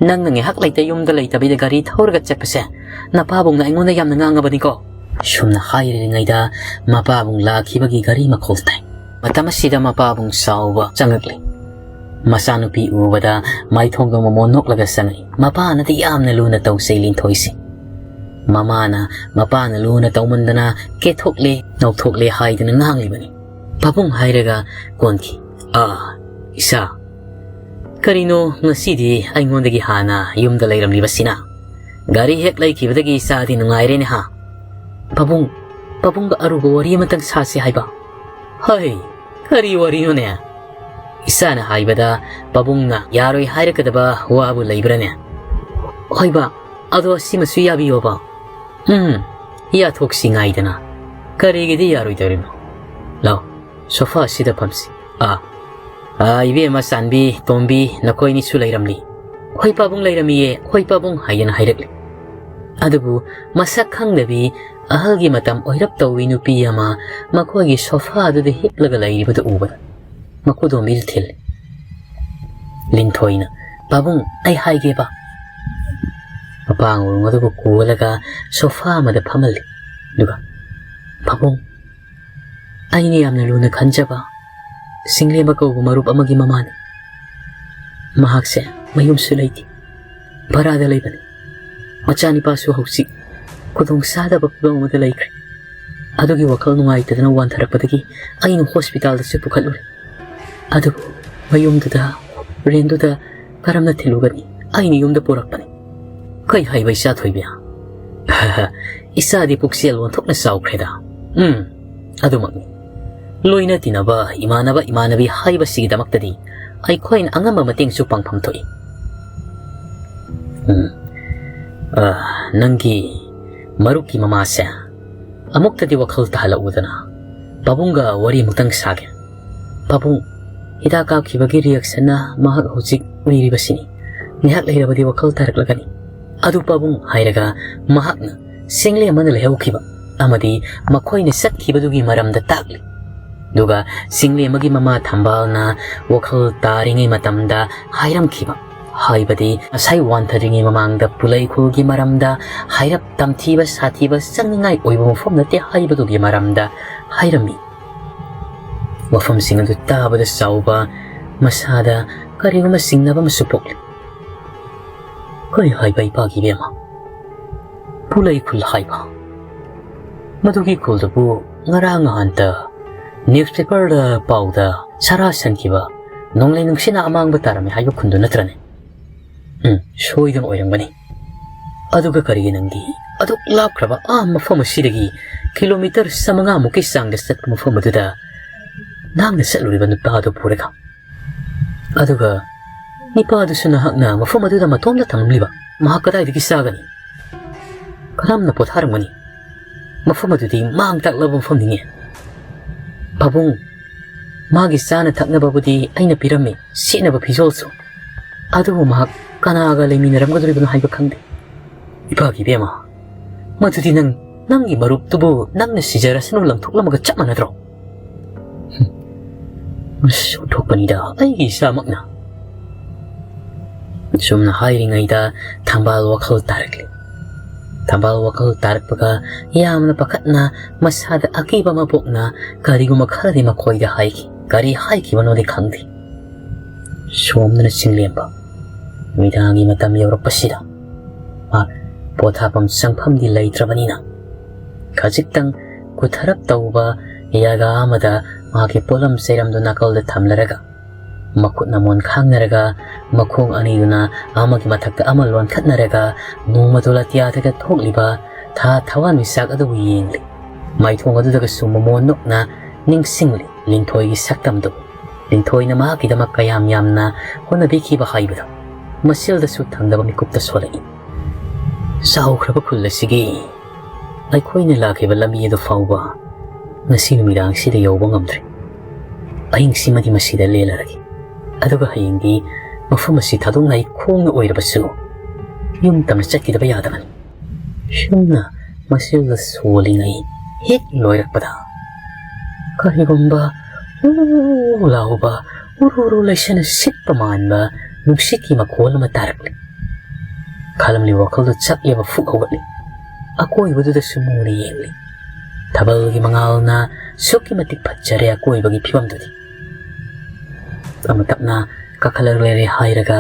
ꯅꯪꯅ ꯉꯥꯏꯍꯥꯛ ꯂꯩꯇ ꯌꯨꯝꯗ ꯂꯩꯇꯕꯤꯗ ꯒꯥꯔꯤ ꯊꯧꯔꯒ ꯆꯠꯄꯁꯦ ꯅꯄꯥꯕꯨꯡꯅ ꯑꯩꯉꯣꯟꯗ ꯌꯥꯝꯅ ꯉꯥꯡꯉꯕꯅꯤꯀꯣ?" ꯁꯨꯝꯅ ꯍꯥꯏꯔꯤꯉꯩꯗ ꯃꯄꯥꯕꯨꯡ ꯂꯥꯛꯈꯤꯕꯒꯤ ꯒꯥꯔꯤ ꯃꯈꯣꯜ ꯇꯥꯏ꯫ ꯃꯇꯝ ꯑꯁꯤꯗ ꯃꯄꯥꯕꯨꯡ ꯁꯥꯎꯕ ꯆꯪꯉꯛꯂꯦ꯫ ꯃꯆꯥꯅꯨꯄꯤ ꯎꯕꯗ ꯃꯥꯏꯊꯣꯡꯗ ꯃꯃꯣꯟ ꯅꯣꯛꯂꯒ ꯆꯪꯉꯛꯏ꯫ ꯃꯄꯥꯅꯗꯤ ꯌꯥꯝꯅ ꯂꯨꯅ ꯇꯧꯖꯩ ꯂꯤꯟꯊꯣꯏꯁꯦ꯫ ꯃꯃꯥꯅ ꯃꯄꯥꯅ ꯂꯨꯅ ꯇꯧꯃꯟꯗꯅ ꯀꯦꯊꯣꯛꯂꯦ, ꯅꯧꯊꯣꯛꯂꯦ ꯍꯥꯏꯗꯅ ꯉꯥꯡꯂꯤꯕꯅꯤ꯫ ꯄꯥꯕꯨꯡ ꯍꯥꯏꯔꯒ ꯀꯣꯟꯈꯤ꯫ "ꯑꯥ, ꯏꯆꯥ, ꯀꯔꯤꯅꯣ ꯉꯁꯤꯗꯤ ꯑꯩꯉꯣꯟꯗꯒꯤ ꯍꯥꯟꯅ ꯌꯨꯝꯗ ꯂꯩꯔꯝꯂꯤꯕꯁꯤꯅ? ꯒꯥꯔꯤ ꯍꯦꯛ ꯂꯩꯈꯤꯕꯗꯒꯤ ꯏꯆꯥꯗꯤ ꯅꯨꯡꯉꯥꯏꯔꯦꯅꯦ ꯍꯥ? ꯄꯥꯕꯨꯡ, ꯄꯥꯕꯨꯡꯒ ꯑꯔꯨꯕ ꯋꯥꯔꯤ ꯑꯃꯇꯪ ꯁꯥꯁꯤ ꯍꯥꯏꯕ꯫" "ꯍꯩ, ꯀꯔꯤ ꯋꯥꯔꯤꯅꯣꯅꯦ? ꯏꯆꯥꯅ ꯍꯥꯏꯕꯗ ꯄꯥꯕꯨꯡꯅ ꯌꯥꯔꯣꯏ ꯍꯥꯏꯔꯛꯀꯗꯕ ꯋꯥꯕꯨ ꯂꯩꯕ꯭ꯔꯥꯅꯦ?" "ꯍꯣꯏꯕ, ꯑꯗꯣ ꯁꯤꯃꯁꯨ ꯌꯥꯕꯤꯌꯣꯕ꯫" "ꯎꯝ, ꯌꯥꯊꯣꯛꯁꯤ ꯉꯥꯏꯗꯅ꯫ ꯀꯔꯤꯒꯤꯗꯤ ꯌꯥꯔꯣꯏꯗꯧꯔꯤꯅꯣ? ꯂꯥꯎ, ꯁꯣꯐꯥ ꯑꯁꯤꯗ ꯐꯝꯁꯤ꯫ ꯑꯥ, ꯑꯥ, ꯏꯕꯦꯝꯃ ꯆꯥꯟꯕꯤ, ꯇꯣꯝꯕꯤ, ꯅꯈꯣꯏꯅꯤꯁꯨ ꯂꯩꯔꯝꯂꯤ꯫" "ꯍꯣꯏ ꯄꯥꯕꯨꯡ ꯂꯩꯔꯝꯃꯤꯌꯦ, ꯍꯣꯏ ꯄꯥꯕꯨꯡ" ꯍꯥꯏꯗꯅ ꯍꯥꯏꯔꯛꯂꯤ꯫ ꯑꯗꯨꯕꯨ ꯃꯁꯛ ꯈꯪꯗꯕꯤ ꯑꯍꯜꯒꯤ ꯃꯇꯝ ꯑꯣꯏꯔꯞ ꯇꯧꯕꯤ ꯅꯨꯄꯤ ꯑꯃ ꯃꯈꯣꯏꯒꯤ ꯁꯣꯐꯥꯗꯨꯗ ꯍꯤꯞꯂꯒ ꯂꯩꯔꯤꯕꯗꯨ ꯎꯕꯗ ꯃꯈꯨꯗꯣꯝꯕꯤꯗ ꯊꯤꯜꯂꯤ꯫ ꯂꯤꯟꯊꯣꯏꯅ, "ꯄꯥꯕꯨꯡ, ꯑꯩ ꯍꯥꯏꯒꯦꯕ꯫" ꯃꯄꯥꯡ ꯎꯔꯨꯝ ꯑꯗꯨꯕꯨ ꯀꯣꯜꯂꯒ ꯁꯣꯐꯥ ꯑꯃꯗ ꯐꯝꯍꯜꯂꯤ꯫ ꯑꯗꯨꯒ, "ꯄꯥꯕꯨꯡ, ꯑꯩꯅ ꯌꯥꯝꯅ ꯂꯨꯅ ꯈꯟꯖꯕ ꯆꯤꯡꯂꯦꯝꯕ ꯀꯧꯕ ꯃꯔꯨꯞ ꯑꯃꯒꯤ ꯃꯃꯥꯅꯤ꯫ ꯃꯍꯥꯛꯁꯦ ꯃꯌꯨꯝꯁꯨ ꯂꯩꯇꯦ, ꯚꯔꯥꯗ ꯂꯩꯕꯅꯤ꯫ ꯃꯆꯥꯅꯤꯄꯥꯁꯨ ꯍꯧꯖꯤꯛ ꯈꯨꯗꯣꯡ ꯆꯥꯗꯕ ꯐꯤꯕꯝ ꯑꯃꯗ ꯂꯩꯈ꯭ꯔꯦ꯫ ꯑꯗꯨꯒꯤ ꯋꯥꯈꯜ ꯅꯨꯡꯉꯥꯏꯇꯗꯅ ꯋꯥꯟꯊꯔꯛꯄꯗꯒꯤ ꯑꯩꯅ ꯍꯣꯁꯄꯤꯇꯥꯜꯗꯁꯨ ꯄꯨꯈꯠꯂꯨꯔꯦ꯫ ꯑꯗꯨꯕꯨ ꯃꯌꯨꯝꯗꯨꯗ, ꯔꯦꯟꯗꯨꯗ ꯀꯔꯝꯅ ꯊꯤꯜꯂꯨꯒꯅꯤ? ꯑꯩꯅ ꯌꯨꯝꯗ ꯄꯨꯔꯛꯄꯅꯤ꯫ ꯀꯩ ꯍꯥꯏꯕ, ꯏꯆꯥ ꯊꯣꯏꯕꯤ? ꯏꯆꯥꯗꯤ ꯄꯨꯛꯆꯦꯜ ꯑꯣꯟꯊꯣꯛꯅ ꯆꯥꯎꯈ꯭ꯔꯦꯗ꯫ ꯎꯝ, ꯑꯗꯨꯃꯛꯅꯤ꯫ ꯂꯣꯏꯅ ꯇꯤꯟꯅꯕ, ꯏꯃꯥꯟꯅꯕ ꯏꯃꯥꯟꯅꯕꯤ ꯍꯥꯏꯕꯁꯤꯒꯤꯗꯃꯛꯇꯗꯤ ꯑꯩꯈꯣꯏꯅ ꯑꯉꯝꯕ ꯃꯇꯦꯡꯁꯨ ꯄꯥꯡꯐꯝ ꯊꯣꯛꯏ꯫ ꯎꯝ, ꯑ, ꯅꯪꯒꯤ ꯃꯔꯨꯞꯀꯤ ꯃꯃꯥꯁꯦ ꯑꯃꯨꯛꯇꯗꯤ ꯋꯥꯈꯜ ꯇꯥꯍꯜꯂꯛꯎꯗꯅ꯫ ꯄꯥꯕꯨꯡꯒ ꯋꯥꯔꯤ ꯑꯃꯨꯛꯇꯪ ꯁꯥꯒꯦ꯫ ꯄꯥꯕꯨꯡ, ꯍꯤꯗꯥꯛ ꯀꯥꯞꯈꯤꯕꯒꯤ ꯔꯤꯌꯦꯛꯁꯟꯅ ꯃꯍꯥꯛ ꯍꯧꯖꯤꯛ ꯎꯏꯔꯤꯕꯁꯤꯅꯤ꯫ ꯉꯥꯏꯍꯥꯛ ꯂꯩꯔꯕꯗꯤ ꯋꯥꯈꯜ ꯇꯥꯔꯛꯂꯒꯅꯤ꯫ ꯑꯗꯨ ꯄꯥꯕꯨꯡ, ꯍꯥꯏꯔꯒ ꯃꯍꯥꯛꯅ ꯆꯤꯡꯂꯦꯝꯃꯅ ꯂꯩꯍꯧꯈꯤꯕ ꯑꯃꯗꯤ ꯃꯈꯣꯏꯅ ꯆꯠꯈꯤꯕꯗꯨꯒꯤ ꯃꯔꯝꯗ ꯇꯥꯛꯂꯤ꯫ ꯑꯗꯨꯒ ꯆꯤꯡꯂꯦꯝꯃꯒꯤ ꯃꯃꯥ ꯊꯝꯕꯥꯜꯅ ꯋꯥꯈꯜ ꯇꯥꯔꯤꯉꯩ ꯃꯇꯝꯗ ꯍꯥꯏꯔꯝꯈꯤꯕ, ꯍꯥꯏꯕꯗꯤ ꯉꯁꯥꯏ ꯋꯥꯟꯊꯗ꯭ꯔꯤꯉꯩ ꯃꯃꯥꯡꯗ ꯄꯨꯂꯩ ꯈꯨꯜꯒꯤ ꯃꯔꯝꯗ ꯍꯥꯏꯔꯞ ꯇꯝꯊꯤꯕ ꯁꯥꯊꯤꯕ ꯆꯪꯅꯤꯡꯉꯥꯏ ꯑꯣꯏꯕ ꯃꯐꯝ ꯅꯠꯇꯦ ꯍꯥꯏꯕꯗꯨꯒꯤ ꯃꯔꯝꯗ ꯍꯥꯏꯔꯝꯃꯤ꯫ ꯋꯥꯐꯝꯁꯤꯡ ꯑꯗꯨ ꯇꯥꯕꯗ ꯆꯥꯎꯕ ꯃꯁꯥꯗ ꯀꯔꯤꯒꯨꯝꯕ ꯆꯤꯡꯅꯕ ꯑꯃꯁꯨ ꯄꯣꯛꯂꯤ꯫ ꯀꯔꯤ ꯍꯥꯏꯕ, ꯏꯄꯥꯒꯤ ꯏꯕꯦꯝꯃ? ꯄꯨꯂꯩ ꯈꯨꯜ ꯍꯥꯏꯕ? ꯃꯗꯨꯒꯤ ꯈꯨꯜꯗꯨꯕꯨ ꯉꯔꯥꯡ ꯅꯍꯥꯟꯇ ꯅ꯭ꯌꯨꯁꯄꯦꯄꯔꯗ ꯄꯥꯎꯗ ꯁꯔꯥ ꯁꯟꯈꯤꯕ ꯅꯣꯡꯂꯩ ꯅꯨꯡꯁꯤꯠꯅ ꯑꯃꯥꯡꯕ ꯇꯥꯔꯝꯃꯤ ꯍꯥꯏꯕ ꯈꯨꯟꯗꯨ ꯅꯠꯇ꯭ꯔꯅꯦ? ꯎꯝ, ꯁꯣꯏꯗꯅ ꯑꯣꯏꯔꯝꯒꯅꯤ꯫ ꯑꯗꯨꯒ ꯀꯔꯤꯒꯤ ꯅꯪꯗꯤ ꯑꯗꯨꯛ ꯂꯥꯞꯈ꯭ꯔꯕ ꯑꯥ ꯃꯐꯝ ꯑꯁꯤꯗꯒꯤ ꯀꯤꯂꯣꯃꯤꯇꯔ ꯆꯥꯃꯉꯥꯃꯨꯛꯀꯤ ꯆꯥꯡꯗ ꯆꯠꯄ ꯃꯐꯝ ꯑꯗꯨꯗ ꯅꯍꯥꯛꯅ ꯆꯠꯂꯨꯔꯤꯕ ꯅꯨꯄꯥ ꯑꯗꯨ ꯄꯨꯔꯒ? ꯑꯗꯨꯒ ꯅꯨꯄꯥ ꯑꯗꯨꯁꯨ ꯅꯍꯥꯛꯅ ꯃꯐꯝ ꯑꯗꯨꯗ ꯃꯇꯣꯝꯇ ꯊꯝꯂꯝꯂꯤꯕ, ꯃꯍꯥꯛ ꯀꯗꯥꯏꯗꯒꯤ ꯆꯥꯒꯅꯤ? ꯀꯔꯝꯅ ꯄꯣꯊꯥꯔꯝꯒꯅꯤ? ꯃꯐꯝ ꯑꯗꯨꯗꯤ ꯃꯥꯡ ꯇꯥꯛꯂꯕ ꯃꯐꯝꯅꯤꯅꯦ꯫ ꯄꯥꯕꯨꯡ, ꯃꯥꯒꯤ ꯆꯥꯅ ꯊꯛꯅꯕꯕꯨꯗꯤ ꯑꯩꯅ ꯄꯤꯔꯝꯃꯤ, ꯁꯦꯠꯅꯕ ꯐꯤꯖꯣꯜꯁꯨ꯫ ꯑꯗꯨꯕꯨ ꯃꯍꯥꯛ ꯀꯅꯥꯒ ꯂꯩꯃꯤꯟꯅꯔꯝꯒꯗꯧꯔꯤꯕꯅꯣ ꯍꯥꯏꯕ ꯈꯪꯗꯦ꯫ ꯏꯄꯥꯒꯤ ꯏꯕꯦꯝꯃ, ꯃꯗꯨꯗꯤ ꯅꯪ, ꯅꯪꯒꯤ ꯃꯔꯨꯞꯇꯨꯕꯨ ꯅꯪꯅ ꯁꯤꯖꯔꯁꯅꯨ ꯂꯪꯊꯣꯛꯂꯝꯃꯒ ꯆꯞ ꯃꯥꯟꯅꯗ꯭ꯔꯣ? ꯍꯨꯝ, ꯑꯁ, ꯑꯣꯟꯊꯣꯛꯄꯅꯤꯗ, ꯑꯩꯒꯤ ꯏꯆꯥꯃꯛꯅ꯫ ꯁꯨꯝꯅ ꯍꯥꯏꯔꯤꯉꯩꯗ ꯊꯝꯕꯥꯜ ꯋꯥꯈꯜ ꯇꯥꯔꯛꯂꯤ꯫ ꯊꯝꯕꯥꯜ ꯋꯥꯈꯜ ꯇꯥꯔꯛꯄꯒ ꯌꯥꯝꯅ ꯄꯥꯈꯠꯅ, ꯃꯁꯥꯗ ꯑꯀꯤꯕ ꯑꯃ ꯄꯣꯛꯅ ꯀꯔꯤꯒꯨꯝꯕ ꯈꯔꯗꯤ ꯃꯈꯣꯏꯗ ꯍꯥꯏꯈꯤ꯫ ꯀꯔꯤ ꯍꯥꯏꯈꯤꯕꯅꯣꯗꯤ ꯈꯪꯗꯦ꯫ ꯁꯣꯝꯗꯅ ꯆꯤꯡꯂꯦꯝꯕ꯫ ꯅꯨꯃꯤꯗꯥꯡꯒꯤ ꯃꯇꯝ ꯌꯧꯔꯛꯄꯁꯤꯗ ꯃꯥ ꯄꯣꯊꯥꯐꯝ ꯆꯪꯐꯝꯗꯤ ꯂꯩꯇ꯭ꯔꯕꯅꯤꯅ, ꯈꯖꯤꯛꯇꯪ ꯀꯨꯊꯔꯞ ꯇꯧꯕ ꯌꯥꯒꯥ ꯑꯃꯗ ꯃꯍꯥꯛꯀꯤ ꯄꯣꯠꯂꯝ ꯆꯩꯔꯝꯗꯨ ꯅꯥꯀꯜꯗ ꯊꯝꯂꯔꯒ, ꯃꯈꯨꯠꯅ ꯃꯣꯟ ꯈꯥꯡꯅꯔꯒ, ꯃꯈꯣꯡ ꯑꯅꯤꯗꯨꯅ ꯑꯃꯒꯤ ꯃꯊꯛꯇ ꯑꯃ ꯂꯣꯟꯈꯠꯅꯔꯒ, ꯅꯣꯡꯃꯗꯣ ꯑꯇꯤꯌꯥꯗꯒ ꯊꯣꯛꯂꯤꯕ ꯊꯥ ꯊꯋꯥꯟꯃꯤꯆꯥꯛ ꯑꯗꯨꯕꯨ ꯌꯦꯡꯂꯤ꯫ ꯃꯥꯏꯊꯣꯡ ꯑꯗꯨꯗꯒꯁꯨ ꯃꯃꯣꯟ ꯅꯣꯛꯅ ꯅꯤꯡꯁꯤꯡꯂꯤ ꯂꯤꯟꯊꯣꯏꯒꯤ ꯁꯛꯇꯝꯗꯨ꯫ ꯂꯤꯟꯊꯣꯏꯅ ꯃꯍꯥꯛꯀꯤꯗꯃꯛ ꯀꯌꯥꯝ ꯌꯥꯝꯅ ꯍꯣꯠꯅꯕꯤꯈꯤꯕ ꯍꯥꯏꯕꯗꯨ ꯃꯆꯤꯜꯗꯁꯨ ꯊꯪꯗꯕ ꯃꯤꯀꯨꯞꯇ ꯁꯣꯜꯂꯛꯏ꯫ ꯆꯥꯎꯈ꯭ꯔꯕ ꯈꯨꯜ ꯑꯁꯤꯒꯤ ꯑꯩꯈꯣꯏꯅ ꯂꯥꯛꯈꯤꯕ ꯂꯝꯕꯤ ꯑꯗꯨ ꯐꯥꯎꯕ ꯉꯁꯤ ꯅꯨꯃꯤꯗꯥꯡꯁꯤꯗ ꯌꯧꯕ ꯉꯝꯗ꯭ꯔꯤ꯫ ꯑꯍꯤꯡꯁꯤꯃꯗꯤ ꯃꯁꯤꯗ ꯂꯦꯜꯂꯔꯒꯦ꯫ ꯑꯗꯨꯒ ꯍꯌꯦꯡꯗꯤ ꯃꯐꯝ ꯑꯁꯤ ꯊꯥꯗꯣꯛꯅ ꯑꯩ ꯈꯣꯡꯅ ꯑꯣꯏꯔꯕꯁꯨ ꯌꯨꯝ ꯇꯝꯅ ꯆꯠꯈꯤꯗꯕ ꯌꯥꯗꯕꯅꯤ꯫ ꯁꯨꯝꯅ ꯃꯆꯤꯜꯗ ꯁꯣꯜꯂꯤꯉꯩ ꯍꯦꯛ ꯂꯣꯏꯔꯛꯄꯗ ꯀꯔꯤꯒꯨꯝꯕ ꯎ ꯂꯥꯎꯕ, ꯎꯔꯨ ꯎꯔꯨ ꯂꯩꯁꯅ ꯁꯤꯠꯄ ꯃꯥꯟꯕ ꯅꯨꯡꯁꯤꯠꯀꯤ ꯃꯈꯣꯜ ꯑꯃ ꯇꯥꯔꯛꯂꯤ꯫ ꯈꯜꯂꯝꯂꯤꯕ ꯋꯥꯈꯜꯗꯨ ꯆꯞ ꯌꯥꯕ ꯐꯨꯛ ꯍꯧꯒꯠꯂꯤ꯫ ꯑꯀꯣꯏꯕꯗꯨꯗꯁꯨ ꯃꯨꯟꯅ ꯌꯦꯡꯂꯤ꯫ ꯊꯥꯕꯜꯒꯤ ꯃꯉꯥꯜꯅ ꯑꯁꯨꯛꯀꯤ ꯃꯇꯤꯛ ꯐꯖꯔꯦ ꯑꯀꯣꯏꯕꯒꯤ ꯐꯤꯕꯝꯗꯨꯗꯤ꯫ ꯑꯃꯨꯛꯇꯞꯅ ꯀꯥꯈꯠꯂꯛꯂꯦ ꯍꯥꯏꯔꯒ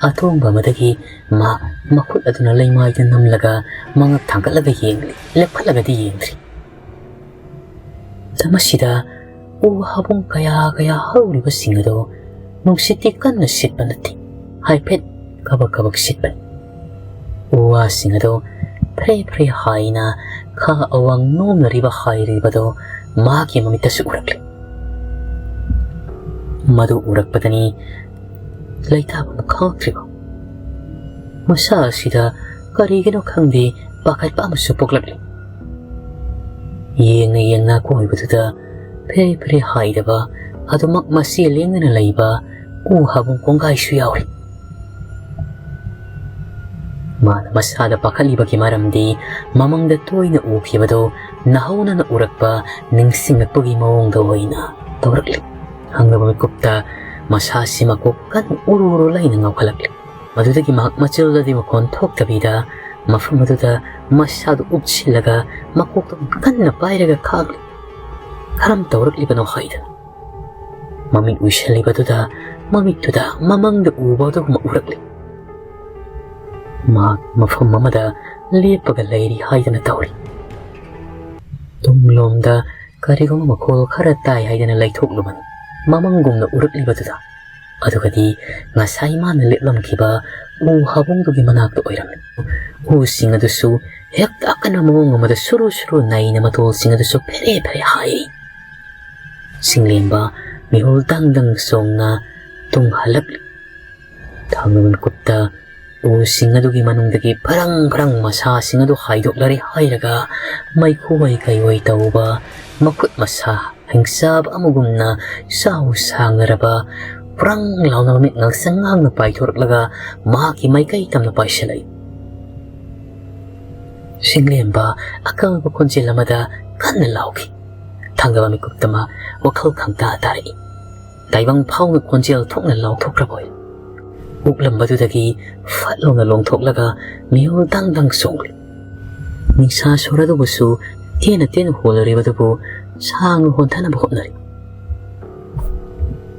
ꯑꯊꯣꯡꯕ ꯑꯃꯗꯒꯤ ꯃꯥ ꯃꯈꯨꯠ ꯑꯗꯨꯅ ꯂꯩꯃꯥꯏꯗ ꯅꯝꯂꯒ ꯃꯉꯛ ꯊꯥꯡꯒꯠꯂꯒ ꯌꯦꯡꯂꯤ, ꯂꯦꯞꯈꯠꯂꯒꯗꯤ ꯌꯦꯡꯗ꯭ꯔꯤ꯫ ꯃꯁꯤꯗ ꯎ ꯍꯥꯕꯨꯡ ꯀꯌꯥ ꯀꯌꯥ ꯍꯧꯔꯤꯕꯁꯤꯡ ꯑꯗꯨ ꯅꯨꯡꯁꯤꯠꯇꯤ ꯀꯟꯅ ꯁꯤꯠꯄ ꯅꯠꯇꯦ, ꯍꯥꯏꯐꯦꯠ ꯀꯕꯛ ꯀꯕꯛ ꯁꯤꯠꯄꯅꯤ꯫ ꯎ ꯋꯥꯁꯤꯡ ꯑꯗꯨ ꯐ꯭ꯔꯦ ꯐ꯭ꯔꯦ ꯍꯥꯏꯅ ꯈꯥ ꯑꯋꯥꯡ ꯅꯣꯝꯅꯔꯤꯕ ꯍꯥꯏꯔꯤꯕꯗꯨ ꯃꯍꯥꯛꯀꯤ ꯃꯃꯤꯠꯇꯁꯨ ꯎꯔꯛꯂꯤ꯫ ꯃꯗꯨ ꯎꯔꯛꯄꯗꯅꯤ ꯂꯩꯇꯥꯐꯝ ꯈꯪꯂꯛꯇ꯭ꯔꯤꯕ ꯃꯁꯥ ꯑꯁꯤꯗ ꯀꯔꯤꯒꯤꯅꯣ ꯈꯪꯗꯦ ꯄꯥꯈꯠꯄ ꯑꯃꯁꯨ ꯄꯣꯛꯂꯛꯂꯤ꯫ ꯌꯦꯡꯅ ꯌꯦꯡꯅ ꯀꯣꯏꯕꯗꯨꯗ ꯐꯦꯔꯦ ꯐꯦꯔꯦ ꯍꯥꯏꯗꯕ ꯑꯗꯨꯃꯛ ꯃꯆꯦ ꯂꯦꯡꯗꯅ ꯂꯩꯕ ꯎ ꯍꯥꯕꯨꯡ ꯀꯣꯡꯒꯥꯏꯁꯨ ꯌꯥꯎꯔꯤ꯫ ꯃꯥꯅ ꯃꯁꯥꯗ ꯄꯥꯈꯠꯂꯤꯕꯒꯤ ꯃꯔꯝꯗꯤ ꯃꯃꯪꯗ ꯇꯣꯏꯅ ꯎꯈꯤꯕꯗꯨ ꯅꯍꯧꯅꯅ ꯎꯔꯛꯄ ꯅꯤꯡꯁꯤꯡꯂꯛꯄꯒꯤ ꯃꯑꯣꯡꯗ ꯑꯣꯏꯅ ꯇꯧꯔꯛꯂꯤ꯫ ꯍꯪꯂꯕ ꯃꯤꯀꯨꯞꯇ ꯃꯁꯥꯁꯤ ꯃꯀꯣꯛ ꯀꯟꯅ ꯎꯔꯨ ꯎꯔꯨ ꯂꯩꯅ ꯉꯥꯎꯈꯠꯂꯛꯂꯤ꯫ ꯃꯗꯨꯗꯒꯤ ꯃꯍꯥꯛ ꯃꯆꯤꯜꯗꯗꯤ ꯃꯈꯣꯟ ꯊꯣꯛꯇꯕꯤꯗ ꯃꯐꯝ ꯑꯗꯨꯗ ꯃꯁꯥꯗꯨ ꯎꯞꯁꯤꯜꯂꯒ ꯃꯀꯣꯛꯇꯨ ꯀꯟꯅ ꯄꯥꯏꯔꯒ ꯈꯥꯡꯂꯤ꯫ ꯀꯔꯝ ꯇꯧꯔꯛꯂꯤꯕꯅꯣ ꯍꯥꯏꯗꯅ ꯃꯃꯤꯠ ꯎꯏꯁꯜꯂꯤꯕꯗꯨꯗ ꯃꯃꯤꯠꯇꯨꯗ ꯃꯃꯪꯗ ꯎꯕ ꯑꯗꯨꯒꯨꯝꯕ ꯎꯔꯛꯂꯤ꯫ ꯃꯍꯥꯛ ꯃꯐꯝ ꯑꯃꯗ ꯂꯦꯞꯄꯒ ꯂꯩꯔꯤ ꯍꯥꯏꯗꯅ ꯇꯧꯔꯤ꯫ ꯇꯨꯝ ꯂꯣꯝꯗ ꯀꯔꯤꯒꯨꯝꯕ ꯃꯈꯣꯜ ꯈꯔ ꯇꯥꯏ ꯍꯥꯏꯗꯅ ꯂꯩꯊꯣꯛꯂꯨꯕꯅꯤ, ꯃꯃꯪꯒꯨꯝꯅ ꯎꯔꯛꯂꯤꯕꯗꯨꯗ꯫ ꯑꯗꯨꯒꯗꯤ ꯉꯁꯥꯏ ꯃꯥꯅ ꯂꯦꯞꯂꯝꯈꯤꯕ ꯎ ꯍꯥꯕꯨꯡꯗꯨꯒꯤ ꯃꯅꯥꯛꯇ ꯑꯣꯏꯔꯝꯃꯤ꯫ ꯎꯁꯤꯡ ꯑꯗꯨꯁꯨ ꯍꯦꯛꯇ ꯑꯀꯟꯕ ꯃꯑꯣꯡ ꯑꯃꯗ ꯁꯨꯔꯨ ꯁꯨꯔꯨ ꯅꯩꯅ ꯃꯇꯣꯜꯁꯤꯡ ꯑꯗꯨꯁꯨ ꯐꯦꯔꯦ ꯐꯦꯔꯦ ꯍꯥꯏꯔꯤ꯫ ꯁꯤꯡꯂꯦꯝꯕ ꯃꯤꯍꯨꯜ ꯗꯪ ꯗꯪ ꯆꯣꯡꯅ ꯇꯨꯡ ꯍꯜꯂꯛꯂꯤ꯫ ꯊꯥꯡꯒ ꯃꯤꯀꯨꯞꯇ ꯎꯁꯤꯡ ꯑꯗꯨꯒꯤ ꯃꯅꯨꯡꯗꯒꯤ ꯐꯔꯪ ꯐꯔꯪ ꯃꯁꯥꯁꯤꯡ ꯑꯗꯨ ꯍꯥꯏꯗꯣꯛꯂꯔꯦ ꯍꯥꯏꯔꯒ ꯃꯩꯈꯨ ꯑꯣꯏ ꯀꯩ ꯑꯣꯏ ꯇꯧꯕ ꯃꯈꯨꯠ ꯃꯁꯥ ꯍꯤꯡꯆꯥꯕ ꯑꯃꯒꯨꯝꯅ ꯆꯥꯎ ꯁꯥꯡꯅꯔꯕ ꯄ꯭ꯔꯪ ꯂꯥꯎꯅ ꯃꯃꯤꯠ ꯉꯥꯡꯁꯪ ꯉꯥꯡꯅ ꯄꯥꯏꯊꯣꯔꯛꯂꯒ ꯃꯍꯥꯛꯀꯤ ꯃꯥꯏꯀꯩ ꯇꯝꯅ ꯄꯥꯏꯁꯤꯜꯂꯛꯏ꯫ ꯁꯤꯡꯂꯦꯝꯕ ꯑꯀꯪꯕ ꯈꯣꯟꯖꯦꯜ ꯑꯃꯗ ꯀꯟꯅ ꯂꯥꯎꯈꯤ꯫ ꯊꯥꯡꯒ ꯃꯤꯀꯨꯞꯇ ꯃꯥ ꯋꯥꯈꯜ ꯈꯪꯇꯥ ꯇꯥꯔꯛꯏ꯫ ꯇꯥꯏꯕꯪ ꯐꯥꯎꯅ ꯈꯣꯟꯖꯦꯜ ꯊꯣꯛꯅ ꯂꯥꯎꯊꯣꯛꯈ꯭ꯔꯕꯣꯏ꯫ ꯎꯛꯂꯝꯕꯗꯨꯗꯒꯤ ꯐꯠ ꯂꯥꯎꯅ ꯂꯣꯡꯊꯣꯛꯂꯒ ꯃꯤꯍꯨꯜ ꯗꯪ ꯗꯪ ꯆꯣꯡꯂꯤ꯫ ꯅꯤꯡꯁꯥ ꯁꯣꯔ ꯑꯗꯨꯕꯨꯁꯨ ꯇꯦꯟꯅ ꯇꯦꯟꯅ ꯍꯣꯜꯂꯨꯔꯤꯕꯗꯨꯕꯨ ꯁꯥꯡꯅ ꯍꯣꯟꯊꯅꯕ ꯍꯣꯠꯅꯔꯤ꯫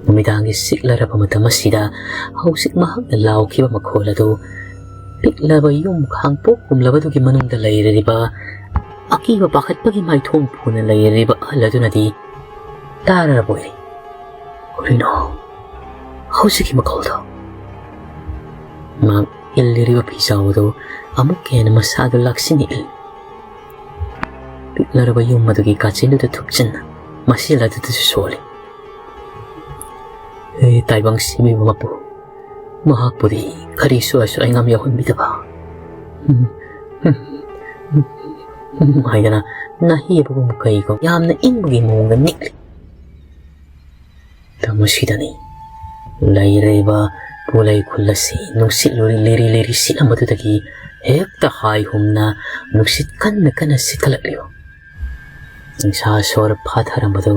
ꯅꯨꯃꯤꯗꯥꯡꯒꯤ ꯆꯤꯛꯂꯔꯕ ꯃꯇꯝ ꯑꯁꯤꯗ ꯍꯧꯖꯤꯛ ꯃꯍꯥꯛꯅ ꯂꯥꯎꯈꯤꯕ ꯃꯈꯣꯜ ꯑꯗꯨ ꯄꯤꯛꯂꯕ ꯌꯨꯝ ꯈꯥꯡꯄꯣꯛ ꯀꯨꯝꯂꯕꯗꯨꯒꯤ ꯃꯅꯨꯡꯗ ꯂꯩꯔꯤꯕ ꯑꯀꯤꯕ ꯄꯥꯈꯠꯄꯒꯤ ꯃꯥꯏꯊꯣꯡ ꯄꯨꯅ ꯂꯩꯔꯤꯕ ꯑꯍꯜ ꯑꯗꯨꯅꯗꯤ ꯇꯥꯔꯔꯕ ꯑꯣꯏꯔꯦ꯫ "ꯀꯔꯤꯅꯣ ꯍꯧꯖꯤꯛꯀꯤ ꯃꯈꯣꯜꯗꯣ?" ꯃꯍꯥꯛ ꯏꯜꯂꯤꯔꯤꯕ ꯐꯤꯖꯥꯎ ꯑꯗꯨ ꯑꯃꯨꯛꯀ ꯍꯦꯟꯅ ꯃꯁꯥꯗ ꯂꯥꯛꯁꯤꯟꯅ ꯏꯜꯂꯤ꯫ ꯄꯤꯛꯂꯔꯕ ꯌꯨꯝ ꯑꯗꯨꯒꯤ ꯀꯥꯆꯤꯟꯗꯨꯗ ꯊꯨꯞꯆꯤꯟꯅ ꯃꯁꯦꯜ ꯑꯗꯨꯗꯁꯨ ꯁꯣꯜꯂꯤ꯫ "ꯍꯦ ꯇꯥꯏꯕꯪ ꯁꯤꯕꯤꯕ ꯃꯄꯨ, ꯃꯍꯥꯛꯄꯨꯗꯤ ꯀꯔꯤꯁꯨ ꯑꯁꯣꯏ ꯑꯉꯥꯝ ꯌꯥꯎꯍꯟꯕꯤꯗꯕ" ꯍꯥꯏꯗꯅ ꯅꯥꯍꯦꯕꯒꯨꯝ ꯀꯩꯒꯨꯝ ꯌꯥꯝꯅ ꯏꯪꯕꯒꯤ ꯃꯑꯣꯡꯗ ꯅꯤꯛꯂꯤ꯫ ꯃꯁꯤꯗꯅꯤ ꯂꯩꯔꯤꯕ ꯄꯨꯂꯩ ꯈꯨꯜ ꯑꯁꯤ ꯅꯨꯡꯁꯤꯠ ꯂꯤꯔꯤ ꯂꯤꯔꯤ ꯁꯤꯠꯂꯝꯕꯗꯨꯗꯒꯤ ꯍꯦꯛꯇ ꯍꯥꯏ ꯍꯨꯝꯅ ꯅꯨꯡꯁꯤꯠ ꯀꯟꯅ ꯀꯟꯅ ꯁꯤꯠꯀꯠꯂꯛꯂꯤꯕ꯫ ꯅꯤꯡꯁꯥ ꯁꯣꯔ ꯐꯥꯊꯔꯝꯕꯗꯨ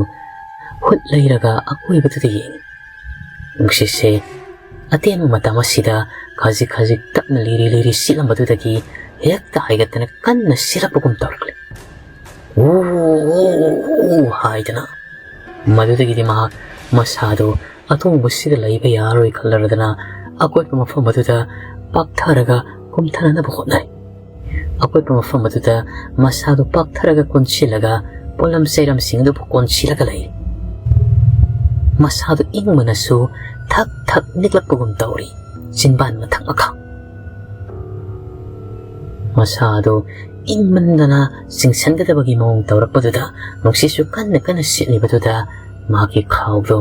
ꯍꯨꯠ ꯂꯩꯔꯒ ꯑꯀꯣꯏꯕꯗꯨꯗ ꯌꯦꯡꯏ꯫ ꯅꯨꯡꯁꯤꯠꯁꯦ ꯑꯇꯦꯟꯕ ꯃꯇꯝ ꯑꯁꯤꯗ ꯈꯖꯤꯛ ꯈꯖꯤꯛ ꯇꯞꯅ ꯂꯤꯔꯤ ꯂꯤꯔꯤ ꯁꯤꯠꯂꯝꯕꯗꯨꯗꯒꯤ ꯍꯦꯛꯇ ꯍꯥꯏꯒꯠꯇꯅ ꯀꯟꯅ ꯁꯤꯠꯂꯛꯄꯒꯨꯝ ꯇꯧꯔꯛꯂꯦ꯫ "ꯎ, ꯎ, ꯎ, ꯎ" ꯍꯥꯏꯗꯅ꯫ ꯃꯗꯨꯗꯒꯤꯗꯤ ꯃꯍꯥꯛ ꯃꯁꯥꯗꯨ ꯑꯇꯣꯡꯕꯁꯤꯗ ꯂꯩꯕ ꯌꯥꯔꯣꯏ ꯈꯜꯂꯔꯗꯅ ꯑꯀꯣꯏꯕ ꯃꯐꯝ ꯑꯗꯨꯗ ꯄꯥꯛꯊꯔꯒ ꯀꯨꯝꯊꯅꯅꯕ ꯍꯣꯠꯅꯩ꯫ ꯑꯀꯨꯠꯄ ꯃꯐꯝ ꯑꯗꯨꯗ ꯃꯁꯥꯗꯨ ꯄꯥꯛꯊꯔꯒ ꯀꯣꯟꯁꯤꯜꯂꯒ ꯄꯣꯠꯂꯝ ꯆꯩꯔꯝꯁꯤꯡ ꯑꯗꯨꯕꯨ ꯀꯣꯟꯁꯤꯜꯂꯒ ꯂꯩꯔꯤ꯫ ꯃꯁꯥꯗꯨ ꯏꯪꯕꯅꯁꯨ ꯊꯛ ꯊꯛ ꯅꯤꯛꯂꯛꯄꯒꯨꯝ ꯇꯧꯔꯤ, ꯆꯤꯟꯕꯥꯟ ꯃꯊꯛ ꯃꯈꯥ꯫ ꯃꯁꯥꯗꯨ ꯏꯪꯃꯟꯗꯅ ꯆꯤꯡꯁꯟꯒꯗꯕꯒꯤ ꯃꯑꯣꯡ ꯇꯧꯔꯛꯄꯗꯨꯗ ꯅꯨꯡꯁꯤꯠꯁꯨ ꯀꯟꯅ ꯀꯟꯅ ꯁꯤꯠꯂꯤꯕꯗꯨꯗ ꯃꯍꯥꯛꯀꯤ ꯈꯥꯎꯗꯨ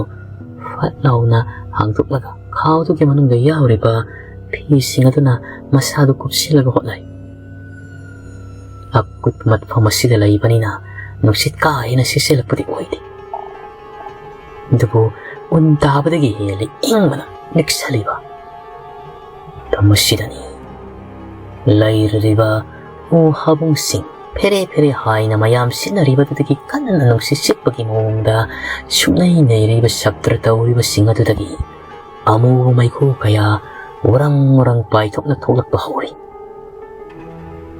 ꯐꯠ ꯂꯥꯎꯅ ꯍꯥꯡꯗꯣꯛꯂꯒ ꯈꯥꯎꯗꯨꯒꯤ ꯃꯅꯨꯡꯗ ꯌꯥꯎꯔꯤꯕ ꯐꯤꯁꯤꯡ ꯑꯗꯨꯅ ꯃꯁꯥꯗꯨ ꯀꯨꯞꯁꯤꯜꯂꯒ ꯍꯣꯠꯅꯩ꯫ ꯑꯀꯨꯠꯄ ꯃꯐꯝ ꯑꯁꯤꯗ ꯂꯩꯕꯅꯤꯅ ꯅꯨꯡꯁꯤꯠ ꯀꯥ ꯍꯦꯟꯅ ꯁꯤꯠꯆꯤꯜꯂꯛꯄꯗꯤ ꯑꯣꯏꯗꯦ꯫ ꯑꯗꯨꯕꯨ ꯎꯟ ꯇꯥꯕꯗꯒꯤ ꯍꯦꯜꯂꯤ ꯏꯪꯕꯅ ꯅꯤꯛꯁꯜꯂꯤꯕ꯫ ꯃꯇꯝ ꯑꯁꯤꯗꯅꯤ ꯂꯩꯔꯤꯕ ꯎ ꯍꯥꯕꯨꯡꯁꯤꯡ ꯐꯦꯔꯦ ꯐꯦꯔꯦ ꯍꯥꯏꯅ ꯃꯌꯥꯝ ꯁꯤꯠꯅꯔꯤꯕꯗꯨꯗꯒꯤ ꯀꯟꯅ ꯅꯨꯡꯁꯤꯠ ꯁꯤꯠꯄꯒꯤ ꯃꯑꯣꯡꯗ ꯁꯨꯛꯅꯩ ꯅꯩꯔꯤꯕ ꯁꯞꯇ꯭ꯔ ꯇꯧꯔꯤꯕꯁꯤꯡ ꯑꯗꯨꯗꯒꯤ ꯑꯃꯨꯕ ꯃꯩꯈꯨ ꯀꯌꯥ ꯎꯔꯪ ꯎꯔꯪ ꯄꯥꯏꯊꯣꯛꯅ ꯊꯣꯛꯂꯛꯄ ꯍꯧꯔꯤ꯫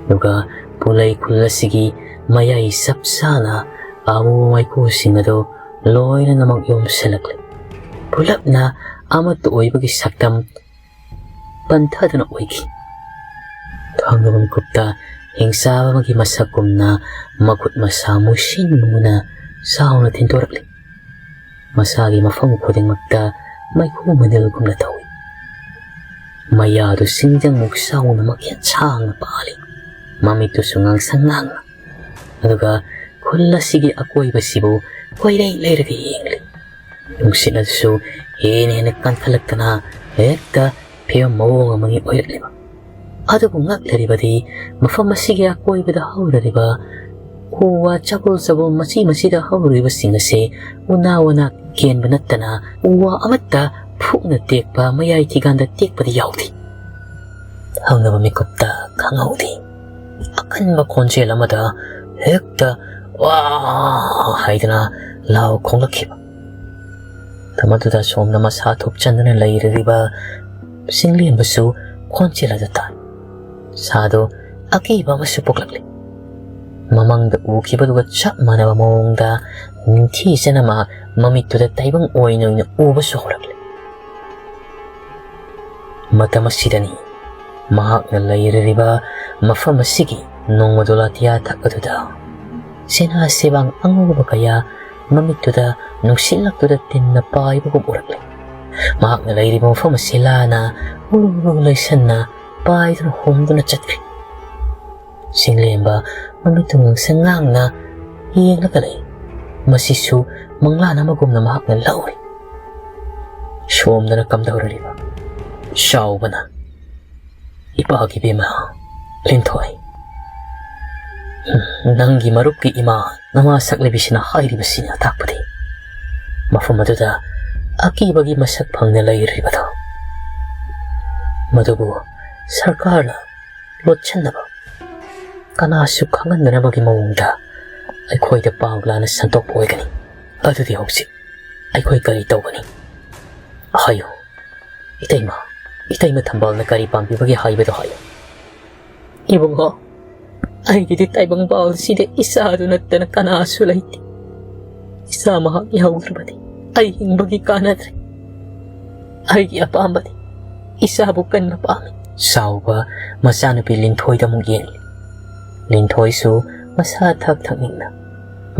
ꯑꯗꯨꯒ ꯄꯨꯂꯩ ꯈꯨꯜ ꯑꯁꯤꯒꯤ ꯃꯌꯥꯏ ꯆꯞ ꯆꯥꯅ ꯑꯃꯨꯕ ꯃꯩꯈꯨꯁꯤꯡ ꯑꯗꯨ ꯂꯣꯏꯅꯃꯛ ꯌꯣꯝꯁꯤꯜꯂꯛꯂꯤ꯫ ꯄꯨꯂꯞꯅ ꯑꯃꯠꯇ ꯑꯣꯏꯕꯒꯤ ꯁꯛꯇꯝ ꯄꯟꯊꯗꯨꯅ ꯑꯣꯏꯈꯤ꯫ ꯈꯪꯗꯕ ꯃꯤꯀꯨꯞꯇ ꯍꯤꯡꯆꯥꯕ ꯑꯃꯒꯤ ꯃꯁꯛꯀꯨꯝꯅ ꯃꯈꯨꯠ ꯃꯁꯥ ꯃꯨꯁꯤꯟ ꯃꯨꯅ ꯆꯥꯎꯅ ꯊꯤꯟꯗꯣꯔꯛꯂꯤ꯫ ꯃꯁꯥꯒꯤ ꯃꯐꯝ ꯈꯨꯗꯤꯡꯃꯛꯇ ꯃꯩꯈꯨ ꯃꯅꯤꯜꯒꯨꯝꯅ ꯇꯧꯏ꯫ ꯃꯌꯥꯗꯨ ꯁꯤꯡꯖꯪꯃꯨꯛ ꯆꯥꯎꯅ ꯃꯈꯦꯠ ꯁꯥꯡꯅ ꯄꯥꯜꯂꯤ꯫ ꯃꯃꯤꯠꯇꯨꯁꯨ ꯉꯥꯡꯁꯪ ꯉꯥꯡꯅ꯫ ꯑꯗꯨꯒ ꯈꯨꯜ ꯑꯁꯤꯒꯤ ꯑꯀꯣꯏꯕꯁꯤꯕꯨ ꯀꯣꯏꯔꯩ ꯂꯩꯔꯒ ꯌꯦꯡꯂꯤ꯫ ꯅꯨꯡꯁꯤꯠ ꯑꯗꯨꯁꯨ ꯍꯦꯟꯅ ꯍꯦꯟꯅ ꯀꯟꯈꯠꯂꯛꯇꯅ ꯍꯦꯛꯇ ꯐꯤꯕꯝ ꯃꯑꯣꯡ ꯑꯃꯒꯤ ꯑꯣꯏꯔꯛꯂꯤꯕ꯫ ꯑꯗꯨꯕꯨ ꯉꯛꯂꯔꯤꯕꯗꯤ ꯃꯐꯝ ꯑꯁꯤꯒꯤ ꯑꯀꯣꯏꯕꯗ ꯍꯧꯔꯔꯤꯕ ꯎ ꯋꯥ ꯆꯕꯨꯜ ꯆꯕꯨꯜ ꯃꯆꯤ ꯃꯆꯤꯗ ꯍꯧꯔꯤꯕꯁꯤꯡ ꯑꯁꯤ ꯎꯅꯥ ꯋꯥꯅꯥ ꯀꯦꯟꯕ ꯅꯠꯇꯅ ꯎ ꯋꯥ ꯑꯃꯠꯇ ꯐꯨꯛꯅ ꯇꯦꯛꯄ, ꯃꯌꯥꯏ ꯊꯤꯒꯥꯟꯗ ꯇꯦꯛꯄꯗꯤ ꯌꯥꯎꯗꯦ꯫ ꯍꯧꯅꯕ ꯃꯤꯀꯨꯞꯇ ꯈꯪꯍꯧꯗꯦ꯫ ꯑꯀꯟꯕ ꯈꯣꯟꯖꯦꯜ ꯑꯃꯗ ꯍꯦꯛꯇ "ꯋꯥ" ꯍꯥꯏꯗꯅ ꯂꯥꯎ ꯈꯣꯡꯂꯛꯈꯤꯕ꯫ ꯃꯇꯝ ꯑꯗꯨꯗ ꯁꯣꯝꯗ ꯃꯁꯥ ꯊꯨꯞꯆꯟꯗꯨꯅ ꯂꯩꯔꯤꯕ ꯆꯤꯡꯂꯦꯝꯕꯁꯨ ꯈꯣꯟꯖꯦꯜ ꯑꯗꯨ ꯇꯥꯏ꯫ ꯁꯥꯗꯨ ꯑꯀꯤꯕ ꯑꯃꯁꯨ ꯄꯣꯛꯂꯛꯂꯤ꯫ ꯃꯃꯥꯡꯗ ꯎꯈꯤꯕꯗꯨꯒ ꯆꯞ ꯃꯥꯟꯅꯕ ꯃꯑꯣꯡꯗ ꯅꯤꯡꯊꯤꯖꯅ ꯃꯍꯥꯛ ꯃꯃꯤꯠꯇꯨꯗ ꯇꯥꯏꯕꯪ ꯑꯣꯏꯅ ꯑꯣꯏꯅ ꯎꯕꯁꯨ ꯍꯧꯔꯛꯂꯤ꯫ ꯃꯇꯝ ꯑꯁꯤꯗꯅꯤ ꯃꯍꯥꯛꯅ ꯂꯩꯔꯤꯕ ꯃꯐꯝ ꯑꯁꯤꯒꯤ ꯅꯣꯡꯃ ꯗꯣꯂꯥꯇꯤꯌꯥ ꯊꯛ ꯑꯗꯨꯗ ꯁꯦꯅꯥ ꯁꯦꯕꯥꯡ ꯑꯉꯧꯕ ꯀꯌꯥ ꯃꯃꯤꯠꯇꯨꯗ ꯅꯨꯡꯁꯤꯠꯂꯛꯇꯨꯗ ꯇꯤꯟꯅ ꯄꯥꯏꯕꯒꯨꯝ ꯎꯔꯛꯂꯦ꯫ ꯃꯍꯥꯛꯅ ꯂꯩꯔꯤꯕ ꯃꯐꯝ ꯑꯁꯤ ꯂꯥꯅ ꯎꯔꯨ ꯎꯔꯨ ꯂꯩꯁꯟꯅ ꯄꯥꯏꯗꯨꯅ ꯍꯨꯝꯗꯨꯅ ꯆꯠꯈ꯭ꯔꯦ꯫ ꯆꯤꯡꯂꯦꯝꯕ ꯃꯃꯤꯠꯇꯨ ꯉꯥꯡꯁꯪ ꯉꯥꯡꯅ ꯌꯦꯡꯂꯒ ꯂꯩ꯫ ꯃꯁꯤꯁꯨ ꯃꯪꯂꯥꯟ ꯑꯃꯒꯨꯝꯅ ꯃꯍꯥꯛꯅ ꯂꯧꯔꯤ꯫ ꯁꯣꯝꯗꯅ ꯀꯝꯗꯧꯔꯤꯕ? ꯆꯥꯎꯕꯅ, "ꯏꯄꯥꯒꯤ ꯕꯦꯝꯃ ꯂꯤꯟꯊꯣꯏ, ꯅꯪꯒꯤ ꯃꯔꯨꯞꯀꯤ ꯏꯃꯥ ꯅꯃꯥ ꯁꯛꯂꯤꯕꯤꯁꯤꯅ ꯍꯥꯏꯔꯤꯕꯁꯤꯅ ꯇꯥꯛꯄꯗꯤ ꯃꯐꯝ ꯑꯗꯨꯗ ꯑꯀꯤꯕꯒꯤ ꯃꯁꯛ ꯐꯪꯅ ꯂꯩꯔꯤꯕꯗꯣ, ꯃꯗꯨꯕꯨ ꯁꯔꯀꯥꯔꯅ ꯂꯣꯠꯁꯤꯟꯅꯕ, ꯀꯅꯥꯁꯨ ꯈꯪꯍꯟꯗꯅꯕꯒꯤ ꯃꯑꯣꯡꯗ ꯑꯩꯈꯣꯏꯗ ꯄꯥꯎ ꯂꯥꯟꯅ ꯁꯟꯗꯣꯛꯄ ꯑꯣꯏꯒꯅꯤ꯫ ꯑꯗꯨꯗꯤ ꯍꯧꯖꯤꯛ ꯑꯩꯈꯣꯏ ꯀꯔꯤ ꯇꯧꯒꯅꯤ? ꯍꯥꯏꯌꯨ, ꯏꯇꯩꯃ, ꯏꯇꯩꯃ ꯊꯝꯕꯥꯜꯅ ꯀꯔꯤ ꯄꯥꯝꯕꯤꯕꯒꯦ ꯍꯥꯏꯕꯗꯣ ꯍꯥꯏꯌꯨ꯫" "ꯏꯕꯨꯡꯉꯣ, ꯑꯩꯒꯤꯗꯤ ꯇꯥꯏꯕꯪ ꯄꯥꯜꯁꯤꯗ ꯏꯆꯥꯗꯨ ꯅꯠꯇꯅ ꯀꯅꯥꯁꯨ ꯂꯩꯇꯦ꯫ ꯏꯆꯥ ꯃꯍꯥꯛ ꯌꯥꯎꯗ꯭ꯔꯕꯗꯤ ꯑꯩ ꯍꯤꯡꯕꯒꯤ ꯀꯥꯟꯅꯗ꯭ꯔꯦ꯫ ꯑꯩꯒꯤ ꯑꯄꯥꯝꯕꯗꯤ ꯏꯆꯥꯕꯨ ꯀꯟꯕ ꯄꯥꯝꯃꯤ꯫" ꯆꯥꯎꯕ ꯃꯆꯥꯅꯨꯄꯤ ꯂꯤꯟꯊꯣꯏꯗ ꯑꯃꯨꯛ ꯌꯦꯡꯂꯤ꯫ ꯂꯤꯟꯊꯣꯏꯁꯨ ꯃꯁꯥ ꯊꯛ ꯊꯛꯅꯤꯡꯅ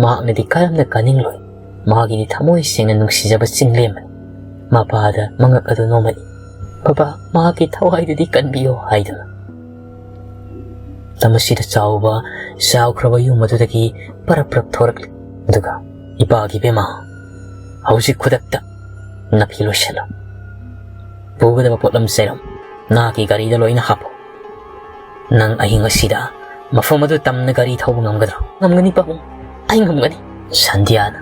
ꯃꯍꯥꯛꯅꯗꯤ ꯀꯔꯝꯅ ꯀꯥꯅꯤꯡꯂꯣꯏ? ꯃꯥꯒꯤꯗꯤ ꯊꯃꯣꯏ ꯁꯦꯡꯅ ꯅꯨꯡꯁꯤꯖꯕ ꯆꯤꯡꯂꯦꯝꯕꯅꯤ꯫ ꯃꯄꯥꯗ ꯃꯉꯛ ꯑꯗꯨ ꯅꯣꯝꯃꯛꯏ꯫ "ꯕꯕꯥ, ꯃꯍꯥꯛꯀꯤ ꯊꯋꯥꯏꯗꯨꯗꯤ ꯀꯟꯕꯤꯌꯣ" ꯍꯥꯏꯗꯨꯅ꯫ ꯃꯇꯝ ꯑꯁꯤꯗ ꯆꯥꯎꯕ ꯆꯥꯎꯈ꯭ꯔꯕ ꯌꯨꯝ ꯑꯗꯨꯗꯒꯤ ꯄꯔꯞ ꯄꯔꯞ ꯊꯣꯔꯛꯂꯤ꯫ ꯑꯗꯨꯒ, "ꯏꯄꯥꯒꯤ ꯕꯦꯝꯃ, ꯍꯧꯖꯤꯛ ꯈꯨꯗꯛꯇ ꯅꯐꯤ ꯂꯣꯏꯁꯤꯜꯂꯨ꯫ ꯄꯨꯒꯗꯕ ꯄꯣꯠꯂꯝ ꯆꯩꯔꯝ ꯅꯍꯥꯛꯀꯤ ꯒꯥꯔꯤꯗ ꯂꯣꯏꯅ ꯍꯥꯞꯄꯨ꯫ ꯅꯪ ꯑꯍꯤꯡ ꯑꯁꯤꯗ ꯃꯐꯝ ꯑꯗꯨ ꯇꯝꯅ ꯒꯥꯔꯤ ꯊꯧꯕ ꯉꯝꯒꯗ꯭ꯔꯣ?" "ꯉꯝꯒꯅꯤ ꯄꯥꯕꯨꯡ, ꯑꯩ ꯉꯝꯒꯅꯤ꯫" ꯁꯟꯙ꯭ꯌꯥꯅ,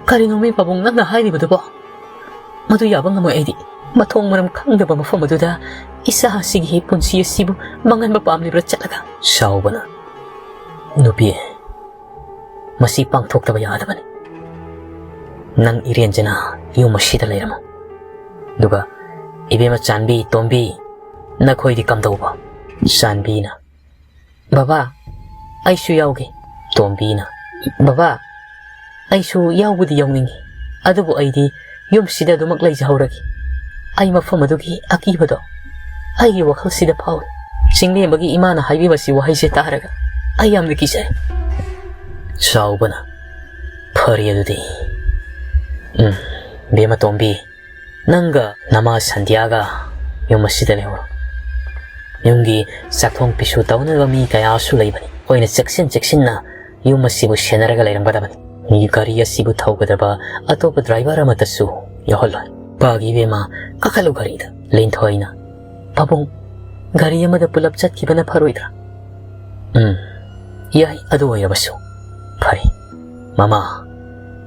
"ꯀꯔꯤꯅꯣꯃꯤ ꯄꯥꯕꯨꯡ ꯅꯪꯅ ꯍꯥꯏꯔꯤꯕꯗꯨꯕꯣ? ꯃꯗꯨ ꯌꯥꯕ ꯉꯝꯃꯣꯏ ꯑꯩꯗꯤ꯫ ꯃꯊꯣꯡ ꯃꯔꯝ ꯈꯪꯗꯕ ꯃꯐꯝ ꯑꯗꯨꯗ ꯏꯆꯥ ꯑꯁꯤꯒꯤ ꯄꯨꯟꯁꯤ ꯑꯁꯤꯕꯨ ꯃꯥꯡꯍꯟꯕ ꯄꯥꯝꯂꯤꯕ꯭ꯔꯥ ꯆꯠꯂꯒ?" ꯆꯥꯎꯕꯅ, "ꯅꯨꯄꯤ, ꯃꯁꯤ ꯄꯥꯡꯊꯣꯛꯇꯕ ꯌꯥꯗꯕꯅꯤ꯫ ꯅꯪ ꯏꯔꯦꯟꯖꯅ ꯌꯨꯝ ꯑꯁꯤꯗ ꯂꯩꯔꯝꯃꯨ꯫ ꯑꯗꯨꯒ ꯏꯕꯦꯝꯃ ꯆꯥꯟꯕꯤ, ꯇꯣꯝꯕꯤ, ꯅꯈꯣꯏꯗꯤ ꯀꯝꯗꯧꯕ?" ꯆꯥꯟꯕꯤꯅ, "ꯕꯕꯥ, ꯑꯩꯁꯨ ꯌꯥꯎꯒꯦ꯫" ꯇꯣꯝꯕꯤꯅ, "ꯕꯕꯥ, ꯑꯩꯁꯨ ꯌꯥꯎꯕꯨꯗꯤ ꯌꯥꯎꯅꯤꯡꯉꯤ, ꯑꯗꯨꯕꯨ ꯑꯩꯗꯤ ꯌꯨꯝꯁꯤꯗ ꯑꯗꯨꯃꯛ ꯂꯩꯖꯍꯧꯔꯒꯦ꯫ ꯑꯩ ꯃꯐꯝ ꯑꯗꯨꯒꯤ ꯑꯀꯤꯕꯗꯣ ꯑꯩꯒꯤ ꯋꯥꯈꯜꯁꯤꯗ ꯐꯥꯎꯏ꯫" ꯆꯤꯡꯂꯦꯝꯕꯒꯤ ꯏꯃꯥꯅ ꯍꯥꯏꯕꯤꯕꯁꯤ ꯋꯥꯍꯩꯁꯦ ꯇꯥꯔꯒ ꯑꯩ ꯌꯥꯝꯅ ꯀꯤꯖꯔꯦ꯫ ꯆꯥꯎꯕꯅ, "ꯐꯔꯦ ꯑꯗꯨꯗꯤ꯫ ꯎꯝ, ꯕꯦꯝꯃ ꯇꯣꯝꯕꯤ, ꯅꯪꯒ ꯅꯃꯥ ꯁꯟꯙ꯭ꯌꯥꯒ ꯌꯨꯝ ꯑꯁꯤꯗ ꯂꯩꯍꯧꯔꯣ꯫ ꯌꯨꯝꯒꯤ ꯆꯥꯛꯊꯣꯡ ꯐꯤꯁꯨ ꯇꯧꯅꯕ ꯃꯤ ꯀꯌꯥꯁꯨ ꯂꯩꯕꯅꯤ꯫ ꯑꯩꯈꯣꯏꯅ ꯆꯦꯛꯁꯤꯟ ꯆꯦꯛꯁꯤꯟꯅ ꯌꯨꯝ ꯑꯁꯤꯕꯨ ꯁꯦꯟꯅꯔꯒ ꯂꯩꯔꯝꯒꯗꯕꯅꯤ꯫ ꯒꯥꯔꯤ ꯑꯁꯤꯕꯨ ꯊꯧꯒꯗꯕ ꯑꯇꯣꯞꯄ ꯗ꯭ꯔꯥꯏꯚꯔ ꯑꯃꯠꯇꯁꯨ ꯌꯥꯎꯍꯜꯂꯣꯏ꯫ ꯄꯥꯒꯤ ꯏꯕꯦꯝꯃ, ꯀꯥꯈꯠꯂꯨ ꯒꯥꯔꯤꯗ꯫" ꯂꯤꯟꯊꯣꯏꯅ, "ꯄꯥꯕꯨꯡ, ꯒꯥꯔꯤ ꯑꯃꯗ ꯄꯨꯂꯞ ꯆꯠꯈꯤꯕꯅ ꯐꯔꯣꯏꯗ꯭ꯔꯥ?" "ꯎꯝ, ꯌꯥꯏ, ꯑꯗꯨ ꯑꯣꯏꯔꯕꯁꯨ ꯐꯔꯦ꯫ ꯃꯃꯥ,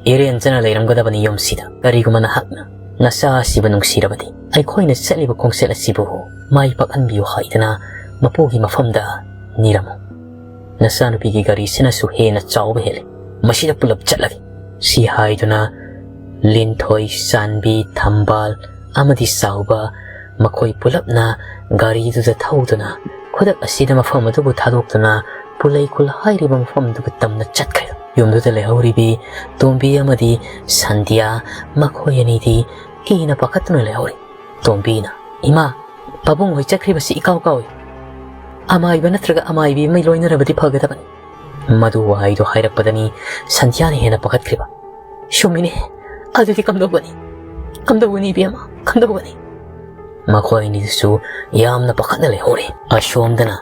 ꯏꯔꯦꯟꯖꯅ ꯂꯩꯔꯝꯒꯗꯕꯅꯤ ꯌꯨꯝꯁꯤꯗ꯫ ꯀꯔꯤꯒꯨꯝꯕ ꯅꯍꯥꯛꯅ ꯅꯆꯥ ꯑꯁꯤꯕꯨ ꯅꯨꯡꯁꯤꯔꯕꯗꯤ, ꯑꯩꯈꯣꯏꯅ ꯆꯠꯂꯤꯕ ꯈꯣꯡꯆꯠ ꯑꯁꯤꯕꯨ ꯃꯥꯏ ꯄꯥꯛꯍꯟꯕꯤꯌꯨ ꯍꯥꯏꯗꯅ ꯃꯄꯨꯒꯤ ꯃꯐꯝꯗ ꯅꯤꯔꯝꯃꯨ꯫ ꯅꯆꯥꯅꯨꯄꯤꯒꯤ ꯒꯥꯔꯤꯁꯤꯅꯁꯨ ꯍꯦꯟꯅ ꯆꯥꯎꯕ ꯍꯦꯜꯂꯤ꯫ ꯃꯁꯤꯗ ꯄꯨꯂꯞ ꯆꯠꯂꯒꯦ꯫" ꯁꯤ ꯍꯥꯏꯗꯨꯅ ꯂꯤꯟꯊꯣꯏ, ꯆꯥꯟꯕꯤ, ꯊꯝꯕꯥꯜ ꯑꯃꯗꯤ ꯆꯥꯎꯕ, ꯃꯈꯣꯏ ꯄꯨꯂꯞꯅ ꯒꯥꯔꯤꯗꯨꯗ ꯊꯧꯗꯨꯅ ꯈꯨꯗꯛ ꯑꯁꯤꯗ ꯃꯐꯝ ꯑꯗꯨꯕꯨ ꯊꯥꯗꯣꯛꯇꯨꯅ ꯄꯨꯂꯩꯈꯨꯜ ꯍꯥꯏꯔꯤꯕ ꯃꯐꯝ ꯑꯗꯨꯒ ꯇꯝꯅ ꯆꯠꯈ꯭ꯔꯦ꯫ ꯌꯨꯝꯗꯨꯗ ꯂꯩꯍꯧꯔꯤꯕꯤ ꯇꯣꯝꯕꯤ ꯑꯃꯗꯤ ꯁꯟꯙ꯭ꯌꯥ, ꯃꯈꯣꯏ ꯑꯅꯤꯗꯤ ꯀꯤꯅ ꯄꯥꯈꯠꯇꯨꯅ ꯂꯩꯍꯧꯔꯤ꯫ ꯇꯣꯝꯕꯤꯅ, "ꯏꯃꯥ, ꯄꯥꯕꯨꯡ ꯍꯣꯏ ꯆꯠꯈ꯭ꯔꯤꯕꯁꯤ ꯏꯀꯥꯎ ꯀꯥꯎꯏ꯫ ꯑꯃꯥꯏꯕ ꯅꯠꯇ꯭ꯔꯒ ꯑꯃꯥꯏꯕꯤ ꯑꯃ ꯂꯣꯏꯅꯔꯕꯗꯤ ꯐꯒꯗꯕꯅꯤ꯫" ꯃꯗꯨ ꯋꯥꯍꯩꯗꯣ ꯍꯥꯏꯔꯛꯄꯗꯅꯤ ꯁꯟꯙ꯭ꯌꯥꯅ ꯍꯦꯟꯅ ꯄꯥꯈꯠꯈ꯭ꯔꯤꯕ꯫ "ꯆꯨꯝꯃꯤꯅꯦ, ꯑꯗꯨꯗꯤ ꯀꯝꯗꯧꯒꯅꯤ? ꯀꯝꯗꯧꯒꯅꯤ ꯏꯕꯦꯝꯃ, ꯀꯝꯗꯧꯒꯅꯤ?" ꯃꯈꯣꯏ ꯑꯅꯤꯗꯨꯁꯨ ꯌꯥꯝꯅ ꯄꯥꯈꯠꯅ ꯂꯩꯍꯧꯔꯤ꯫ ꯑꯁꯣꯝꯗꯅ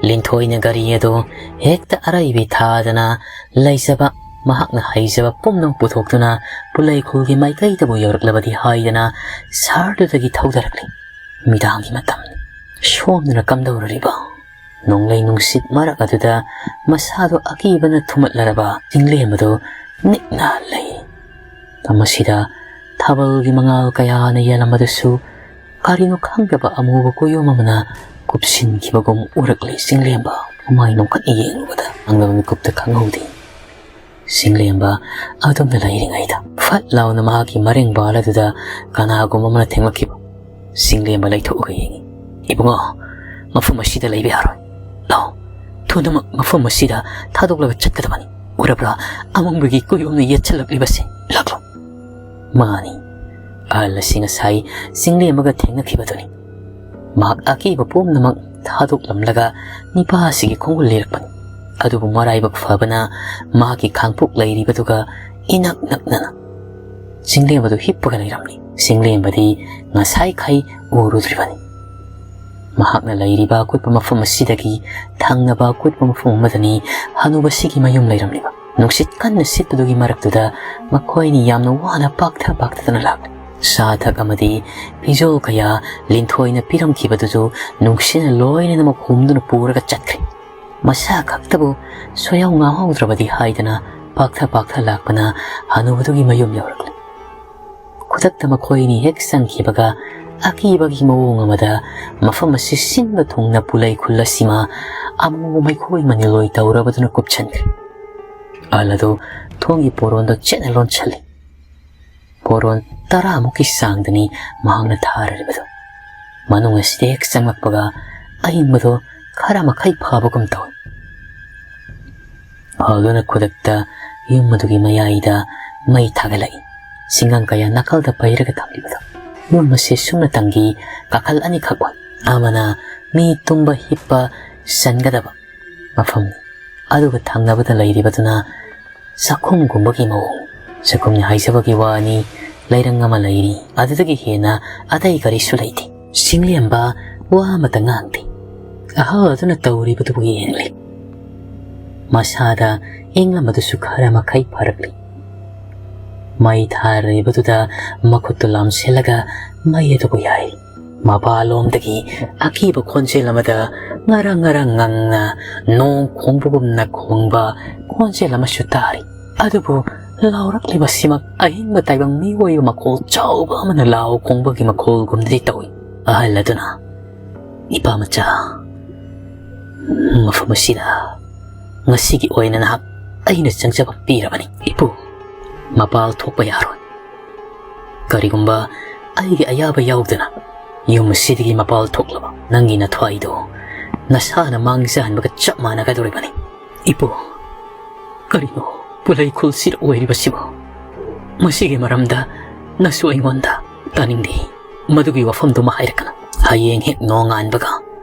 ꯂꯤꯟꯊꯣꯏꯅ ꯒꯥꯔꯤ ꯑꯗꯨ ꯍꯦꯛꯇ ꯑꯔꯩꯕꯤ ꯊꯥꯗꯅ ꯂꯩꯖꯕ, ꯃꯍꯥꯛꯅ ꯍꯩꯖꯕ ꯄꯨꯝꯅꯃꯛ ꯄꯨꯊꯣꯛꯇꯨꯅ ꯄꯨꯂꯩꯈꯨꯜꯒꯤ ꯃꯥꯏꯀꯩꯗꯕꯨ ꯌꯧꯔꯛꯂꯕꯗꯤ ꯍꯥꯏꯗꯅ ꯁꯍꯔꯗꯨꯗꯒꯤ ꯊꯧꯗꯔꯛꯂꯤ꯫ ꯃꯤꯗꯥꯡꯒꯤ ꯃꯇꯝ꯫ ꯁꯣꯝꯗꯅ ꯀꯝꯗꯧꯔꯨꯔꯤꯕ? ꯅꯣꯡꯂꯩ ꯅꯨꯡꯁꯤꯠ ꯃꯔꯛ ꯑꯗꯨꯗ ꯃꯁꯥꯗꯨ ꯑꯀꯤꯕꯅ ꯊꯨꯝꯃꯠꯂꯔꯕ ꯆꯤꯡꯂꯦꯝ ꯑꯗꯨ ꯅꯤꯛꯅ ꯂꯩ꯫ ꯃꯁꯤꯗ ꯊꯥꯕꯜꯒꯤ ꯃꯉꯥꯜ ꯀꯌꯥꯅ ꯌꯦꯜꯂꯝꯕꯗꯁꯨ ꯀꯔꯤꯅꯣ ꯈꯪꯗꯕ ꯑꯃꯨꯕ ꯀꯣꯌꯣꯝ ꯑꯃꯅ ꯀꯨꯞꯁꯤꯟꯈꯤꯕꯒꯨꯝ ꯎꯔꯛꯂꯤ꯫ ꯆꯤꯡꯂꯦꯝꯕ ꯃꯃꯥꯏ ꯅꯣꯡꯈꯠꯅ ꯌꯦꯡꯂꯨꯕꯗ ꯈꯪꯗꯕ ꯃꯤꯀꯨꯞꯇ ꯈꯪꯍꯧꯗꯦ꯫ ꯆꯤꯡꯂꯦꯝꯕ ꯑꯗꯨꯝꯅ ꯂꯩꯔꯤꯉꯩꯗ ꯐꯠ ꯂꯥꯎꯅ ꯃꯍꯥꯛꯀꯤ ꯃꯔꯦꯡꯕꯥꯜ ꯑꯗꯨꯗ ꯀꯅꯥꯒꯨꯝꯕ ꯑꯃꯅ ꯊꯦꯡꯂꯛꯈꯤꯕ꯫ ꯆꯤꯡꯂꯦꯝꯕ ꯂꯩꯊꯣꯛꯑꯒ ꯌꯦꯡꯉꯤ꯫ "ꯏꯕꯨꯡꯉꯣ, ꯃꯐꯝ ꯑꯁꯤꯗ ꯂꯩꯕ ꯌꯥꯔꯣꯏ꯫ ꯂꯥꯛꯑꯣ, ꯊꯨꯅꯃꯛ ꯃꯐꯝ ꯑꯁꯤꯗ ꯊꯥꯗꯣꯛꯂꯒ ꯆꯠꯀꯗꯕꯅꯤ꯫ ꯎꯔꯕ꯭ꯔꯥ, ꯑꯃꯝꯕꯒꯤ ꯀꯣꯌꯣꯝꯅ ꯌꯦꯠꯁꯜꯂꯛꯂꯤꯕꯁꯦ? ꯂꯥꯛꯂꯣ꯫" ꯃꯥꯅꯤ, ꯑꯍꯜ ꯑꯁꯤ ꯉꯁꯥꯏ ꯆꯤꯡꯂꯦꯝꯕꯒ ꯊꯦꯡꯅꯈꯤꯕꯗꯨꯅꯤ꯫ ꯃꯍꯥꯛ ꯑꯀꯤꯕ ꯄꯨꯝꯅꯃꯛ ꯊꯥꯗꯣꯛꯂꯝꯂꯒ ꯅꯤꯄꯥ ꯑꯁꯤꯒꯤ ꯈꯣꯡꯒꯨꯜ ꯂꯤꯔꯛꯄꯅꯤ꯫ ꯑꯗꯨꯕꯨ ꯃꯔꯥꯏꯕꯛ ꯐꯕꯅ ꯃꯍꯥꯛꯀꯤ ꯈꯥꯡꯄꯣꯛ ꯂꯩꯔꯤꯕꯗꯨꯒ ꯏꯅꯛ ꯅꯛꯅꯅ ꯆꯤꯡꯂꯦꯝꯕꯗꯨ ꯍꯤꯞꯄꯒ ꯂꯩꯔꯝꯂꯤ꯫ ꯆꯤꯡꯂꯦꯝꯕꯗꯤ ꯉꯁꯥꯏꯈꯩ ꯎꯔꯨꯗ꯭ꯔꯤꯕꯅꯤ꯫ ꯃꯍꯥꯛꯅ ꯂꯩꯔꯤꯕ ꯑꯀꯨꯠꯄ ꯃꯐꯝ ꯑꯁꯤꯗꯒꯤ ꯊꯪꯅꯕ ꯑꯀꯨꯠꯄ ꯃꯐꯝ ꯑꯃꯗꯅꯤ ꯍꯅꯨꯕꯁꯤꯒꯤ ꯃꯌꯨꯝ ꯂꯩꯔꯝꯂꯤꯕ꯫ ꯅꯨꯡꯁꯤꯠ ꯀꯟꯅ ꯁꯤꯠꯄꯗꯨꯒꯤ ꯃꯔꯛꯇꯨꯗ ꯃꯈꯣꯏꯅꯤ ꯌꯥꯝꯅ ꯋꯥꯅ ꯄꯥꯛꯊ ꯄꯥꯛꯊꯗꯨꯅ ꯂꯥꯛꯂꯤ꯫ ꯆꯥ ꯊꯛ ꯑꯃꯗꯤ ꯐꯤꯖꯣꯜ ꯀꯌꯥ ꯂꯤꯟꯊꯣꯏꯅ ꯄꯤꯔꯝꯈꯤꯕꯗꯨꯁꯨ ꯅꯨꯡꯁꯤꯠꯅ ꯂꯣꯏꯅꯃꯛ ꯍꯨꯝꯗꯨꯅ ꯄꯨꯔꯒ ꯆꯠꯈ꯭ꯔꯦ꯫ ꯃꯁꯥ ꯈꯛꯇꯕꯨ ꯁꯣꯏꯍꯧ ꯉꯥꯍꯧꯗ꯭ꯔꯕꯗꯤ ꯍꯥꯏꯗꯅ ꯄꯥꯛꯊ ꯄꯥꯛꯊ ꯂꯥꯛꯄꯅ ꯍꯅꯨꯕꯗꯨꯒꯤ ꯃꯌꯨꯝ ꯌꯧꯔꯛꯂꯦ꯫ ꯈꯨꯗꯛꯇ ꯃꯈꯣꯏꯅꯤ ꯍꯦꯛ ꯆꯪꯈꯤꯕꯒ ꯑꯀꯤꯕꯒꯤ ꯃꯑꯣꯡ ꯑꯃꯗ ꯃꯐꯝ ꯑꯁꯤ ꯁꯤꯟꯕ ꯊꯨꯡꯅ ꯄꯨꯂꯩ ꯈꯨꯜ ꯑꯁꯤꯃ ꯑꯃꯨꯕ ꯃꯩꯈꯣꯏ ꯃꯅꯤꯂꯣꯏ ꯇꯧꯔꯕꯗꯨꯅ ꯀꯨꯞꯁꯟꯈ꯭ꯔꯦ꯫ ꯑꯍꯜ ꯑꯗꯨ ꯊꯣꯡꯒꯤ ꯄꯣꯔꯣꯟꯗꯣ ꯆꯦꯠꯅ ꯂꯣꯟꯁꯜꯂꯤ꯫ ꯄꯣꯔꯣꯟ ꯇꯔꯥꯃꯨꯛꯀꯤ ꯆꯥꯡꯗꯅꯤ ꯃꯍꯥꯛꯅ ꯊꯥꯔꯤꯕꯗꯨ꯫ ꯃꯅꯨꯡ ꯑꯁꯤꯗ ꯍꯦꯛ ꯆꯪꯂꯛꯄꯒ ꯑꯏꯪꯕꯗꯣ ꯈꯔ ꯃꯈꯩ ꯐꯕꯒꯨꯝ ꯇꯧꯏ꯫ ꯑꯍꯜꯗꯨꯅ ꯈꯨꯗꯛꯇ ꯌꯨꯝ ꯑꯗꯨꯒꯤ ꯃꯌꯥꯏꯗ ꯃꯩ ꯊꯥꯒꯠꯂꯛꯏ꯫ ꯁꯤꯡꯒꯪ ꯀꯌꯥ ꯅꯥꯀꯜꯗ ꯄꯩꯔꯒ ꯊꯝꯂꯤꯕꯗꯣ꯫ ꯌꯨꯝ ꯑꯁꯤ ꯁꯨꯞꯅꯇꯪꯒꯤ ꯀꯥꯈꯜ ꯑꯅꯤꯈꯛ ꯑꯣꯏ꯫ ꯑꯃꯅ ꯃꯤ ꯇꯨꯝꯕ ꯍꯤꯞꯄ ꯆꯟꯒꯗꯕ ꯃꯐꯝꯅꯤ꯫ ꯑꯗꯨꯒ ꯊꯪꯅꯕꯗ ꯂꯩꯔꯤꯕꯗꯨꯅ ꯆꯥꯛꯈꯨꯝꯒꯨꯝꯕꯒꯤ ꯃꯑꯣꯡ꯫ ꯆꯥꯛꯈꯨꯝꯅꯤ ꯍꯥꯏꯖꯕꯒꯤ ꯋꯥꯅꯤ, ꯂꯩꯔꯪ ꯑꯃ ꯂꯩꯔꯤ, ꯑꯗꯨꯗꯒꯤ ꯍꯦꯟꯅ ꯑꯇꯩ ꯀꯔꯤꯁꯨ ꯂꯩꯇꯦ꯫ ꯁꯤꯡꯂꯦꯝꯕ ꯋꯥ ꯑꯃꯇ ꯉꯥꯡꯗꯦ꯫ ꯑꯍꯜ ꯑꯗꯨꯅ ꯇꯧꯔꯤꯕꯗꯨꯕꯨ ꯌꯦꯡꯂꯤ꯫ ꯃꯁꯥꯗ ꯏꯪꯂꯝꯕꯗꯨꯁꯨ ꯈꯔ ꯃꯈꯩ ꯐꯔꯛꯂꯤ꯫ ꯃꯩ ꯊꯥꯔꯤꯕꯗꯨꯗ ꯃꯈꯨꯠꯇꯨ ꯂꯥꯝꯁꯤꯜꯂꯒ ꯃꯩ ꯑꯗꯨꯕꯨ ꯌꯥꯏ꯫ ꯃꯄꯥꯂꯣꯝꯗꯒꯤ ꯑꯀꯤꯕ ꯈꯣꯟꯖꯦꯜ ꯑꯃꯗ ꯉꯔꯪ ꯉꯔꯪ ꯉꯪꯅ ꯅꯣꯡ ꯈꯣꯡꯕꯒꯨꯝꯅ ꯈꯣꯡꯕ ꯈꯣꯟꯖꯦꯜ ꯑꯃꯁꯨ ꯇꯥꯔꯤ꯫ ꯑꯗꯨꯕꯨ ꯂꯥꯎꯔꯛꯂꯤꯕꯁꯤꯃꯛ ꯑꯍꯤꯡꯕ ꯇꯥꯏꯕꯪ ꯃꯤꯑꯣꯏꯕ ꯃꯈꯣꯜ ꯆꯥꯎꯕ ꯑꯃꯅ ꯂꯥꯎ ꯈꯣꯡꯕꯒꯤ ꯃꯈꯣꯜꯒꯨꯝꯗꯤ ꯇꯧꯏ꯫ ꯑꯍꯜ ꯑꯗꯨꯅ, "ꯏꯄꯥ ꯃꯆꯥ, ꯃꯐꯝ ꯑꯁꯤꯗ ꯉꯁꯤꯒꯤ ꯑꯣꯏꯅ ꯅꯍꯥꯛ ꯑꯩꯅ ꯆꯪꯖꯕ ꯄꯤꯔꯕꯅꯤ꯫ ꯏꯄꯨ, ꯃꯄꯥꯜ ꯊꯣꯛꯄ ꯌꯥꯔꯣꯏ꯫ ꯀꯔꯤꯒꯨꯝꯕ ꯑꯩꯒꯤ ꯑꯌꯥꯕ ꯌꯥꯎꯗꯅ ꯌꯨꯝ ꯑꯁꯤꯗꯒꯤ ꯃꯄꯥꯜ ꯊꯣꯛꯂꯕ, ꯅꯪꯒꯤ ꯅꯊ꯭ꯋꯥꯏꯗꯨ ꯅꯁꯥꯅ ꯃꯥꯡꯖꯍꯟꯕꯒ ꯆꯞ ꯃꯥꯟꯅꯒꯗꯧꯔꯤꯕꯅꯤ꯫" "ꯏꯄꯨ, ꯀꯔꯤꯅꯣ ꯄꯨꯂꯩ ꯈꯨꯜꯁꯤꯗ ꯑꯣꯏꯔꯤꯕꯁꯤꯕꯨ? ꯃꯁꯤꯒꯤ ꯃꯔꯝꯗ ꯅꯁꯨ ꯑꯩꯉꯣꯟꯗ ꯇꯥꯅꯤꯡꯗꯦ꯫ ꯃꯗꯨꯒꯤ ꯋꯥꯐꯝꯗꯨꯃ ꯍꯥꯏꯔꯛꯀꯅꯨ꯫ ꯍꯌꯦꯡ ꯍꯦꯛ ꯅꯣꯡꯉꯥꯟꯕꯒ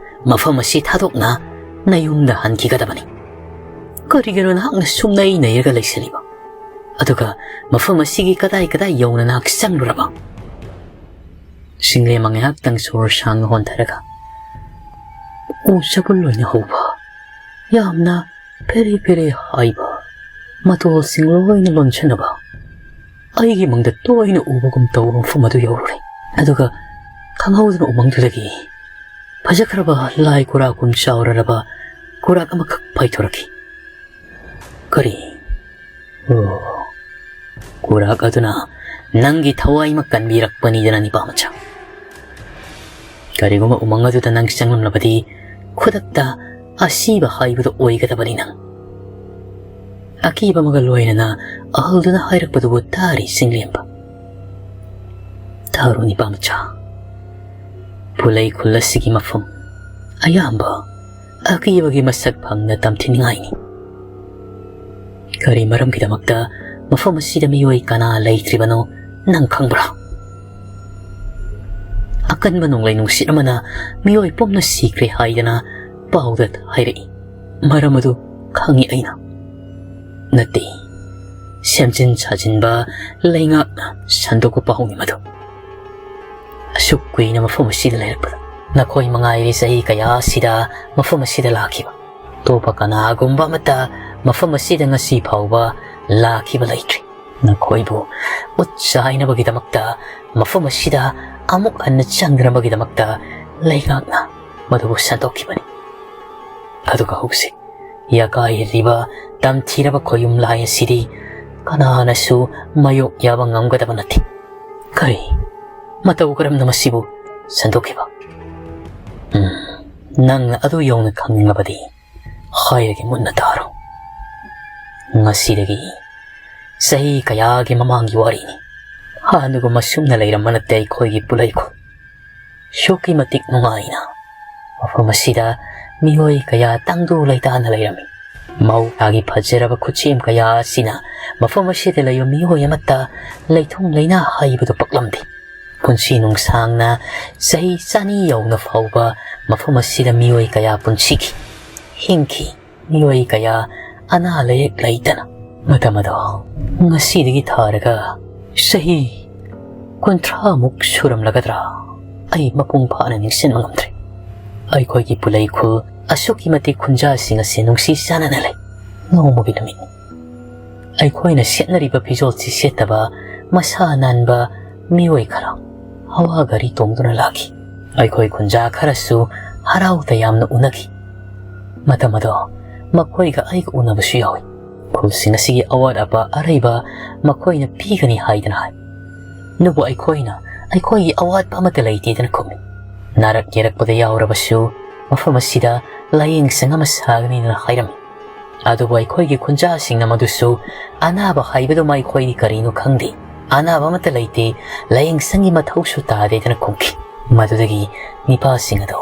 ꯃꯐꯝ ꯑꯁꯤ ꯊꯥꯗꯣꯛꯅ ꯅꯌꯨꯝꯗ ꯍꯟꯈꯤꯒꯗꯕꯅꯤ꯫ ꯀꯔꯤꯒꯤꯅꯣ ꯅꯍꯥꯛꯅ ꯁꯨꯝ ꯅꯩ ꯅꯩꯔꯒ ꯂꯩꯁꯜꯂꯤꯕ? ꯑꯗꯨꯒ ꯃꯐꯝ ꯑꯁꯤꯒꯤ ꯀꯗꯥꯏ ꯀꯗꯥꯏ ꯌꯧꯅ ꯅꯍꯥꯛ ꯆꯪꯂꯨꯔꯕ? ꯁꯤꯡꯂꯦꯝꯕ ꯉꯥꯏꯍꯥꯛꯇꯪ ꯁꯣꯔ ꯁꯥꯡꯅ ꯍꯣꯟꯊꯔꯒ, ꯎ ꯆꯕꯨꯜ ꯑꯣꯏꯅ ꯍꯧꯕ, ꯌꯥꯝꯅ ꯐꯦꯔꯦ ꯐꯦꯔꯦ ꯍꯥꯏꯕ, ꯃꯇꯣꯜꯁꯤꯡ ꯂꯣꯏꯅ ꯂꯣꯟꯁꯤꯟꯅꯕ, ꯑꯩꯒꯤ ꯃꯪꯗ ꯇꯣꯏꯅ ꯎꯕꯒꯨꯝ ꯇꯧꯕ ꯃꯐꯝ ꯑꯗꯨ ꯌꯧꯔꯨꯔꯦ꯫ ꯑꯗꯨꯒ ꯈꯪꯍꯧꯗꯅ ꯎꯃꯪꯗꯨꯗꯒꯤ ꯐꯖꯈ꯭ꯔꯕ ꯂꯥꯏ ꯀꯨꯔꯥꯛꯀꯨꯝ ꯆꯥꯎꯔꯔꯕ ꯀꯨꯔꯥꯛ ꯑꯃꯈꯛ ꯄꯥꯏꯊꯣꯔꯛꯈꯤ꯫ ꯀꯔꯤ? ꯑꯣ, ꯀꯨꯔꯥꯛ ꯑꯗꯨꯅ ꯅꯪꯒꯤ ꯊꯋꯥꯏꯃꯛ ꯀꯟꯕꯤꯔꯛꯄꯅꯤꯗꯅ, ꯅꯤꯄꯥ ꯃꯆꯥ꯫ ꯀꯔꯤꯒꯨꯝꯕ ꯎꯃꯪ ꯑꯗꯨꯗ ꯅꯪ ꯆꯪꯂꯝꯂꯕꯗꯤ, ꯈꯨꯗꯛꯇ ꯑꯁꯤꯕ ꯍꯥꯏꯕꯗꯨ ꯑꯣꯏꯒꯗꯕꯅꯤ ꯅꯪ꯫ ꯑꯀꯤꯕ ꯑꯃꯒ ꯂꯣꯏꯅꯅ ꯑꯍꯜꯗꯨꯅ ꯍꯥꯏꯔꯛꯄꯗꯨꯕꯨ ꯇꯥꯔꯤ ꯆꯤꯡꯂꯦꯝꯕ꯫ ꯇꯥꯔꯣ, ꯅꯤꯄꯥ ꯃꯆꯥ, ꯄꯨꯂꯩ ꯈꯨꯜ ꯑꯁꯤꯒꯤ ꯃꯐꯝ ꯑꯌꯥꯝꯕ ꯑꯀꯤꯕꯒꯤ ꯃꯁꯛ ꯐꯪꯅ ꯇꯝꯊꯤꯅꯤꯡꯉꯥꯏꯅꯤ꯫ ꯀꯔꯤ ꯃꯔꯝꯒꯤꯗꯃꯛꯇ ꯃꯐꯝ ꯑꯁꯤꯗ ꯃꯤꯑꯣꯏ ꯀꯅꯥ ꯂꯩꯇ꯭ꯔꯤꯕꯅꯣ ꯅꯪ ꯈꯪꯕ꯭ꯔꯥ? ꯑꯀꯟꯕ ꯅꯣꯡꯂꯩ ꯅꯨꯡꯁꯤꯠ ꯑꯃꯅ ꯃꯤꯑꯣꯏ ꯄꯨꯝꯅ ꯁꯤꯈ꯭ꯔꯦ ꯍꯥꯏꯗꯅ ꯄꯥꯎꯗ ꯍꯥꯏꯔꯛꯏ꯫ ꯃꯔꯝ ꯑꯗꯨ ꯈꯪꯏ ꯑꯩꯅ꯫ ꯅꯠꯇꯦ, ꯁꯦꯝꯖꯤꯟ ꯁꯥꯖꯤꯟꯕ ꯂꯩꯉꯥꯛꯅ ꯁꯟꯗꯣꯛꯄ ꯄꯥꯎꯅꯤ ꯃꯗꯨ꯫ ꯑꯁꯨꯛ ꯀꯨꯏꯅ ꯃꯐꯝ ꯑꯁꯤꯗ ꯂꯩꯔꯛꯄꯗ ꯅꯈꯣꯏ ꯃꯉꯥꯏꯔꯦ ꯆꯍꯤ ꯀꯌꯥ ꯑꯁꯤꯗ ꯃꯐꯝ ꯑꯁꯤꯗ ꯂꯥꯛꯈꯤꯕ꯫ ꯑꯇꯣꯞꯄ ꯀꯅꯥꯒꯨꯝꯕ ꯑꯃꯠꯇ ꯃꯐꯝ ꯑꯁꯤꯗ ꯉꯁꯤ ꯐꯥꯎꯕ ꯂꯥꯛꯈꯤꯕ ꯂꯩꯇ꯭ꯔꯤ꯫ ꯅꯈꯣꯏꯕꯨ ꯎꯠ ꯆꯥꯏꯅꯕꯒꯤꯗꯃꯛꯇ ꯃꯐꯝ ꯑꯁꯤꯗ ꯑꯃꯨꯛ ꯍꯟꯅ ꯆꯪꯗꯅꯕꯒꯤꯗꯃꯛꯇ ꯂꯩꯉꯥꯛꯅ ꯃꯗꯨꯕꯨ ꯁꯟꯗꯣꯛꯈꯤꯕꯅꯤ꯫ ꯑꯗꯨꯒ ꯍꯧꯖꯤꯛ ꯌꯥꯀꯥꯏꯔꯤꯕ ꯇꯝꯊꯤꯔꯕ ꯈꯣꯌꯨꯝ ꯂꯥꯏ ꯑꯁꯤꯗꯤ ꯀꯅꯥꯅꯁꯨ ꯃꯥꯌꯣꯛ ꯌꯥꯕ ꯉꯝꯒꯗꯕ ꯅꯠꯇꯦ꯫ ꯀꯔꯤ? ꯃꯇꯧ ꯀꯔꯝꯅ ꯃꯁꯤꯕꯨ ꯁꯟꯗꯣꯛꯈꯤꯕ? ꯎꯝ, ꯅꯪꯅ ꯑꯗꯨ ꯌꯧꯅ ꯈꯪꯅꯤꯡꯂꯕꯗꯤ ꯍꯥꯏꯔꯒꯦ, ꯃꯨꯟꯅ ꯇꯥꯔꯣ꯫ ꯉꯁꯤꯗꯒꯤ ꯆꯍꯤ ꯀꯌꯥꯒꯤ ꯃꯃꯥꯡꯒꯤ ꯋꯥꯔꯤꯅꯤ꯫ ꯍꯥꯟꯅꯒꯨꯝ ꯑꯁꯨꯝꯅ ꯂꯩꯔꯝꯕ ꯅꯠꯇꯦ ꯑꯩꯈꯣꯏꯒꯤ ꯄꯨꯂꯩꯈꯨꯜ꯫ ꯁꯨꯛꯀꯤ ꯃꯇꯤꯛ ꯅꯨꯡꯉꯥꯏꯅ ꯃꯐꯝ ꯑꯁꯤꯗ ꯃꯤꯑꯣꯏ ꯀꯌꯥ ꯇꯪꯗꯨ ꯂꯩꯇꯥꯅ ꯂꯩꯔꯝꯃꯤ꯫ ꯃꯍꯧꯁꯥꯒꯤ ꯐꯖꯔꯕ ꯈꯨꯠꯁꯦꯝ ꯀꯌꯥ ꯑꯁꯤꯅ ꯃꯐꯝ ꯑꯁꯤꯗ ꯂꯩꯕ ꯃꯤꯑꯣꯏ ꯑꯃꯠꯇ ꯂꯩꯊꯨꯡ ꯂꯩꯅꯥ ꯍꯥꯏꯕꯗꯨ ꯄꯛꯂꯝꯗꯦ꯫ ꯄꯨꯟꯁꯤ ꯅꯨꯡꯁꯥꯡꯅ ꯆꯍꯤ ꯆꯅꯤ ꯌꯧꯅ ꯐꯥꯎꯕ ꯃꯐꯝ ꯑꯁꯤꯗ ꯃꯤꯑꯣꯏ ꯀꯌꯥ ꯄꯨꯟꯁꯤꯈꯤ, ꯍꯤꯡꯈꯤ꯫ ꯃꯤꯑꯣꯏ ꯀꯌꯥ ꯑꯅꯥ ꯂꯥꯏꯌꯦꯛ ꯂꯩꯇꯅ꯫ ꯃꯇꯝ ꯑꯗꯣ ꯉꯁꯤꯗꯒꯤ ꯊꯥꯔꯒ ꯆꯍꯤ ꯀꯨꯟꯊ꯭ꯔꯥꯃꯨꯛ ꯁꯨꯔꯝꯂꯒꯗ꯭ꯔꯥ? ꯑꯩ ꯃꯄꯨꯡ ꯐꯥꯅ ꯅꯤꯡꯁꯤꯡꯕ ꯉꯝꯗ꯭ꯔꯦ꯫ ꯑꯩꯈꯣꯏꯒꯤ ꯄꯨꯂꯩ ꯈꯨꯜ ꯑꯁꯨꯛꯀꯤ ꯃꯇꯤꯛ ꯈꯨꯟꯖꯥꯁꯤꯡ ꯑꯁꯤ ꯅꯨꯡꯁꯤ ꯆꯥꯟꯅꯅ ꯂꯩ꯫ ꯅꯣꯡꯃꯒꯤ ꯅꯨꯃꯤꯠ ꯑꯩꯈꯣꯏꯅ ꯁꯦꯠꯅꯔꯤꯕ ꯐꯤꯖꯣꯜꯁꯤ ꯁꯦꯠꯇꯕ ꯃꯁꯥ ꯅꯥꯟꯕ ꯃꯤꯑꯣꯏ ꯈꯔ ꯍꯋꯥ ꯒꯥꯔꯤ ꯇꯣꯡꯗꯨꯅ ꯂꯥꯛꯈꯤ꯫ ꯑꯩꯈꯣꯏ ꯈꯨꯟꯖꯥ ꯈꯔꯁꯨ ꯍꯔꯥꯎ ꯇꯌꯥꯝꯅ ꯎꯅꯈꯤ꯫ ꯃꯇꯝ ꯑꯗꯣ ꯃꯈꯣꯏꯒ ꯑꯩꯒ ꯎꯅꯕꯁꯨ ꯌꯥꯎꯏ꯫ ꯈꯨꯜꯁꯤꯡ ꯑꯁꯤꯒꯤ ꯑꯋꯥꯠ ꯑꯄꯥ ꯑꯔꯩꯕ ꯃꯈꯣꯏꯅ ꯄꯤꯒꯅꯤ ꯍꯥꯏꯗꯅ ꯍꯥꯏ꯫ ꯑꯗꯨꯕꯨ ꯑꯩꯈꯣꯏꯅ ꯑꯩꯈꯣꯏꯒꯤ ꯑꯋꯥꯠꯄ ꯑꯃꯠꯇ ꯂꯩꯇꯦꯗꯅ ꯈꯨꯝꯃꯤ꯫ ꯅꯥꯔꯛ ꯌꯦꯔꯛꯄꯗ ꯌꯥꯎꯔꯕꯁꯨ ꯃꯐꯝ ꯑꯁꯤꯗ ꯂꯥꯌꯦꯡ ꯁꯪ ꯑꯃ ꯁꯥꯒꯅꯤꯗꯅ ꯍꯥꯏꯔꯝꯃꯤ꯫ ꯑꯗꯨꯕꯨ ꯑꯩꯈꯣꯏꯒꯤ ꯈꯨꯟꯖꯥꯁꯤꯡꯅ ꯃꯗꯨꯁꯨ ꯑꯅꯥꯕ ꯍꯥꯏꯕꯗꯨꯃ ꯑꯩꯈꯣꯏꯗꯤ ꯀꯔꯤꯅꯣ ꯈꯪꯗꯦ, ꯑꯅꯥꯕ ꯑꯃꯠꯇ ꯂꯩꯇꯦ, ꯂꯥꯌꯦꯡ ꯁꯪꯒꯤ ꯃꯊꯧꯁꯨ ꯇꯥꯗꯦꯗꯅ ꯈꯨꯝꯈꯤ꯫ ꯃꯗꯨꯗꯒꯤ ꯅꯤꯄꯥꯁꯤꯡ ꯑꯗꯨ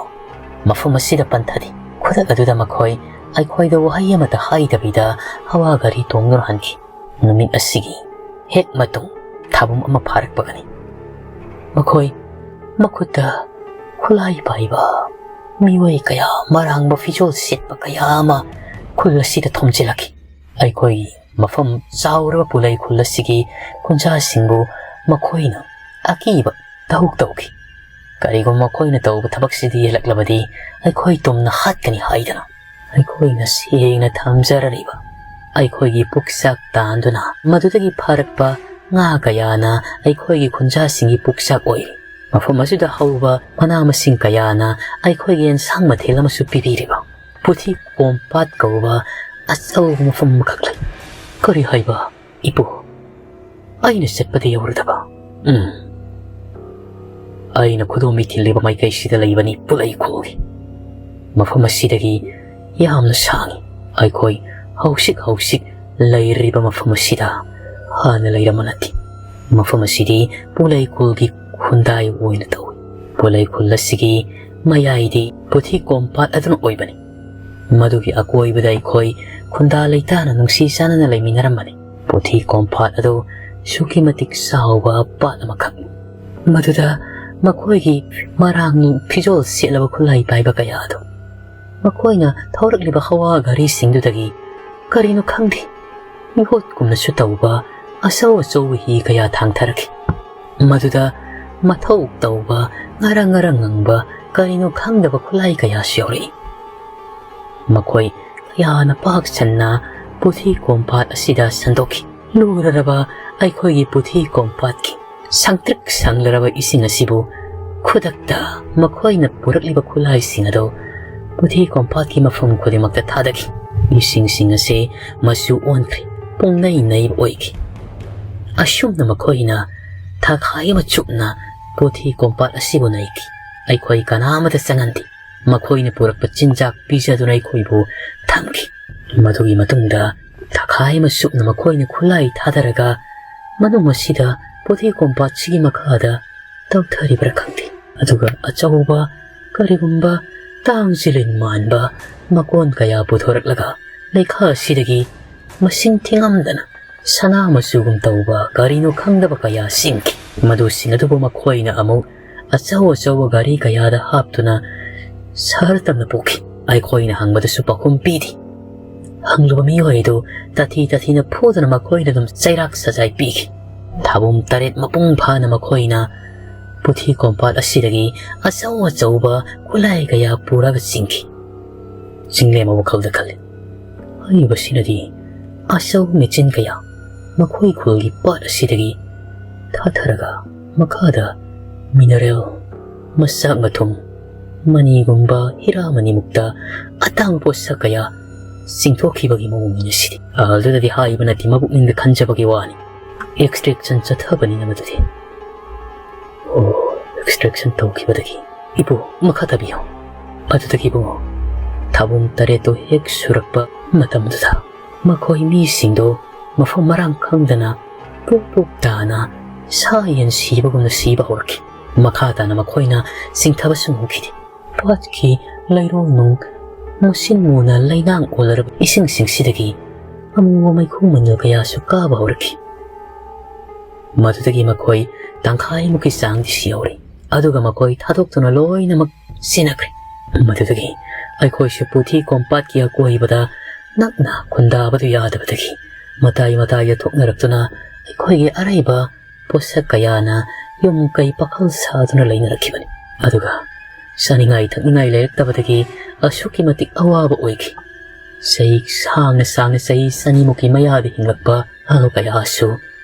ꯃꯐꯝ ꯑꯁꯤꯗ ꯄꯟꯊꯗꯦ꯫ ꯈꯨꯗꯛ ꯑꯗꯨꯗ ꯃꯈꯣꯏ ꯑꯩꯈꯣꯏꯗ ꯋꯥꯍꯩ ꯑꯃꯠꯇ ꯍꯥꯏꯗꯕꯤꯗ ꯍꯋꯥ ꯒꯥꯔꯤ ꯇꯣꯡꯗꯨꯅ ꯍꯟꯈꯤ꯫ ꯅꯨꯃꯤꯠ ꯑꯁꯤꯒꯤ ꯍꯦꯛ ꯃꯇꯨꯡ ꯊꯥꯕꯨꯝ ꯑꯃ ꯐꯥꯔꯛꯄꯒꯅꯤ꯫ ꯃꯈꯣꯏ ꯃꯈꯨꯠꯇ ꯈꯨꯠꯂꯥꯏ ꯄꯥꯏꯕ ꯃꯤꯑꯣꯏ ꯀꯌꯥ ꯃꯔꯥꯡꯕ ꯐꯤꯖꯣꯜ ꯁꯦꯠꯄ ꯀꯌꯥ ꯑꯃ ꯈꯨꯜ ꯑꯁꯤꯗ ꯊꯣꯝꯖꯤꯜꯂꯛꯈꯤ꯫ ꯑꯩꯈꯣꯏꯒꯤ ꯃꯐꯝ ꯆꯥꯎꯔꯕ ꯄꯨꯂꯩ ꯈꯨꯜ ꯑꯁꯤꯒꯤ ꯈꯨꯟꯖꯥꯁꯤꯡꯕꯨ ꯃꯈꯣꯏꯅ ꯑꯀꯤꯕ ꯇꯍꯧ ꯇꯧꯈꯤ꯫ ꯀꯔꯤꯒꯨꯝꯕ ꯃꯈꯣꯏꯅ ꯇꯧꯕ ꯊꯕꯛꯁꯤꯗ ꯌꯦꯜꯂꯛꯂꯕꯗꯤ ꯑꯩꯈꯣꯏ ꯇꯨꯝꯅ ꯍꯥꯠꯀꯅꯤ ꯍꯥꯏꯗꯅ꯫ ꯑꯩꯈꯣꯏꯅ ꯁꯦꯡꯅ ꯊꯝꯖꯔꯤꯕ ꯑꯩꯈꯣꯏꯒꯤ ꯄꯨꯛꯆꯥꯛ ꯇꯥꯟꯗꯨꯅ ꯃꯗꯨꯗꯒꯤ ꯐꯥꯔꯛꯄ ꯉꯥ ꯀꯌꯥꯅ ꯑꯩꯈꯣꯏꯒꯤ ꯈꯨꯟꯖꯥꯁꯤꯡꯒꯤ ꯄꯨꯛꯆꯥꯛ ꯑꯣꯏꯔꯤ꯫ ꯃꯐꯝ ꯑꯁꯤꯗ ꯍꯧꯕ ꯃꯅꯥ ꯃꯁꯤꯡ ꯀꯌꯥꯅ ꯑꯩꯈꯣꯏꯒꯤ ꯑꯦꯟꯁꯥꯡ ꯃꯊꯦꯜ ꯑꯃꯁꯨ ꯄꯤꯕꯤꯔꯤꯕ ꯄꯨꯊꯤ ꯀꯣꯝꯄꯥꯠ ꯀꯧꯕ ꯑꯆꯧꯕ ꯃꯐꯝ ꯑꯃꯈꯛ ꯂꯩ꯫ ꯀꯔꯤ ꯍꯥꯏꯕ, ꯏꯄꯨ? ꯑꯩꯅ ꯆꯠꯄꯗ ꯌꯧꯔꯨꯗꯕ? ꯎꯝ꯫ ꯑꯩꯅ ꯈꯨꯗꯣꯝꯕꯤ ꯊꯤꯜꯂꯤꯕ ꯃꯥꯏꯀꯩꯁꯤꯗ ꯂꯩꯕꯅꯤ, ꯄꯨꯂꯩ ꯈꯨꯜꯒꯤ꯫ ꯃꯐꯝ ꯑꯁꯤꯗꯒꯤ ꯌꯥꯝꯅ ꯁꯥꯡꯏ꯫ ꯑꯩꯈꯣꯏ ꯍꯧꯖꯤꯛ ꯍꯧꯖꯤꯛ ꯂꯩꯔꯤꯕ ꯃꯐꯝ ꯑꯁꯤꯗ ꯍꯥꯟꯅ ꯂꯩꯔꯝꯕ ꯅꯠꯇꯦ꯫ ꯃꯐꯝ ꯑꯁꯤꯗꯤ ꯄꯨꯂꯩ ꯈꯨꯜꯒꯤ ꯈꯨꯟꯗꯥꯏ ꯑꯣꯏꯅ ꯇꯧꯏ꯫ ꯄꯨꯂꯩ ꯈꯨꯜ ꯑꯁꯤꯒꯤ ꯃꯌꯥꯏꯗꯤ ꯄꯨꯊꯤ ꯀꯣꯝꯄꯥꯠ ꯑꯗꯨꯅ ꯑꯣꯏꯕꯅꯤ꯫ ꯃꯗꯨꯒꯤ ꯑꯀꯣꯏꯕꯗ ꯑꯩꯈꯣꯏ ꯈꯨꯟꯗꯥ ꯂꯩꯇꯥꯅ ꯅꯨꯡꯁꯤ ꯆꯥꯟꯅꯅ ꯂꯩꯃꯤꯟꯅꯔꯝꯕꯅꯤ꯫ ꯄꯨꯊꯤ ꯀꯣꯝꯄꯥꯠ ꯑꯗꯨ ꯑꯁꯨꯛꯀꯤ ꯃꯇꯤꯛ ꯆꯥꯎꯕ ꯄꯥꯠ ꯑꯃꯈꯛꯅꯤ꯫ ꯃꯗꯨꯗ ꯃꯈꯣꯏꯒꯤ ꯃꯔꯥꯡ ꯐꯤꯖꯣꯜ ꯁꯦꯠꯂꯕ ꯈꯨꯠꯂꯥꯏ ꯄꯥꯏꯕ ꯀꯌꯥ ꯑꯗꯨ ꯃꯈꯣꯏꯅ ꯊꯧꯔꯛꯂꯤꯕ ꯍꯋꯥ ꯒꯥꯔꯤꯁꯤꯡꯗꯨꯗꯒꯤ ꯀꯔꯤꯅꯣ ꯈꯪꯗꯦ, ꯃꯤꯍꯨꯠꯀꯨꯝꯅꯁꯨ ꯇꯧꯕ ꯑꯆꯧ ꯑꯆꯧꯕ ꯍꯤ ꯀꯌꯥ ꯊꯥꯡꯊꯔꯛꯈꯤ꯫ ꯃꯗꯨꯗ ꯃꯊꯧ ꯇꯧꯕ, ꯉꯔꯪ ꯉꯔꯪ ꯉꯪꯕ, ꯀꯔꯤꯅꯣ ꯈꯪꯗꯕ ꯈꯨꯠꯂꯥꯏ ꯀꯌꯥꯁꯨ ꯌꯥꯎꯔꯛꯏ꯫ ꯃꯈꯣꯏ ꯀꯌꯥꯅ ꯄꯥꯛ ꯁꯟꯅ ꯄꯨꯊꯤ ꯀꯣꯝꯄꯥꯠ ꯑꯁꯤꯗ ꯁꯟꯗꯣꯛꯈꯤ꯫ ꯂꯨꯔꯔꯕ ꯑꯩꯈꯣꯏꯒꯤ ꯄꯨꯊꯤ ꯀꯣꯝꯄꯥꯠꯀꯤ ꯁꯪꯇ꯭ꯔꯤꯛ ꯁꯪꯂꯔꯕ ꯏꯁꯤꯡ ꯑꯁꯤꯕꯨ ꯈꯨꯗꯛꯇ ꯃꯈꯣꯏꯅ ꯄꯨꯔꯛꯂꯤꯕ ꯈꯨꯠꯂꯥꯏꯁꯤꯡ ꯑꯗꯨ ꯄꯨꯊꯤ ꯀꯣꯝꯄꯥꯠꯀꯤ ꯃꯐꯝ ꯈꯨꯗꯤꯡꯃꯛꯇ ꯊꯥꯗꯈꯤ꯫ ꯏꯁꯤꯡꯁꯤꯡ ꯑꯁꯤ ꯃꯆꯨ ꯑꯣꯟꯈ꯭ꯔꯦ, ꯄꯨꯡꯅꯩ ꯅꯩꯕ ꯑꯣꯏꯈꯤ꯫ ꯑꯁꯨꯝꯅ ꯃꯈꯣꯏꯅ ꯊꯥꯈꯥꯏ ꯑꯃ ꯆꯨꯞꯅ ꯄꯨꯊꯤ ꯀꯣꯝꯄꯥꯠ ꯑꯁꯤꯕꯨ ꯅꯩꯈꯤ꯫ ꯑꯩꯈꯣꯏ ꯀꯅꯥ ꯑꯃꯠꯇ ꯆꯪꯍꯟꯗꯦ꯫ ꯃꯈꯣꯏꯅ ꯄꯨꯔꯛꯄ ꯆꯤꯟꯖꯥꯛ ꯄꯤꯖꯗꯨꯅ ꯑꯩꯈꯣꯏꯕꯨ ꯊꯝꯈꯤ꯫ ꯃꯗꯨꯒꯤ ꯃꯇꯨꯡꯗ ꯊꯥꯈꯥꯏ ꯑꯃ ꯆꯨꯞꯅ ꯃꯈꯣꯏꯅ ꯈꯨꯠꯂꯥꯏ ꯊꯥꯗꯔꯒ ꯃꯅꯨꯡ ꯑꯁꯤꯗ ꯄꯨꯊꯤ ꯀꯣꯝꯄꯥꯠꯁꯤꯒꯤ ꯃꯈꯥꯗ ꯇꯧꯊꯔꯤꯕ꯭ꯔꯥ ꯈꯪꯗꯦ꯫ ꯑꯗꯨꯒ ꯑꯆꯧꯕ ꯀꯔꯤꯒꯨꯝꯕ ꯇꯥꯡ ꯖꯤꯂꯤꯟ ꯃꯥꯟꯕ ꯃꯀꯣꯟ ꯀꯌꯥ ꯄꯨꯊꯣꯔꯛꯂꯒ ꯂꯩꯈꯥ ꯑꯁꯤꯗꯒꯤ ꯃꯁꯤꯡ ꯊꯤꯉꯝꯗꯅ ꯁꯅꯥ ꯃꯆꯨꯒꯨꯝ ꯇꯧꯕ ꯀꯔꯤꯅꯣ ꯈꯪꯗꯕ ꯀꯌꯥ ꯆꯤꯡꯈꯤ꯫ ꯃꯗꯨꯁꯤꯡ ꯑꯗꯨꯕꯨ ꯃꯈꯣꯏꯅ ꯑꯃꯨꯛ ꯑꯆꯧ ꯑꯆꯧꯕ ꯒꯥꯔꯤ ꯀꯌꯥꯗ ꯍꯥꯞꯇꯨꯅ ꯁꯍꯔ ꯇꯝꯅ ꯄꯨꯈꯤ꯫ ꯑꯩꯈꯣꯏꯅ ꯍꯪꯕꯗꯁꯨ ꯄꯥꯎꯈꯨꯝ ꯄꯤꯗꯦ꯫ ꯍꯪꯂꯨꯕ ꯃꯤꯑꯣꯏ ꯑꯗꯨ ꯇꯥꯊꯤ ꯇꯥꯊꯤꯅ ꯐꯨꯗꯨꯅ ꯃꯈꯣꯏꯗ ꯑꯗꯨꯝ ꯆꯩꯔꯥꯛ ꯁꯖꯥꯏ ꯄꯤꯈꯤ꯫ ꯊꯥꯕꯨꯝ ꯇꯔꯦꯠ ꯃꯄꯨꯡ ꯐꯥꯅ ꯃꯈꯣꯏꯅ ꯄꯨꯊꯤ ꯀꯣꯝꯄꯥꯠ ꯑꯁꯤꯗꯒꯤ ꯑꯆꯧ ꯑꯆꯧꯕ ꯈꯨꯠꯂꯥꯏ ꯀꯌꯥ ꯄꯨꯔꯒ ꯆꯤꯡꯈꯤ꯫ ꯆꯤꯡꯂꯦꯝꯕ ꯋꯥꯈꯜꯗ ꯈꯜꯂꯤ, ꯍꯥꯏꯔꯤꯕꯁꯤꯅꯗꯤ ꯑꯆꯧꯕ ꯃꯦꯆꯤꯟ ꯀꯌꯥ ꯃꯈꯣꯏ ꯈꯨꯜꯒꯤ ꯄꯥꯠ ꯑꯁꯤꯗꯒꯤ ꯊꯥꯊꯔꯒ ꯃꯈꯥꯗ ꯃꯤꯅꯔꯦꯜ, ꯃꯆꯥꯛ ꯃꯊꯨꯝ, ꯃꯅꯤꯒꯨꯝꯕ ꯍꯤꯔꯥ ꯃꯅꯤꯃꯨꯛꯇ ꯑꯇꯥꯡꯕ ꯄꯣꯠꯁꯛ ꯀꯌꯥ ꯆꯤꯡꯊꯣꯛꯈꯤꯕꯒꯤ ꯃꯑꯣꯡꯅꯤ ꯁꯤꯗꯤ꯫ ꯑꯍꯜꯗꯨꯗꯗꯤ ꯍꯥꯏꯕ ꯅꯠꯇꯦ, ꯃꯕꯨꯛꯅꯤꯡꯗ ꯈꯟꯖꯕꯒꯤ ꯋꯥꯅꯤ꯫ ꯑꯦꯛꯁꯇ꯭ꯔꯦꯛꯁꯟ ꯆꯠꯊꯕꯅꯤꯅ ꯃꯗꯨꯗꯤ꯫ ꯑꯣ, ꯑꯦꯛꯁꯇ꯭ꯔꯦꯛꯁꯟ ꯇꯧꯈꯤꯕꯗꯒꯤ꯫ ꯏꯄꯨ, ꯃꯈꯥ ꯇꯥꯕꯤꯌꯨ꯫ ꯑꯗꯨꯗꯒꯤ ꯏꯕꯨꯡꯉꯣ, ꯊꯥꯕꯨꯝ ꯇꯔꯦꯠꯇꯨ ꯍꯦꯛ ꯁꯨꯔꯛꯄ ꯃꯇꯝꯗꯨꯗ ꯃꯈꯣꯏ ꯃꯤꯁꯤꯡꯗꯣ ꯃꯐꯝ ꯃꯔꯥꯡ ꯈꯪꯗꯅ ꯄꯣꯞ ꯄꯣꯞ ꯇꯥꯅ ꯁꯥ ꯌꯦꯟ ꯁꯤꯕꯒꯨꯝꯅ ꯁꯤꯕ ꯍꯧꯔꯛꯈꯤ꯫ ꯃꯈꯥ ꯇꯥꯅ ꯃꯈꯣꯏꯅ ꯆꯤꯡꯊꯕꯁꯨ ꯉꯝꯈꯤꯗꯦ꯫ ꯄꯥꯠꯀꯤ ꯂꯩꯔꯣꯡ ꯅꯨꯡ ꯃꯨꯁꯤꯟ ꯃꯨꯅ ꯂꯩꯅꯥꯡ ꯑꯣꯜꯂꯔꯕ ꯏꯁꯤꯡꯁꯤꯡꯁꯤꯗꯒꯤ ꯑꯃꯨꯕ ꯃꯩꯈꯨ ꯃꯅꯤꯜ ꯀꯌꯥꯁꯨ ꯀꯥꯕ ꯍꯧꯔꯛꯈꯤ꯫ ꯃꯗꯨꯗꯒꯤ ꯃꯈꯣꯏ ꯇꯪꯈꯥꯏꯃꯨꯛꯀꯤ ꯆꯥꯡꯗꯤ ꯁꯤꯍꯧꯔꯦ꯫ ꯑꯗꯨꯒ ꯃꯈꯣꯏ ꯊꯥꯗꯣꯛꯇꯨꯅ ꯂꯣꯏꯅꯃꯛ ꯁꯤꯅꯈ꯭ꯔꯦ꯫ ꯃꯗꯨꯗꯒꯤ ꯑꯩꯈꯣꯏꯁꯨ ꯄꯨꯊꯤ ꯀꯣꯝꯄꯥꯠꯀꯤ ꯑꯀꯣꯏꯕꯗ ꯅꯛꯅ ꯈꯨꯟꯗꯥꯕꯗꯨ ꯌꯥꯗꯕꯗꯒꯤ ꯃꯇꯥꯏ ꯃꯇꯥꯏꯗ ꯊꯣꯛꯅꯔꯛꯇꯨꯅ ꯑꯩꯈꯣꯏꯒꯤ ꯑꯔꯩꯕ ꯄꯣꯠꯁꯛ ꯀꯌꯥꯅ ꯌꯨꯝ ꯀꯩ ꯄꯥꯈꯜ ꯁꯥꯗꯨꯅ ꯂꯩꯅꯔꯛꯈꯤꯕꯅꯤ꯫ ꯑꯗꯨꯒ ꯆꯥꯅꯤꯡꯉꯥꯏ ꯊꯛꯅꯤꯡꯉꯥꯏ ꯂꯩꯔꯛꯇꯕꯗꯒꯤ ꯑꯁꯨꯛꯀꯤ ꯃꯇꯤꯛ ꯑꯋꯥꯕ ꯑꯣꯏꯈꯤ꯫ ꯆꯍꯤ ꯁꯥꯡꯅ ꯁꯥꯡꯅ ꯆꯍꯤ ꯆꯅꯤꯃꯨꯛꯀꯤ ꯃꯌꯥꯗ ꯍꯤꯡꯂꯛꯄ ꯑꯍꯜ ꯀꯌꯥꯁꯨ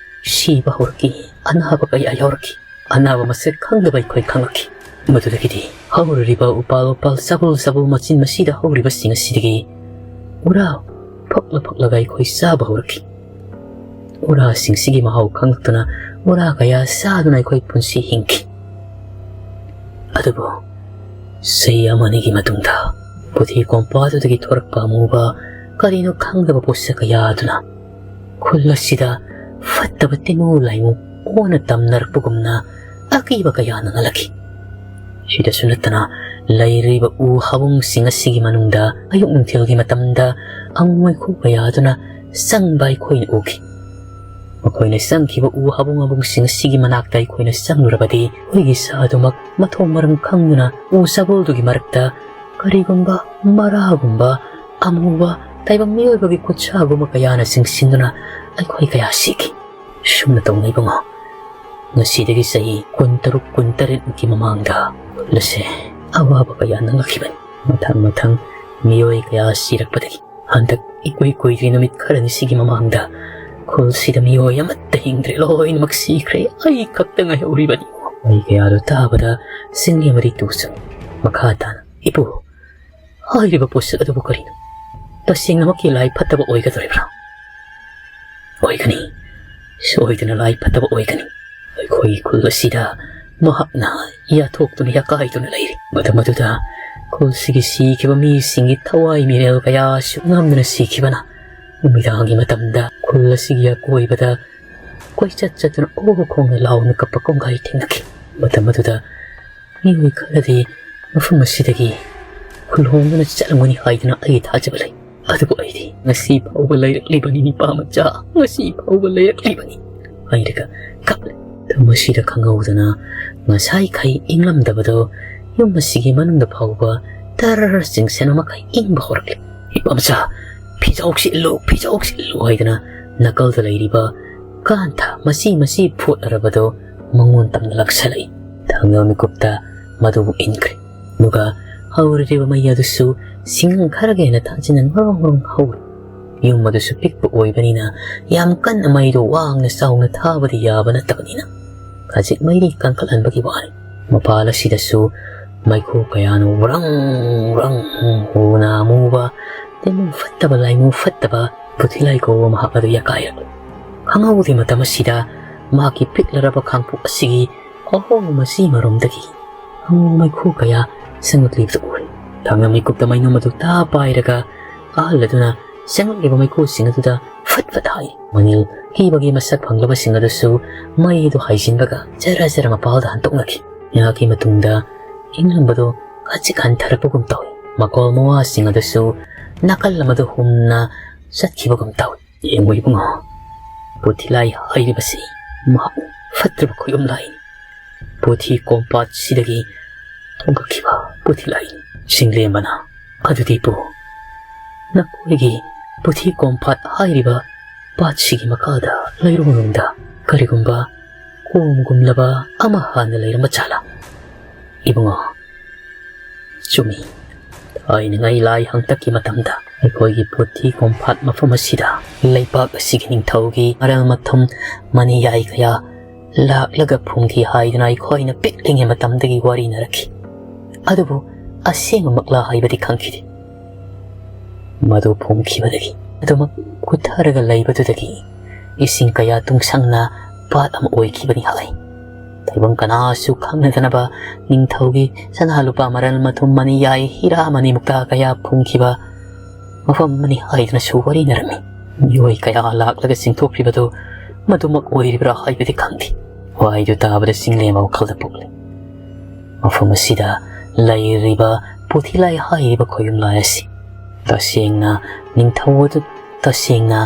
ꯁꯤꯕ ꯍꯧꯔꯛꯈꯤ꯫ ꯑꯅꯥꯕ ꯀꯌꯥ ꯌꯥꯎꯔꯛꯈꯤ꯫ ꯑꯅꯥꯕ ꯃꯁꯛ ꯈꯪꯗꯕ ꯑꯩꯈꯣꯏ ꯈꯪꯂꯛꯈꯤ꯫ ꯃꯗꯨꯗꯒꯤꯗꯤ ꯍꯧꯔꯤꯕ ꯎꯄꯥꯜ ꯋꯥꯄꯥꯜ ꯆꯥꯕꯣꯜ ꯆꯥꯕꯣꯜ ꯃꯆꯤꯟ ꯃꯁꯤꯗ ꯍꯧꯔꯤꯕꯁꯤꯡ ꯑꯁꯤꯗꯒꯤ ꯎꯔꯥ ꯐꯛꯂ ꯐꯛꯂꯒ ꯑꯩꯈꯣꯏ ꯆꯥꯕ ꯍꯧꯔꯛꯈꯤ꯫ ꯎꯔꯥꯁꯤꯡꯁꯤꯒꯤ ꯃꯍꯥꯎ ꯈꯪꯂꯛꯇꯨꯅ ꯎꯔꯥ ꯀꯌꯥ ꯆꯥꯗꯨꯅ ꯑꯩꯈꯣꯏ ꯄꯨꯟꯁꯤ ꯍꯤꯡꯈꯤ꯫ ꯑꯗꯨꯕꯨ ꯆꯍꯤ ꯑꯃꯅꯤꯒꯤ ꯃꯇꯨꯡꯗ ꯄꯨꯊꯤ ꯀꯣꯝꯄꯥꯗꯨꯗꯒꯤ ꯊꯣꯔꯛꯄ ꯑꯃꯨꯕ ꯀꯔꯤꯅꯣ ꯈꯪꯗꯕ ꯄꯣꯠꯁꯛ ꯀꯌꯥ ꯑꯗꯨꯅ ꯈꯨꯜ ꯑꯁꯤꯗ ꯐꯠꯇꯕ ꯇꯤꯟꯃꯨ ꯂꯥꯏꯃꯨ ꯑꯣꯟꯅ ꯇꯝꯅꯔꯛꯄꯒꯨꯝꯅ ꯑꯀꯤꯕ ꯀꯌꯥ ꯅꯪꯍꯜꯂꯛꯈꯤ꯫ ꯁꯤꯗꯁꯨ ꯅꯠꯇꯅ ꯂꯩꯔꯤꯕ ꯎ ꯍꯥꯕꯨꯡꯁꯤꯡ ꯑꯁꯤꯒꯤ ꯃꯅꯨꯡꯗ ꯑꯌꯨꯛ ꯅꯨꯡꯊꯤꯜꯒꯤ ꯃꯇꯝꯗ ꯑꯃꯨ ꯑꯣꯏꯈꯨ ꯀꯌꯥ ꯑꯗꯨꯅ ꯆꯪꯕ ꯑꯩꯈꯣꯏꯅ ꯎꯈꯤ꯫ ꯃꯈꯣꯏꯅ ꯆꯪꯈꯤꯕ ꯎ ꯍꯥꯕꯨꯡ ꯍꯥꯕꯨꯡꯁꯤꯡ ꯑꯁꯤꯒꯤ ꯃꯅꯥꯛꯇ ꯑꯩꯈꯣꯏꯅ ꯆꯪꯂꯨꯔꯕꯗꯤ ꯑꯩꯈꯣꯏꯒꯤ ꯁꯥ ꯑꯗꯨꯃꯛ ꯃꯊꯣꯡ ꯃꯔꯝ ꯈꯪꯗꯨꯅ ꯎ ꯆꯥꯕꯣꯜꯗꯨꯒꯤ ꯃꯔꯛꯇ ꯀꯔꯤꯒꯨꯝꯕ ꯃꯔꯥꯒꯨꯝꯕ ꯑꯃꯨꯕ ꯇꯥꯏꯕꯪ ꯃꯤꯑꯣꯏꯕꯒꯤ ꯈꯨꯠꯁꯥꯒꯨꯝꯕ ꯀꯌꯥꯅ ꯆꯤꯡꯁꯤꯟꯗꯨꯅ ꯑꯩꯈꯣꯏ ꯀꯌꯥ ꯁꯤꯈꯤ꯫ ꯁꯨꯝꯅ ꯇꯧꯅ ꯏꯕꯨꯡꯉꯣ, ꯉꯁꯤꯗꯒꯤ ꯆꯍꯤ ꯀꯨꯟꯇꯔꯨꯛ ꯀꯨꯟꯇꯔꯦꯠꯃꯨꯛꯀꯤ ꯃꯃꯥꯡꯗ ꯈꯨꯜ ꯑꯁꯦ ꯑꯋꯥꯕ ꯀꯌꯥ ꯅꯪꯂꯛꯈꯤꯕꯅꯤ꯫ ꯃꯊꯪ ꯃꯊꯪ ꯃꯤꯑꯣꯏ ꯀꯌꯥ ꯁꯤꯔꯛꯄꯗꯒꯤ ꯍꯟꯗꯛ ꯏꯀꯨꯏ ꯀꯨꯏꯗ꯭ꯔꯤ ꯅꯨꯃꯤꯠ ꯈꯔꯅꯤꯁꯤꯒꯤ ꯃꯃꯥꯡꯗ ꯈꯨꯜꯁꯤꯗ ꯃꯤꯑꯣꯏ ꯑꯃꯠꯇ ꯍꯤꯡꯗ꯭ꯔꯦ, ꯂꯣꯏꯅꯃꯛ ꯁꯤꯈ꯭ꯔꯦ, ꯑꯩ ꯈꯛꯇ ꯉꯥꯏꯍꯧꯔꯤꯕꯅꯤ꯫ ꯋꯥꯍꯩ ꯀꯌꯥꯗꯨ ꯇꯥꯕꯗ ꯆꯤꯡꯂꯦꯝꯕꯗꯤ ꯇꯨ ꯆꯨꯡꯏ꯫ ꯃꯈꯥ ꯇꯥꯅ, "ꯏꯄꯨ, ꯍꯥꯏꯔꯤꯕ ꯄꯣꯠꯁꯛ ꯑꯗꯨꯕꯨ ꯀꯔꯤꯅꯣ? ꯇꯁꯦꯡꯅꯃꯛꯀꯤ ꯂꯥꯏ ꯐꯠꯇꯕ ꯑꯣꯏꯒꯗꯧꯔꯤꯕ꯭ꯔꯥ?" "ꯑꯣꯏꯒꯅꯤ, ꯁꯣꯏꯗꯅ ꯂꯥꯏ ꯐꯠꯇꯕ ꯑꯣꯏꯒꯅꯤ꯫ ꯑꯩꯈꯣꯏꯒꯤ ꯈꯨꯜ ꯑꯁꯤꯗ ꯃꯍꯥꯛꯅ ꯌꯥꯊꯣꯛꯇꯨꯅ ꯌꯥꯀꯥꯏꯗꯨꯅ ꯂꯩꯔꯤ꯫ ꯃꯇꯝ ꯑꯗꯨꯗ ꯈꯨꯜꯁꯤꯒꯤ ꯁꯤꯈꯤꯕ ꯃꯤꯁꯤꯡꯒꯤ ꯊꯋꯥꯏ ꯃꯤꯔꯦꯜ ꯀꯌꯥꯁꯨ ꯉꯝꯗꯅ ꯁꯤꯈꯤꯕꯅ ꯅꯨꯃꯤꯗꯥꯡꯒꯤ ꯃꯇꯝꯗ ꯈꯨꯜ ꯑꯁꯤꯒꯤ ꯑꯀꯣꯏꯕꯗ ꯀꯣꯏꯆꯠ ꯆꯠꯇꯨꯅ ꯑꯣ ꯈꯣꯡꯅ ꯂꯥꯎꯅ ꯀꯞꯄ ꯀꯣꯡꯒꯥꯏ ꯊꯦꯡꯅꯈꯤ꯫ ꯃꯇꯝ ꯑꯗꯨꯗ ꯃꯤꯑꯣꯏ ꯈꯔꯗꯤ ꯃꯐꯝ ꯑꯁꯤꯗꯒꯤ ꯈꯨꯜ ꯍꯣꯡꯗꯨꯅ ꯆꯠꯂꯝꯒꯅꯤ ꯍꯥꯏꯗꯨꯅ ꯑꯩ ꯊꯥꯖꯕ ꯂꯩ꯫ ꯑꯗꯨꯕꯨ ꯑꯩꯗꯤ ꯉꯁꯤ ꯐꯥꯎꯕ ꯂꯩꯔꯛꯂꯤꯕꯅꯤ, ꯅꯤꯄꯥ ꯃꯆꯥ, ꯉꯁꯤ ꯐꯥꯎꯕ ꯂꯩꯔꯛꯂꯤꯕꯅꯤ" ꯍꯥꯏꯔꯒ ꯀꯞꯂꯦ꯫ ꯃꯁꯤꯗ ꯈꯪꯍꯧꯗꯅ ꯉꯁꯥꯏꯈꯩ ꯏꯪꯂꯝꯗꯕꯗꯣ ꯌꯨꯝ ꯑꯁꯤꯒꯤ ꯃꯅꯨꯡꯗ ꯐꯥꯎꯕ ꯇꯔ ꯆꯤꯡꯁꯤꯟꯕ ꯃꯈꯩ ꯏꯪꯕ ꯍꯧꯔꯛꯂꯦ꯫ "ꯏꯄꯥ ꯃꯆꯥ, ꯐꯤꯖꯥꯎꯁꯤ ꯏꯜꯂꯨ, ꯐꯤꯖꯥꯎꯁꯤ ꯏꯜꯂꯨ" ꯍꯥꯏꯗꯅ ꯅꯥꯀꯜꯗ ꯂꯩꯔꯤꯕ ꯀꯥꯟꯊ ꯃꯆꯤ ꯃꯆꯤ ꯐꯨꯠꯂꯔꯕꯗꯣ ꯃꯉꯣꯟ ꯇꯝꯅ ꯂꯥꯛꯁꯜꯂꯛꯏ꯫ ꯊꯥꯡꯒ ꯃꯤꯀꯨꯞꯇ ꯃꯗꯨꯕꯨ ꯏꯟꯈ꯭ꯔꯦ꯫ ꯑꯗꯨꯒ ꯍꯧꯔꯤꯕ ꯃꯩ ꯑꯗꯨꯁꯨ ꯁꯤꯡ ꯈꯔꯒ ꯍꯦꯟꯅ ꯊꯥꯖꯤꯟꯅ ꯉꯔꯣꯡ ꯉꯔꯣꯡ ꯍꯧꯔꯤ꯫ ꯌꯨꯝ ꯑꯗꯨꯁꯨ ꯄꯤꯛꯄ ꯑꯣꯏꯕꯅꯤꯅ ꯌꯥꯝ ꯀꯟꯅ ꯃꯩꯗꯨ ꯋꯥꯡꯅ ꯆꯥꯎꯅ ꯊꯥꯕꯗꯤ ꯌꯥꯕ ꯅꯠꯇꯕꯅꯤꯅ ꯈꯖꯤꯛ ꯃꯩꯔꯤ ꯀꯟꯈꯠꯍꯟꯕꯒꯤ ꯋꯥꯅꯤ꯫ ꯃꯄꯥꯜ ꯑꯁꯤꯗꯁꯨ ꯃꯩꯈꯨ ꯀꯌꯥꯅ ꯋ꯭ꯔꯪ ꯋ꯭ꯔꯪ ꯎꯅ ꯑꯃꯨꯕ ꯇꯤꯟ ꯐꯠꯇꯕ ꯂꯥꯏꯃꯨ ꯐꯠꯇꯕ ꯄꯨꯊꯤꯂꯥꯏ ꯀꯧꯕ ꯃꯍꯥꯛ ꯑꯗꯨ ꯌꯥꯀꯥꯏꯔꯛꯂꯤ꯫ ꯈꯪꯍꯧꯗꯦ ꯃꯇꯝ ꯑꯁꯤꯗ ꯃꯍꯥꯛꯀꯤ ꯄꯤꯛꯂꯔꯕ ꯈꯥꯡꯄꯣꯛ ꯑꯁꯤꯒꯤ ꯑꯍꯣꯡꯕ ꯃꯆꯤ ꯃꯔꯣꯝꯗꯒꯤ ꯑꯉꯧ ꯃꯩꯈꯨ ꯀꯌꯥ ꯁꯦꯡꯂꯛꯂꯤꯕꯗꯨ ꯎꯔꯦ꯫ ꯊꯥꯡꯅ ꯃꯤꯀꯨꯞꯇ ꯃꯩꯅꯣꯝ ꯑꯗꯨ ꯇꯥ ꯄꯥꯏꯔꯒ ꯑꯍꯜ ꯑꯗꯨꯅ ꯁꯦꯡꯂꯛꯂꯤꯕ ꯃꯩꯈꯨꯁꯤꯡ ꯑꯗꯨꯗ ꯐꯠ ꯐꯠ ꯍꯥꯏ꯫ ꯃꯅꯤꯜ ꯀꯤꯕꯒꯤ ꯃꯁꯛ ꯐꯪꯂꯕꯁꯤꯡ ꯑꯗꯨꯁꯨ ꯃꯩꯗꯨ ꯍꯥꯏꯖꯤꯟꯕꯒ ꯖꯔ ꯖꯔ ꯃꯄꯥꯜꯗ ꯍꯟꯗꯣꯛꯅꯈꯤ꯫ ꯉꯥꯏꯍꯥꯛꯀꯤ ꯃꯇꯨꯡꯗ ꯏꯪꯂꯝꯕꯗꯨ ꯈꯖꯤꯛ ꯍꯟꯊꯔꯛꯄꯒꯨꯝ ꯇꯧꯏ꯫ ꯃꯀꯣꯜ ꯃꯋꯥꯁꯤꯡ ꯑꯗꯨꯁꯨ ꯅꯥꯀꯜ ꯑꯃꯗ ꯍꯨꯝꯅ ꯆꯠꯈꯤꯕꯒꯨꯝ ꯇꯧꯏ꯫ "ꯌꯦꯡꯉꯨ ꯏꯕꯨꯡꯉꯣ, ꯄꯨꯊꯤꯂꯥꯏ ꯍꯥꯏꯔꯤꯕꯁꯤ ꯃꯍꯥꯛ ꯐꯠꯇ꯭ꯔꯕ ꯈꯨꯌꯨꯝ ꯂꯥꯏꯅꯤ꯫ ꯄꯨꯊꯤ ꯀꯣꯝꯄꯥꯠꯁꯤꯗꯒꯤ ꯊꯣꯡꯒꯠꯈꯤꯕ ꯄꯨꯊꯤꯂꯥꯏꯅꯤ꯫ ꯆꯤꯡꯂꯦꯝꯕꯅ, ꯑꯗꯨꯗꯤ ꯄꯨ, ꯅꯈꯣꯏꯒꯤ ꯄꯨꯊꯤ ꯀꯣꯝꯄꯥꯠ ꯍꯥꯏꯔꯤꯕ ꯄꯥꯠꯁꯤꯒꯤ ꯃꯈꯥꯗ ꯂꯩꯔꯣꯡꯂꯣꯝꯗ ꯀꯔꯤꯒꯨꯝꯕ ꯀꯣꯝꯒꯨꯝꯂꯕ ꯑꯃ ꯍꯥꯟꯅ ꯂꯩꯔꯝꯕ ꯖꯥꯠꯂꯥ?" "ꯏꯕꯨꯡꯉꯣ, ꯆꯨꯝꯃꯤ꯫ ꯊꯥꯏꯅꯉꯩ ꯂꯥꯏ ꯍꯥꯛꯇꯛꯀꯤ ꯃꯇꯝꯗ ꯑꯩꯈꯣꯏꯒꯤ ꯄꯨꯊꯤ ꯀꯣꯝꯄꯥꯠ ꯃꯐꯝ ꯑꯁꯤꯗ ꯂꯩꯄꯥꯛ ꯑꯁꯤꯒꯤ ꯅꯤꯡꯊꯧꯒꯤ ꯃꯔꯜ ꯃꯊꯨꯝ ꯃꯅꯤꯌꯥꯏ ꯀꯌꯥ ꯂꯥꯛꯂꯒ ꯐꯨꯝꯈꯤ ꯍꯥꯏꯗꯨꯅ ꯑꯩꯈꯣꯏꯅ ꯄꯤꯛꯂꯤꯉꯩ ꯃꯇꯝꯗꯒꯤ ꯋꯥꯔꯤꯅꯔꯛꯈꯤ꯫ ꯑꯗꯨꯕꯨ ꯑꯁꯦꯡꯕꯃꯛꯂꯥ ꯍꯥꯏꯕꯗꯤ ꯈꯪꯈꯤꯗꯦ꯫ ꯃꯗꯨ ꯐꯨꯝꯈꯤꯕꯗꯒꯤ ꯑꯗꯨꯃꯛ ꯀꯨꯊꯔꯒ ꯂꯩꯕꯗꯨꯗꯒꯤ ꯏꯁꯤꯡ ꯀꯌꯥ ꯇꯨꯡꯁꯪꯅ ꯄꯥꯠ ꯑꯃ ꯑꯣꯏꯈꯤꯕꯅꯤ ꯍꯥꯏ꯫ ꯇꯥꯏꯕꯪ ꯀꯅꯥꯁꯨ ꯈꯪꯅꯗꯅꯕ ꯅꯤꯡꯊꯧꯒꯤ ꯁꯅꯥ ꯂꯨꯄꯥ ꯃꯔꯜ ꯃꯊꯨꯝ ꯃꯅꯤꯌꯥꯏ ꯍꯤꯔꯥ ꯃꯅꯤ ꯃꯨꯛꯇꯥ ꯀꯌꯥ ꯐꯨꯝꯈꯤꯕ ꯃꯐꯝ ꯑꯃꯅꯤ ꯍꯥꯏꯗꯨꯅꯁꯨ ꯋꯥꯔꯤꯅꯔꯝꯃꯤ꯫ ꯃꯤꯑꯣꯏ ꯀꯌꯥ ꯂꯥꯛꯂꯒ ꯆꯤꯡꯊꯣꯛꯈ꯭ꯔꯤꯕꯗꯨ ꯃꯗꯨꯃꯛ ꯑꯣꯏꯔꯤꯕ꯭ꯔꯥ ꯍꯥꯏꯕꯗꯤ ꯈꯪꯗꯦ꯫ ꯋꯥꯍꯩꯗꯨ ꯇꯥꯕꯗ ꯆꯤꯡꯂꯦꯝꯕ ꯋꯥꯈꯜꯗ ꯄꯣꯛꯂꯦ꯫ ꯃꯐꯝ ꯑꯁꯤꯗ ꯂꯩꯔꯤꯕ ꯄꯨꯊꯤꯂꯥꯏ ꯍꯥꯏꯔꯤꯕ ꯈꯣꯌꯨꯝꯂꯥꯏ ꯑꯁꯤ ꯇꯁꯦꯡꯅ ꯅꯤꯡꯊꯧ ꯑꯗꯨ, ꯇꯁꯦꯡꯅ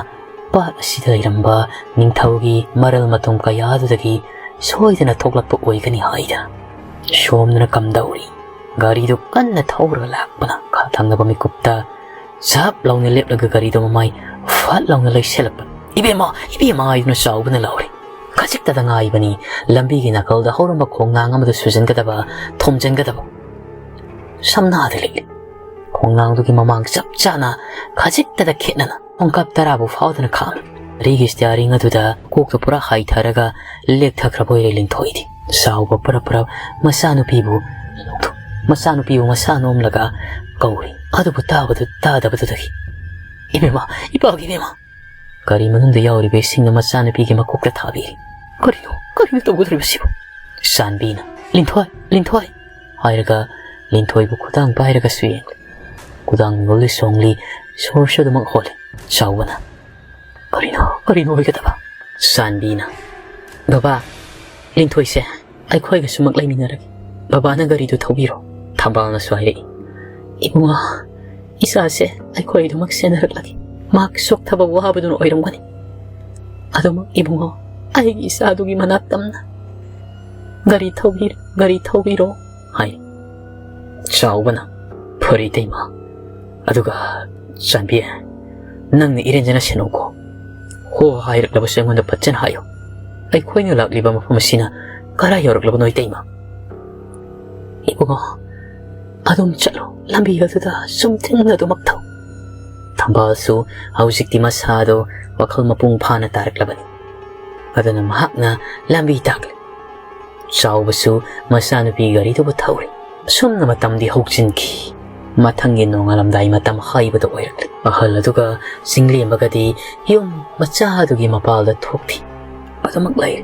ꯄꯥꯠ ꯑꯁꯤꯗ ꯂꯩꯔꯝꯕ ꯅꯤꯡꯊꯧꯒꯤ ꯃꯔꯜ ꯃꯊꯨꯝ ꯀꯌꯥꯗꯨꯗꯒꯤ ꯁꯣꯏꯗꯅ ꯊꯣꯛꯂꯛꯄ ꯑꯣꯏꯒꯅꯤ ꯍꯥꯏꯗꯅ꯫ ꯁꯣꯝꯗꯅ ꯀꯝꯗꯧꯔꯤ? ꯒꯥꯔꯤꯗꯨ ꯀꯟꯅ ꯊꯧꯔꯒ ꯂꯥꯛꯄꯅ ꯈꯥ ꯊꯪꯅꯕ ꯃꯤꯀꯨꯞꯇ ꯖꯞ ꯂꯥꯎꯅ ꯂꯦꯞꯂꯒ ꯒꯥꯔꯤꯗꯨ ꯃꯃꯥꯏ ꯐꯠ ꯂꯥꯎꯅ ꯂꯩꯁꯤꯜꯂꯛꯄ꯫ "ꯏꯕꯦꯝꯃ, ꯏꯕꯦꯝꯃ!" ꯍꯥꯏꯗꯨꯅ ꯆꯥꯎꯕꯅ ꯂꯥꯎꯔꯤ꯫ ꯈꯖꯤꯛꯇꯗ ꯉꯥꯏꯕꯅꯤ ꯂꯝꯕꯤꯒꯤ ꯅꯥꯀꯜꯗ ꯍꯧꯔꯝꯕ ꯈꯣꯡꯅꯥꯡ ꯑꯃꯗ ꯁꯨꯖꯟꯒꯗꯕ, ꯊꯣꯝꯖꯤꯟꯒꯗꯕ꯫ ꯁꯝꯅꯥꯗ ꯂꯤꯛꯂꯤ꯫ ꯈꯣꯡꯅꯥꯡꯗꯨꯒꯤ ꯃꯃꯥꯡ ꯆꯞ ꯆꯥꯅ ꯈꯖꯤꯛꯇꯗ ꯈꯦꯠꯅꯅ ꯈꯣꯡꯀꯥꯞ ꯇꯔꯥꯕꯨ ꯐꯥꯎꯗꯅ ꯈꯥꯝꯃꯤ꯫ ꯒꯥꯔꯤꯒꯤ ꯁ꯭ꯇꯤꯌꯥꯔꯤꯡ ꯑꯗꯨꯗ ꯀꯣꯛꯇ ꯄꯨꯔꯥ ꯍꯥꯏꯊꯔꯒ ꯂꯦꯛꯊꯈ꯭ꯔꯕ ꯑꯣꯏꯔꯦ ꯂꯤꯟꯊꯣꯏꯗꯤ꯫ ꯆꯥꯎꯕ ꯄꯔꯞ ꯄꯔꯞ ꯃꯆꯥꯅꯨꯄꯤꯕꯨ, ꯃꯆꯥꯅꯨꯄꯤꯕꯨ ꯃꯁꯥ ꯅꯣꯝꯂꯒ ꯀꯧꯔꯤ꯫ ꯑꯗꯨꯕꯨ ꯇꯥꯕꯗꯨ ꯇꯥꯗꯕꯗꯨꯗꯒꯤ, "ꯏꯕꯦꯝꯃ, ꯏꯄꯥꯒꯤ ꯏꯕꯦꯝꯃ!" ꯒꯥꯔꯤ ꯃꯅꯨꯡꯗ ꯌꯥꯎꯔꯤꯕ ꯏꯁꯤꯡꯅ ꯃꯆꯥꯅꯨꯄꯤꯒꯤ ꯃꯀꯣꯛꯇ ꯊꯥꯕꯤꯔꯤ꯫ "ꯀꯔꯤꯅꯣ, ꯀꯔꯤꯅꯣ ꯇꯧꯒꯗꯧꯔꯤꯕꯁꯤꯕꯨ?" ꯆꯥꯟꯕꯤꯅ, "ꯂꯤꯟꯊꯣꯏ, ꯂꯤꯟꯊꯣꯏ!" ꯍꯥꯏꯔꯒ ꯂꯤꯟꯊꯣꯏꯕꯨ ꯈꯨꯗꯥꯡ ꯄꯥꯏꯔꯒꯁꯨ ꯌꯦꯡꯂꯤ꯫ ꯈꯨꯗꯥꯡ ꯅꯣꯜꯂꯤ ꯁꯣꯡꯂꯤ, ꯁꯣꯔꯁꯨ ꯑꯗꯨꯃꯛ ꯍꯣꯜꯂꯤ꯫ ꯆꯥꯎꯕꯅ, "ꯀꯔꯤꯅꯣ, ꯀꯔꯤꯅꯣ ꯑꯣꯏꯒꯗꯕ?" ꯆꯥꯟꯕꯤꯅ, "ꯕꯕꯥ, ꯂꯤꯟꯊꯣꯏꯁꯦ ꯑꯩꯈꯣꯏꯒꯁꯨꯃꯛ ꯂꯩꯃꯤꯟꯅꯔꯒꯦ꯫ ꯕꯕꯥꯅ ꯒꯥꯔꯤꯗꯨ ꯊꯧꯕꯤꯔꯣ꯫" ꯊꯝꯕꯥꯜꯅꯁꯨ ꯍꯥꯏꯔꯛꯏ, "ꯏꯕꯨꯡꯉꯣ, ꯏꯆꯥꯁꯦ ꯑꯩꯈꯣꯏꯗꯨꯃꯛ ꯁꯦꯟꯅꯔꯛꯂꯒꯦ꯫ ꯃꯍꯥꯛ ꯆꯣꯛꯊꯕ ꯋꯥꯕꯗꯨꯅ ꯑꯣꯏꯔꯝꯒꯅꯤ꯫ ꯑꯗꯨꯃꯛ ꯏꯕꯨꯡꯉꯣ, ꯑꯩꯒꯤ ꯏꯆꯥꯗꯨꯒꯤ ꯃꯅꯥꯛ ꯇꯝꯅ ꯒꯥꯔꯤ ꯊꯧꯕꯤꯔꯣ, ꯒꯥꯔꯤ ꯊꯧꯕꯤꯔꯣ" ꯍꯥꯏ꯫ ꯆꯥꯎꯕꯅ, "ꯐꯔꯦ ꯏꯇꯩꯃ, ꯑꯗꯨꯒ ꯆꯥꯟꯕꯤ, ꯅꯪꯅ ꯏꯔꯦꯟꯖꯅ ꯁꯦꯟꯅꯧꯀꯣ꯫ ꯍꯣ ꯍꯥꯏꯔꯛꯂꯕꯁꯨ ꯑꯩꯉꯣꯟꯗ ꯐꯖꯅ ꯍꯥꯏꯌꯨ꯫ ꯑꯩꯈꯣꯏꯅ ꯂꯥꯛꯂꯤꯕ ꯃꯐꯝ ꯑꯁꯤꯅ ꯀꯗꯥꯏ ꯌꯧꯔꯛꯂꯕꯅꯣ ꯏꯇꯩꯃ?" "ꯏꯕꯨꯡꯉꯣ, ꯑꯗꯨꯝ ꯆꯠꯂꯨ, ꯂꯝꯕꯤ ꯑꯗꯨꯗ ꯆꯨꯝꯗ꯭ꯔꯤꯡꯅ ꯑꯗꯨꯃꯛ ꯊꯧ꯫" ꯊꯝꯕꯥꯜꯁꯨ ꯍꯧꯖꯤꯛꯇꯤ ꯃꯁꯥꯗꯣ ꯋꯥꯈꯜ ꯃꯄꯨꯡ ꯐꯥꯅ ꯇꯥꯔꯛꯂꯕꯅꯤ꯫ ꯑꯗꯨꯅ ꯃꯍꯥꯛꯅ ꯂꯝꯕꯤ ꯇꯥꯛꯂꯤ꯫ ꯆꯥꯎꯕꯁꯨ ꯃꯆꯥꯅꯨꯄꯤ ꯒꯥꯔꯤꯗꯨꯕꯨ ꯊꯧꯔꯤ꯫ ꯑꯁꯨꯝꯅ ꯃꯇꯝꯗꯤ ꯍꯧꯖꯤꯟꯈꯤ꯫ ꯃꯊꯪꯒꯤ ꯅꯣꯡꯉꯥꯜꯂꯝꯗꯥꯏ ꯃꯇꯝ ꯍꯥꯏꯕꯗꯨ ꯑꯣꯏꯔꯛꯂꯤ꯫ ꯑꯍꯜ ꯑꯗꯨꯒ ꯆꯤꯡꯂꯦꯝꯕꯒꯗꯤ ꯌꯨꯝ ꯃꯆꯥ ꯑꯗꯨꯒꯤ ꯃꯄꯥꯜꯗ ꯊꯣꯛꯈꯤ꯫ ꯑꯗꯨꯃꯛ ꯂꯩꯔꯦ꯫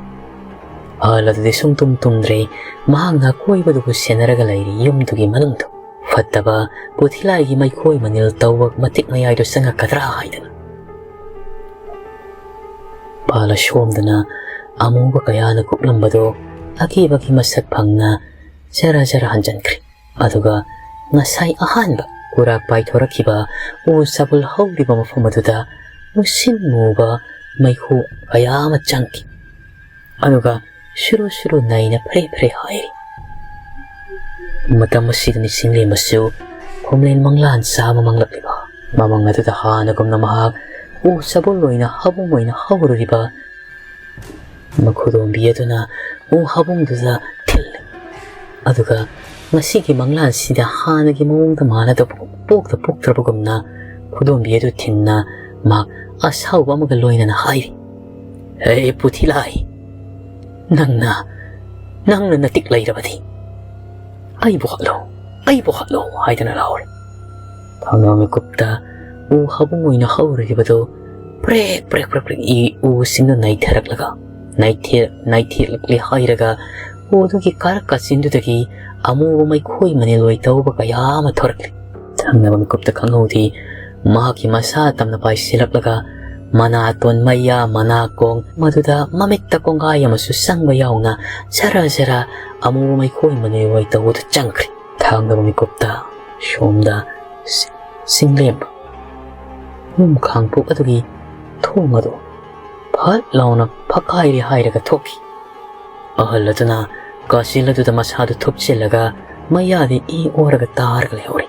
ꯑꯍꯜ ꯑꯗꯨꯗꯤ ꯁꯨꯡꯇꯨꯝ ꯇꯨꯝꯗ꯭ꯔꯦ꯫ ꯃꯍꯥꯛꯅ ꯑꯀꯣꯏꯕꯗꯨꯕꯨ ꯁꯦꯟꯅꯔꯒ ꯂꯩꯔꯤ꯫ ꯌꯨꯝꯗꯨꯒꯤ ꯃꯅꯨꯡꯗ ꯐꯠꯇꯕ ꯄꯨꯊꯤꯂꯥꯏꯒꯤ ꯃꯩꯈꯣꯏ ꯃꯅꯤꯜ ꯇꯧꯕ ꯃꯇꯤꯛ ꯃꯌꯥꯏꯗꯨ ꯆꯪꯉꯛꯀꯗ꯭ꯔꯥ ꯍꯥꯏꯗꯅ꯫ ꯄꯥꯜꯂ ꯁꯣꯝꯗꯅ ꯑꯃꯨꯕ ꯀꯌꯥꯅ ꯀꯨꯞꯂꯝꯕꯗꯨ ꯑꯀꯤꯕꯒꯤ ꯃꯁꯛ ꯐꯪꯅ ꯖꯔ ꯖꯔ ꯍꯟꯖꯤꯟꯈ꯭ꯔꯦ꯫ ꯑꯗꯨꯒ ꯉꯁꯥꯏ ꯑꯍꯥꯟꯕ ꯀꯨꯔꯥꯛ ꯄꯥꯏꯊꯣꯔꯛꯈꯤꯕ ꯎ ꯆꯕꯨꯜ ꯍꯧꯔꯤꯕ ꯃꯐꯝ ꯑꯗꯨꯗ ꯃꯨꯁꯤꯟ ꯃꯨꯕ ꯃꯩꯈꯨ ꯀꯌꯥ ꯑꯃ ꯆꯪꯈꯤ꯫ ꯑꯗꯨꯒ ꯁꯨꯔꯨ ꯁꯨꯔꯨ ꯅꯩꯅ ꯐ꯭ꯔꯦ ꯐ꯭ꯔꯦ ꯍꯥꯏꯔꯤ꯫ ꯃꯇꯝ ꯑꯁꯤꯗꯅꯤ ꯆꯤꯡꯂꯦꯝꯕꯁꯨ ꯈꯣꯝꯂꯦꯟ ꯃꯪꯂꯥꯟ ꯆꯥꯕ ꯃꯪꯂꯛꯂꯤꯕ꯫ ꯃꯃꯪ ꯑꯗꯨꯗ ꯍꯥꯟꯅꯒꯨꯝꯅ ꯃꯍꯥꯛ ꯎ ꯆꯕꯨꯜ ꯑꯣꯏꯅ ꯍꯥꯕꯨꯡ ꯑꯣꯏꯅ ꯍꯧꯔꯨꯔꯤꯕ ꯃꯈꯨꯗꯣꯝꯕꯤ ꯑꯗꯨꯅ ꯎ ꯍꯥꯕꯨꯡꯗꯨꯗ ꯊꯤꯜꯂꯤ꯫ ꯑꯗꯨꯒ ꯉꯁꯤꯒꯤ ꯃꯪꯂꯥꯟꯁꯤꯗ ꯍꯥꯟꯅꯒꯤ ꯃꯑꯣꯡꯗ ꯃꯥꯟꯅꯗꯕ ꯄꯣꯛꯇ ꯄꯣꯛꯇ꯭ꯔꯕꯒꯨꯝꯅ ꯈꯨꯗꯣꯝꯕꯤ ꯑꯗꯨ ꯊꯤꯟꯅ ꯃꯍꯥꯛ ꯑꯁꯥꯎꯕ ꯑꯃꯒ ꯂꯣꯏꯅꯅ ꯍꯥꯏꯔꯤ, "ꯍꯦ ꯄꯨꯊꯤꯂꯥꯏ, ꯅꯪꯅ, ꯅꯪꯅ ꯅꯇꯤꯛ ꯂꯩꯔꯕꯗꯤ ꯑꯩꯕꯨ ꯍꯥꯠꯂꯣ, ꯑꯩꯕꯨ ꯍꯥꯠꯂꯣ" ꯍꯥꯏꯗꯅ ꯂꯥꯎꯔꯤ꯫ ꯊꯥꯡꯅ ꯃꯤꯀꯨꯞꯇ ꯎ ꯍꯥꯕꯨꯡ ꯑꯣꯏꯅ ꯍꯧꯔꯤꯕꯗꯨ ꯄ꯭ꯔꯦꯛ ꯄ꯭ꯔꯦꯛ ꯄ꯭ꯔꯦꯛ ꯄ꯭ꯔꯦꯛ ꯏ ꯎꯁꯤꯡꯗꯨ ꯅꯩꯊꯔꯛꯂꯒ, ꯅꯩꯊꯦꯛ-, ꯅꯩꯊꯦꯛꯂꯛꯂꯦ ꯍꯥꯏꯔꯒ ꯎꯗꯨꯒꯤ ꯀꯥꯔꯛ ꯀꯥꯆꯤꯟꯗꯨꯗꯒꯤ ꯑꯃꯨꯕ ꯃꯩꯈꯣꯏ ꯃꯅꯤꯜ ꯑꯣꯏ ꯇꯧꯕ ꯀꯌꯥ ꯑꯃ ꯊꯣꯔꯛꯂꯤ꯫ ꯊꯪꯅꯕ ꯃꯤꯀꯨꯞꯇ ꯈꯪꯍꯧꯗꯦ, ꯃꯍꯥꯛꯀꯤ ꯃꯁꯥ ꯇꯝꯅ ꯄꯥꯏꯁꯤꯜꯂꯛꯂꯒ ꯃꯅꯥꯇꯣꯟ ꯃꯌꯥ, ꯃꯅꯥꯀꯣꯡ ꯃꯗꯨꯗ ꯃꯃꯤꯠꯇ ꯀꯣꯡꯒꯥꯏ ꯑꯃꯁꯨ ꯆꯪꯕ ꯌꯥꯎꯅ ꯖꯔ ꯖꯔ ꯑꯃꯨꯕ ꯃꯩꯈꯣꯏ ꯃꯅꯤꯜ ꯑꯣꯏ ꯇꯧꯕꯗꯨ ꯆꯪꯈ꯭ꯔꯦ꯫ ꯊꯥꯡꯗꯕ ꯃꯤꯀꯨꯞꯇ ꯁꯣꯝꯗ ꯁꯤ-, ꯁꯤꯡꯂꯦꯝꯕ ꯌꯨꯝ ꯈꯥꯡꯄꯣꯛ ꯑꯗꯨꯒꯤ ꯊꯣꯡ ꯑꯗꯨ ꯐꯠ ꯂꯥꯎꯅ ꯐꯛꯀꯥꯏꯔꯦ ꯍꯥꯏꯔꯒ ꯊꯣꯛꯈꯤ꯫ ꯑꯍꯜ ꯑꯗꯨꯅ ꯀꯥꯆꯤꯜ ꯑꯗꯨꯗ ꯃꯁꯥꯗꯨ ꯊꯨꯞꯆꯤꯜꯂꯒ ꯃꯌꯥꯗ ꯏ ꯑꯣꯔꯒ ꯇꯥꯔꯒ ꯂꯩꯍꯧꯔꯤ꯫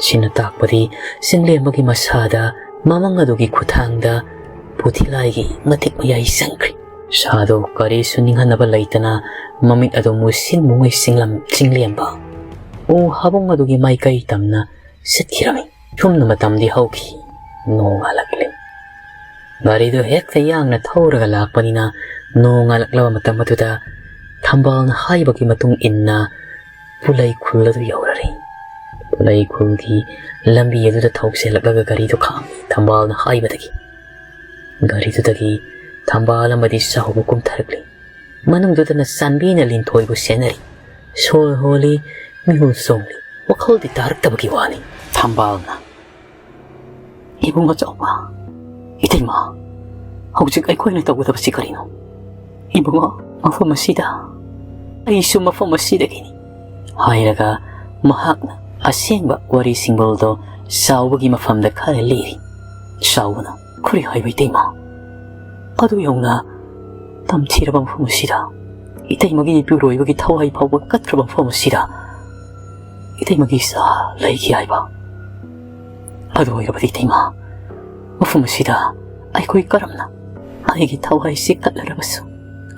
ꯁꯤꯅ ꯇꯥꯛꯄꯗꯤ ꯆꯤꯡꯂꯦꯝꯕꯒꯤ ꯃꯁꯥꯗ ꯃꯃꯪ ꯑꯗꯨꯒꯤ ꯈꯨꯠꯊꯥꯡꯗ ꯄꯨꯊꯤꯂꯥꯏꯒꯤ ꯃꯇꯤꯛ ꯃꯌꯥꯏ ꯆꯪꯈ꯭ꯔꯤ꯫ ꯁꯥꯗꯨ ꯀꯔꯤꯁꯨ ꯅꯤꯡꯍꯟꯅꯕ ꯂꯩꯇꯅ ꯃꯃꯤꯠ ꯑꯗꯨ ꯃꯨꯁꯤꯟ ꯃꯨꯉꯩ ꯆꯤꯡꯂꯝ-, ꯆꯤꯡꯂꯦꯝꯕ ꯎ ꯍꯥꯕꯨꯡ ꯑꯗꯨꯒꯤ ꯃꯥꯏꯀꯩ ꯇꯝꯅ ꯆꯠꯈꯤꯔꯝꯃꯤ꯫ ꯁꯨꯝꯅ ꯃꯇꯝꯗꯤ ꯍꯧꯈꯤ꯫ ꯅꯣꯡ ꯉꯥꯜꯂꯛꯂꯦ꯫ ꯒꯥꯔꯤꯗꯨ ꯍꯦꯛꯇ ꯌꯥꯡꯅ ꯊꯧꯔꯒ ꯂꯥꯛꯄꯅꯤꯅ ꯅꯣꯡ ꯉꯥꯜꯂꯛꯂꯕ ꯃꯇꯝ ꯑꯗꯨꯗ ꯊꯝꯕꯥꯜꯅ ꯍꯥꯏꯕꯒꯤ ꯃꯇꯨꯡ ꯏꯟꯅ ꯄꯨꯂꯩ ꯈꯨꯜ ꯑꯗꯨ ꯌꯧꯔꯔꯦ꯫ ꯄꯨꯂꯩ ꯈꯨꯜꯒꯤ ꯂꯝꯕꯤ ꯑꯗꯨꯗ ꯊꯧ ꯆꯦꯜꯂꯛꯂꯒ ꯒꯥꯔꯤꯗꯨ ꯈꯥꯝꯃꯤ꯫ ꯊꯝꯕꯥꯜꯅ ꯍꯥꯏꯕꯗꯒꯤ ꯒꯥꯔꯤꯗꯨꯗꯒꯤ ꯊꯝꯕꯥꯜ ꯑꯃꯗꯤ ꯆꯥꯎꯕ ꯀꯨꯝꯊꯔꯛꯂꯤ꯫ ꯃꯅꯨꯡꯗꯨꯗꯅ ꯆꯥꯟꯕꯤꯅ ꯂꯤꯟꯊꯣꯏꯕꯨ ꯁꯦꯟꯅꯔꯤ꯫ ꯁꯣꯔ ꯍꯣꯜꯂꯤ, ꯃꯤꯍꯨꯜ ꯆꯣꯡꯂꯤ꯫ ꯋꯥꯈꯜꯗꯤ ꯇꯥꯔꯛꯇꯕꯒꯤ ꯋꯥꯅꯤ꯫ ꯊꯝꯕꯥꯜꯅ, "ꯏꯕꯨꯡ ꯑꯆꯧꯕ, ꯏꯇꯩꯃ, ꯍꯧꯖꯤꯛ ꯑꯩꯈꯣꯏꯅ ꯇꯧꯒꯗꯕꯁꯤ ꯀꯔꯤꯅꯣ?" "ꯏꯕꯨꯡꯉꯣ, ꯃꯐꯝ ꯑꯁꯤꯗ, ꯑꯩꯁꯨ ꯃꯐꯝ ꯑꯁꯤꯗꯒꯤꯅꯤ" ꯍꯥꯏꯔꯒ ꯃꯍꯥꯛꯅ ꯑꯁꯦꯡꯕ ꯋꯥꯔꯤ ꯁꯤꯡꯕꯜꯗꯣ ꯆꯥꯎꯕꯒꯤ ꯃꯐꯝꯗ ꯈꯔ ꯂꯤꯔꯤ꯫ ꯆꯥꯎꯕꯅ, "ꯀꯔꯤ ꯍꯥꯏꯕ ꯏꯇꯩꯃ? ꯑꯗꯨ ꯌꯧꯅ ꯇꯝꯊꯤꯔꯕ ꯃꯐꯝ ꯑꯁꯤꯗ, ꯏꯇꯩꯃꯒꯤ ꯏꯄꯨꯔꯣꯏꯕꯒꯤ ꯊꯋꯥꯏ ꯐꯥꯎꯕ ꯀꯠꯈ꯭ꯔꯕ ꯃꯐꯝ ꯑꯁꯤꯗ ꯏꯇꯩꯃꯒꯤ ꯏꯆꯥ ꯂꯩꯈꯤ ꯍꯥꯏꯕ꯫ ꯑꯗꯨ ꯑꯣꯏꯔꯕꯗꯤ ꯏꯇꯩꯃ, ꯃꯐꯝ ꯑꯁꯤꯗ ꯑꯩꯈꯣꯏ ꯀꯔꯝꯅ ꯑꯩꯒꯤ ꯊꯋꯥꯏꯁꯤ ꯀꯠꯂꯔꯕꯁꯨ,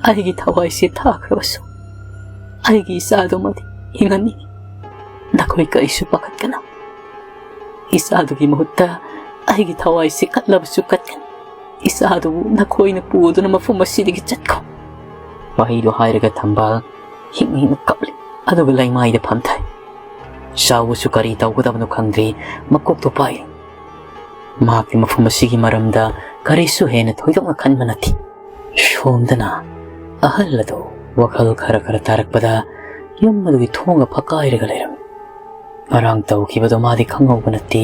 ꯑꯩꯒꯤ ꯊꯋꯥꯏꯁꯤ ꯊꯥꯈ꯭ꯔꯕꯁꯨ, ꯑꯩꯒꯤ ꯏꯆꯥꯗꯨꯃꯗꯤ ꯍꯤꯡꯍꯟꯅꯤꯡꯉꯤ꯫ ꯅꯈꯣꯏ ꯀꯔꯤꯁꯨ ꯄꯥꯈꯠꯀꯅꯨ꯫ ꯏꯆꯥꯗꯨꯒꯤ ꯃꯍꯨꯠꯇ ꯑꯩꯒꯤ ꯊꯋꯥꯏꯁꯤ ꯀꯠꯂꯕꯁꯨ ꯀꯠꯀꯅꯤ꯫ ꯏꯆꯥꯗꯨꯕꯨ ꯅꯈꯣꯏꯅ ꯄꯨꯗꯨꯅ ꯃꯐꯝ ꯑꯁꯤꯗꯒꯤ ꯆꯠꯈꯣ꯫ ꯋꯥꯍꯩꯗꯨ ꯍꯥꯏꯔꯒ ꯊꯝꯕꯥꯜ ꯍꯤꯛ ꯍꯤꯛꯅ ꯀꯞꯂꯤ꯫ ꯑꯗꯨꯒ ꯂꯩꯃꯥꯏꯗ ꯐꯝꯊꯩ꯫ ꯆꯥꯎꯕꯁꯨ ꯀꯔꯤ ꯇꯧꯒꯗꯕꯅꯣ ꯈꯪꯗ꯭ꯔꯤ, ꯃꯀꯣꯛꯇꯣ ꯄꯥꯏꯔꯤ꯫ ꯃꯍꯥꯛꯇꯤ ꯃꯐꯝ ꯑꯁꯤꯒꯤ ꯃꯔꯝꯗ ꯀꯔꯤꯁꯨ ꯍꯦꯟꯅ ꯊꯣꯏꯗꯣꯛꯅ ꯈꯟꯕ ꯅꯠꯇꯦ꯫ ꯁꯣꯝꯗꯅ ꯑꯍꯜ ꯑꯗꯨ ꯋꯥꯈꯜ ꯈꯔ ꯈꯔ ꯇꯥꯔꯛꯄꯗ ꯌꯨꯝ ꯑꯗꯨꯒꯤ ꯊꯣꯡꯒ ꯐꯛꯀꯥꯏꯔꯒ ꯂꯩꯔꯝꯃꯤ꯫ ꯉꯔꯥꯡ ꯇꯧꯈꯤꯕꯗꯣ ꯃꯥꯗꯤ ꯈꯪꯍꯧꯕ ꯅꯠꯇꯦ꯫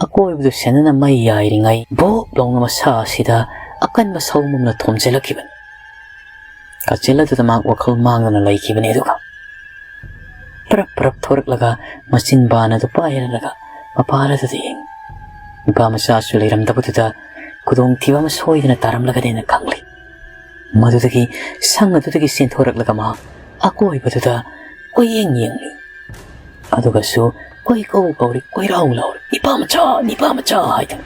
ꯑꯀꯣꯏꯕꯗꯨ ꯁꯦꯟꯅꯅ ꯃꯩ ꯌꯥꯏꯔꯤꯉꯩ ꯚꯣꯞ ꯂꯥꯎꯅ ꯃꯁꯥ ꯑꯁꯤꯗ ꯑꯀꯟꯕ ꯁꯑꯣꯝ ꯑꯃꯅ ꯊꯣꯝꯖꯤꯜꯂꯛꯈꯤꯕꯅꯤ꯫ ꯀꯥꯆꯤꯜ ꯑꯗꯨꯗ ꯃꯍꯥꯛ ꯋꯥꯈꯜ ꯃꯥꯡꯗꯨꯅ ꯂꯩꯈꯤꯕꯅꯤ꯫ ꯑꯗꯨꯒ ꯄꯔꯞ ꯄꯔꯞ ꯊꯣꯔꯛꯂꯒ ꯃꯆꯤꯟꯕꯥꯟ ꯑꯗꯨ ꯄꯥꯏꯔꯂꯒ ꯃꯄꯥꯜ ꯑꯗꯨꯗ ꯌꯦꯡꯉꯤ꯫ ꯅꯨꯄꯥ ꯃꯆꯥꯁꯨ ꯂꯩꯔꯝꯗꯕꯗꯨꯗ ꯈꯨꯗꯣꯡꯊꯤꯕ ꯑꯃ ꯁꯣꯏꯗꯅ ꯇꯥꯔꯝꯂꯒꯅꯦꯅ ꯈꯪꯂꯤ꯫ ꯃꯗꯨꯗꯒꯤ ꯁꯪ ꯑꯗꯨꯗꯒꯤ ꯆꯦꯟꯊꯣꯔꯛꯂꯒ ꯃꯍꯥꯛ ꯑꯀꯣꯏꯕꯗꯨꯗ ꯀꯣꯏꯌꯦꯡ ꯌꯦꯡꯂꯤ꯫ ꯑꯗꯨꯒꯁꯨ ꯀꯣꯏꯀꯧ ꯀꯧꯔꯤ, ꯀꯣꯏꯔꯥꯎ ꯂꯥꯎꯔꯤ, "ꯅꯤꯄꯥ ꯃꯆꯥ, ꯅꯤꯄꯥ ꯃꯆꯥ" ꯍꯥꯏꯗꯅ꯫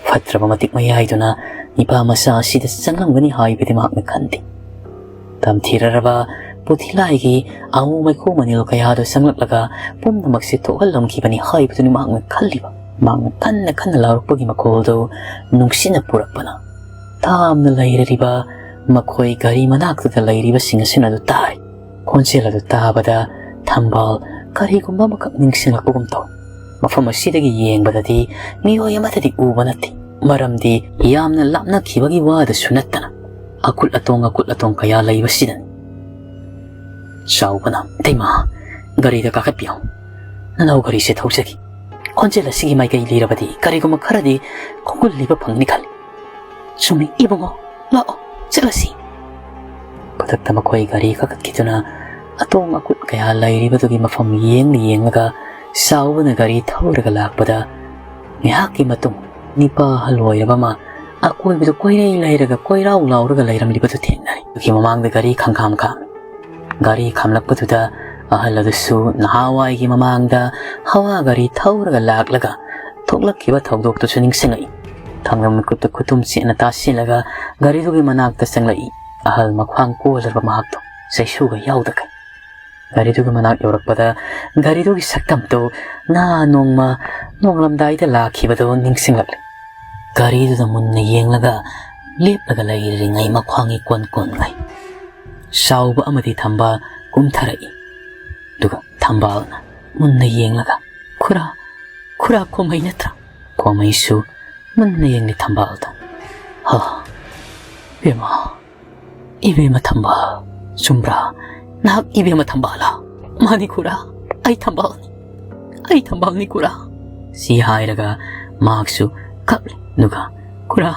ꯐꯠꯇ꯭ꯔꯕ ꯃꯇꯤꯛ ꯃꯌꯥꯏꯗꯨꯅ ꯅꯤꯄꯥ ꯃꯆꯥ ꯑꯁꯤꯗ ꯆꯪꯂꯝꯒꯅꯤ ꯍꯥꯏꯕꯗꯤ ꯃꯍꯥꯛꯅ ꯈꯟꯗꯦ꯫ ꯇꯝꯊꯤꯔꯔꯕ ꯄꯨꯊꯤꯂꯥꯏꯒꯤ ꯑꯃꯨ ꯃꯩꯈꯨ ꯃꯅꯤꯜ ꯀꯌꯥꯗꯨ ꯆꯪꯂꯛꯂꯒ ꯄꯨꯝꯅꯃꯛꯁꯦ ꯊꯣꯛꯍꯜꯂꯝꯈꯤꯕꯅꯤ ꯍꯥꯏꯕꯗꯨꯅꯤ ꯃꯍꯥꯛꯅ ꯈꯜꯂꯤꯕ꯫ ꯃꯍꯥꯛꯅ ꯀꯟꯅ ꯀꯟꯅ ꯂꯥꯎꯔꯛꯄꯒꯤ ꯃꯈꯣꯜꯗꯨ ꯅꯨꯡꯁꯤꯠꯅ ꯄꯨꯔꯛꯄꯅ ꯇꯥꯝꯅ ꯂꯩꯔꯔꯤꯕ ꯃꯈꯣꯏ ꯒꯥꯔꯤ ꯃꯅꯥꯛꯇꯨꯗ ꯂꯩꯔꯤꯕꯁꯤꯡ ꯑꯁꯤꯅ ꯑꯗꯨ ꯇꯥꯔꯤ꯫ ꯈꯣꯟꯖꯦꯜ ꯑꯗꯨ ꯇꯥꯕꯗ ꯊꯝꯕꯥꯜ ꯀꯔꯤꯒꯨꯝꯕ ꯑꯃꯈꯛ ꯅꯤꯡꯁꯤꯡꯂꯛꯄꯒꯨꯝ ꯇꯧ꯫ ꯃꯐꯝ ꯑꯁꯤꯗꯒꯤ ꯌꯦꯡꯕꯗꯗꯤ ꯃꯤꯑꯣꯏ ꯑꯃꯠꯇꯗꯤ ꯎꯕ ꯅꯠꯇꯦ, ꯃꯔꯝꯗꯤ ꯌꯥꯝꯅ ꯂꯥꯞꯅꯈꯤꯕꯒꯤ ꯋꯥꯗꯁꯨ ꯅꯠꯇꯅ ꯑꯀꯨꯠ ꯑꯇꯣꯡ ꯑꯀꯨꯠ ꯑꯇꯣꯡ ꯀꯌꯥ ꯂꯩꯕꯁꯤꯗꯅꯤ꯫ ꯆꯥꯎꯕꯅ, "ꯏꯇꯩꯃ, ꯒꯥꯔꯤꯗ ꯀꯥꯈꯠꯄꯤꯌꯨ꯫ ꯅꯅꯥꯎ ꯒꯥꯔꯤꯁꯦ ꯊꯧꯖꯒꯦ꯫ ꯈꯣꯟꯖꯦꯜ ꯑꯁꯤꯒꯤ ꯃꯥꯏꯀꯩ ꯂꯤꯔꯕꯗꯤ ꯀꯔꯤꯒꯨꯝꯕ ꯈꯔꯗꯤ ꯈꯣꯡꯒꯨꯜ ꯂꯤꯕ ꯐꯪꯒꯅꯤ ꯈꯜꯂꯤ꯫" "ꯆꯨꯝꯃꯤ, ꯏꯕꯨꯡꯉꯣ, ꯂꯥꯛꯑꯣ, ꯆꯠꯂꯁꯤ꯫" ꯈꯨꯗꯛꯇ ꯃꯈꯣꯏ ꯒꯥꯔꯤ ꯀꯥꯈꯠꯈꯤꯗꯨꯅ ꯑꯇꯣꯡ ꯑꯀꯨꯠ ꯀꯌꯥ ꯂꯩꯔꯤꯕꯗꯨꯒꯤ ꯃꯐꯝ ꯌꯦꯡꯂ ꯌꯦꯡꯂꯒ ꯆꯥꯎꯕꯅ ꯒꯥꯔꯤ ꯊꯧꯔꯒ ꯂꯥꯛꯄꯗ ꯉꯥꯏꯍꯥꯛꯀꯤ ꯃꯇꯨꯡ ꯅꯤꯄꯥ ꯑꯍꯜ ꯑꯣꯏꯔꯕ ꯑꯃ ꯑꯀꯣꯏꯕꯗꯨ ꯀꯣꯏꯔꯩ ꯂꯩꯔꯒ ꯀꯣꯏꯔꯥꯎ ꯂꯥꯎꯔꯒ ꯂꯩꯔꯝꯂꯤꯕꯗꯨ ꯊꯦꯡꯅꯔꯦ꯫ ꯑꯗꯨꯒꯤ ꯃꯃꯥꯡꯗ ꯒꯥꯔꯤ ꯈꯪꯈꯥꯝ ꯈꯥꯝꯃꯤ꯫ ꯒꯥꯔꯤ ꯈꯥꯝꯂꯛꯄꯗꯨꯗ ꯑꯍꯜ ꯑꯗꯨꯁꯨ ꯅꯍꯥꯋꯥꯏꯒꯤ ꯃꯃꯥꯡꯗ ꯍꯋꯥ ꯒꯥꯔꯤ ꯊꯧꯔꯒ ꯂꯥꯛꯂꯒ ꯊꯣꯛꯂꯛꯈꯤꯕ ꯊꯧꯗꯣꯛꯇꯨꯁꯨ ꯅꯤꯡꯁꯤꯡꯂꯛꯏ꯫ ꯊꯥꯡꯂꯝ ꯃꯤꯀꯨꯞꯇ ꯈꯨꯇꯨꯝ ꯆꯦꯠꯅ ꯇꯥꯁꯤꯜꯂꯒ ꯒꯥꯔꯤꯗꯨꯒꯤ ꯃꯅꯥꯛꯇ ꯆꯪꯂꯛꯏ꯫ ꯑꯍꯜ ꯃꯈ꯭ꯋꯥꯡ ꯀꯣꯜꯂꯔꯕ ꯃꯍꯥꯛꯇꯣ ꯆꯩꯁꯨꯒ ꯌꯥꯎꯗꯈꯩ꯫ ꯒꯥꯔꯤꯗꯨꯒꯤ ꯃꯅꯥꯛ ꯌꯧꯔꯛꯄꯗ ꯒꯥꯔꯤꯗꯨꯒꯤ ꯁꯛꯇꯝꯗꯨ ꯅꯍꯥ ꯅꯣꯡꯃ ꯅꯣꯡꯂꯝꯗꯥꯏꯗ ꯂꯥꯛꯈꯤꯕꯗꯨ ꯅꯤꯡꯁꯤꯡꯂꯛꯂꯦ꯫ ꯒꯥꯔꯤꯗꯨꯗ ꯃꯨꯟꯅ ꯌꯦꯡꯂꯒ ꯂꯦꯞꯂꯒ ꯂꯩꯔꯤꯉꯩ ꯃꯈ꯭ꯋꯥꯡ ꯏꯀꯣꯟ ꯀꯣꯟꯉꯩ ꯆꯥꯎꯕ ꯑꯃꯗꯤ ꯊꯝꯕꯥꯜ ꯀꯨꯝꯊꯔꯛꯏ꯫ ꯑꯗꯨꯒ ꯊꯝꯕꯥꯜꯅ ꯃꯨꯟꯅ ꯌꯦꯡꯂꯒ, "ꯈꯨꯔꯥ, ꯈꯨꯔꯥ ꯈꯣꯃꯩ ꯅꯠꯇ꯭ꯔꯥ?" ꯈꯣꯃꯩꯁꯨ ꯃꯨꯟꯅ ꯌꯦꯡꯂꯤ ꯊꯝꯕꯥꯜꯗ꯫ "ꯍꯥ, ꯏꯕꯦꯝꯃ, ꯏꯕꯦꯝꯃ ꯊꯝꯕꯥꯜ, ꯆꯨꯝꯕ꯭ꯔꯥ? ꯅꯍꯥꯛ ꯏꯕꯦꯝꯃ ꯊꯝꯕꯥꯜꯂ?" "ꯃꯥꯅꯤ ꯈꯨꯔꯥ, ꯑꯩ ꯊꯝꯕꯥꯜꯅꯤ, ꯑꯩ ꯊꯝꯕꯥꯜꯅꯤ ꯈꯨꯔꯥ," ꯁꯤ ꯍꯥꯏꯔꯒ ꯃꯍꯥꯛꯁꯨ ꯀꯞꯂꯤ꯫ ꯑꯗꯨꯒ, "ꯈꯨꯔꯥ,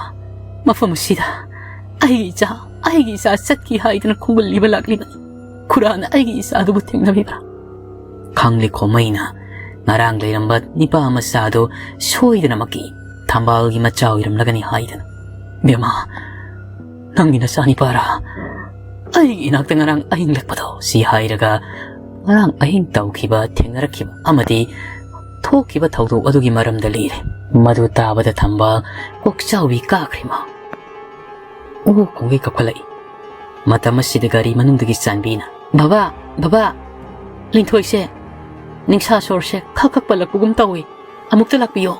ꯃꯐꯝ ꯑꯁꯤꯗ ꯑꯩꯒꯤ ꯏꯆꯥ, ꯑꯩꯒꯤ ꯏꯆꯥ ꯆꯠꯈꯤ ꯍꯥꯏꯗꯅ ꯈꯣꯡꯒꯨꯜ ꯂꯤꯕ ꯂꯥꯛꯂꯤꯕꯅꯤ꯫ ꯈꯨꯔꯥꯅ ꯑꯩꯒꯤ ꯏꯆꯥꯗꯨꯕꯨ ꯊꯦꯡꯅꯕꯤꯕ꯭ꯔꯥ?" ꯈꯪꯂꯤ ꯈꯣꯃꯩꯅ ꯉꯔꯥꯡ ꯂꯩꯔꯝꯕ ꯅꯤꯄꯥ ꯃꯆꯥꯗꯨ ꯁꯣꯏꯗꯅꯃꯛꯀꯤ ꯊꯝꯕꯥꯜꯒꯤ ꯃꯆꯥ ꯑꯣꯏꯔꯝꯂꯒꯅꯤ ꯍꯥꯏꯗꯅ꯫ "ꯕꯦꯝꯃ, ꯅꯪꯒꯤ ꯅꯆꯥꯅꯤꯄꯥꯔꯥ? ꯑꯩꯒꯤ ꯏꯅꯥꯛꯇ ꯉꯔꯥꯡ ꯑꯍꯤꯡ ꯂꯦꯛꯄꯗꯣ?" ꯁꯤ ꯍꯥꯏꯔꯒ ꯉꯔꯥꯡ ꯑꯍꯤꯡ ꯇꯧꯈꯤꯕ, ꯊꯦꯡꯅꯔꯛꯈꯤꯕ ꯑꯃꯗꯤ ꯊꯣꯛꯈꯤꯕ ꯊꯧꯗꯣꯛ ꯑꯗꯨꯒꯤ ꯃꯔꯝꯗ ꯂꯤꯔꯦ꯫ ꯃꯗꯨ ꯇꯥꯕꯗ ꯊꯝꯕꯥꯜ ꯀꯣꯛꯆꯥꯎꯕꯤ ꯀꯥꯈ꯭ꯔꯦ ꯃꯥ꯫ ꯑꯣ ꯈꯣꯡꯒꯩ ꯀꯞꯈꯠꯂꯛꯏ꯫ ꯃꯇꯝ ꯑꯁꯤꯗ ꯒꯥꯔꯤ ꯃꯅꯨꯡꯗꯒꯤ ꯆꯥꯟꯕꯤꯅ, "ꯕꯕꯥ, ꯕꯕꯥ, ꯂꯤꯟꯊꯣꯏꯁꯦ ꯅꯤꯡꯁꯥ ꯁꯣꯔꯁꯦ ꯈꯛ ꯈꯛ ꯄꯜꯂꯛꯄꯒꯨꯝ ꯇꯧꯏ, ꯑꯃꯨꯛꯇ ꯂꯥꯛꯄꯤꯌꯣ꯫"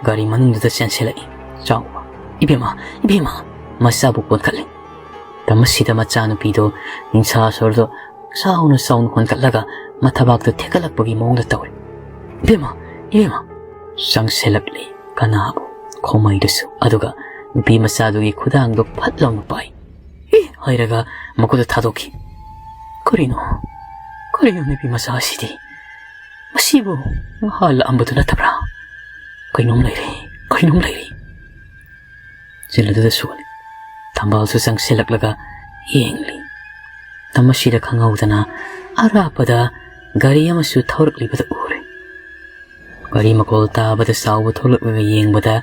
ꯒꯥꯔꯤ ꯃꯅꯨꯡꯗꯨꯗ ꯆꯦꯟꯁꯤꯜꯂꯛꯏ꯫ ꯆꯥꯎꯕ, "ꯏꯕꯦꯝꯃ, ꯏꯕꯦꯝꯃ!" ꯃꯆꯥꯕꯨ ꯀꯣꯟꯈꯠꯂꯤ꯫ ꯃꯇꯝ ꯑꯁꯤꯗ ꯃꯆꯥꯅꯨꯄꯤꯗꯣ ꯅꯤꯡꯁꯥ ꯁꯣꯔꯗꯣ ꯆꯥꯎꯅ ꯆꯥꯎꯅ ꯍꯣꯟꯒꯠꯂꯒ ꯃꯊꯕꯥꯛꯇ ꯊꯦꯛꯀꯠꯂꯛꯄꯒꯤ ꯃꯑꯣꯡꯗ ꯇꯧꯔꯤ꯫ "ꯏꯕꯦꯝꯃ, ꯏꯕꯦꯝꯃ!" ꯆꯪꯁꯤꯜꯂꯛꯂꯤ ꯀꯅꯥꯕꯨ? ꯈꯣꯃꯩꯗꯨꯁꯨ꯫ ꯑꯗꯨꯒ ꯅꯨꯄꯤ ꯃꯆꯥꯗꯨꯒꯤ ꯈꯨꯗꯥꯡꯗꯣ ꯐꯠ ꯂꯥꯎꯅ ꯄꯥꯏ꯫ "ꯑꯦ!" ꯍꯥꯏꯔꯒ ꯃꯈꯨꯠꯇ ꯊꯥꯗꯣꯛꯈꯤ꯫ "ꯀꯔꯤꯅꯣ? ꯀꯔꯤꯅꯣ ꯅꯨꯄꯤ ꯃꯆꯥ ꯑꯁꯤꯗꯤ? ꯃꯁꯤꯕꯨ ꯉꯍꯥ ꯂꯥꯛꯑꯝꯕꯗꯨ ꯅꯠꯇꯕ꯭ꯔꯥ? ꯀꯩꯅꯣꯝ ꯂꯩꯔꯦ, ꯀꯩꯅꯣꯝ ꯂꯩꯔꯦ꯫" ꯆꯤꯜ ꯑꯗꯨꯗ ꯁꯣꯜꯂꯤ꯫ ꯊꯝꯕꯥꯜꯁꯨ ꯆꯪꯁꯤꯜꯂꯛꯂꯒ ꯌꯦꯡꯂꯤ꯫ ꯃꯇꯝ ꯑꯁꯤꯗ ꯈꯪꯍꯧꯗꯅ ꯑꯔꯥꯞꯄꯗ ꯒꯥꯔꯤ ꯑꯃꯁꯨ ꯊꯧꯔꯛꯂꯤꯕꯗꯨ ꯎꯔꯦ꯫ ꯒꯥꯔꯤ ꯃꯈꯣꯜ ꯇꯥꯕꯗ ꯆꯥꯎꯕ ꯊꯣꯛꯂꯛꯂꯒ ꯌꯦꯡꯕꯗ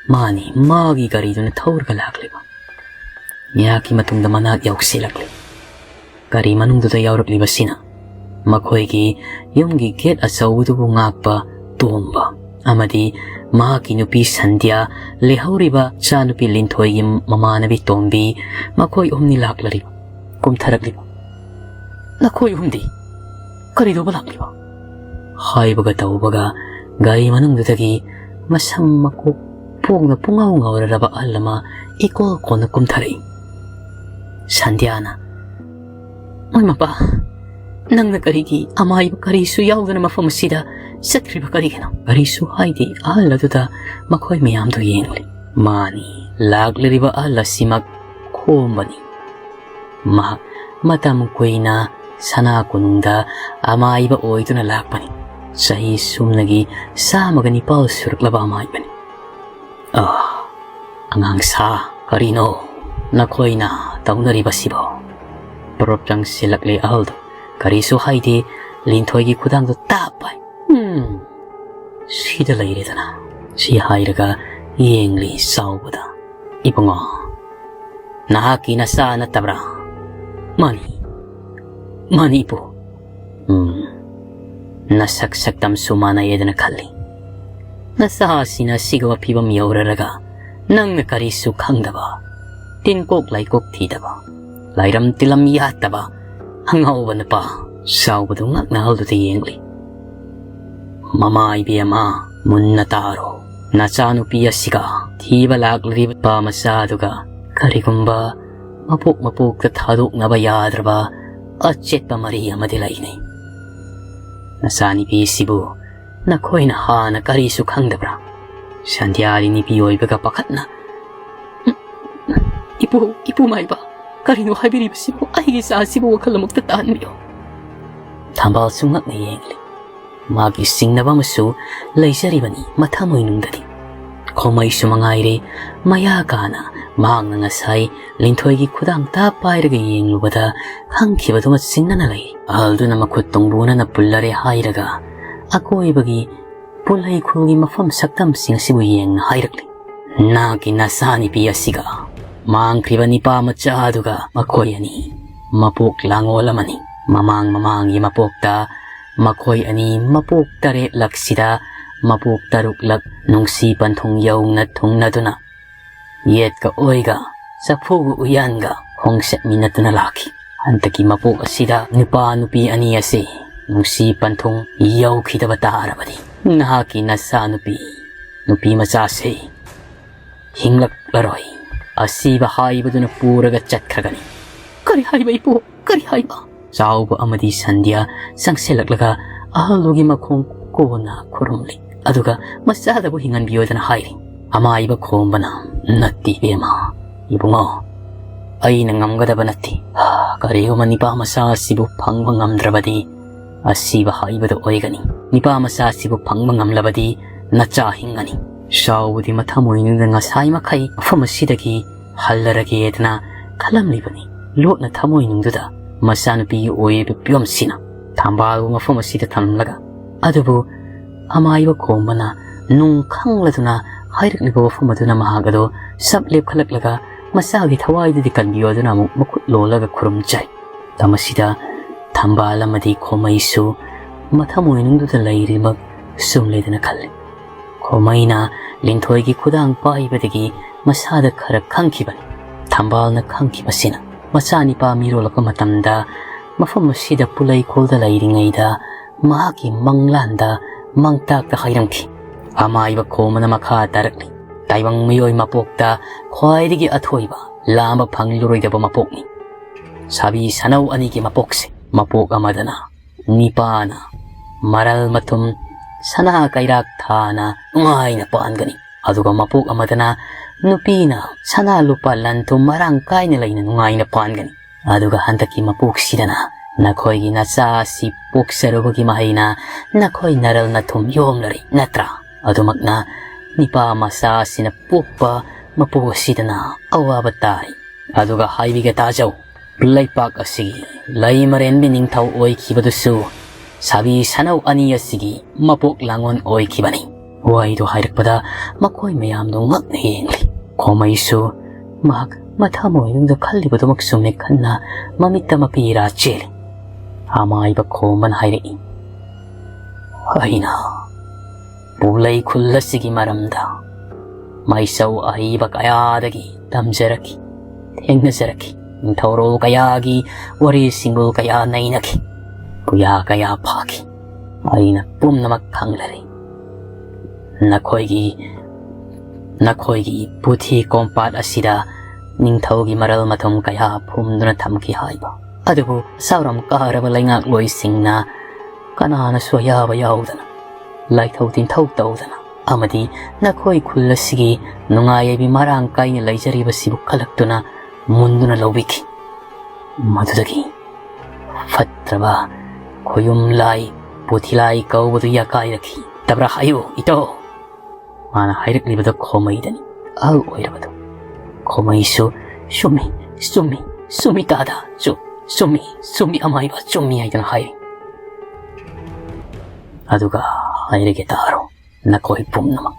ꯃꯥꯅꯤ, ꯃꯥꯒꯤ ꯒꯥꯔꯤꯗꯨꯅ ꯊꯧꯔꯒ ꯂꯥꯛꯂꯤꯕ꯫ ꯉꯥꯏꯍꯥꯛꯀꯤ ꯃꯇꯨꯡꯗ ꯃꯅꯥꯛ ꯌꯧꯁꯤꯜꯂꯛꯂꯤ꯫ ꯒꯥꯔꯤ ꯃꯅꯨꯡꯗꯨꯗ ꯌꯥꯎꯔꯛꯂꯤꯕꯁꯤꯅ ꯃꯈꯣꯏꯒꯤ ꯌꯨꯝꯒꯤ ꯒꯦꯠ ꯑꯆꯧꯕꯗꯨꯕꯨ ꯉꯥꯛꯄ ꯇꯣꯝꯕ ꯑꯃꯗꯤ ꯃꯍꯥꯛꯀꯤ ꯅꯨꯄꯤ ꯁꯟꯙ꯭ꯌꯥ, ꯂꯩꯍꯧꯔꯤꯕ ꯏꯆꯥꯅꯨꯄꯤ ꯂꯤꯟꯊꯣꯏꯒꯤ ꯃꯃꯥꯟꯅꯕꯤ ꯇꯣꯝꯕꯤ, ꯃꯈꯣꯏ ꯑꯍꯨꯝꯅꯤ ꯂꯥꯛꯂꯔꯤꯕ, ꯀꯨꯝꯊꯔꯛꯂꯤꯕ꯫ "ꯅꯈꯣꯏ ꯑꯍꯨꯝꯗꯤ ꯀꯔꯤꯗꯧꯕ ꯂꯥꯛꯂꯤꯕ?" ꯍꯥꯏꯕꯒ ꯇꯧꯕꯒ ꯒꯥꯔꯤ ꯃꯅꯨꯡꯗꯨꯗꯒꯤ ꯃꯁꯝ ꯃꯀꯣꯛ ꯄꯣꯡꯅ ꯄꯨꯡꯉꯥꯎ ꯉꯥꯎꯔꯔꯕ ꯑꯍꯜ ꯑꯃ ꯏꯀꯣꯟ ꯀꯣꯟꯅ ꯀꯨꯝꯊꯔꯛꯏ꯫ ꯁꯟꯙ꯭ꯌꯥꯅ, "ꯃꯣꯏ ꯃꯄꯥ, ꯅꯪꯅ ꯀꯔꯤꯒꯤ ꯑꯃꯥꯏꯕ ꯀꯔꯤꯁꯨ ꯌꯥꯎꯗꯅ ꯃꯐꯝ ꯑꯁꯤꯗ ꯆꯠꯈ꯭ꯔꯤꯕ ꯀꯔꯤꯒꯤꯅꯣ?" ꯀꯔꯤꯁꯨ ꯍꯥꯏꯗꯦ꯫ ꯑꯍꯜ ꯑꯗꯨꯗ ꯃꯈꯣꯏ ꯃꯌꯥꯝꯗꯨ ꯌꯦꯡꯂꯤ꯫ ꯃꯥꯅꯤ, ꯂꯥꯛꯂꯤꯕ ꯑꯍꯜ ꯑꯁꯤꯃꯛ ꯈꯣꯝꯕꯅꯤ꯫ ꯃꯍꯥꯛ ꯃꯇꯝ ꯀꯨꯏꯅ ꯁꯅꯥ ꯀꯣꯅꯨꯡꯗ ꯑꯃꯥꯏꯕ ꯑꯣꯏꯗꯨꯅ ꯂꯥꯛꯄꯅꯤ꯫ ꯆꯍꯤ ꯁꯨꯞꯅꯒꯤ ꯆꯥꯝꯃꯒ ꯅꯤꯄꯥꯜ ꯁꯨꯔꯛꯂꯕ ꯑꯃꯥꯏꯕꯅꯤ꯫ "ꯑꯥ, ꯑꯉꯥꯡ ꯁꯥ, ꯀꯔꯤꯅꯣ ꯅꯈꯣꯏꯅ ꯇꯧꯅꯔꯤꯕꯁꯤꯕꯣ?" ꯄꯔꯞ ꯆꯪꯁꯤꯜꯂꯛꯂꯦ ꯑꯍꯜꯗꯨ꯫ ꯀꯔꯤꯁꯨ ꯍꯥꯏꯗꯦ, ꯂꯤꯟꯊꯣꯏꯒꯤ ꯈꯨꯗꯥꯡꯗꯨ ꯇꯥꯞ ꯄꯥꯏ꯫ "ꯎꯝ, ꯁꯤꯗ ꯂꯩꯔꯦꯗꯅ," ꯁꯤ ꯍꯥꯏꯔꯒ ꯌꯦꯡꯂꯤ ꯆꯥꯎꯕꯗ꯫ "ꯏꯕꯨꯡꯉꯣ, ꯅꯍꯥꯛꯀꯤ ꯅꯆꯥ ꯅꯠꯇꯕ꯭ꯔꯥ?" "ꯃꯥꯅꯤ, ꯃꯥꯅꯤ ꯏꯄꯨ꯫ ꯎꯝ, ꯅꯁꯛ ꯁꯛꯇꯝꯁꯨ ꯃꯥꯟꯅꯩꯌꯦꯗꯅ ꯈꯜꯂꯤ꯫ ꯅꯆꯥꯁꯤꯅ ꯁꯤꯒꯨꯝꯕ ꯐꯤꯕꯝ ꯌꯧꯔꯔꯒ ꯅꯪꯅ ꯀꯔꯤꯁꯨ ꯈꯪꯗꯕ, ꯇꯤꯟꯀꯣꯛ ꯂꯥꯏꯀꯣꯛ ꯊꯤꯗꯕ, ꯂꯥꯏꯔꯝ ꯇꯤꯂꯝ ꯌꯥꯠꯇꯕ ꯑꯉꯥꯎꯕ ꯅꯨꯄꯥ꯫" ꯆꯥꯎꯕꯗꯨ ꯉꯛꯅ ꯑꯍꯜꯗꯨꯗ ꯌꯦꯡꯂꯤ꯫ "ꯃꯃꯥ ꯏꯕꯦꯝꯃ, ꯃꯨꯟꯅ ꯇꯥꯔꯣ꯫ ꯅꯆꯥꯅꯨꯄꯤ ꯑꯁꯤꯒ ꯊꯤꯕ ꯂꯥꯛꯂꯤꯕ ꯅꯨꯄꯥ ꯃꯆꯥꯗꯨꯒ ꯀꯔꯤꯒꯨꯝꯕ ꯃꯄꯣꯛ ꯃꯄꯣꯛꯇ ꯊꯥꯗꯣꯛꯅꯕ ꯌꯥꯗ꯭ꯔꯕ ꯑꯆꯦꯠꯄ ꯃꯔꯤ ꯑꯃꯗꯤ ꯂꯩꯅꯩ꯫ ꯅꯆꯥꯅꯨꯄꯤꯁꯤꯕꯨ ꯅꯈꯣꯏꯅ ꯍꯥꯟꯅ ꯀꯔꯤꯁꯨ ꯈꯪꯗꯕ꯭ꯔꯥ?" ꯁꯟꯙ꯭ꯌꯥꯗꯤ ꯅꯨꯄꯤ ꯑꯣꯏꯕꯒ ꯄꯥꯈꯠꯅ, "ꯏꯄꯨ, ꯏꯄꯨ ꯃꯥꯏꯕ, ꯀꯔꯤꯅꯣ ꯍꯥꯏꯕꯤꯔꯤꯕꯁꯤꯕꯨ? ꯑꯩꯒꯤ ꯏꯆꯥꯁꯤꯕꯨ ꯋꯥꯈꯜ ꯑꯃꯨꯛꯇ ꯇꯥꯍꯟꯕꯤꯌꯨ꯫" ꯊꯝꯕꯥꯜꯁꯨ ꯉꯛꯅ ꯌꯦꯡꯂꯤ꯫ ꯃꯥꯒꯤ ꯆꯤꯡꯅꯕ ꯑꯃꯁꯨ ꯂꯩꯖꯔꯤꯕꯅꯤ ꯃꯊꯃꯣꯏꯅꯨꯡꯗꯗꯤ꯫ ꯈꯣꯃꯩꯁꯨ ꯃꯉꯥꯏꯔꯦ, ꯃꯌꯥ ꯀꯥꯅ ꯃꯍꯥꯛꯅ ꯉꯁꯥꯏ ꯂꯤꯟꯊꯣꯏꯒꯤ ꯈꯨꯗꯥꯡ ꯇꯥꯞ ꯄꯥꯏꯔꯒ ꯌꯦꯡꯂꯨꯕꯗ ꯈꯪꯈꯤꯕꯗꯨꯃ ꯆꯤꯡꯅꯅ ꯂꯩ꯫ ꯑꯍꯜꯗꯨꯅ ꯃꯈꯨꯠ ꯇꯣꯡꯕꯨꯅꯅ ꯄꯨꯜꯂꯔꯦ ꯍꯥꯏꯔꯒ ꯑꯀꯣꯏꯕꯒꯤ ꯄꯨꯜꯍꯩ ꯈꯨꯜꯒꯤ ꯃꯐꯝ ꯁꯛꯇꯝꯁꯤꯡ ꯑꯁꯤꯕꯨ ꯌꯦꯡꯅ ꯍꯥꯏꯔꯛꯂꯤ꯫ ꯅꯍꯥꯛꯀꯤ ꯅꯆꯥꯅꯨꯄꯤ ꯑꯁꯤꯒ ꯃꯥꯡꯈ꯭ꯔꯤꯕ ꯅꯤꯄꯥ ꯃꯆꯥ ꯑꯗꯨꯒ ꯃꯈꯣꯏ ꯑꯅꯤ ꯃꯄꯣꯛ ꯂꯥꯡꯑꯣꯜ ꯑꯃꯅꯤ꯫ ꯃꯃꯥꯡ ꯃꯃꯥꯡꯒꯤ ꯃꯄꯣꯛꯇ ꯃꯈꯣꯏ ꯑꯅꯤ ꯃꯄꯣꯛ ꯇꯔꯦꯠꯂꯛꯁꯤꯗ ꯃꯄꯣꯛ ꯇꯔꯨꯛꯂꯛ ꯅꯨꯡꯁꯤ ꯄꯟꯊꯨꯡ ꯌꯧꯅ ꯊꯨꯡꯅꯗꯨꯅ ꯌꯦꯠꯀ ꯑꯣꯏꯒ, ꯆꯐꯨꯒ ꯎꯌꯥꯟꯒ ꯈꯣꯡꯆꯠꯃꯤꯟꯅꯗꯨꯅ ꯂꯥꯛꯈꯤ꯫ ꯍꯟꯗꯛꯀꯤ ꯃꯄꯣꯛ ꯑꯁꯤꯗ ꯅꯨꯄꯥ ꯅꯨꯄꯤ ꯑꯅꯤ ꯑꯁꯤ ꯅꯨꯡꯁꯤ ꯄꯟꯊꯨꯡ ꯌꯧꯈꯤꯗꯕ ꯇꯥꯔꯕꯗꯤ, ꯅꯍꯥꯛꯀꯤ ꯅꯆꯥꯅꯨꯄꯤ ꯅꯨꯄꯤ ꯃꯆꯥꯁꯤ ꯍꯤꯡꯂꯛꯂꯔꯣꯏ꯫ ꯑꯁꯤꯕ ꯍꯥꯏꯕꯗꯨꯅ ꯄꯨꯔꯒ ꯆꯠꯈ꯭ꯔꯒꯅꯤ꯫ "ꯀꯔꯤ ꯍꯥꯏꯕ, ꯏꯄꯨ? ꯀꯔꯤ ꯍꯥꯏꯕ?" ꯆꯥꯎꯕ ꯑꯃꯗꯤ ꯁꯟꯙ꯭ꯌꯥ ꯆꯪꯁꯤꯜꯂꯛꯂꯒ ꯑꯍꯜꯗꯨꯒꯤ ꯃꯈꯣꯡ ꯀꯣꯟꯅ ꯈꯨꯔꯨꯝꯂꯤ꯫ ꯑꯗꯨꯒ ꯃꯆꯥꯗꯕꯨ ꯍꯤꯡꯍꯟꯕꯤꯌꯣꯗꯅ ꯍꯥꯏꯔꯤ꯫ ꯑꯃꯥꯏꯕ ꯈꯣꯝꯕꯅ, "ꯅꯠꯇꯦ ꯏꯕꯦꯝꯃ, ꯏꯕꯨꯡꯉꯣ, ꯑꯩꯅ ꯉꯝꯒꯗꯕ ꯅꯠꯇꯦ꯫ ꯀꯔꯤꯒꯨꯝꯕ ꯅꯤꯄꯥ ꯃꯆꯥ ꯑꯁꯤꯕꯨ ꯐꯪꯕ ꯉꯝꯗ꯭ꯔꯕꯗꯤ, ꯑꯁꯤꯕ ꯍꯥꯏꯕꯗꯨ ꯑꯣꯏꯒꯅꯤ꯫ ꯅꯤꯄꯥ ꯃꯆꯥ ꯑꯁꯤꯕꯨ ꯐꯪꯕ ꯉꯝꯂꯕꯗꯤ ꯅꯆꯥ ꯍꯤꯡꯒꯅꯤ꯫" ꯆꯥꯎꯕꯗꯤ ꯃꯊꯃꯣꯏꯅꯨꯡꯗ ꯉꯁꯥꯏ ꯃꯈꯩ ꯃꯐꯝ ꯑꯁꯤꯗꯒꯤ ꯍꯜꯂꯔꯒꯦꯗꯅ ꯈꯜꯂꯝꯂꯤꯕꯅꯤ꯫ ꯂꯣꯠꯅ ꯊꯃꯣꯏꯅꯨꯡꯗꯨꯗ ꯃꯆꯥꯅꯨꯄꯤꯒꯤ ꯑꯣꯏꯔꯤꯕ ꯐꯤꯕꯝꯁꯤꯅ ꯊꯝꯕꯥꯜꯕꯨ ꯃꯐꯝ ꯑꯁꯤꯗ ꯊꯝꯂꯒ, ꯑꯗꯨꯕꯨ ꯑꯃꯥꯏꯕ ꯈꯣꯝꯕꯅ ꯅꯨꯡ ꯈꯪꯂꯗꯨꯅ ꯍꯥꯏꯔꯛꯂꯤꯕ ꯋꯥꯐꯝ ꯑꯗꯨꯅ ꯃꯍꯥꯛ ꯑꯗꯨ ꯁꯞ ꯂꯦꯞꯈꯠꯂꯛꯂꯒ ꯃꯆꯥꯒꯤ ꯊꯋꯥꯏꯗꯨꯗꯤ ꯀꯟꯕꯤꯌꯣ ꯑꯗꯨꯅ ꯑꯃꯨꯛ ꯃꯈꯨꯠ ꯂꯣꯜꯂꯒ ꯈꯨꯔꯨꯝꯖꯩ꯫ ꯃꯇꯝ ꯑꯁꯤꯗ ꯊꯝꯕꯥꯜ ꯑꯃꯗꯤ ꯈꯣꯃꯩꯁꯨ ꯃꯊꯃꯣꯏꯅꯨꯡꯗꯨꯗ ꯂꯩꯔꯤꯃꯛ ꯁꯨꯝ ꯂꯩꯗꯅ ꯈꯜꯂꯤ꯫ ꯈꯣꯃꯩꯅ ꯂꯤꯟꯊꯣꯏꯒꯤ ꯈꯨꯗꯥꯡ ꯄꯥꯏꯕꯗꯒꯤ ꯃꯁꯥꯗ ꯈꯔ ꯈꯪꯈꯤꯕꯅꯤ꯫ ꯊꯝꯕꯥꯜꯅ ꯈꯪꯈꯤꯕꯁꯤꯅ ꯃꯆꯥꯅꯤꯄꯥ ꯃꯤꯔꯣꯜꯂꯛꯄ ꯃꯇꯝꯗ ꯃꯐꯝ ꯑꯁꯤꯗ ꯄꯨꯂꯩꯈꯣꯜꯗ ꯂꯩꯔꯤꯉꯩꯗ ꯃꯍꯥꯛꯀꯤ ꯃꯪꯂꯥꯟꯗ ꯃꯪꯇꯥꯛꯇ ꯍꯥꯏꯔꯝꯈꯤ꯫ ꯑꯃꯥꯏꯕ ꯈꯣꯝꯕꯅ ꯃꯈꯥ ꯇꯥꯔꯛꯂꯤ꯫ ꯇꯥꯏꯕꯪ ꯃꯤꯑꯣꯏ ꯃꯄꯣꯛꯇ ꯈ꯭ꯋꯥꯏꯗꯒꯤ ꯑꯊꯣꯏꯕ ꯂꯥꯝꯕ ꯐꯪꯂꯔꯣꯏꯗꯕ ꯃꯄꯣꯛꯅꯤ꯫ ꯁꯥꯕꯤ ꯁꯅꯧ ꯑꯅꯤꯒꯤ ꯃꯄꯣꯛꯁꯦ꯫ ꯃꯄꯣꯛ ꯑꯃꯗꯅ ꯅꯤꯄꯥꯅ ꯃꯔꯜ ꯃꯊꯨꯝ ꯁꯅꯥ ꯀꯩꯔꯥꯛ ꯊꯥꯅ ꯅꯨꯡꯉꯥꯏꯅ ꯄꯥꯟꯒꯅꯤ꯫ ꯑꯗꯨꯒ ꯃꯄꯣꯛ ꯑꯃꯗꯅ ꯅꯨꯄꯤꯅ ꯁꯅꯥ ꯂꯨꯄꯥ ꯂꯟ ꯊꯨꯝ ꯃꯔꯥꯡ ꯀꯥꯏꯅ ꯂꯩꯅ ꯅꯨꯡꯉꯥꯏꯅ ꯄꯥꯟꯒꯅꯤ꯫ ꯑꯗꯨꯒ ꯍꯟꯗꯛꯀꯤ ꯃꯄꯣꯛꯁꯤꯗꯅ ꯅꯈꯣꯏꯒꯤ ꯅꯆꯥ ꯑꯁꯤ ꯄꯣꯛꯆꯔꯨꯕꯒꯤ ꯃꯍꯩꯅ ꯅꯈꯣꯏ ꯅꯔꯜ ꯅꯊꯨꯝ ꯌꯣꯝꯂꯔꯤ, ꯅꯠꯇ꯭ꯔꯥ? ꯑꯗꯨꯃꯛꯅ ꯅꯤꯄꯥ ꯃꯆꯥ ꯑꯁꯤꯅ ꯄꯣꯛꯄ ꯃꯄꯣꯛ ꯑꯁꯤꯗꯅ ꯑꯋꯥꯕ ꯇꯥꯔꯤ꯫ ꯑꯗꯨꯒ ꯍꯥꯏꯕꯤꯒꯦ ꯇꯥꯖꯧ, ꯂꯩꯄꯥꯛ ꯑꯁꯤꯒꯤ ꯂꯩꯃꯔꯦꯟꯕꯤ ꯅꯤꯡꯊꯧ ꯑꯣꯏꯈꯤꯕꯗꯨꯁꯨ ꯁꯥꯕꯤ ꯁꯅꯧ ꯑꯅꯤ ꯑꯁꯤꯒꯤ ꯃꯄꯣꯛ ꯂꯥꯡꯑꯣꯟ ꯑꯣꯏꯈꯤꯕꯅꯤ꯫ ꯋꯥꯍꯩꯗꯨ ꯍꯥꯏꯔꯛꯄꯗ ꯃꯈꯣꯏ ꯃꯌꯥꯝꯗꯨ ꯉꯛꯅ ꯌꯦꯡꯂꯤ꯫ ꯈꯣꯃꯩꯁꯨ ꯃꯍꯥꯛ ꯃꯊꯃꯣꯏꯅꯨꯡꯗ ꯈꯜꯂꯤꯕꯗꯨꯃꯛ ꯆꯨꯝꯃꯦ ꯈꯟꯅ ꯃꯃꯤꯠꯇ ꯃꯄꯤ ꯏꯔꯥ ꯆꯦꯜꯂꯤ꯫ ꯑꯃꯥꯏꯕ ꯈꯣꯝꯕꯅ ꯍꯥꯏꯔꯛꯏ, "ꯑꯩꯅ ꯄꯨꯂꯩ ꯈꯨꯜ ꯑꯁꯤꯒꯤ ꯃꯔꯝꯗ ꯃꯥꯏꯆꯧ ꯑꯍꯩꯕ ꯀꯌꯥꯗꯒꯤ ꯇꯝꯖꯔꯛꯈꯤ, ꯊꯦꯡꯅꯖꯔꯛꯈꯤ꯫ ꯅꯤꯡꯊꯧꯔꯣꯜ ꯀꯌꯥꯒꯤ ꯋꯥꯔꯤ ꯁꯤꯡꯒꯨꯜ ꯀꯌꯥ ꯅꯩꯅꯈꯤ, ꯄꯨꯌꯥ ꯀꯌꯥ ꯐꯥꯈꯤ꯫ ꯑꯩꯅ ꯄꯨꯝꯅꯃꯛ ꯈꯪꯂꯔꯦ꯫ ꯅꯈꯣꯏꯒꯤ, ꯅꯈꯣꯏꯒꯤ ꯄꯨꯊꯤ ꯀꯣꯝꯄꯥꯠ ꯑꯁꯤꯗ ꯅꯤꯡꯊꯧꯒꯤ ꯃꯔꯜ ꯃꯊꯨꯝ ꯀꯌꯥ ꯐꯨꯝꯗꯨꯅ ꯊꯝꯈꯤ ꯍꯥꯏꯕ꯫ ꯑꯗꯨꯕꯨ ꯁꯥꯎꯔꯝ ꯀꯥꯔꯕ ꯂꯩꯉꯥꯛꯂꯣꯏꯁꯤꯡꯅ ꯀꯅꯥꯅꯁꯨ ꯑꯌꯥꯕ ꯌꯥꯎꯗꯅ, ꯂꯥꯏꯊꯧ ꯇꯤꯟꯊꯧ ꯇꯧꯗꯅ ꯑꯃꯗꯤ ꯅꯈꯣꯏ ꯈꯨꯜ ꯑꯁꯤꯒꯤ ꯅꯨꯡꯉꯥꯏ ꯌꯥꯏꯕꯤ ꯃꯔꯥꯡ ꯀꯥꯏꯅ ꯂꯩꯖꯔꯤꯕꯁꯤꯕꯨ ꯀꯜꯂꯛꯇꯨꯅ ꯃꯨꯟꯗꯨꯅ ꯂꯧꯕꯤꯈꯤ꯫ ꯃꯗꯨꯗꯒꯤ ꯐꯠꯇ꯭ꯔꯕ ꯈꯣꯌꯨꯝ ꯂꯥꯏ, ꯄꯨꯊꯤ ꯂꯥꯏ ꯀꯧꯕꯗꯨ ꯌꯥꯀꯥꯏꯔꯛꯈꯤ꯫ ꯇꯕ꯭ꯔꯥ ꯍꯥꯏꯌꯨ, ꯏꯇꯧ?" ꯃꯥꯅ ꯍꯥꯏꯔꯛꯂꯤꯕꯗꯨ ꯈꯣꯃꯩꯗꯅꯤ, ꯑꯍꯜ ꯑꯣꯏꯔꯕꯗꯨ꯫ ꯈꯣꯃꯩꯁꯨ, "ꯆꯨꯝꯃꯤ, ꯆꯨꯝꯃꯤ, ꯆꯨꯝꯃꯤ ꯇꯥꯗ, ꯆꯨ-, ꯆꯨꯝꯃꯤ, ꯆꯨꯝꯃꯤ ꯑꯃꯥꯏꯕ, ꯆꯨꯝꯃꯤ" ꯍꯥꯏꯗꯨꯅ ꯍꯥꯏꯔꯤ꯫ ꯑꯗꯨꯒ ꯍꯥꯏꯔꯒꯦ ꯇꯥꯔꯣ, ꯅꯈꯣꯏ ꯄꯨꯝꯅꯃꯛ꯫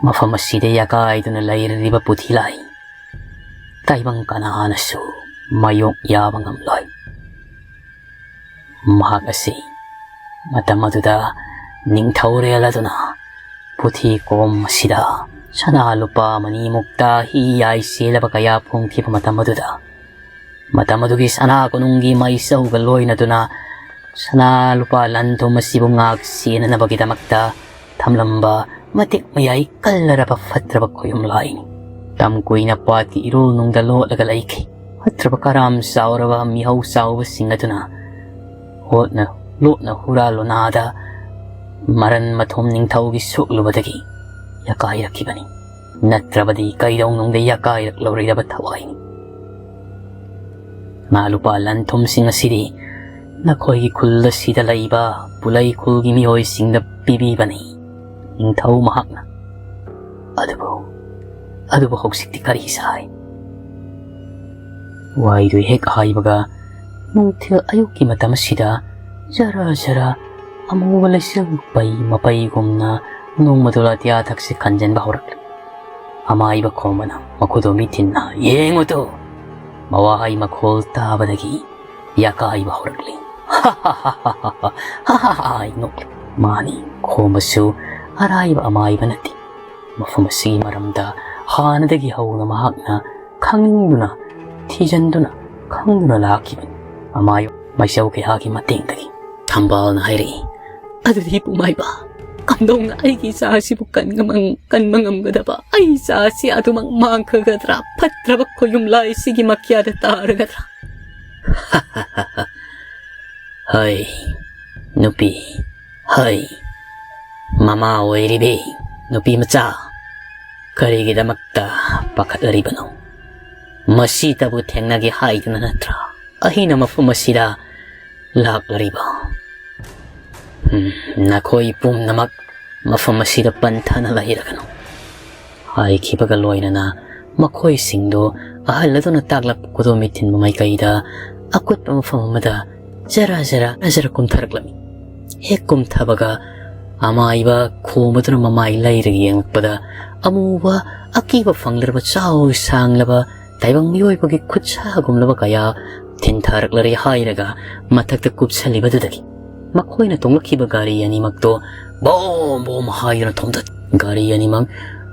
ꯃꯐꯝ ꯑꯁꯤꯗ ꯌꯥꯀꯥꯏꯗꯨꯅ ꯂꯩꯔꯤꯕ ꯄꯨꯊꯤ ꯂꯥꯏ ꯇꯥꯏꯕꯪ ꯀꯅꯥꯅꯁꯨ ꯃꯥꯌꯣꯛ ꯌꯥꯕ ꯉꯝꯂꯣꯏ꯫ ꯃꯍꯥꯛ ꯑꯁꯤ ꯃꯇꯝ ꯑꯗꯨꯗ ꯅꯤꯡꯊꯧꯔꯦꯜ ꯑꯗꯨꯅ ꯄꯨꯊꯤ ꯀꯣꯝ ꯑꯁꯤꯗ ꯁꯅꯥ ꯂꯨꯄꯥ ꯃꯅꯤꯃꯨꯛꯇ ꯍꯤ ꯌꯥꯏ ꯆꯦꯜꯂꯕ ꯀꯌꯥ ꯐꯣꯡꯈꯤꯕ ꯃꯇꯝ ꯑꯗꯨꯗ, ꯃꯇꯝ ꯑꯗꯨꯒꯤ ꯁꯅꯥ ꯀꯣꯅꯨꯡꯒꯤ ꯃꯩꯆꯧꯒ ꯂꯣꯏꯅꯗꯨꯅ ꯁꯅꯥ ꯂꯨꯄꯥ ꯂꯟ ꯊꯨꯝ ꯑꯁꯤꯕꯨ ꯉꯥꯛ ꯁꯦꯟꯅꯅꯕꯒꯤꯗꯃꯛꯇ ꯊꯝꯂꯝꯕ ꯃꯇꯤꯛ ꯃꯌꯥꯏ ꯀꯜꯂꯔꯕ ꯐꯠꯇ꯭ꯔꯕ ꯈꯣꯌꯨꯝ ꯂꯥꯏꯅꯤ꯫ ꯇꯝ ꯀꯨꯏꯅ ꯄꯥꯠꯀꯤ ꯏꯔꯣꯜꯅꯨꯡꯗ ꯂꯣꯠꯂꯒ ꯂꯩꯈꯤ꯫ ꯐꯠꯇ꯭ꯔꯕ ꯀꯔꯥꯝ ꯆꯥꯎꯔꯕ ꯃꯤꯍꯧ ꯆꯥꯎꯕꯁꯤꯡ ꯑꯗꯨꯅ ꯍꯣꯠꯅ ꯂꯣꯠꯅ ꯍꯨꯔꯥꯜ ꯂꯣꯅꯥꯗ ꯃꯔꯟ ꯃꯊꯨꯝ ꯅꯤꯡꯊꯧꯒꯤ ꯁꯣꯛꯂꯨꯕꯗꯒꯤ ꯌꯥꯀꯥꯏꯔꯛꯈꯤꯕꯅꯤ꯫ ꯅꯠꯇ꯭ꯔꯕꯗꯤ ꯀꯩꯗꯧꯅꯨꯡꯗ ꯌꯥꯀꯥꯏꯔꯛꯂꯣꯏꯗꯕ ꯊꯋꯥꯏꯅꯤ꯫ ꯁꯅꯥ ꯂꯨꯄꯥ ꯂꯟ ꯊꯨꯝꯁꯤꯡ ꯑꯁꯤꯗꯤ ꯅꯈꯣꯏꯒꯤ ꯈꯨꯜ ꯑꯁꯤꯗ ꯂꯩꯕ ꯄꯨꯂꯩ ꯈꯨꯜꯒꯤ ꯃꯤꯑꯣꯏꯁꯤꯡꯗ ꯄꯤꯕꯤꯕꯅꯤ ꯅꯤꯡꯊꯧ ꯃꯍꯥꯛꯅ꯫ ꯑꯗꯨꯕꯨ, ꯑꯗꯨꯕꯨ ꯍꯧꯖꯤꯛꯇꯤ ꯀꯔꯤ ꯁꯥꯏ? ꯋꯥꯍꯩꯗꯨ ꯍꯦꯛ ꯍꯥꯏꯕꯒ ꯅꯨꯡꯊꯤꯜ ꯑꯌꯨꯛꯀꯤ ꯃꯇꯝ ꯑꯁꯤꯗ ꯖꯔ ꯖꯔ ꯑꯃꯨꯕ ꯂꯩꯆꯤꯜ ꯄꯩ ꯃꯄꯩꯒꯨꯝꯅ ꯅꯣꯡꯃꯗꯣ ꯑꯇꯤꯌꯥ ꯊꯛꯁꯤ ꯈꯟꯖꯟꯕ ꯍꯧꯔꯛꯂꯤ꯫ ꯑꯃꯥꯏꯕ ꯈꯣꯝꯕꯅ ꯃꯈꯨꯗꯣꯝꯕꯤ ꯊꯤꯟꯅ, "ꯌꯦꯡꯉꯨ ꯇꯨ!" ꯃꯋꯥꯍꯩ ꯃꯈꯣꯜ ꯇꯥꯕꯗꯒꯤ ꯌꯥꯀꯥꯏꯕ ꯍꯧꯔꯛꯂꯤ꯫ ꯍꯥꯏ ꯅꯣꯛꯂꯤ꯫ ꯃꯥꯅꯤ, ꯈꯣꯝꯕꯁꯨ ꯑꯔꯥꯏꯕ ꯑꯃꯥꯏꯕ ꯅꯠꯇꯦ꯫ ꯃꯐꯝ ꯑꯁꯤꯒꯤ ꯃꯔꯝꯗ ꯍꯥꯟꯅꯗꯒꯤ ꯍꯧꯅ ꯃꯍꯥꯛꯅ ꯈꯪꯅꯤꯡꯗꯨꯅ, ꯊꯤꯖꯤꯟꯗꯨꯅ, ꯈꯪꯗꯨꯅ ꯂꯥꯛꯈꯤꯕꯅꯤ꯫ ꯑꯃꯥꯏꯕ ꯃꯥꯏꯆꯧ ꯀꯌꯥꯒꯤ ꯃꯇꯦꯡꯗꯒꯤ꯫ ꯊꯝꯕꯥꯜꯅ ꯍꯥꯏꯔꯛꯏ, "ꯑꯗꯨꯗꯤ ꯏꯄꯨꯃꯥꯏꯕ, ꯀꯝꯗꯧꯅ ꯑꯩꯒꯤ ꯏꯆꯥ ꯑꯁꯤꯕꯨ ꯀꯟꯕ ꯉꯝ-, ꯀꯟꯕ ꯉꯝꯒꯗꯕ? ꯑꯩ ꯏꯆꯥ ꯑꯁꯤ ꯑꯗꯨꯃꯛ ꯃꯥꯡꯈꯒꯗ꯭ꯔꯥ? ꯐꯠꯇ꯭ꯔꯕ ꯈꯣꯌꯨꯝꯂꯥꯏ ꯑꯁꯤꯒꯤ ꯃꯈ꯭ꯌꯥꯗ ꯇꯥꯔꯒꯗ꯭ꯔꯥ?" ꯍꯩ, ꯅꯨꯄꯤ, ꯍꯩ, ꯃꯃꯥ ꯑꯣꯏꯔꯤꯕꯤ ꯅꯨꯄꯤ ꯃꯆꯥ, ꯀꯔꯤꯒꯤꯗꯃꯛꯇ ꯄꯥꯈꯠꯂꯔꯤꯕꯅꯣ? ꯃꯁꯤꯇꯕꯨ ꯊꯦꯡꯅꯒꯦ ꯍꯥꯏꯗꯨꯅ ꯅꯠꯇ꯭ꯔꯥ ꯑꯩꯅ ꯃꯐꯝ ꯑꯁꯤꯗ ꯂꯥꯛꯂꯔꯤꯕ? ꯎꯝ, ꯅꯈꯣꯏ ꯄꯨꯝꯅꯃꯛ ꯃꯐꯝ ꯑꯁꯤꯗ ꯄꯟꯊꯅ ꯂꯩꯔꯒꯅꯨ꯫ ꯍꯥꯏꯈꯤꯕꯒ ꯂꯣꯏꯅꯅ ꯃꯈꯣꯏꯁꯤꯡꯗꯨ ꯑꯍꯜ ꯑꯗꯨꯅ ꯇꯥꯛꯂꯛꯄ ꯈꯨꯗꯣꯝꯕꯤ ꯊꯤꯟꯕ ꯃꯥꯏꯀꯩꯗ ꯑꯀꯨꯠꯄ ꯃꯐꯝ ꯑꯃꯗ ꯖꯔ ꯖꯔ ꯖꯔ ꯀꯨꯝꯊꯔꯛꯂꯝꯃꯤ꯫ ꯍꯦꯛ ꯀꯨꯝꯊꯕꯒ ꯑꯃꯥꯏꯕ ꯈꯣꯝꯕꯗꯨꯅ ꯃꯃꯥꯏ ꯂꯩꯔꯒ ꯌꯦꯡꯂꯛꯄꯗ ꯑꯃꯨꯕ ꯑꯀꯤꯕ ꯐꯪꯗ꯭ꯔꯕ ꯆꯥꯎ ꯁꯥꯡꯂꯕ ꯇꯥꯏꯕꯪ ꯃꯤꯑꯣꯏꯕꯒꯤ ꯈꯨꯠꯁꯥꯒꯨꯝꯂꯕ ꯀꯌꯥ ꯊꯤꯟꯊꯔꯛꯂꯔꯦ ꯍꯥꯏꯔꯒ ꯃꯊꯛꯇ ꯀꯨꯞꯁꯜꯂꯤꯕꯗꯨꯗꯒꯤ ꯃꯈꯣꯏꯅ ꯇꯣꯡꯂꯛꯈꯤꯕ ꯒꯥꯔꯤ ꯑꯅꯤꯃꯛꯇꯣ ꯕꯣꯝ ꯕꯣꯝ ꯍꯥꯏꯗꯨꯅ ꯊꯣꯝꯗꯠ꯫ ꯒꯥꯔꯤ ꯑꯅꯤꯃꯛ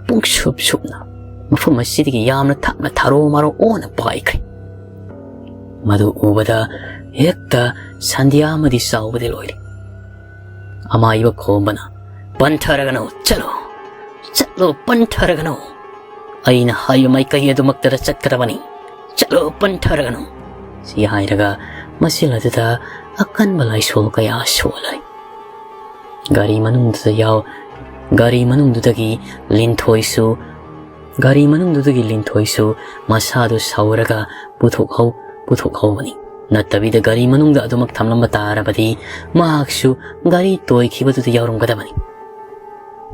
ꯄꯨꯡꯁꯨꯞ ꯁꯨꯞꯅ ꯃꯐꯝ ꯑꯁꯤꯗꯒꯤ ꯌꯥꯝꯅ ꯊꯥꯞꯅ ꯊꯥꯔꯣ ꯃꯥꯔꯣ ꯑꯣꯟꯅ ꯄꯥꯏꯈ꯭ꯔꯦ꯫ ꯃꯗꯨ ꯎꯕꯗ ꯍꯦꯛꯇ ꯁꯟꯙ꯭ꯌꯥ ꯑꯃꯗꯤ ꯆꯥꯎꯕꯗꯤ ꯂꯣꯏꯔꯦ꯫ ꯑꯃꯥꯏꯕ ꯈꯣꯝꯕꯅ, "ꯄꯟꯊꯔꯒꯅꯨ, ꯆꯠꯂꯣ, ꯆꯠꯂꯣ, ꯄꯟꯊꯔꯒꯅꯨ꯫ ꯑꯩꯅ ꯍꯥꯏꯕ ꯃꯥꯏꯀꯩ ꯑꯗꯨꯃꯛꯇꯗ ꯆꯠꯀꯗꯕꯅꯤ꯫ ꯆꯠꯂꯣ, ꯄꯟꯊꯔꯒꯅꯨ"꯫ ꯁꯤ ꯍꯥꯏꯔꯒ ꯃꯆꯤꯜ ꯑꯗꯨꯗ ꯑꯀꯟꯕ ꯂꯥꯏꯁꯣꯜ ꯀꯌꯥ ꯁꯣꯜꯂꯔꯤ꯫ ꯒꯥꯔꯤ ꯃꯅꯨꯡꯗꯨꯗ ꯌꯥꯎ-, ꯒꯥꯔꯤ ꯃꯅꯨꯡꯗꯨꯗꯒꯤ ꯂꯤꯟꯊꯣꯏꯁꯨ, ꯒꯥꯔꯤ ꯃꯅꯨꯡꯗꯨꯗꯒꯤ ꯂꯤꯟꯊꯣꯏꯁꯨ ꯃꯁꯥꯗꯨ ꯁꯧꯔꯒ ꯄꯨꯊꯣꯛꯍꯧ-, ꯄꯨꯊꯣꯛꯍꯧꯕꯅꯤ꯫ ꯅꯠꯇꯕꯤꯗ ꯒꯥꯔꯤ ꯃꯅꯨꯡꯗ ꯑꯗꯨꯃꯛ ꯊꯝꯂꯝꯕ ꯇꯥꯔꯕꯗꯤ ꯃꯍꯥꯛꯁꯨ ꯒꯥꯔꯤ ꯇꯣꯏꯈꯤꯕꯗꯨꯗ ꯌꯥꯎꯔꯝꯒꯗꯕꯅꯤ꯫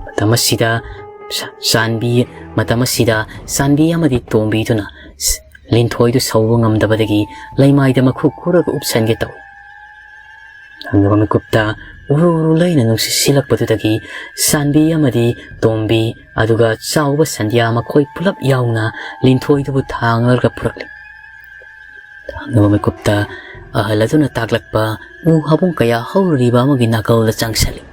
ꯃꯇꯝ ꯑꯁꯤꯗ ꯁ-, ꯆꯥꯟꯕꯤ, ꯃꯇꯝ ꯑꯁꯤꯗ ꯆꯥꯟꯕꯤ ꯑꯃꯗꯤ ꯇꯣꯝꯕꯤꯗꯨꯅ ꯁ-, ꯂꯤꯟꯊꯣꯏꯗꯨ ꯁꯧꯕ ꯉꯝꯗꯕꯗꯒꯤ ꯂꯩꯃꯥꯏꯗ ꯃꯈꯨ ꯈꯨꯔꯒ ꯎꯞꯁꯟꯒꯦ ꯇꯧꯏ꯫ ꯊꯪꯅꯕ ꯃꯤꯀꯨꯞꯇ ꯎꯔꯨ ꯎꯔꯨ ꯂꯩꯅ ꯅꯨꯡꯁꯤꯠ ꯁꯤꯜꯂꯛꯄꯗꯨꯗꯒꯤ ꯁꯥꯟꯕꯤ ꯑꯃꯗꯤ ꯇꯣꯝꯕꯤ ꯑꯗꯨꯒ ꯆꯥꯎꯕ ꯁꯟꯙ꯭ꯌꯥ ꯃꯈꯣꯏ ꯄꯨꯂꯞ ꯌꯥꯎꯅ ꯂꯤꯟꯊꯣꯏꯗꯨꯕꯨ ꯊꯥꯡꯂꯒ ꯄꯨꯔꯛꯂꯤ꯫ ꯊꯥꯡꯂꯕ ꯃꯤꯀꯨꯞꯇ ꯑꯍꯜ ꯑꯗꯨꯅ ꯇꯥꯛꯂꯛꯄ ꯎ ꯍꯥꯕꯨꯡ ꯀꯌꯥ ꯍꯧꯔꯤꯕ ꯑꯃꯒꯤ ꯅꯥꯀꯜꯗ ꯆꯪꯁꯤꯜꯂꯤ꯫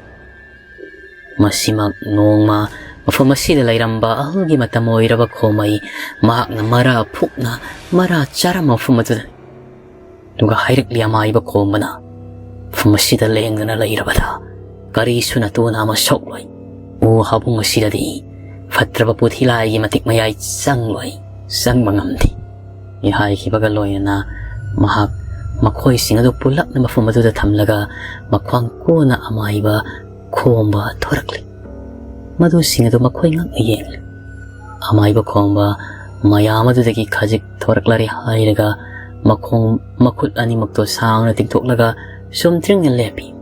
ꯃꯁꯤꯃꯛ ꯅꯣꯡꯃ ꯃꯐꯝ ꯑꯁꯤꯗ ꯂꯩꯔꯝꯕ ꯑꯍꯜꯒꯤ ꯃꯇꯝ ꯑꯣꯏꯔꯕ ꯈꯣꯝꯃꯩ ꯃꯍꯥꯛꯅ ꯃꯔꯥ ꯐꯨꯛꯅ ꯃꯔꯥ ꯆꯥꯔꯝꯕ ꯃꯐꯝ ꯑꯗꯨꯗꯅꯤ꯫ ꯑꯗꯨꯒ ꯍꯥꯏꯔꯛꯂꯤ ꯑꯃꯥꯏꯕ ꯈꯣꯝꯕꯅ, "ꯃꯐꯝ ꯑꯁꯤꯗ ꯂꯦꯡꯗꯅ ꯂꯩꯔꯕꯗ ꯀꯔꯤꯁꯨ ꯅꯇꯣꯟ ꯑꯃ ꯁꯣꯛꯂꯣꯏ꯫ ꯎ ꯍꯥꯕꯨꯡ ꯑꯁꯤꯗꯗꯤ ꯐꯠꯇ꯭ꯔꯕ ꯄꯨꯊꯤ ꯂꯥꯏꯒꯤ ꯃꯇꯤꯛ ꯃꯌꯥꯏ ꯆꯪꯂꯣꯏ, ꯆꯪꯕ ꯉꯝꯗꯦ" ꯍꯥꯏꯈꯤꯕꯒ ꯂꯣꯏꯅꯅ ꯃꯍꯥꯛ ꯃꯈꯣꯏꯁꯤꯡ ꯑꯗꯨ ꯄꯨꯂꯞꯅ ꯃꯐꯝ ꯑꯗꯨꯗ ꯊꯝꯂꯒ ꯃꯈ꯭ꯋꯥꯡ ꯀꯣꯟꯅ ꯑꯃꯥꯏꯕ ꯈꯣꯝꯕ ꯊꯣꯔꯛꯂꯤ꯫ ꯃꯗꯨꯁꯤꯡ ꯑꯗꯨ ꯃꯈꯣꯏ ꯉꯛꯅ ꯌꯦꯡꯂꯤ꯫ ꯑꯃꯥꯏꯕ ꯈꯣꯝꯕ ꯃꯌꯥꯝ ꯑꯗꯨꯗꯒꯤ ꯈꯖꯤꯛ ꯊꯣꯔꯛꯂꯔꯦ ꯍꯥꯏꯔꯒ ꯃꯈꯣꯡ ꯃꯈꯨꯠ ꯑꯅꯤꯃꯛꯇꯣ ꯁꯥꯡꯅ ꯇꯤꯡꯊꯣꯛꯂꯒ ꯁꯨꯝ ꯇ꯭ꯔꯤꯡꯅ ꯂꯦꯞꯄꯤ꯫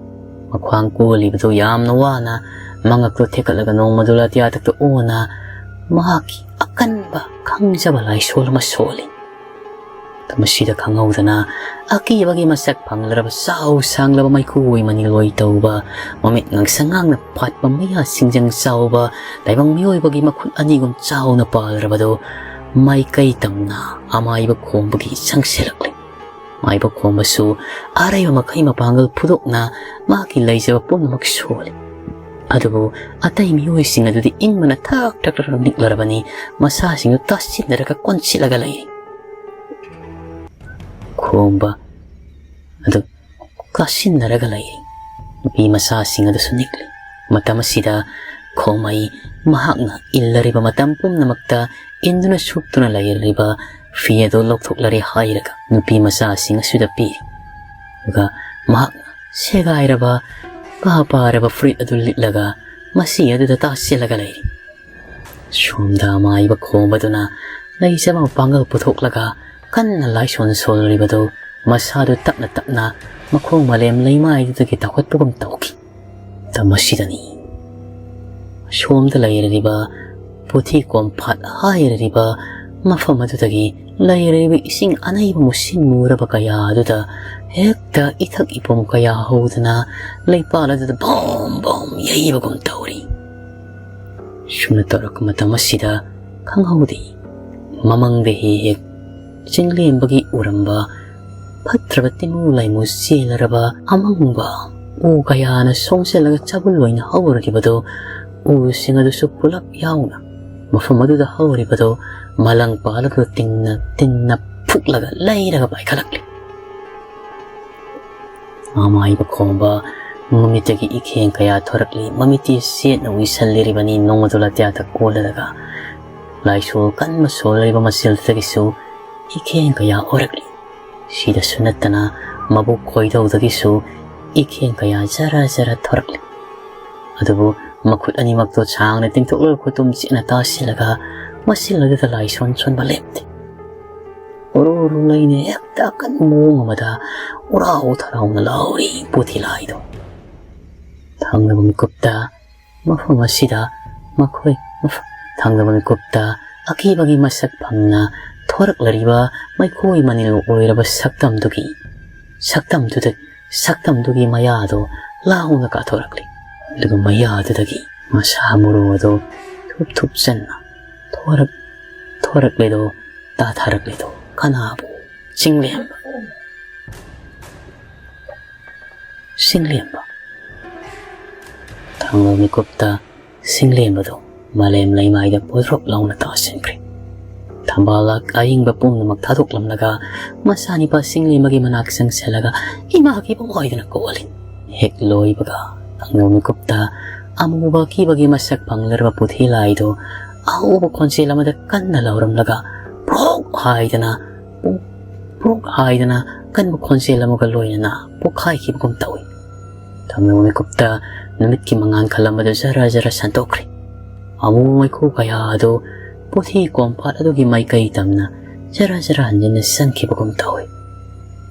ꯃꯈ꯭ꯋꯥꯡ ꯀꯣꯜꯂꯤꯕꯗꯨ ꯌꯥꯝꯅ ꯋꯥꯅ ꯃꯉꯛꯇꯣ ꯊꯦꯛꯀꯠꯂꯒ ꯅꯣꯡꯃꯗꯨ ꯂꯥꯇꯤꯌꯥ ꯊꯛꯇ ꯑꯣꯟꯅ ꯃꯍꯥꯛꯀꯤ ꯑꯀꯟꯕ ꯈꯪꯖꯕ ꯂꯥꯏꯁꯣꯜ ꯑꯃ ꯁꯣꯜꯂꯤ꯫ ꯃꯁꯤꯗ ꯈꯪꯍꯧꯗꯅ ꯑꯀꯤꯕꯒꯤ ꯃꯁꯛ ꯐꯪꯂꯔꯕ ꯆꯥꯎ ꯁꯥꯡꯂꯕ ꯃꯩꯈꯨ ꯑꯣꯏ ꯃꯅꯤꯜ ꯑꯣꯏ ꯇꯧꯕ, ꯃꯃꯤꯠ ꯉꯥꯡꯁꯪ ꯉꯥꯡꯅ ꯐꯥꯠꯄ, ꯃꯌꯥ ꯁꯤꯡꯖꯪ ꯆꯥꯎꯕ ꯇꯥꯏꯕꯪ ꯃꯤꯑꯣꯏꯕꯒꯤ ꯃꯈꯨꯠ ꯑꯅꯤꯒꯨꯝ ꯆꯥꯎꯅ ꯄꯥꯜꯂꯔꯕꯗꯨ ꯃꯥꯏꯀꯩ ꯇꯝꯅ ꯑꯃꯥꯏꯕ ꯈꯣꯝꯕꯒꯤ ꯆꯪꯁꯤꯜꯂꯛꯂꯤ꯫ ꯃꯥꯏꯕ ꯈꯣꯝꯕꯁꯨ ꯑꯔꯩꯕ ꯃꯈꯩ ꯃꯄꯥꯡꯒꯜ ꯐꯨꯗꯣꯛꯅ ꯃꯍꯥꯛꯀꯤ ꯂꯩꯖꯕ ꯄꯨꯝꯅꯃꯛ ꯁꯣꯜꯂꯤ꯫ ꯑꯗꯨꯕꯨ ꯑꯇꯩ ꯃꯤꯑꯣꯏꯁꯤꯡ ꯑꯗꯨꯗꯤ ꯏꯪꯕꯅ ꯊꯛ ꯊꯛ ꯊꯛ ꯅꯤꯛꯂꯔꯕꯅꯤ, ꯃꯁꯥꯁꯤꯡꯗꯨ ꯇꯥꯁꯤꯟꯅꯔꯒ ꯀꯣꯟꯁꯤꯜꯂꯒ ꯂꯩꯔꯤ꯫ ꯈꯣꯝꯕ ꯑꯗꯨ ꯀꯥꯁꯤꯟꯅꯔꯒ ꯂꯩꯔꯤ꯫ ꯅꯨꯄꯤ ꯃꯆꯥꯁꯤꯡ ꯑꯗꯨꯁꯨ ꯅꯤꯛꯂꯤ꯫ ꯃꯇꯝ ꯑꯁꯤꯗ ꯈꯣꯝꯃꯩ ꯃꯍꯥꯛꯅ ꯏꯜꯂꯔꯤꯕ ꯃꯇꯝ ꯄꯨꯝꯅꯃꯛꯇ ꯏꯟꯗꯨꯅ ꯁꯨꯞꯇꯨꯅ ꯂꯩꯔꯤꯕ ꯐꯤ ꯑꯗꯨ ꯂꯧꯊꯣꯛꯂꯔꯦ ꯍꯥꯏꯔꯒ ꯅꯨꯄꯤ ꯃꯆꯥꯁꯤꯡ ꯑꯁꯤꯗ ꯄꯤꯔꯤ꯫ ꯑꯗꯨꯒ ꯃꯍꯥꯛꯅ ꯁꯦꯒꯥꯏꯔꯕ ꯄꯥ ꯄꯥꯔꯕ ꯐꯨꯔꯤꯠ ꯑꯗꯨ ꯂꯤꯠꯂꯒ ꯃꯁꯤ ꯑꯗꯨꯗ ꯇꯥꯁꯤꯜꯂꯒ ꯂꯩꯔꯤ꯫ ꯁꯣꯝꯗ ꯑꯃꯥꯏꯕ ꯈꯣꯝꯕꯗꯨꯅ ꯂꯩꯖꯕ ꯃꯄꯥꯡꯒꯜ ꯄꯨꯊꯣꯛꯂꯒ ꯀꯟꯅ ꯂꯥꯏꯁꯣꯟ ꯁꯣꯜꯂꯤꯕꯗꯨ ꯃꯁꯥꯗꯨ ꯇꯞꯅ ꯇꯞꯅ ꯃꯈꯣꯡ ꯃꯂꯦꯝ ꯂꯩꯃꯥꯏꯗꯨꯗꯒꯤ ꯇꯥꯎꯈꯠꯄꯒꯨꯝ ꯇꯧꯈꯤ꯫ ꯃꯇꯝ ꯑꯁꯤꯗꯅꯤ ꯁꯣꯝꯗ ꯂꯩꯔꯤꯕ ꯄꯨꯊꯤ ꯀꯣꯝꯐꯥꯠ ꯍꯥꯏꯔꯤꯕ ꯃꯐꯝ ꯑꯗꯨꯗꯒꯤ ꯂꯩꯔꯤꯕ ꯏꯁꯤꯡ ꯑꯅꯩꯕ ꯃꯨꯁꯤꯟ ꯃꯨꯔꯕ ꯀꯌꯥ ꯑꯗꯨꯗ ꯍꯦꯛꯇ ꯏꯊꯛ ꯏꯄꯣꯝ ꯀꯌꯥ ꯍꯧꯗꯅ ꯂꯩꯄꯥꯛ ꯑꯗꯨꯗ ꯕꯣꯝ ꯕꯣꯝ ꯌꯩꯕꯒꯨꯝ ꯇꯧꯔꯤ꯫ ꯁꯨꯝꯅ ꯇꯧꯔꯛꯄ ꯃꯇꯝ ꯑꯁꯤꯗ ꯈꯪꯍꯧꯗꯦ, ꯃꯃꯪꯗ ꯍꯦꯛ ꯍꯦꯛ ꯆꯤꯡꯂꯦꯝꯕꯒꯤ ꯎꯔꯝꯕ ꯐꯠꯇ꯭ꯔꯕ ꯇꯤꯃꯨ ꯂꯩꯃꯨ ꯆꯦꯜꯂꯔꯕ ꯑꯃꯪꯕ ꯎ ꯀꯌꯥꯅ ꯁꯣꯡꯁꯤꯜꯂꯒ ꯆꯕꯨꯜ ꯑꯣꯏꯅ ꯍꯧꯔꯤꯕꯗꯨ, ꯎꯁꯤꯡ ꯑꯗꯨꯁꯨ ꯄꯨꯂꯞ ꯌꯥꯎꯅ ꯃꯐꯝ ꯑꯗꯨꯗ ꯍꯧꯔꯤꯕꯗꯨ ꯃꯂꯪ ꯄꯥꯜꯂꯒ ꯇꯤꯡꯅ ꯇꯤꯟꯅ ꯐꯨꯛꯂꯒ ꯂꯩꯔꯒ ꯄꯥꯏꯈꯠꯂꯛꯂꯤ꯫ ꯃꯃꯥꯏꯕ ꯈꯣꯡꯕ ꯃꯃꯤꯠꯇꯒꯤ ꯏꯈꯦꯡ ꯀꯌꯥ ꯊꯣꯔꯛꯂꯤ꯫ ꯃꯃꯤꯠꯇꯤ ꯁꯦꯠꯅ ꯎꯏꯁꯜꯂꯤꯔꯤꯕꯅꯤ ꯅꯣꯡꯃꯗꯣ ꯂꯥꯇ꯭ꯌꯥꯗ ꯀꯣꯜꯂꯗꯒ꯫ ꯂꯥꯏꯁꯣꯜ ꯀꯟꯕ ꯁꯣꯜꯂꯤꯕ ꯃꯆꯤꯜꯗꯒꯤꯁꯨ ꯏꯈꯦꯡ ꯀꯌꯥ ꯑꯣꯔꯛꯂꯤ꯫ ꯁꯤꯗꯁꯨ ꯅꯠꯇꯅ ꯃꯕꯨꯛ ꯈꯣꯏꯗꯧꯗꯒꯤꯁꯨ ꯏꯈꯦꯡ ꯀꯌꯥ ꯖꯔ ꯖꯔ ꯊꯣꯔꯛꯂꯤ꯫ ꯑꯗꯨꯕꯨ ꯃꯈꯨꯠ ꯑꯅꯤꯃꯛꯇꯣ ꯁꯥꯡꯅ ꯇꯤꯡꯊꯣꯛꯂꯒ ꯈꯨꯇꯨꯝ ꯆꯦꯠꯅ ꯇꯥꯁꯤꯜꯂꯒ ꯃꯆꯤꯜ ꯑꯗꯨꯗ ꯂꯥꯏꯁꯣꯟ ꯁꯣꯟꯕ ꯂꯦꯞꯇꯦ꯫ ꯎꯔꯨ ꯎꯔꯨ ꯂꯩꯅ ꯍꯦꯛꯇ ꯑꯀꯟꯕ ꯃꯑꯣꯡ ꯑꯃꯗ ꯎꯔꯥꯎ ꯊꯔꯥꯎꯅ ꯂꯥꯎꯔꯤ ꯄꯨꯊꯤ ꯂꯥꯏꯗꯣ꯫ ꯊꯪꯅꯕ ꯃꯤꯀꯨꯞꯇ ꯃꯐꯝ ꯑꯁꯤꯗ ꯃꯈꯣꯏ ꯃꯐ-, ꯊꯪꯅꯕ ꯃꯤꯀꯨꯞꯇ ꯑꯀꯤꯕꯒꯤ ꯃꯁꯛ ꯐꯪꯅ ꯊꯣꯔꯛꯂꯔꯤꯕ ꯃꯩꯈꯣꯏ ꯃꯅꯤꯜ ꯑꯣꯏꯔꯕ ꯁꯛꯇꯝꯗꯨꯒꯤ, ꯁꯛꯇꯝꯗꯨꯗ, ꯁꯛꯇꯝꯗꯨꯒꯤ ꯃꯌꯥꯗꯣ ꯂꯥꯎꯅ ꯀꯥꯊꯣꯔꯛꯂꯤ꯫ ꯑꯗꯨꯒ ꯃꯌꯥꯗꯨꯗꯒꯤ ꯃꯁꯥ ꯃꯔꯨ ꯑꯗꯨ ꯊꯨꯞ ꯊꯨꯞ ꯆꯟꯅ ꯊꯣꯔꯛ-, ꯊꯣꯔꯛꯂꯤꯗꯣ, ꯇꯥꯊꯔꯛꯂꯤꯗꯣ ꯀꯅꯥꯕꯨ? ꯆꯤꯡꯂꯦꯝꯕ꯫ ꯆꯤꯡꯂꯦꯝꯕ꯫ ꯊꯥꯡꯒꯜ ꯃꯤꯀꯨꯞꯇ ꯆꯤꯡꯂꯦꯝꯕꯗꯨ ꯃꯥꯂꯦꯝ ꯂꯩꯃꯥꯏꯗ ꯄꯣꯗ꯭ꯔꯣꯛ ꯂꯥꯎꯅ ꯇꯥꯁꯤꯟꯈ꯭ꯔꯦ꯫ ꯊꯝꯕꯥꯜ ꯑꯏꯪꯕ ꯄꯨꯝꯅꯃꯛ ꯊꯥꯗꯣꯛꯂꯝꯂꯒ ꯃꯆꯥꯅꯤꯄꯥ ꯆꯤꯡꯂꯦꯝꯕꯒꯤ ꯃꯅꯥꯛ ꯆꯪꯁꯤꯜꯂꯒ ꯏꯃꯥꯒꯤ ꯏꯕꯨꯡ ꯑꯣꯏꯗꯨꯅ ꯀꯣꯜꯂꯤ꯫ ꯍꯦꯛ ꯂꯣꯏꯕꯒ ꯊꯥꯡꯒꯜ ꯃꯤꯀꯨꯞꯇ ꯑꯃꯨꯕ ꯑꯀꯤꯕꯒꯤ ꯃꯁꯛ ꯐꯪꯂꯔꯕ ꯄꯨꯊꯤ ꯂꯥꯏꯗꯨ ꯑꯍꯧꯕ ꯈꯣꯟꯖꯦꯜ ꯑꯃꯗ ꯀꯟꯅ ꯂꯥꯎꯔꯝꯂꯒ ꯄ꯭ꯔꯣꯛ ꯍꯥꯏꯗꯅ ꯄꯨꯡ ꯄ꯭ꯔꯣꯛ ꯍꯥꯏꯗꯅ ꯀꯟꯕ ꯈꯣꯟꯖꯦꯜ ꯑꯃꯒ ꯂꯣꯏꯅꯅ ꯄꯣꯛꯈꯥꯏꯈꯤꯕꯒꯨꯝ ꯇꯧꯏ꯫ ꯊꯥꯡꯅꯕ ꯃꯤꯀꯨꯞꯇ ꯅꯨꯃꯤꯠꯀꯤ ꯃꯉꯥꯜ ꯈꯜꯂꯝꯕꯗꯨ ꯖꯔ ꯖꯔ ꯁꯟꯗꯣꯛꯈ꯭ꯔꯦ꯫ ꯑꯃꯨꯕ ꯃꯩꯈꯨ ꯀꯌꯥ ꯑꯗꯨ ꯄꯣꯊꯤ ꯀꯣꯝꯄꯥꯠ ꯑꯗꯨꯒꯤ ꯃꯥꯏꯀꯩ ꯇꯝꯅ ꯖꯔ ꯖꯔ ꯍꯟꯖꯤꯟꯅ ꯆꯪꯈꯤꯕꯒꯨꯝ ꯇꯧꯏ꯫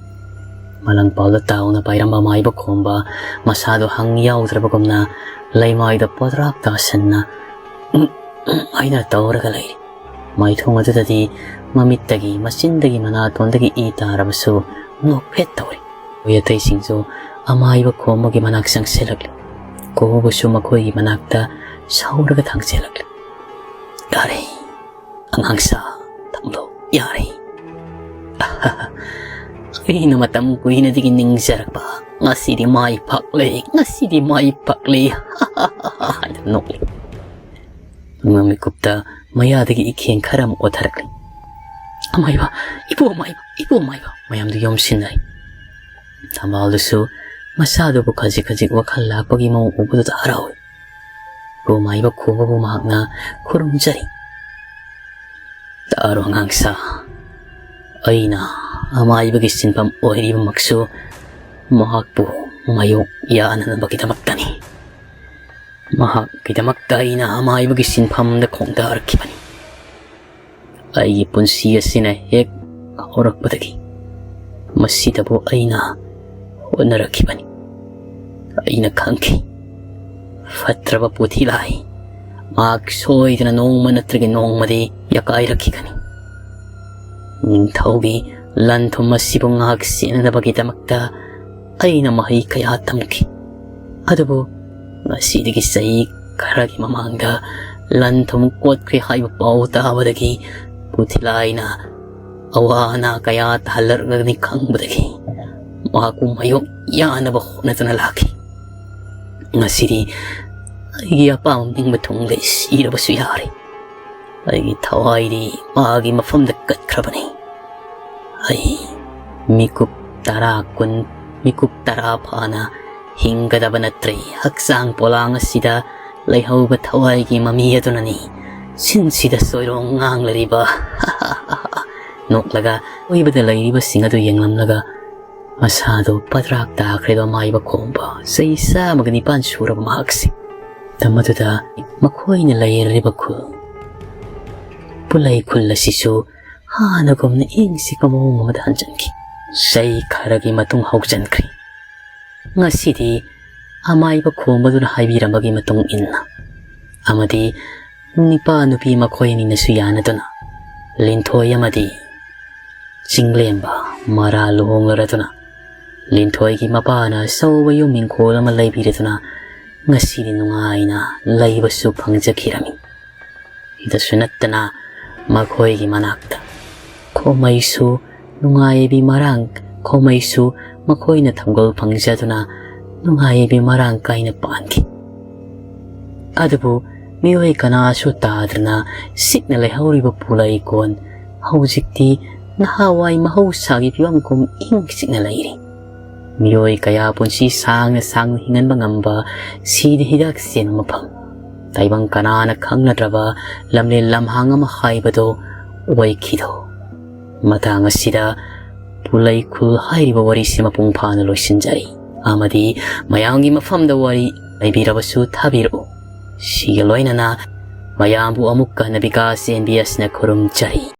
ꯃꯂꯪꯄꯥꯜꯗ ꯇꯥꯎꯅ ꯄꯥꯏꯔꯝꯕ ꯃꯥꯏꯕ ꯈꯣꯝꯕ ꯃꯁꯥꯗꯣ ꯍꯪ ꯌꯥꯎꯗ꯭ꯔꯕꯒꯨꯝꯅ ꯂꯩꯃꯥꯏꯗ ꯄꯣꯗ꯭ꯔꯥꯛ ꯇꯥꯁꯟꯅ ꯎꯝ, ꯎꯝ ꯍꯥꯏꯅ ꯇꯧꯔꯒ ꯂꯩꯔꯤ꯫ ꯃꯥꯏꯊꯣꯡ ꯑꯗꯨꯗꯗꯤ ꯃꯃꯤꯠꯇꯒꯤ, ꯃꯆꯤꯟꯗꯒꯤ, ꯃꯅꯥꯇꯣꯟꯗꯒꯤ ꯏ ꯇꯥꯔꯕꯁꯨ ꯅꯣꯛꯐꯦꯠ ꯇꯧꯔꯤ꯫ ꯃꯈꯣꯏ ꯑꯇꯩꯁꯤꯡꯁꯨ ꯑꯃꯥꯏꯕ ꯈꯣꯝꯕꯒꯤ ꯃꯅꯥꯛ ꯆꯪꯁꯤꯜꯂꯛꯂꯤ꯫ ꯀꯣꯕꯨꯁꯨ ꯃꯈꯣꯏꯒꯤ ꯃꯅꯥꯛꯇ ꯁꯥꯎꯔꯒ ꯊꯥꯡꯖꯤꯜꯂꯛꯂꯤ꯫ "ꯌꯥꯔꯦ, ꯑꯉꯥꯡꯁꯥ, ꯊꯝꯂꯣ, ꯌꯥꯔꯦ꯫ ꯑꯩꯅ ꯃꯇꯝ ꯀꯨꯏꯅꯗꯒꯤ ꯅꯤꯡꯖꯔꯛꯄ, ꯉꯁꯤꯗꯤ ꯃꯥꯏ ꯄꯥꯛꯂꯦ, ꯉꯁꯤꯗꯤ ꯃꯥꯏ ꯄꯥꯛꯂꯦ," ꯍꯥꯏꯅ ꯅꯣꯛꯂꯤ꯫ ꯑꯉꯥꯡ ꯃꯤꯀꯨꯞꯇ ꯃꯌꯥꯗꯒꯤ ꯏꯈꯦꯡ ꯈꯔ ꯑꯃꯨꯛ ꯑꯣꯊꯔꯛꯂꯤ꯫ "ꯑꯃꯥꯏꯕ, ꯏꯄꯨ ꯑꯃꯥꯏꯕ, ꯏꯄꯨ ꯑꯃꯥꯏꯕ!" ꯃꯌꯥꯝꯗꯨ ꯌꯣꯝꯁꯤꯟꯅꯔꯤ꯫ ꯊꯝꯕꯥꯜꯗꯨꯁꯨ ꯃꯁꯥꯗꯨꯕꯨ ꯈꯖꯤꯛ ꯈꯖꯤꯛ ꯋꯥꯈꯜ ꯂꯥꯛꯄꯒꯤ ꯃꯑꯣꯡ ꯎꯕꯗꯨꯗ ꯍꯔꯥꯎꯏ꯫ ꯏꯄꯨ ꯑꯃꯥꯏꯕ ꯈꯣꯝꯕꯕꯨ ꯃꯍꯥꯛꯅ ꯈꯨꯔꯨꯝꯖꯔꯤ꯫ "ꯇꯥꯔꯣ ꯑꯉꯥꯡꯁꯥ, ꯑꯩꯅ ꯑꯃꯥꯏꯕꯒꯤ ꯁꯤꯟꯐꯝ ꯑꯣꯏꯔꯤꯕꯃꯛꯁꯨ ꯃꯍꯥꯛꯄꯨ ꯃꯥꯌꯣꯛ ꯌꯥꯅꯅꯕꯒꯤꯗꯃꯛꯇꯅꯤ꯫ ꯃꯍꯥꯛꯀꯤꯗꯃꯛꯇ ꯑꯩꯅ ꯑꯃꯥꯏꯕꯒꯤ ꯁꯤꯟꯐꯝꯗ ꯈꯣꯡꯗꯥꯔꯛꯈꯤꯕꯅꯤ꯫ ꯑꯩꯒꯤ ꯄꯨꯟꯁꯤ ꯑꯁꯤꯅ ꯍꯦꯛ ꯍꯧꯔꯛꯄꯗꯒꯤ ꯃꯁꯤꯗꯕꯨ ꯑꯩꯅ ꯍꯣꯠꯅꯔꯛꯈꯤꯕꯅꯤ꯫ ꯑꯩꯅ ꯈꯪꯈꯤ, ꯐꯠꯇ꯭ꯔꯕ ꯄꯨꯊꯤꯂꯥꯏ ꯃꯍꯥꯛ ꯁꯣꯏꯗꯅ ꯅꯣꯡꯃ ꯅꯠꯇ꯭ꯔꯒ ꯅꯣꯡꯃꯗꯤ ꯌꯥꯀꯥꯏꯔꯛꯈꯤꯒꯅꯤ꯫ ꯅꯤꯡꯊꯧꯒꯤ ꯂꯟ ꯊꯨꯝ ꯑꯁꯤꯕꯨ ꯉꯥꯛ ꯁꯦꯟꯅꯅꯕꯒꯤꯗꯃꯛꯇ ꯑꯩꯅ ꯃꯍꯩ ꯀꯌꯥ ꯇꯝꯈꯤ꯫ ꯑꯗꯨꯕꯨ ꯉꯁꯤꯗꯒꯤ ꯆꯍꯤ ꯈꯔꯒꯤ ꯃꯃꯥꯡꯗ ꯂꯟ ꯊꯨꯝ ꯀꯣꯠꯈ꯭ꯔꯦ ꯍꯥꯏꯕ ꯄꯥꯎ ꯇꯥꯕꯗꯒꯤ ꯄꯨꯊꯤꯂꯥꯏꯅ ꯑꯋꯥ ꯑꯅꯥ ꯀꯌꯥ ꯇꯥꯍꯜꯂꯛꯂꯒꯅꯤ ꯈꯪꯕꯗꯒꯤ ꯃꯍꯥꯛꯄꯨ ꯃꯥꯌꯣꯛ ꯌꯥꯅꯕ ꯍꯣꯠꯅꯗꯨꯅ ꯂꯥꯛꯈꯤ꯫ ꯉꯁꯤꯗꯤ ꯑꯩꯒꯤ ꯑꯄꯥꯝꯕ ꯅꯤꯡꯕ ꯊꯨꯡꯂꯦ, ꯁꯤꯔꯕꯁꯨ ꯌꯥꯔꯦ꯫ ꯑꯩꯒꯤ ꯊꯋꯥꯏꯗꯤ ꯃꯥꯒꯤ ꯃꯐꯝꯗ ꯀꯠꯈ꯭ꯔꯕꯅꯤ꯫ ꯑꯩ ꯃꯤꯀꯨꯞ ꯇꯔꯥ, ꯀꯨꯟ, ꯃꯤꯀꯨꯞ ꯇꯔꯥ ꯐꯥꯅ ꯍꯤꯡꯒꯗꯕ ꯅꯠꯇ꯭ꯔꯦ꯫ ꯍꯛꯆꯥꯡ ꯄꯣꯂꯥꯡ ꯑꯁꯤꯗ ꯂꯩꯍꯧꯕ ꯊꯋꯥꯏꯒꯤ ꯃꯃꯤ ꯑꯗꯨꯅꯅꯤ ꯆꯤꯟꯁꯤꯗ ꯁꯣꯏꯔꯣꯡ ꯉꯥꯡꯂꯔꯤꯕ꯫ ꯅꯣꯛꯂꯒ ꯑꯀꯣꯏꯕꯗ ꯂꯩꯔꯤꯕꯁꯤꯡ ꯑꯗꯨ ꯌꯦꯡꯂꯝꯂꯒ ꯃꯁꯥꯗꯨ ꯄꯗ꯭ꯔꯥꯛ ꯇꯥꯈ꯭ꯔꯦꯗꯣ꯫ ꯑꯃꯥꯏꯕ ꯈꯣꯝꯕ ꯆꯍꯤ ꯆꯥꯝꯃꯒ ꯅꯤꯄꯥꯟ ꯁꯨꯔꯕ ꯃꯍꯥꯛꯁꯦ꯫ ꯃꯇꯝ ꯑꯗꯨꯗ ꯃꯈꯣꯏꯅ ꯂꯩꯔꯤꯕ ꯈꯨꯜ, ꯄꯨꯂꯩ ꯈꯨꯜ ꯑꯁꯤꯁꯨ ꯍꯥꯟꯅꯒꯨꯝꯅ ꯏꯪ ꯆꯤꯛꯄ ꯃꯑꯣꯡ ꯑꯃꯗ ꯍꯟꯖꯤꯟꯈꯤ꯫ ꯆꯍꯤ ꯈꯔꯒꯤ ꯃꯇꯨꯡ ꯍꯧꯖꯤꯟꯈ꯭ꯔꯦ꯫ ꯉꯁꯤꯗꯤ ꯑꯃꯥꯏꯕ ꯈꯣꯝꯕꯗꯨꯅ ꯍꯥꯏꯕꯤꯔꯝꯕꯒꯤ ꯃꯇꯨꯡ ꯏꯟꯅ ꯑꯃꯗꯤ ꯅꯤꯄꯥ ꯅꯨꯄꯤ ꯃꯈꯣꯏ ꯑꯅꯤꯅꯁꯨ ꯌꯥꯅꯗꯨꯅ ꯂꯤꯟꯊꯣꯏ ꯑꯃꯗꯤ ꯆꯤꯡꯂꯦꯝꯕ ꯃꯔꯥ ꯂꯨꯍꯣꯡꯂꯔꯗꯨꯅ, ꯂꯤꯟꯊꯣꯏꯒꯤ ꯃꯄꯥꯅ ꯑꯆꯧꯕ ꯌꯨꯝ ꯏꯪꯈꯣꯜ ꯑꯃ ꯂꯩꯕꯤꯔꯗꯨꯅ ꯉꯁꯤꯗꯤ ꯅꯨꯡꯉꯥꯏꯅ ꯂꯩꯕꯁꯨ ꯐꯪꯖꯈꯤꯔꯝꯃꯤ꯫ ꯁꯤꯗꯁꯨ ꯅꯠꯇꯅ ꯃꯈꯣꯏꯒꯤ ꯃꯅꯥꯛꯇ ꯈꯣꯃꯩꯁꯨ ꯅꯨꯡꯉꯥꯏꯕꯤ ꯃꯔꯥꯡ ꯈꯣꯃꯩꯁꯨ ꯃꯈꯣꯏꯅ ꯊꯧꯒꯜ ꯐꯪꯖꯗꯨꯅ ꯅꯨꯡꯉꯥꯏꯕꯤ ꯃꯔꯥꯡ ꯀꯥꯏꯅ ꯄꯥꯟꯈꯤ꯫ ꯑꯗꯨꯕꯨ ꯃꯤꯑꯣꯏ ꯀꯅꯥꯁꯨ ꯇꯥꯗ꯭ꯔꯅ ꯁꯤꯛꯅ ꯂꯩꯍꯧꯔꯤꯕ ꯄꯨꯂꯩꯀꯣꯟ ꯍꯧꯖꯤꯛꯇꯤ ꯅꯍꯥꯟꯋꯥꯏ ꯃꯍꯧꯁꯥꯒꯤ ꯐꯤꯕꯝꯒꯨꯝ ꯏꯪ ꯆꯤꯛꯅ ꯂꯩꯔꯤ꯫ ꯃꯤꯑꯣꯏ ꯀꯌꯥ ꯄꯨꯟꯁꯤ ꯁꯥꯡꯅ ꯁꯥꯡꯅ ꯍꯤꯡꯍꯟꯕ ꯉꯝꯕ ꯁꯤꯗ ꯍꯤꯗꯥꯛ ꯆꯦꯟꯕ ꯃꯐꯝ, ꯇꯥꯏꯕꯪ ꯀꯅꯥꯅ ꯈꯪꯅꯗ꯭ꯔꯕ ꯂꯝꯂꯦꯟ ꯂꯝꯍꯥꯡ ꯑꯃ ꯍꯥꯏꯕꯗꯣ ꯑꯣꯏꯈꯤꯗꯣ꯫ ꯃꯇꯥꯡ ꯑꯁꯤꯗ ꯄꯨꯂꯩ ꯈꯨꯜ ꯍꯥꯏꯔꯤꯕ ꯋꯥꯔꯤꯁꯤ ꯃꯄꯨꯡ ꯐꯥꯅ ꯂꯣꯏꯁꯤꯟꯖꯔꯤ, ꯑꯃꯗꯤ ꯃꯌꯥꯝꯒꯤ ꯃꯐꯝꯗ ꯋꯥꯔꯤ ꯂꯩꯕꯤꯔꯕꯁꯨ ꯊꯥꯕꯤꯔꯛꯎ꯫ ꯁꯤꯒ ꯂꯣꯏꯅꯅ ꯃꯌꯥꯝꯕꯨ ꯑꯃꯨꯛꯀ ꯍꯟꯅ ꯕꯤꯀꯥꯁ ꯑꯦꯟ ꯕꯤ ꯑꯦꯁꯅ ꯈꯨꯔꯨꯝꯖꯔꯤ꯫